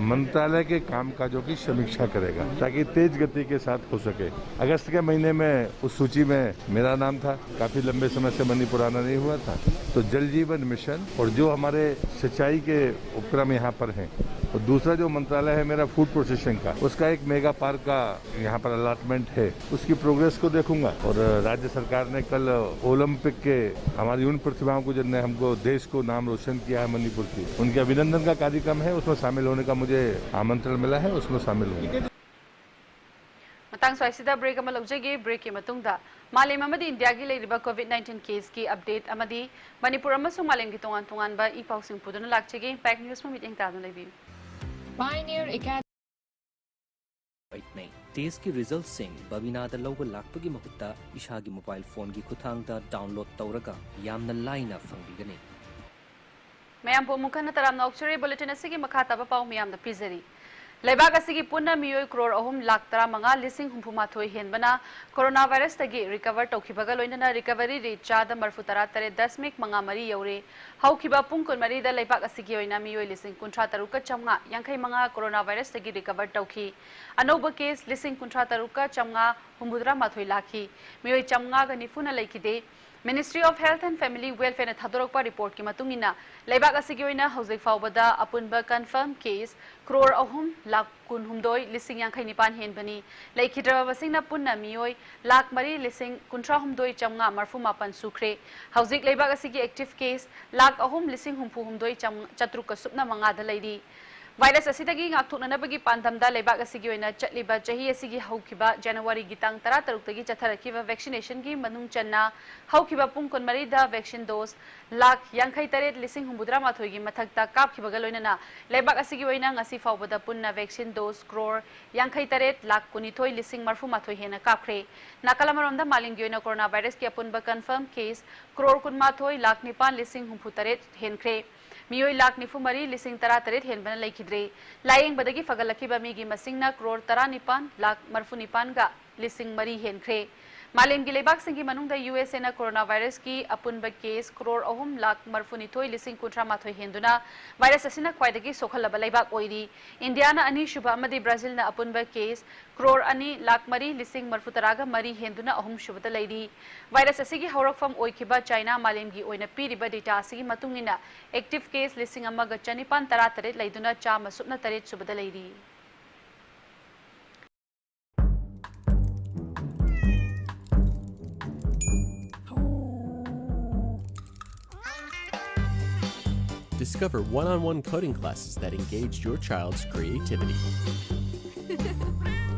मंत्रालय के कामकाजों की समीक्षा करेगा, ताकि तेज गति के साथ हो सके। अगस्त के महीने में उस सूची में मेरा नाम था, काफ़ी लंबे समय से मणिपुर आना नहीं हुआ था। तो जल जीवन मिशन और जो हमारे सिंचाई के उपक्रम यहाँ पर हैं, और दूसरा जो मंत्रालय है मेरा फूड प्रोसेसिंग का, उसका एक मेगा पार्क का यहाँ पर अलॉटमेंट है, उसकी प्रोग्रेस को देखूंगा। और राज्य सरकार ने कल ओलंपिक के हमारी उन प्रतिभाओं को, जिनने हमको, देश को नाम रोशन किया है मणिपुर की, उनके अभिनंदन का कार्यक्रम है, उसमें शामिल होने का मुझे आमंत्रण मिला है, उसमें शामिल हूँ। ꯃꯇꯥꯡ ꯁ꯭ꯋꯥꯏꯁꯤꯗ ꯕ꯭ꯔꯦꯛ ꯑꯃ ꯂꯧꯖꯒꯦ꯫ ꯕ꯭ꯔꯦꯛꯀꯤ ꯃꯇꯨꯡꯗ ꯃꯥꯂꯦꯝ ꯑꯃꯗꯤ ꯏꯟꯗꯤꯌꯥꯒꯤ ꯂꯩꯔꯤꯕ ꯀꯣꯚꯤꯗ ꯅꯥꯏꯟꯇꯤꯟ ꯀꯦꯁꯀꯤ ꯑꯞꯗꯦꯠ ꯑꯃꯗꯤ ꯃꯅꯤꯄꯨꯔ ꯑꯃꯁꯨꯡ ꯃꯥꯂꯦꯝꯒꯤ ꯇꯣꯉꯥꯟ ꯇꯣꯉꯥꯟꯕ ꯏ ꯄꯥꯎꯁꯤꯡ ꯄꯨꯗꯨꯅ ꯂꯥꯛꯆꯒꯦ꯫ ꯏꯝꯄꯦꯛ ꯅ꯭ꯌꯨꯁ ꯃꯃꯤꯠꯌꯦꯡ ꯇꯥꯗꯨꯅ ꯂꯩꯕꯤꯌꯨ꯫ Pioneer Academy. ꯅꯦ꯫ ꯇꯦꯁꯀꯤ ꯔꯤꯖꯜꯠꯁꯤꯡ ꯕꯕꯤꯅꯥꯗ ꯂꯧꯕ ꯂꯥꯛꯄꯒꯤ ꯃꯍꯨꯠꯇ ꯏꯁꯥꯒꯤ ꯃꯣꯕꯥꯏꯜ ꯐꯣꯟꯒꯤ ꯈꯨꯠꯊꯥꯡꯗ ꯗꯥꯎꯟꯂꯣꯗ ꯇꯧꯔꯒ ꯌꯥꯝꯅ ꯂꯥꯏꯅ ꯐꯪꯕꯤꯒꯅꯤ꯫ ꯃꯌꯥꯝꯕꯨ ꯑꯃꯨꯛ ꯍꯟꯅ ꯇꯔꯥꯝꯅ ꯑꯣꯛꯆꯔꯤ꯫ ꯕꯨꯂꯦꯇꯤꯟ ꯑꯁꯤꯒꯤ ꯃꯈꯥ ꯇꯥꯕ ꯄꯥꯎ ꯃꯤꯌꯥꯝꯗ ꯄꯤꯖꯔꯤ꯫ ꯂꯩꯕꯥꯛ ꯑꯁꯤꯒꯤ ꯄꯨꯟꯅ ꯃꯤꯑꯣꯏ ꯀ꯭ꯔꯣꯔ ꯑꯍꯨꯝ ꯂꯥꯈ ꯇꯔꯥꯃꯉꯥ ꯂꯤꯁꯤꯡ ꯍꯨꯝꯐꯨ ꯃꯥꯊꯣꯏ ꯍꯦꯟꯕꯅ ꯀꯣꯔꯣꯅꯥ ꯚꯥꯏꯔꯁꯇꯒꯤ ꯔꯤꯀꯚꯔ ꯇꯧꯈꯤꯕꯒ ꯂꯣꯏꯅꯅ ꯔꯤꯀꯚꯔꯤ ꯔꯦꯠ ꯆꯥꯗ ꯃꯔꯐꯨ ꯇꯔꯥ ꯇꯔꯦꯠ ꯗꯁꯃꯤꯛ ꯃꯉꯥ ꯃꯔꯤ ꯌꯧꯔꯦ꯫ ꯍꯧꯈꯤꯕ ꯄꯨꯡ ꯀꯨꯟꯃꯔꯤꯗ ꯂꯩꯕꯥꯛ ꯑꯁꯤꯒꯤ ꯑꯣꯏꯅ ꯃꯤꯑꯣꯏ ꯂꯤꯁꯤꯡ ꯀꯨꯟꯊ꯭ꯔꯥ ꯇꯔꯨꯛꯀ ꯆꯥꯝꯃꯉꯥ ꯌꯥꯡꯈꯩ ꯃꯉꯥ ꯀꯣꯔꯣꯅꯥ ꯚꯥꯏꯔꯁꯇꯒꯤ ꯔꯤꯀꯚꯔ ꯇꯧꯈꯤ꯫ ꯑꯅꯧꯕ ꯀꯦꯁ ꯂꯤꯁꯤꯡ ꯀꯨꯟꯊ꯭ꯔꯥ ꯇꯔꯨꯛꯀ ꯆꯥꯝꯃꯉꯥ ꯍꯨꯝꯐꯨꯇꯔꯥ ꯃꯥꯊꯣꯏ ꯂꯥꯛꯈꯤ꯫ ꯃꯤꯑꯣꯏ ꯆꯥꯝꯃꯉꯥꯒ ꯅꯤꯐꯨꯅ ꯂꯩꯈꯤꯗꯦ꯫ Ministry of Health and Family Welfare ꯅ ꯊꯥꯗꯣꯔꯛꯄ ꯔꯤꯄꯣꯔꯠꯀꯤ ꯃꯇꯨꯡ ꯏꯟꯅ, ꯂꯩꯕꯥꯛ ꯑꯁꯤꯒꯤ ꯑꯣꯏꯅ ꯍꯧꯖꯤꯛ ꯐꯥꯎꯕꯗ ꯑꯄꯨꯟꯕ ꯀꯟꯐꯔꯝ ꯀꯦꯁ ꯀ꯭ꯔꯣꯔ ꯑꯍꯨꯝ ꯂꯥꯈ ꯀꯨꯟꯍꯨꯝꯗꯣꯏ ꯂꯤꯁꯤꯡ ꯌꯥꯡꯈꯩ ꯅꯤꯄꯥꯟ ꯍꯦꯟꯕꯅꯤ꯫ ꯂꯩꯈꯤꯗ꯭ꯔꯕ ꯃꯁꯤꯡꯅ ꯄꯨꯟꯅ ꯃꯤꯑꯣꯏ ꯂꯥꯈ ꯃꯔꯤ ꯂꯤꯁꯤꯡ ꯀꯨꯟꯊ꯭ꯔꯥ ꯍꯨꯝꯗꯣꯏ ꯆꯥꯝꯃꯉꯥ ꯃꯔꯤꯐꯨ ꯃꯥꯄꯟ ꯁꯨꯈ꯭ꯔꯦ꯫ ꯍꯧꯖꯤꯛ ꯂꯩꯕꯥꯛ ꯑꯁꯤꯒꯤ ꯑꯦꯛꯇꯤꯚ ꯀꯦꯁ ꯂꯥꯈ ꯑꯍꯨꯝ ꯂꯤꯁꯤꯡ ꯍꯨꯝꯐꯨ ꯍꯨꯝꯗꯣꯏ ꯆꯥꯇ꯭ꯔꯨꯛꯀ ꯁꯨꯞꯅ ꯃꯉꯥꯗ ꯂꯩꯔꯤ꯫ ꯚꯥꯏꯔꯁ ꯑꯁꯤꯗꯒꯤ ꯉꯥꯛꯊꯣꯛꯅꯅꯕꯒꯤ ꯄꯥꯟꯗꯝꯗ ꯂꯩꯕꯥꯛ ꯑꯁꯤꯒꯤ ꯑꯣꯏꯅ ꯆꯠꯂꯤꯕ ꯆꯍꯤ ꯑꯁꯤꯒꯤ ꯍꯧꯈꯤꯕ ꯖꯅꯋꯥꯔꯤꯒꯤ ꯇꯥꯡ ꯇꯔꯥꯇꯔꯨꯛꯇꯒꯤ ꯆꯠꯊꯔꯛꯈꯤꯕ ꯚꯦꯛꯁꯤꯅꯦꯁꯟꯒꯤ ꯃꯅꯨꯡ ꯆꯟꯅ ꯍꯧꯈꯤꯕ ꯄꯨꯡ ꯀꯨꯟꯃꯔꯤꯗ ꯚꯦꯛꯁꯤꯟ ꯗꯣꯁ ꯂꯥꯈ ꯌꯥꯡꯈꯩ ꯇꯔꯦꯠ ꯂꯤꯁꯤꯡ ꯍꯨꯝꯐꯨꯇꯔꯥ ꯃꯥꯊꯣꯏꯒꯤ ꯃꯊꯛꯇ ꯀꯥꯞꯈꯤꯕꯒ ꯂꯣꯏꯅꯅ ꯂꯩꯕꯥꯛ ꯑꯁꯤꯒꯤ ꯑꯣꯏꯅ ꯉꯁꯤ ꯐꯥꯎꯕꯗ ꯄꯨꯟꯅ ꯚꯦꯛꯁꯤꯟ ꯗꯣꯁ ꯀ꯭ꯔꯣꯔ ꯌꯥꯡꯈꯩ ꯇꯔꯦꯠ ꯂꯥꯈ ꯀꯨꯟꯅꯤꯊꯣꯏ ꯂꯤꯁꯤꯡ ꯃꯔꯤꯐꯨ ꯃꯥꯊꯣꯏ ꯍꯦꯟꯅ ꯀꯥꯞꯈ꯭ꯔꯦ꯫ ꯅꯥꯀꯜ ꯑꯃꯔꯣꯝꯗ ꯃꯥꯂꯦꯝꯒꯤ ꯑꯣꯏꯅ ꯀꯣꯔꯣꯅꯥ ꯚꯥꯏꯔꯁꯀꯤ ꯑꯄꯨꯟꯕ ꯀꯟꯐꯔꯝ ꯀꯦꯁ ꯀ꯭ꯔꯣꯔ ꯀꯨꯟꯃꯥꯊꯣꯏ ꯂꯥꯈ ꯅꯤꯄꯥꯟ ꯂꯤꯁꯤꯡ ꯍꯨꯝꯐꯨ ꯇꯔꯦꯠ ꯍꯦꯟꯈ꯭ꯔꯦ꯫ ꯃꯤꯑꯣꯏ ꯂꯥꯈ ꯅꯤꯐꯨ ꯃꯔꯤ ꯂꯤꯁꯤꯡ ꯇꯔꯥ ꯇꯔꯦꯠ ꯍꯦꯟꯕꯅ ꯂꯩꯈꯤꯗ꯭ꯔꯦ꯫ ꯂꯥꯌꯦꯡꯕꯗꯒꯤ ꯐꯒꯠꯂꯛꯈꯤꯕ ꯃꯤꯒꯤ ꯃꯁꯤꯡꯅ ꯀ꯭ꯔꯣꯔ ꯇꯔꯥꯅꯤꯄꯥꯟ ꯂꯥꯈ ꯃꯔꯤꯐꯨ ꯅꯤꯄꯥꯟꯒ ꯂꯤꯁꯤꯡ ꯃꯔꯤ ꯍꯦꯟꯈ꯭ꯔꯦ꯫ ꯃꯥꯂꯦꯝꯒꯤ ꯂꯩꯕꯥꯛꯁꯤꯡꯒꯤ ꯃꯅꯨꯡꯗ ꯌꯨ ꯑꯦꯁ ꯑꯦꯅ ꯀꯣꯔꯣꯅꯥ ꯚꯥꯏꯔꯁꯀꯤ ꯑꯄꯨꯟꯕ ꯀꯦꯁ ꯀ꯭ꯔꯣꯔ ꯑꯍꯨꯝ ꯂꯥꯈ ꯃꯔꯤꯐꯨ ꯅꯤꯊꯣꯏ ꯂꯤꯁꯤꯡ ꯀꯨꯟꯊ꯭ꯔꯥ ꯃꯥꯊꯣꯏ ꯍꯦꯟꯗꯨꯅ ꯚꯥꯏꯔꯁ ꯑꯁꯤꯅ ꯈ꯭ꯋꯥꯏꯗꯒꯤ ꯁꯣꯛꯍꯜꯂꯕ ꯂꯩꯕꯥꯛ ꯑꯣꯏꯔꯤ꯫ ꯏꯟꯗꯤꯌꯥꯅ ꯑꯅꯤꯁꯨꯕ ꯑꯃꯗꯤ ꯕ꯭ꯔꯥꯖꯤꯜꯅ ꯑꯄꯨꯟꯕ ꯀꯦꯁ ꯀ꯭ꯔꯣꯔ ꯑꯅꯤ ꯂꯥꯈ ꯃꯔꯤ ꯂꯤꯁꯤꯡ ꯃꯔꯤꯐꯨ ꯇꯔꯥꯒ ꯃꯔꯤ ꯍꯦꯟꯗꯨꯅ ꯑꯍꯨꯝꯁꯨꯕꯗ ꯂꯩꯔꯤ꯫ ꯚꯥꯏꯔꯁ ꯑꯁꯤꯒꯤ ꯍꯧꯔꯛꯐꯝ ꯑꯣꯏꯈꯤꯕ ꯆꯥꯏꯅꯥ ꯃꯥꯂꯦꯝꯒꯤ ꯑꯣꯏꯅ ꯄꯤꯔꯤꯕ ꯗꯦꯇꯥ ꯑꯁꯤꯒꯤ ꯃꯇꯨꯡ ꯏꯟꯅ, ꯑꯦꯛꯇꯤꯚ ꯀꯦꯁ ꯂꯤꯁꯤꯡ ꯑꯃꯒ ꯆꯅꯤꯄꯥꯟ ꯇꯔꯥ ꯇꯔꯦꯠ ꯂꯩꯗꯨꯅ ꯆꯥꯝꯃ ꯁꯨꯞꯅ ꯇꯔꯦꯠ ꯁꯨꯕꯗ ꯂꯩꯔꯤ꯫ Discover one on one coding classes that engage your child's creativity.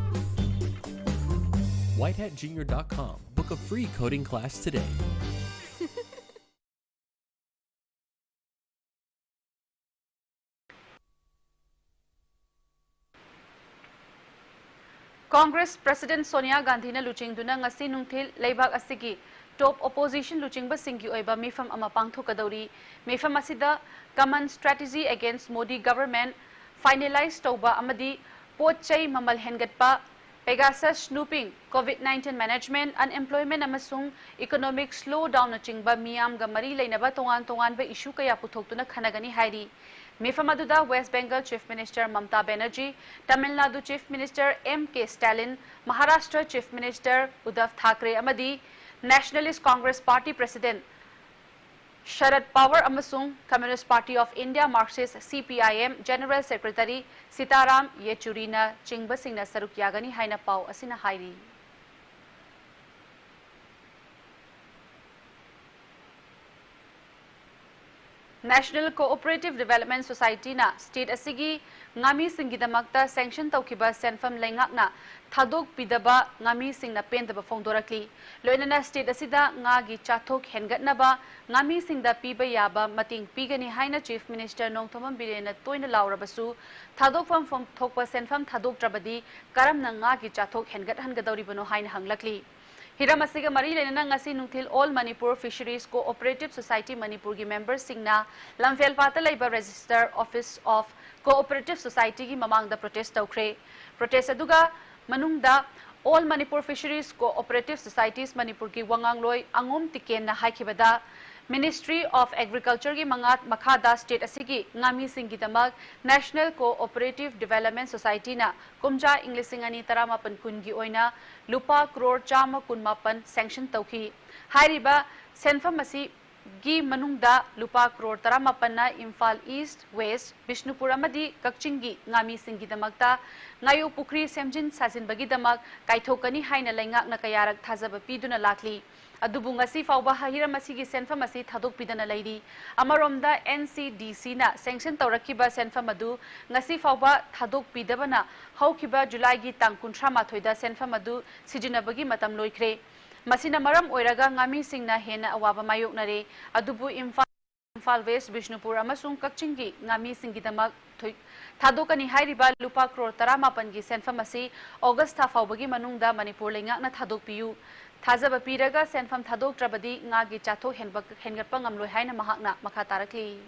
white hat junior dot com. Book a free coding class today. Congress president Sonia ꯒꯥꯟꯙꯤꯅ ꯂꯨꯆꯤꯡꯗꯨꯅ ꯉꯁꯤ ꯅꯨꯡꯊꯤꯜ ꯂꯩꯕꯥꯛ ꯑꯁꯤꯒꯤ ꯇꯣꯞ ꯑꯣꯄꯣꯖꯤꯁꯟ ꯂꯨꯆꯤꯡꯕꯁꯤꯡꯒꯤ ꯑꯣꯏꯕ ꯃꯤꯐꯝ ꯑꯃ ꯄꯥꯡꯊꯣꯛꯀꯗꯧꯔꯤ꯫ ꯃꯤꯐꯝ ꯑꯁꯤꯗ Common Strategy Against Modi Government ꯐꯥꯏꯅꯦꯂꯥꯏꯖ ꯇꯧꯕ ꯑꯃꯗꯤ ꯄꯣꯠ ꯆꯩ ꯃꯃꯜ ꯍꯦꯟꯒꯠꯄ, Pegasus snooping, COVID nineteen management, unemployment ꯑꯃꯁꯨꯡ economic slowdownꯅꯆꯤꯡꯕ ꯃꯤꯌꯥꯝꯒ ꯃꯔꯤ ꯂꯩꯅꯕ ꯇꯣꯉꯥꯟ ꯇꯣꯉꯥꯟꯕ ꯏꯁꯨ ꯀꯌꯥ ꯄꯨꯊꯣꯛꯇꯨꯅ ꯈꯟꯅꯒꯅꯤ ꯍꯥꯏꯔꯤ꯫ ꯃꯤꯐꯝ ꯑꯗꯨꯗ west Bengal chief minister Mamata Banerjee, Tamil Nadu chief minister M K Stalin, Maharashtra chief minister Uddhav Thackeray ꯑꯃꯗꯤ Nationalist Congress Party President Sharad Pawar ꯑꯃꯁꯨꯡ Communist Party of India Marxist, C P I M, General Secretary ꯁꯤꯇꯥꯔꯥꯝ ꯌꯦꯆꯨꯔꯤꯅ ꯆꯤꯡꯕꯁꯤꯡꯅ ꯁꯔꯨꯛ ꯌꯥꯒꯅꯤ ꯍꯥꯏꯅ ꯄꯥꯎ ꯑꯁꯤꯅ ꯍꯥꯏꯔꯤ꯫ National Cooperative Development Society ꯅ state ꯑꯁꯤꯒꯤ ꯉꯥꯃꯤꯁꯤꯡꯒꯤꯗꯃꯛꯇ sanction ꯇꯧꯈꯤꯕ ꯁꯦꯟꯐꯝ ꯂꯩꯉꯥꯛꯅ ꯊꯥꯗꯣꯛꯄꯤꯗꯕ ꯉꯥꯃꯤꯁꯤꯡꯅ ꯄꯦꯟꯗꯕ ꯐꯣꯡꯗꯣꯔꯛꯂꯤ꯫ ꯂꯣꯏꯅꯅ state ꯑꯁꯤꯗ ꯉꯥꯒꯤ ꯆꯥꯊꯣꯛ ꯍꯦꯟꯒꯠꯅꯕ ꯉꯥꯃꯤꯁꯤꯡꯗ ꯄꯤꯕ ꯌꯥꯕ ꯃꯇꯦꯡ ꯄꯤꯒꯅꯤ ꯍꯥꯏꯅ Chief Minister ꯅꯣꯡꯊꯣꯝꯕꯝ ꯕꯤꯔꯦꯟꯅ ꯇꯣꯏꯅ ꯂꯥꯎꯔꯕꯁꯨ, ꯊꯥꯗꯣꯛꯐꯝ ꯐꯝ ꯊꯣꯛꯄ ꯁꯦꯟꯐꯝ ꯊꯥꯗꯣꯛꯇ꯭ꯔꯕꯗꯤ ꯀꯔꯝꯅ ꯉꯥꯒꯤ ꯆꯥꯊꯣꯛ ꯍꯦꯟꯒꯠꯍꯟꯒꯗꯧꯔꯤꯕꯅꯣ ꯍꯥꯏꯅ ꯍꯪꯂꯛꯂꯤ꯫ ꯍꯤꯔꯝ ꯑꯁꯤꯒ ꯃꯔꯤ ꯂꯩꯅꯅ ꯉꯁꯤ ꯅꯨꯡꯊꯤꯜ All Manipur Fisheries Cooperative Society ꯃꯅꯤꯄꯨꯔꯒꯤ memberꯁꯤꯡꯅ ꯂꯝꯐꯦꯜꯄꯥꯠꯇ ꯂꯩꯕ Register Office of Cooperative Societyꯒꯤ ꯃꯃꯥꯡꯗ protest ꯇꯧꯈ꯭ꯔꯦ꯫ Protest ꯑꯗꯨꯒ ꯃꯅꯨꯡꯗ All Manipur Fisheries Cooperative Societies ꯃꯅꯤꯄꯨꯔꯒꯤ ꯋꯥꯉꯥꯡꯂꯣꯏ ꯑꯉꯣꯝ ꯇꯤꯀꯦꯟꯅ ꯍꯥꯏꯈꯤꯕꯗ, Ministry of Agricultureꯒꯤ ꯃꯉꯥ ꯃꯈꯥꯗ state ꯑꯁꯤꯒꯤ ꯉꯥꯃꯤꯁꯤꯡꯒꯤꯗꯃꯛ National Cooperative Development Societyꯅ ꯀꯨꯝꯖꯥ ꯏꯪ ꯂꯤꯁꯤꯡ ꯑꯅꯤ ꯇꯔꯥꯃꯥꯄꯟ ꯀꯨꯟꯒꯤ ꯑꯣꯏꯅ ꯂꯨꯄꯥ ꯀ꯭ꯔꯣꯔ ꯆꯥꯝꯃ ꯀꯨꯟꯃꯥꯄꯟ sanction ꯇꯧꯈꯤ꯫ ꯍꯥꯏꯔꯤꯕ ꯁꯦꯟꯐꯝ ꯑꯁꯤꯒꯤ ꯃꯅꯨꯡꯗ ꯂꯨꯄꯥ ꯀ꯭ꯔꯣꯔ ꯇꯔꯥꯃꯥꯄꯟꯅ ꯏꯝꯐꯥꯜ East, West, ꯕꯤꯁꯅꯨꯄꯨꯔ ꯑꯃꯗꯤ ꯀꯛꯆꯤꯡꯒꯤ ꯉꯥꯃꯤꯁꯤꯡꯒꯤꯗꯃꯛꯇ ꯉꯥꯌꯣꯛ ꯄꯨꯈ꯭ꯔꯤ ꯁꯦꯝꯖꯤꯟ ꯁꯥꯖꯤꯟꯕꯒꯤꯗꯃꯛ ꯀꯥꯏꯊꯣꯛꯀꯅꯤ ꯍꯥꯏꯅ ꯂꯩꯉꯥꯛꯅ ꯀꯌꯥꯔꯛ ꯊꯥꯖꯕ ꯄꯤꯗꯨꯅ ꯂꯥꯛꯂꯤ꯫ ꯑꯗꯨꯕꯨ ꯉꯁꯤ ꯐꯥꯎꯕ ꯍꯤꯔꯝ ꯑꯁꯤꯒꯤ ꯁꯦꯟꯐꯝ ꯑꯁꯤ ꯊꯥꯗꯣꯛꯄꯤꯗꯅ ꯂꯩꯔꯤ꯫ ꯑꯃꯔꯣꯝꯗ, N C D Cꯅ sanction ꯇꯧꯔꯛꯈꯤꯕ ꯁꯦꯟꯐꯝ ꯑꯗꯨ ꯉꯁꯤ ꯐꯥꯎꯕ ꯊꯥꯗꯣꯛꯄꯤꯗꯕꯅ ꯍꯧꯈꯤꯕ ꯖꯨꯂꯥꯏꯒꯤ ꯇꯥꯡ ꯀꯨꯟꯊ꯭ꯔꯥ ꯃꯥꯊꯣꯏꯗ ꯁꯦꯟꯐꯝ ꯑꯗꯨ ꯁꯤꯖꯤꯟꯅꯕꯒꯤ ꯃꯇꯝ ꯂꯣꯏꯈ꯭ꯔꯦ꯫ ꯃꯁꯤꯅ ꯃꯔꯝ ꯑꯣꯏꯔꯒ ꯉꯥꯃꯤꯁꯤꯡꯅ ꯍꯦꯟꯅ ꯑꯋꯥꯕ ꯃꯥꯌꯣꯛꯅꯔꯦ꯫ ꯑꯗꯨꯕꯨ ꯏꯝꯐꯥꯜ, ꯏꯝꯐꯥꯜ West, ꯕꯤꯁꯅꯨꯄꯨꯔ ꯑꯃꯁꯨꯡ ꯀꯛꯆꯤꯡꯒꯤ ꯉꯥꯃꯤꯁꯤꯡꯒꯤꯗꯃꯛ ꯊꯣꯏ-, ꯊꯥꯗꯣꯛꯀꯅꯤ ꯍꯥꯏꯔꯤꯕ ꯂꯨꯄꯥ ꯀ꯭ꯔꯣꯔ ꯇꯔꯥꯃꯥꯄꯟꯒꯤ ꯁꯦꯟꯐꯝ ꯑꯁꯤ ꯑꯣꯒꯁ ꯊꯥ ꯐꯥꯎꯕꯒꯤ ꯃꯅꯨꯡꯗ ꯃꯅꯤꯄꯨꯔ ꯂꯩꯉꯥꯛꯅ ꯊꯥꯗꯣꯛꯄꯤꯌꯨ꯫ ꯊꯥꯖꯕ ꯄꯤꯔꯒ ꯁꯦꯟꯐꯝ ꯊꯥꯗꯣꯛꯇ꯭ꯔꯕꯗꯤ ꯉꯥꯒꯤ ꯆꯥꯊꯣꯛ ꯍꯦꯟꯕ-, ꯍꯦꯟꯒꯠꯄ ꯉꯝꯂꯣꯏ ꯍꯥꯏꯅ ꯃꯍꯥꯛꯅ ꯃꯈꯥ ꯇꯥꯔꯛꯂꯤ꯫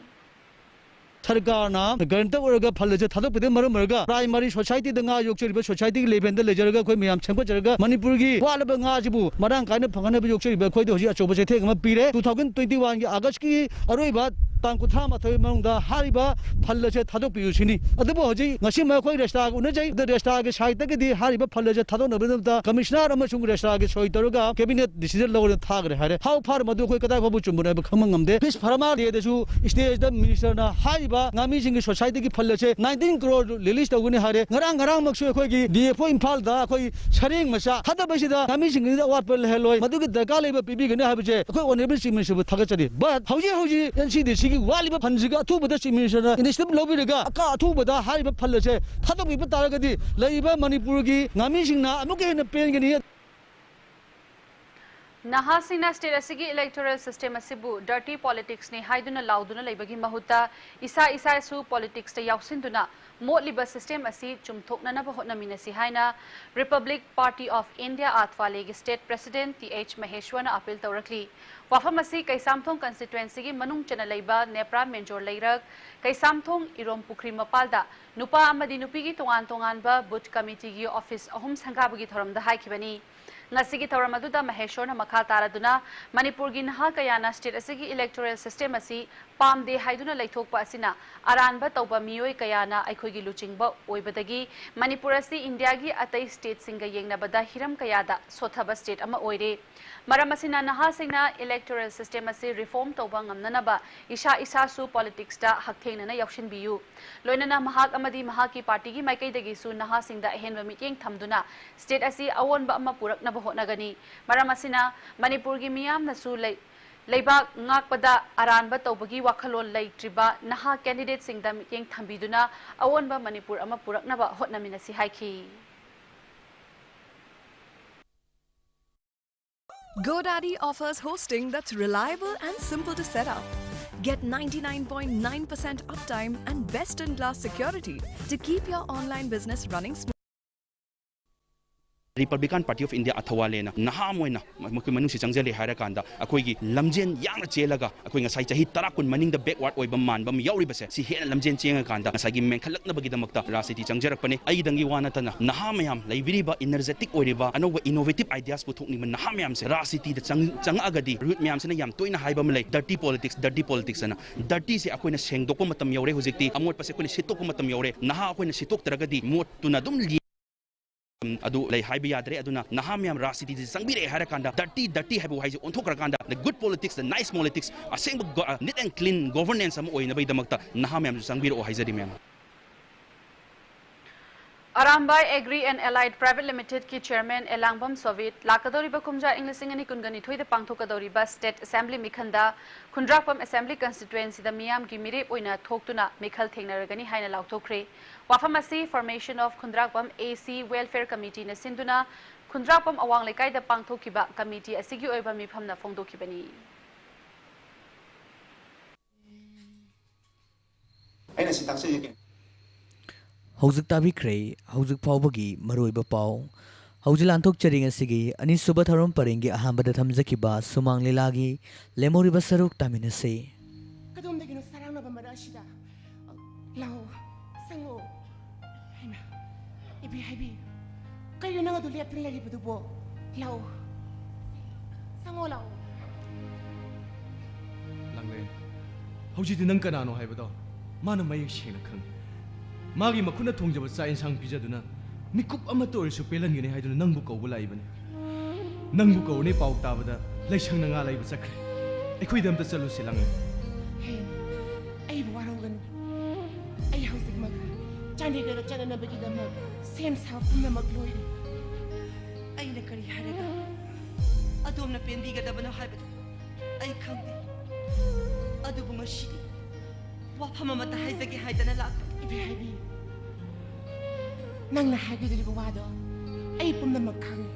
ꯁꯔꯀꯥꯔꯅ guarantor ꯑꯣꯏꯔꯒ ꯐꯜ ꯑꯁꯦ ꯊꯥꯗꯣꯛꯄꯤꯗꯕ ꯃꯔꯝ ꯑꯣꯏꯔꯒ primary societyꯗ ꯉꯥ ꯌꯣꯛꯆꯔꯤꯕ societyꯒꯤ levelꯗ ꯂꯩꯖꯔꯒ ꯑꯩꯈꯣꯏ ꯃꯌꯥꯝ ꯁꯦꯝꯒꯠꯆꯔꯒ ꯃꯅꯤꯄꯨꯔꯒꯤ ꯋꯥꯠꯂꯕ ꯉꯥꯁꯤꯕꯨ ꯃꯔꯥꯡ ꯀꯥꯏꯅ ꯐꯪꯍꯟꯅꯕ ꯌꯣꯛꯆꯔꯤꯕ ꯑꯩꯈꯣꯏꯗ ꯍꯧꯖꯤꯛ ꯑꯆꯧꯕ ꯆꯩꯊꯦꯡ ꯑꯃ ꯄꯤꯔꯦ꯫ Two thousand twenty oneꯒꯤ ꯑꯥꯒꯁꯀꯤ ꯑꯔꯣꯏꯕ ꯇꯥꯡ ꯀꯨꯟꯊ꯭ꯔꯥ ꯃꯥꯊꯣꯏ ꯃꯅꯨꯡꯗ ꯍꯥꯏꯔꯤꯕ ꯐꯟ ꯑꯁꯦ ꯊꯥꯗꯣꯛꯄꯤꯌꯨ ꯁꯤꯅꯤ꯫ ꯑꯗꯨꯕꯨ ꯍꯧꯖꯤꯛ ꯉꯁꯤꯃꯛ ꯑꯩꯈꯣꯏ ꯔꯦꯁꯇꯥꯒ ꯎꯅꯖꯩ꯫ ꯑꯗꯨ ꯔꯦꯁꯇꯥꯒꯤ ꯁꯥꯏꯠꯇꯒꯤꯗꯤ ꯍꯥꯏꯔꯤꯕ ꯐꯟ ꯑꯁꯦ ꯊꯥꯗꯣꯛꯅꯕꯒꯤꯗꯃꯛꯇ ꯀꯃꯤꯁꯅꯔ ꯑꯃꯁꯨꯡ ꯔꯦꯁꯇꯥꯒꯤ ꯁꯣꯏ ꯇꯧꯔꯒ ꯀꯦꯕꯤꯅꯦꯠ ꯗꯤꯁꯤꯖꯟ ꯂꯧꯔꯒ ꯊꯥꯈ꯭ꯔꯦ ꯍꯥꯏꯔꯦ꯫ ꯍꯥꯎ ꯐꯥꯔ ꯃꯗꯨ ꯑꯩꯈꯣꯏ ꯀꯗꯥꯏ ꯐꯥꯎꯕ ꯆꯨꯝꯕꯅꯣ ꯍꯥꯏꯕ ꯈꯪꯕ ꯉꯝꯗꯦ꯫ ꯐꯤꯁ ꯐꯔꯃꯥ ꯗꯦꯗꯁꯨ ꯁ꯭ꯇꯦꯖꯇ ꯃꯤꯅꯤꯁꯇꯔꯅ ꯍꯥꯏꯔꯤꯕ ꯉꯥꯃꯤꯁꯤꯡꯒꯤ ꯁꯣꯁꯥꯏꯇꯤꯒꯤ ꯐꯟ ꯑꯁꯦ ꯅꯥꯏꯟꯇꯤꯟ ꯀ꯭ꯔꯣꯔ ꯔꯤꯂꯤꯁ ꯇꯧꯒꯅꯤ ꯍꯥꯏꯔꯦ꯫ ꯉꯔꯥꯡ ꯉꯔꯥꯡꯃꯛꯁꯨ ꯑꯩꯈꯣꯏꯒꯤ ꯗꯤ ꯑꯦꯐ ꯑꯣ ꯏꯝꯐꯥꯜꯗ ꯑꯩꯈꯣꯏ ꯁꯔꯦꯡ ꯃꯆꯥ ꯊꯥꯗꯕꯁꯤꯗ ꯉꯥꯃꯤꯁꯤꯡꯒꯤꯗ ꯑꯋꯥꯠꯄ ꯂꯩꯍꯜꯂꯣꯏ, ꯃꯗꯨꯒꯤ ꯗꯔꯀꯥꯔ ꯂꯩꯕ ꯄꯤꯕꯤꯒꯅꯤ ꯍꯥꯏꯕꯁꯦ ꯑꯩꯈꯣꯏ ꯑꯣꯅꯔꯦꯕꯜ ꯆꯤꯐ ꯃꯤꯅꯤꯁꯇꯔꯕꯨ ꯊꯥꯒꯠꯆꯔꯤ꯫ But ꯍꯧꯖꯤꯛ ꯍꯧꯖꯤꯛ ꯑꯦꯟ ꯁꯤ ꯗꯤ ꯁꯤꯒꯤ ꯋꯥꯠꯂꯤꯕ ꯐꯟꯁꯤꯒ ꯑꯊꯨꯕꯗ ꯆꯤꯐ ꯃꯤꯅꯤꯁꯇꯔꯅ ꯏꯅꯤꯁꯤꯌꯦꯇꯤꯚ ꯂꯧꯕꯤꯔꯒ ꯑꯀꯥ ꯑꯊꯨꯕꯗ ꯍꯥꯏꯔꯤꯕ ꯐꯟ ꯑꯁꯦ ꯊꯥꯗꯣꯛꯄꯤꯕ ꯇꯥꯔꯒꯗꯤ ꯂꯩꯔꯤꯕ ꯃꯅꯤꯄꯨꯔꯒꯤ ꯉꯥꯃꯤꯁꯤꯡꯅ ꯑꯃꯨꯛꯀ ꯍꯦꯟꯅ ꯄꯦꯟꯒꯅꯤ꯫ ꯅꯍꯥꯁꯤꯡꯅ ꯁ꯭ꯇꯦꯠ ꯑꯁꯤꯒꯤ ꯏꯂꯦꯛꯇꯣꯔꯦꯜ ꯁꯤꯁꯇꯦꯝ ꯑꯁꯤꯕꯨ ꯗꯔꯇꯤ ꯄꯣꯂꯤꯇꯤꯛꯁꯅꯤ ꯍꯥꯏꯗꯨꯅ ꯂꯥꯎꯗꯨꯅ ꯂꯩꯕꯒꯤ ꯃꯍꯨꯠꯇ ꯏꯁꯥ ꯏꯁꯥꯁꯨ ꯄꯣꯂꯤꯇꯤꯛꯁꯇ ꯌꯥꯎꯁꯤꯟꯗꯨꯅ ꯃꯣꯠꯂꯤꯕ ꯁꯤꯁꯇꯦꯝ ꯑꯁꯤ ꯆꯨꯝꯊꯣꯛꯅꯅꯕ ꯍꯣꯠꯅꯃꯤꯟꯅꯁꯤ ꯍꯥꯏꯅ ꯔꯤꯄꯕ꯭ꯂꯤꯛ ꯄꯥꯔꯇꯤ ꯑꯣꯐ ꯏꯟꯗꯤꯌꯥ ꯑꯥꯊ꯭ꯋꯥꯂꯦꯒꯤ ꯁ꯭ꯇꯦꯠ ꯄ꯭ꯔꯦꯁꯤꯗꯦꯟꯠ ꯇꯤ ꯑꯩꯆ ꯃꯍꯦꯁ꯭ꯋꯔꯅ ꯑꯄꯤꯜ ꯇꯧꯔꯛꯂꯤ꯫ ꯋꯥꯐꯝ ꯑꯁꯤ ꯀꯩꯁꯥꯝꯊꯣꯡ ꯀꯟꯁꯇꯤꯇ꯭ꯋꯦꯟꯁꯤꯒꯤ ꯃꯅꯨꯡ ꯆꯟꯅ ꯂꯩꯕ ꯅꯦꯄ꯭ꯔꯥ ꯃꯦꯟꯖꯣꯔ ꯂꯩꯔꯛ, ꯀꯩꯁꯥꯝꯊꯣꯡ ꯏꯔꯣꯝ ꯄꯨꯈ꯭ꯔꯤ ꯃꯄꯥꯜꯗ ꯅꯨꯄꯥ ꯑꯃꯗꯤ ꯅꯨꯄꯤꯒꯤ ꯇꯣꯉꯥꯟ ꯇꯣꯉꯥꯟꯕ ꯕꯨꯊ ꯀꯃꯤꯇꯤꯒꯤ ꯑꯣꯐꯤꯁ ꯑꯍꯨꯝ ꯁꯪꯒꯥꯕꯒꯤ ꯊꯧꯔꯝꯗ ꯍꯥꯏꯈꯤꯕꯅꯤ꯫ ꯉꯁꯤꯒꯤ ꯊꯧꯔꯝ ꯑꯗꯨꯗ ꯃꯍꯦꯁ꯭ꯋꯔꯅ ꯃꯈꯥ ꯇꯥꯔꯗꯨꯅ ꯃꯅꯤꯄꯨꯔꯒꯤ ꯅꯍꯥ ꯀꯌꯥꯅ ꯁ꯭ꯇꯦꯠ ꯑꯁꯤꯒꯤ ꯏꯂꯦꯛꯇꯣꯔꯦꯜ ꯁꯤꯁꯇꯦꯝ ꯑꯁꯤ ꯄꯥꯝꯗꯦ ꯍꯥꯏꯗꯨꯅ ꯂꯩꯊꯣꯛꯄ ꯑꯁꯤꯅ ꯑꯔꯥꯟꯕ ꯇꯧꯕ ꯃꯤꯑꯣꯏ ꯀꯌꯥꯅ ꯑꯩꯈꯣꯏꯒꯤ ꯂꯨꯆꯤꯡꯕ ꯑꯣꯏꯕꯗꯒꯤ ꯃꯅꯤꯄꯨꯔ ꯑꯁꯤ ꯏꯟꯗꯤꯌꯥꯒꯤ ꯑꯇꯩ ꯁ꯭ꯇꯦꯠꯁꯤꯡꯒ ꯌꯦꯡꯅꯕꯗ ꯍꯤꯔꯝ ꯀꯌꯥꯗ ꯁꯣꯠꯊꯕ ꯁ꯭ꯇꯦꯠ ꯑꯃ ꯑꯣꯏꯔꯦ꯫ ꯃꯔꯝ ꯑꯁꯤꯅ ꯅꯍꯥꯁꯤꯡꯅ ꯏꯂꯦꯛꯇꯣꯔꯦꯜ ꯁꯤꯁꯇꯦꯝ ꯑꯁꯤ ꯔꯤꯐꯣꯔꯝ ꯇꯧꯕ ꯉꯝꯅꯅꯕ ꯏꯁꯥ ꯏꯁꯥꯁꯨ ꯄꯣꯂꯤꯇꯤꯛꯁꯇ ꯍꯛꯊꯦꯡꯅꯅ ꯌꯥꯎꯁꯤꯟꯕꯤꯌꯨ꯫ ꯂꯣꯏꯅꯅ ꯃꯍꯥꯛ ꯑꯃꯗꯤ ꯃꯍꯥꯛꯀꯤ ꯄꯥꯔꯇꯤꯒꯤ ꯃꯥꯏꯀꯩꯗꯒꯤꯁꯨ ꯅꯍꯥꯁꯤꯡꯗ ꯑꯍꯦꯟꯕ ꯃꯤꯠꯌꯦꯡ ꯊꯝꯗꯨꯅ ꯁ꯭ꯇꯦꯠ ꯑꯁꯤ ꯑꯑꯣꯟꯕ ꯑꯃ ꯄꯨꯔꯛꯅꯕ ꯍꯣꯠꯅꯒꯅꯤ꯫ ꯃꯔꯝ ꯑꯁꯤꯅ ꯃꯅꯤꯄꯨꯔꯒꯤ ꯃꯤꯌꯥꯝꯅꯁꯨ ꯂꯩ-, ꯂꯩꯕꯥꯛ ꯉꯥꯛꯄꯗ ꯑꯔꯥꯟꯕ ꯇꯧꯕꯒꯤ ꯋꯥꯈꯜꯂꯣꯟ ꯂꯩꯇ꯭ꯔꯤꯕ ꯅꯍꯥ ꯀꯦꯟꯗꯤꯗꯦꯠꯁꯤꯡꯗ ꯃꯤꯠꯌꯦꯡ ꯊꯝꯕꯤꯗꯨꯅ ꯑꯑꯣꯟꯕ ꯃꯅꯤꯄꯨꯔ ꯑꯃ ꯄꯨꯔꯛꯅꯕ ꯍꯣꯠꯅꯃꯤꯟꯅꯁꯤ ꯍꯥꯏꯈꯤ꯫ GoDaddy offers hosting that's reliable and simple to set up. Get ninety-nine point nine percent uptime and best-in-class security to keep your online business running smooth. Republican Party of India ꯑꯊꯋꯥꯂꯦꯅ ꯅꯍꯥ ꯑꯃ ꯑꯣꯏꯅ ꯃꯈꯣꯏ ꯃꯅꯨꯡꯁꯤ ꯆꯪꯁꯤꯜꯂꯦ ꯍꯥꯏꯔꯀꯥꯟꯗ, ꯑꯩꯈꯣꯏꯒꯤ ꯂꯝꯖꯦꯟ ꯌꯥꯡꯅ ꯆꯦꯜꯂꯒ, ꯑꯩꯈꯣꯏ ꯉꯁꯥꯏ ꯆꯍꯤ ꯇꯔꯥ ꯀꯨꯟ ꯃꯅꯤꯡꯗ backward ꯑꯣꯏꯕ ꯃꯥꯟꯕ ꯑꯃ ꯌꯥꯎꯔꯤꯕꯁꯦ, ꯁꯤ ꯍꯦꯟꯅ ꯂꯝꯖꯦꯟ ꯆꯦꯡꯉꯀꯥꯟꯗ ꯉꯁꯥꯏꯒꯤ ꯃꯦꯟꯈꯠꯂꯛꯅꯕꯒꯤꯗꯃꯛꯇ ꯔꯥꯖꯅꯤꯇꯤ ꯆꯪꯖꯔꯛꯄꯅꯤ꯫ ꯑꯩꯗꯪꯒꯤ ꯋꯥ ꯅꯠꯇꯅ ꯅꯍꯥ ꯃꯌꯥꯝ, ꯂꯩꯕꯤꯔꯤꯕ energetic ꯑꯣꯏꯔꯤꯕ, ꯑꯅꯧꯕ innovative ideas ꯄꯨꯊꯣꯛꯅꯤꯡꯕ ꯅꯍꯥ ꯃꯌꯥꯝꯁꯦ ꯔꯥꯖꯅꯤꯇꯤꯗ ꯆꯪ-, ꯆꯪꯉꯛꯑꯒꯗꯤ, youth ꯃꯌꯥꯝꯁꯤꯅ ꯌꯥꯝ ꯇꯣꯏꯅ ꯍꯥꯏꯕ ꯑꯃ ꯂꯩ, dirty politics, dirty politics ꯑꯅ꯫ Dirtyꯁꯦ ꯑꯩꯈꯣꯏꯅ ꯁꯦꯡꯗꯣꯛꯄ ꯃꯇꯝ ꯌꯧꯔꯦ ꯍꯧꯖꯤꯛꯇꯤ, ꯑꯃꯣꯠꯄꯁꯦ ꯑꯩꯈꯣꯏꯅ ꯁꯤꯠꯇꯣꯛꯄ ꯃꯇꯝ ꯌꯧꯔꯦ꯫ ꯅꯍꯥ ꯑꯩꯈꯣꯏꯅ ꯁꯤꯠꯇꯣꯛꯇ꯭ꯔꯒꯗꯤ ꯃꯣꯠꯇꯨꯅ ꯑꯗꯨꯝ ꯂꯤ-, ꯑꯗꯨ ꯂꯩ ꯍꯥꯏꯕ ꯌꯥꯗ꯭ꯔꯦ꯫ ꯑꯗꯨꯅ ꯅꯍꯥ ꯃꯌꯥꯝ ꯔꯥꯖꯅꯤꯇꯤꯁꯦ ꯆꯪꯕꯤꯔꯛꯑꯦ ꯍꯥꯏꯔꯀꯥꯟꯗ, dirty, dirty ꯍꯥꯏꯕ ꯋꯥꯍꯩꯁꯦ ꯑꯣꯟꯊꯣꯛꯈ꯭ꯔꯀꯥꯟꯗ, the good politics, the nice politics, ꯑꯁꯦꯡꯕ ꯒ-, neat and clean governance ꯑꯃ ꯑꯣꯏꯅꯕꯒꯤꯗꯃꯛꯇ ꯅꯍꯥ ꯃꯌꯥꯝꯁꯨ ꯆꯪꯕꯤꯔꯛꯑꯣ ꯍꯥꯏꯖꯔꯤ ꯃꯌꯥꯝ꯫ Arambai Agri and Allied Private Limitedꯀꯤ chairman ꯑꯦꯂꯥꯡꯕꯝ ꯁꯣꯚꯤꯠ ꯂꯥꯛꯀꯗꯧꯔꯤꯕ ꯀꯨꯝꯖꯥ ꯏꯪ ꯂꯤꯁꯤꯡ ꯑꯅꯤ ꯀꯨꯟꯒ ꯅꯤꯊꯣꯏꯗ ꯄꯥꯡꯊꯣꯛꯀꯗꯧꯔꯤꯕ state assembly ꯃꯤꯈꯜꯗ ꯈꯨꯟꯗ꯭ꯔꯥꯛꯄꯝ assembly constituencyꯗ ꯃꯤꯌꯥꯝꯒꯤ ꯃꯤꯔꯦꯞ ꯑꯣꯏꯅ ꯊꯣꯛꯇꯨꯅ ꯃꯤꯈꯜ ꯊꯦꯡꯅꯔꯒꯅꯤ ꯍꯥꯏꯅ ꯂꯥꯎꯊꯣꯛꯈ꯭ꯔꯦ꯫ ꯋꯥꯐꯝ ꯑꯁꯤ formation of Khundrakpam AC Welfare Committeeꯅ ꯁꯤꯟꯗꯨꯅ ꯈꯨꯟꯗ꯭ꯔꯥꯛꯄꯝ ꯑꯋꯥꯡ ꯂꯩꯀꯥꯏꯗ ꯄꯥꯡꯊꯣꯛꯈꯤꯕ committee ꯑꯁꯤꯒꯤ ꯑꯣꯏꯕ ꯃꯤꯐꯝꯅ ꯐꯣꯡꯗꯣꯛꯈꯤꯕꯅꯤ꯫ ꯑꯩꯅ ꯁꯤ ꯇꯥꯛꯆꯔꯤꯁꯦ ꯀꯩꯅꯣ? ꯍꯧꯖꯤꯛ ꯇꯥꯕꯤꯈ꯭ꯔꯦ ꯍꯧꯖꯤꯛ ꯐꯥꯎꯕꯒꯤ ꯃꯔꯨꯑꯣꯏꯕ ꯄꯥꯎ꯫ ꯍꯧꯖꯤꯛ ꯂꯥꯟꯊꯣꯛꯆꯔꯤ ꯉꯁꯤꯒꯤ ꯑꯅꯤꯁꯨꯕ ꯊꯧꯔꯝ ꯄꯔꯦꯡꯒꯤ ꯑꯍꯥꯟꯕꯗ ꯊꯝꯖꯈꯤꯕ ꯁꯨꯃꯥꯡ ꯂꯤꯂꯥꯒꯤ ꯂꯦꯝꯍꯧꯔꯤꯕ ꯁꯔꯨꯛ ꯇꯥꯃꯤꯟꯅꯁꯤ꯫ ꯀꯗꯣꯝꯗꯒꯤꯅꯣ ꯁꯔꯥꯡꯅꯕ ꯃꯔꯛ ꯑꯁꯤꯗ? ꯂꯥꯛꯑꯣ, ꯆꯪꯉꯛꯑꯣ꯫ ꯍꯩꯃꯥ, ꯏꯕꯦ ꯍꯥꯏꯕꯤ, ꯀꯩꯅꯣ ꯅꯪ ꯑꯗꯨ ꯂꯦꯞꯇꯅ ꯂꯩꯔꯤꯕꯗꯨꯕꯣ? ꯂꯥꯛꯑꯣ, ꯆꯪꯉꯣ ꯂꯥꯛꯑꯣ꯫ ꯂꯥꯡꯂꯦꯟ, ꯍꯧꯖꯤꯛꯇꯤ ꯅꯪ ꯀꯅꯥꯅꯣ ꯍꯥꯏꯕꯗꯣ ꯃꯥꯅ ꯃꯌꯦꯛ ꯁꯦꯡꯅ ꯈꯪꯉꯤ꯫ ꯃꯥꯒꯤ ꯃꯈꯨꯠꯅ ꯊꯣꯡꯖꯕ ꯆꯥꯛ ꯏꯟꯁꯥꯡ ꯄꯤꯖꯗꯨꯅ ꯃꯤꯀꯨꯞ ꯑꯃꯠꯇ ꯑꯣꯏꯔꯁꯨ ꯄꯦꯜꯍꯟꯒꯅꯤ ꯍꯥꯏꯗꯨꯅ ꯅꯪꯕꯨ ꯀꯧꯕ ꯂꯥꯛꯏꯕꯅꯤ꯫ ꯅꯪꯕꯨ ꯀꯧꯔꯅꯤ ꯄꯥꯎ ꯇꯥꯕꯗ ꯂꯩꯁꯪꯅ ꯉꯥ ꯂꯩꯕ ꯆꯠꯈ꯭ꯔꯦ꯫ ꯑꯩꯈꯣꯏꯗ ꯑꯝꯇ ꯆꯠꯂꯨꯁꯤ, ꯂꯥꯡꯂꯦꯟ꯫ ꯍꯦ, ꯑꯩꯕꯨ ꯋꯥꯔꯧꯒꯅꯨ꯫ ꯑꯩ ꯍꯧꯖꯤꯛꯃꯛ ꯆꯥꯟꯗꯤꯒꯔꯗ ꯆꯠꯅꯅꯕꯒꯤꯗꯃꯛ ꯁꯦꯝ ꯁꯥꯕ ꯄꯨꯝꯅꯃꯛ ꯂꯣꯏꯔꯦ꯫ ꯑꯩꯅ ꯀꯔꯤ ꯍꯥꯏꯔꯒ ꯑꯗꯣꯝꯅ ꯄꯦꯟꯕꯤꯒꯗꯕꯅꯣ ꯍꯥꯏꯕꯗꯨ ꯑꯩ ꯈꯪꯗꯦ꯫ ꯑꯗꯨꯕꯨ ꯉꯁꯤꯗꯤ ꯋꯥꯐꯝ ꯑꯃꯠꯇ ꯍꯥꯏꯖꯒꯦ ꯍꯥꯏꯗꯅ ꯂꯥꯛꯄꯅꯤ꯫ ꯏꯕꯦ ꯍꯥꯏꯕꯤ, ꯅꯪꯅ ꯍꯥꯏꯒꯗꯧꯔꯤꯕ ꯋꯥꯗꯣ ꯑꯩ ꯄꯨꯝꯅꯃꯛ ꯈꯪꯉꯤ꯫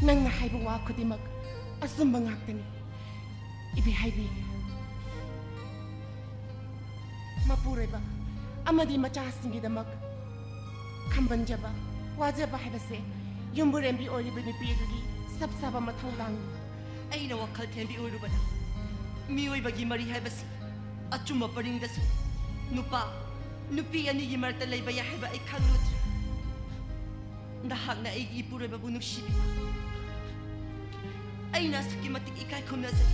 ꯅꯪꯅ ꯍꯥꯏꯕ ꯋꯥ ꯈꯨꯗꯤꯡꯃꯛ ꯑꯆꯨꯝꯕ ꯉꯥꯛꯇꯅꯤ꯫ ꯏꯕꯦ ꯍꯥꯏꯕꯤ, ꯃꯄꯨꯔꯣꯏꯕ ꯑꯃꯗꯤ ꯃꯆꯥꯁꯤꯡꯒꯤꯗꯃꯛ ꯈꯝꯕꯟꯖꯕ ꯋꯥꯖꯕ ꯍꯥꯏꯕꯁꯦ ꯌꯨꯝꯕꯨꯔꯦꯝꯕꯤ ꯑꯣꯏꯔꯤꯕ ꯅꯨꯄꯤ ꯑꯗꯨꯒꯤ ꯆꯞ ꯆꯥꯕ ꯃꯊꯧꯗꯥꯡꯅꯤ꯫ ꯑꯩꯅ ꯋꯥꯈꯜ ꯊꯦꯝꯕꯤ ꯑꯣꯏꯔꯨꯕꯗ ꯃꯤꯑꯣꯏꯕꯒꯤ ꯃꯔꯤ ꯍꯥꯏꯕꯁꯤ ꯑꯆꯨꯝꯕ ꯄꯔꯤꯡꯗꯁꯨ ꯅꯨꯄꯥ ꯅꯨꯄꯤ ꯑꯅꯤꯒꯤ ꯃꯔꯛꯇ ꯂꯩꯕ ꯌꯥꯏ ꯍꯥꯏꯕ ꯑꯩ ꯈꯪꯂꯨꯗ꯭ꯔꯦ꯫ ꯅꯍꯥꯛꯅ ꯑꯩꯒꯤ ꯏꯄꯨꯔꯣꯏꯕꯕꯨ ꯅꯨꯡꯁꯤꯕꯤꯕ ꯑꯩꯅ ꯑꯁꯨꯛꯀꯤ ꯃꯇꯤꯛ ꯏꯀꯥꯏ ꯈꯨꯝꯅꯖꯩ꯫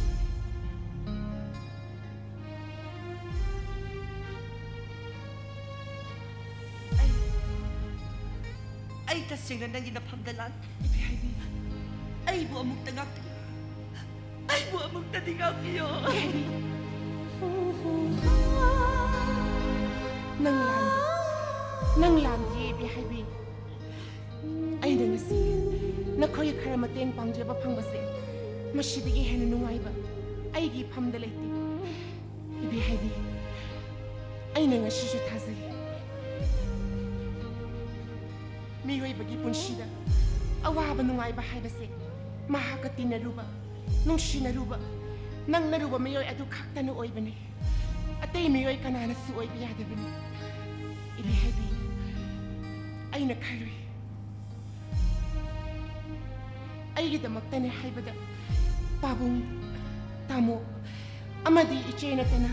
ꯑꯩ, ꯑꯩ ꯇꯁꯦꯡꯅ ꯅꯪꯒꯤ ꯅꯐꯝꯗ ꯂꯥꯟꯈ꯭ꯔꯦ꯫ ꯏꯕꯦꯍꯥꯏꯕꯤ꯫ ꯑꯩꯕꯨ ꯑꯃꯨꯛꯇ ꯉꯥꯛꯄꯤꯌꯨ꯫ ꯑꯩꯕꯨ ꯑꯃꯨꯛꯇꯗꯤ ꯉꯥꯛꯄꯤꯌꯨ꯫ ꯏꯕꯦꯍꯥꯏꯕꯤ꯫ ꯅꯪ ꯂꯥꯟꯗꯦ꯫ ꯅꯪ ꯂꯥꯟꯗꯦ, ꯏꯕꯦꯍꯥꯏꯕꯤ꯫ ꯑꯩꯅ ꯉꯁꯤ ꯅꯈꯣꯏꯒꯤ ꯈꯔ ꯃꯇꯦꯡ ꯄꯥꯡꯖꯕ ꯐꯪꯕꯁꯦ ꯃꯁꯤꯗꯒꯤ ꯍꯦꯟꯅ ꯅꯨꯡꯉꯥꯏꯕ ꯑꯩꯒꯤ ꯏꯐꯝꯗ ꯂꯩꯇꯦ꯫ ꯏꯕꯦꯍꯥꯏꯕꯤ, ꯑꯩꯅ ꯉꯁꯤꯁꯨ ꯊꯥꯖꯩ꯫ ꯃꯤꯑꯣꯏꯕꯒꯤ ꯄꯨꯟꯁꯤꯗ ꯑꯋꯥꯕ ꯅꯨꯡꯉꯥꯏꯕ ꯍꯥꯏꯕꯁꯦ ꯃꯍꯥꯛꯀ ꯇꯤꯟꯅꯔꯨꯕ, ꯅꯨꯡꯁꯤꯅꯔꯨꯕ, ꯅꯛꯅꯔꯨꯕ ꯃꯤꯑꯣꯏ ꯑꯗꯨ ꯈꯛꯇꯅ ꯑꯣꯏꯕꯅꯤ꯫ ꯑꯇꯩ ꯃꯤꯑꯣꯏ ꯀꯅꯥꯅꯁꯨ ꯑꯣꯏꯕ ꯌꯥꯗꯕꯅꯤ꯫ ꯏꯕꯦꯍꯥꯏꯕꯤ, ꯑꯩꯅ ꯈꯜꯂꯨꯏ, ꯑꯩꯒꯤꯗꯃꯛꯇꯅꯦ ꯍꯥꯏꯕꯗ ꯄꯥꯕꯨꯡ, ꯇꯥꯃꯣ ꯑꯃꯗꯤ ꯏꯆꯦ ꯅꯠꯇꯅ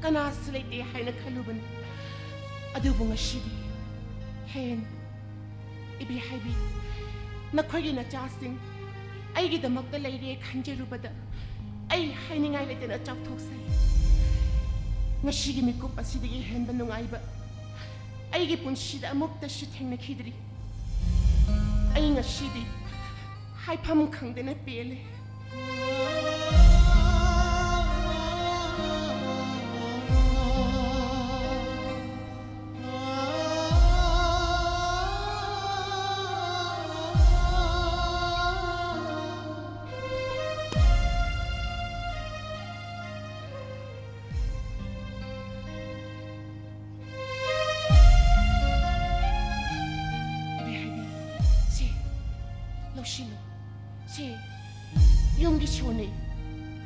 ꯀꯅꯥꯁꯨ ꯂꯩꯇꯦ ꯍꯥꯏꯅ ꯈꯜꯂꯨꯕꯅꯤ꯫ ꯑꯗꯨꯕꯨ ꯉꯁꯤꯗꯤ ꯍꯦꯟ, ꯏꯕꯦꯍꯥꯏꯕꯤ, ꯅꯈꯣꯏꯒꯤ ꯅꯆꯥꯁꯤꯡ ꯑꯩꯒꯤꯗꯃꯛꯇ ꯂꯩꯔꯦ ꯈꯟꯖꯔꯨꯕꯗ ꯑꯩ ꯍꯥꯏꯅꯤꯡꯉꯥꯏ ꯂꯩꯇꯅ ꯆꯥꯎꯊꯣꯛꯆꯩ꯫ ꯉꯁꯤꯒꯤ ꯃꯤꯀꯨꯞ ꯑꯁꯤꯗꯒꯤ ꯍꯦꯟꯕ ꯅꯨꯡꯉꯥꯏꯕ ꯑꯩꯒꯤ ꯄꯨꯟꯁꯤꯗ ꯑꯃꯨꯛꯇꯁꯨ ꯊꯦꯡꯅꯈꯤꯗ꯭ꯔꯤ꯫ ꯑꯩ ꯉꯁꯤꯗꯤ ꯍꯥꯏꯐꯝ ꯈꯪꯗꯅ ꯄꯦꯜꯂꯦ꯫ ꯏꯕꯦꯍꯥꯏꯕꯤ, ꯁꯤ, ꯂꯧꯁꯤꯜꯂꯨ꯫ ꯁꯤ, ꯌꯨꯝꯒꯤ ꯁꯣꯅꯤ꯫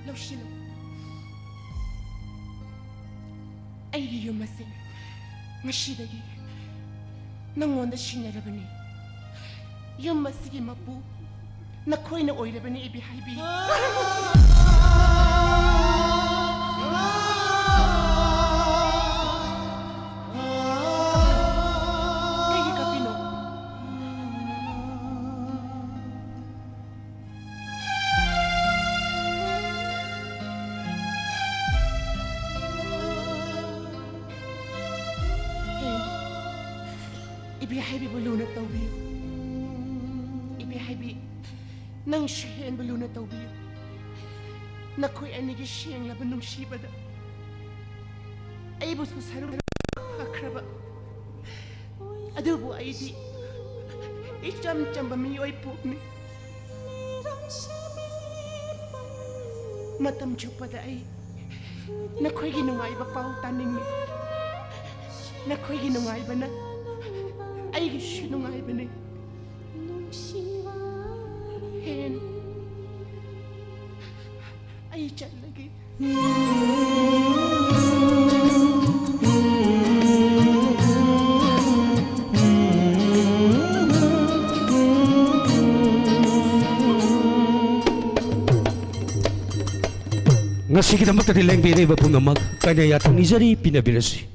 ꯂꯧꯁꯤꯜꯂꯨ꯫ ꯑꯩꯒꯤ ꯌꯨꯝ ꯑꯁꯤ ꯉꯁꯤꯗꯒꯤ ꯅꯪꯉꯣꯟꯗ ꯁꯤꯟꯅꯔꯕꯅꯤ꯫ ꯌꯨꯝ ꯑꯁꯤꯒꯤ ꯃꯄꯨ ꯅꯈꯣꯏꯅ ꯑꯣꯏꯔꯕꯅꯤ, ꯏꯕꯦꯍꯥꯏꯕꯤ꯫ ꯀꯩꯒꯤ ꯀꯞꯄꯤꯅꯣ? ꯍꯦ, ꯏꯕꯦꯍꯥꯏꯕꯤꯕꯨ ꯂꯨꯅ ꯇꯧꯕꯤꯌꯨ꯫ ꯏꯕꯦꯍꯥꯏꯕꯤ, ꯅꯪꯁꯨ ꯍꯦꯟꯕ ꯂꯨꯅ ꯇꯧꯕꯤꯌꯨ꯫ ꯅꯈꯣꯏ ꯑꯅꯤꯒꯤ ꯁꯦꯡꯂꯕ ꯅꯨꯡꯁꯤꯕꯗ ꯑꯩꯕꯨꯁꯨ ꯁꯔꯨꯛ ꯐꯈ꯭ꯔꯕ꯫ ꯑꯗꯨꯕꯨ ꯑꯩꯗꯤ ꯏꯆꯝ ꯆꯝꯕ ꯃꯤꯑꯣꯏ ꯄꯣꯛꯅꯤ꯫ ꯃꯇꯝ ꯆꯨꯞꯄꯗ ꯑꯩ ꯅꯈꯣꯏꯒꯤ ꯅꯨꯡꯉꯥꯏꯕ ꯄꯥꯎ ꯇꯥꯅꯤꯡꯉꯤ꯫ ꯅꯈꯣꯏꯒꯤ ꯅꯨꯡꯉꯥꯏꯕꯅ ꯑꯩꯒꯤꯁꯨ ꯅꯨꯡꯉꯥꯏꯕꯅꯤ꯫ ꯍꯦꯟ, ꯑꯩ ꯆꯠꯂꯒꯦ꯫ ꯉꯁꯤꯒꯤꯗꯃꯛꯇꯗꯤ ꯂꯦꯡꯕꯤꯔꯤꯕ ꯄꯨꯝꯅꯃꯛ ꯀꯥꯏꯅ ꯌꯥꯊꯪ ꯅꯤꯖꯔꯤ, ꯄꯤꯅꯕꯤꯔꯁꯤ꯫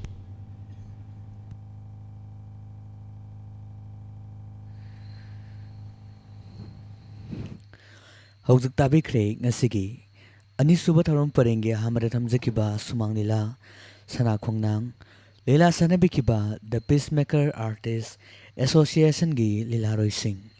ꯍꯧꯖꯤꯛ ꯇꯥꯕꯤꯈ꯭ꯔꯦ ꯉꯁꯤꯒꯤ ꯑꯅꯤꯁꯨꯕ ꯊꯧꯔꯝ ꯄꯔꯦꯡꯒꯤ ꯑꯍꯥꯟꯕꯗ ꯊꯝꯖꯈꯤꯕ ꯁꯨꯃꯥꯡ ꯂꯤꯂꯥ, ꯁꯅꯥ ꯈꯣꯡꯅꯥꯡ, ꯂꯤꯂꯥ ꯁꯥꯟꯅꯕꯤꯈꯤꯕ The Peacemaker Artist Associationꯒꯤ ꯂꯤꯂꯥꯔꯣꯏꯁꯤꯡ꯫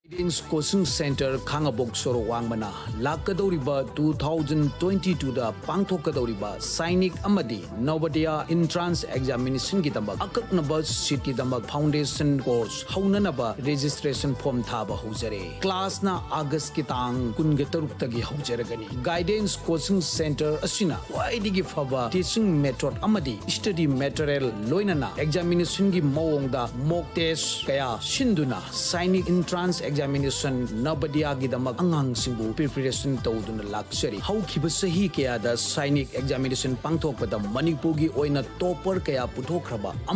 Guidance Coaching Centre, ꯈꯥꯡꯉꯕꯣꯛ ꯁꯣꯔꯣꯛ ꯋꯥꯡꯃꯅ ꯂꯥꯛꯀꯗꯧꯔꯤꯕ two thousand twenty twoꯗ ꯄꯥꯡꯊꯣꯛꯀꯗꯧꯔꯤꯕ ꯁꯥꯏꯅꯤꯛ ꯑꯃꯗꯤ ꯅꯣꯕꯣꯗꯌꯥ entrance examinationꯒꯤꯗꯃꯛ ꯑꯀꯛꯅꯕ seatꯀꯤꯗꯃꯛ foundation course ꯍꯧꯅꯅꯕ registration form ꯊꯥꯕ ꯍꯧꯖꯔꯦ꯫ Classꯅ Augustꯀꯤ ꯇꯥꯡ ꯀꯨꯟꯒ ꯇꯔꯨꯛꯇꯒꯤ ꯍꯧꯖꯔꯒꯅꯤ꯫ Guidance Coaching Centre ꯑꯁꯤꯅ ꯈ꯭ꯋꯥꯏꯗꯒꯤ ꯐꯕ teaching method ꯑꯃꯗꯤ study material ꯂꯣꯏꯅꯅ examinationꯒꯤ ꯃꯑꯣꯡꯗ mock test ꯀꯌꯥ ꯁꯤꯟꯗꯨꯅ ꯁꯥꯏꯅꯤꯛ entrance ꯑꯦꯛꯖꯥꯃꯤꯅꯦꯁꯟ ꯅꯕꯣꯗꯤꯌꯥꯒꯤꯗꯃꯛ ꯑꯉꯥꯡꯁꯤꯡꯕꯨ ꯄ꯭ꯔꯤꯄꯦꯔꯦꯁꯟ ꯇꯧꯗꯨꯅ ꯂꯥꯛꯆꯔꯤ꯫ ꯍꯧꯈꯤꯕ ꯆꯍꯤ ꯀꯌꯥꯗ ꯁꯥꯏꯅꯤꯛ ꯑꯦꯛꯖꯥꯃꯤꯅꯦꯁꯟ ꯄꯥꯡꯊꯣꯛꯄꯗ ꯃꯅꯤꯄꯨꯔꯒꯤ ꯑꯣꯏꯅ ꯇꯣꯄꯔ ꯀꯌꯥ ꯄꯨꯊꯣꯛꯈ꯭ꯔꯕ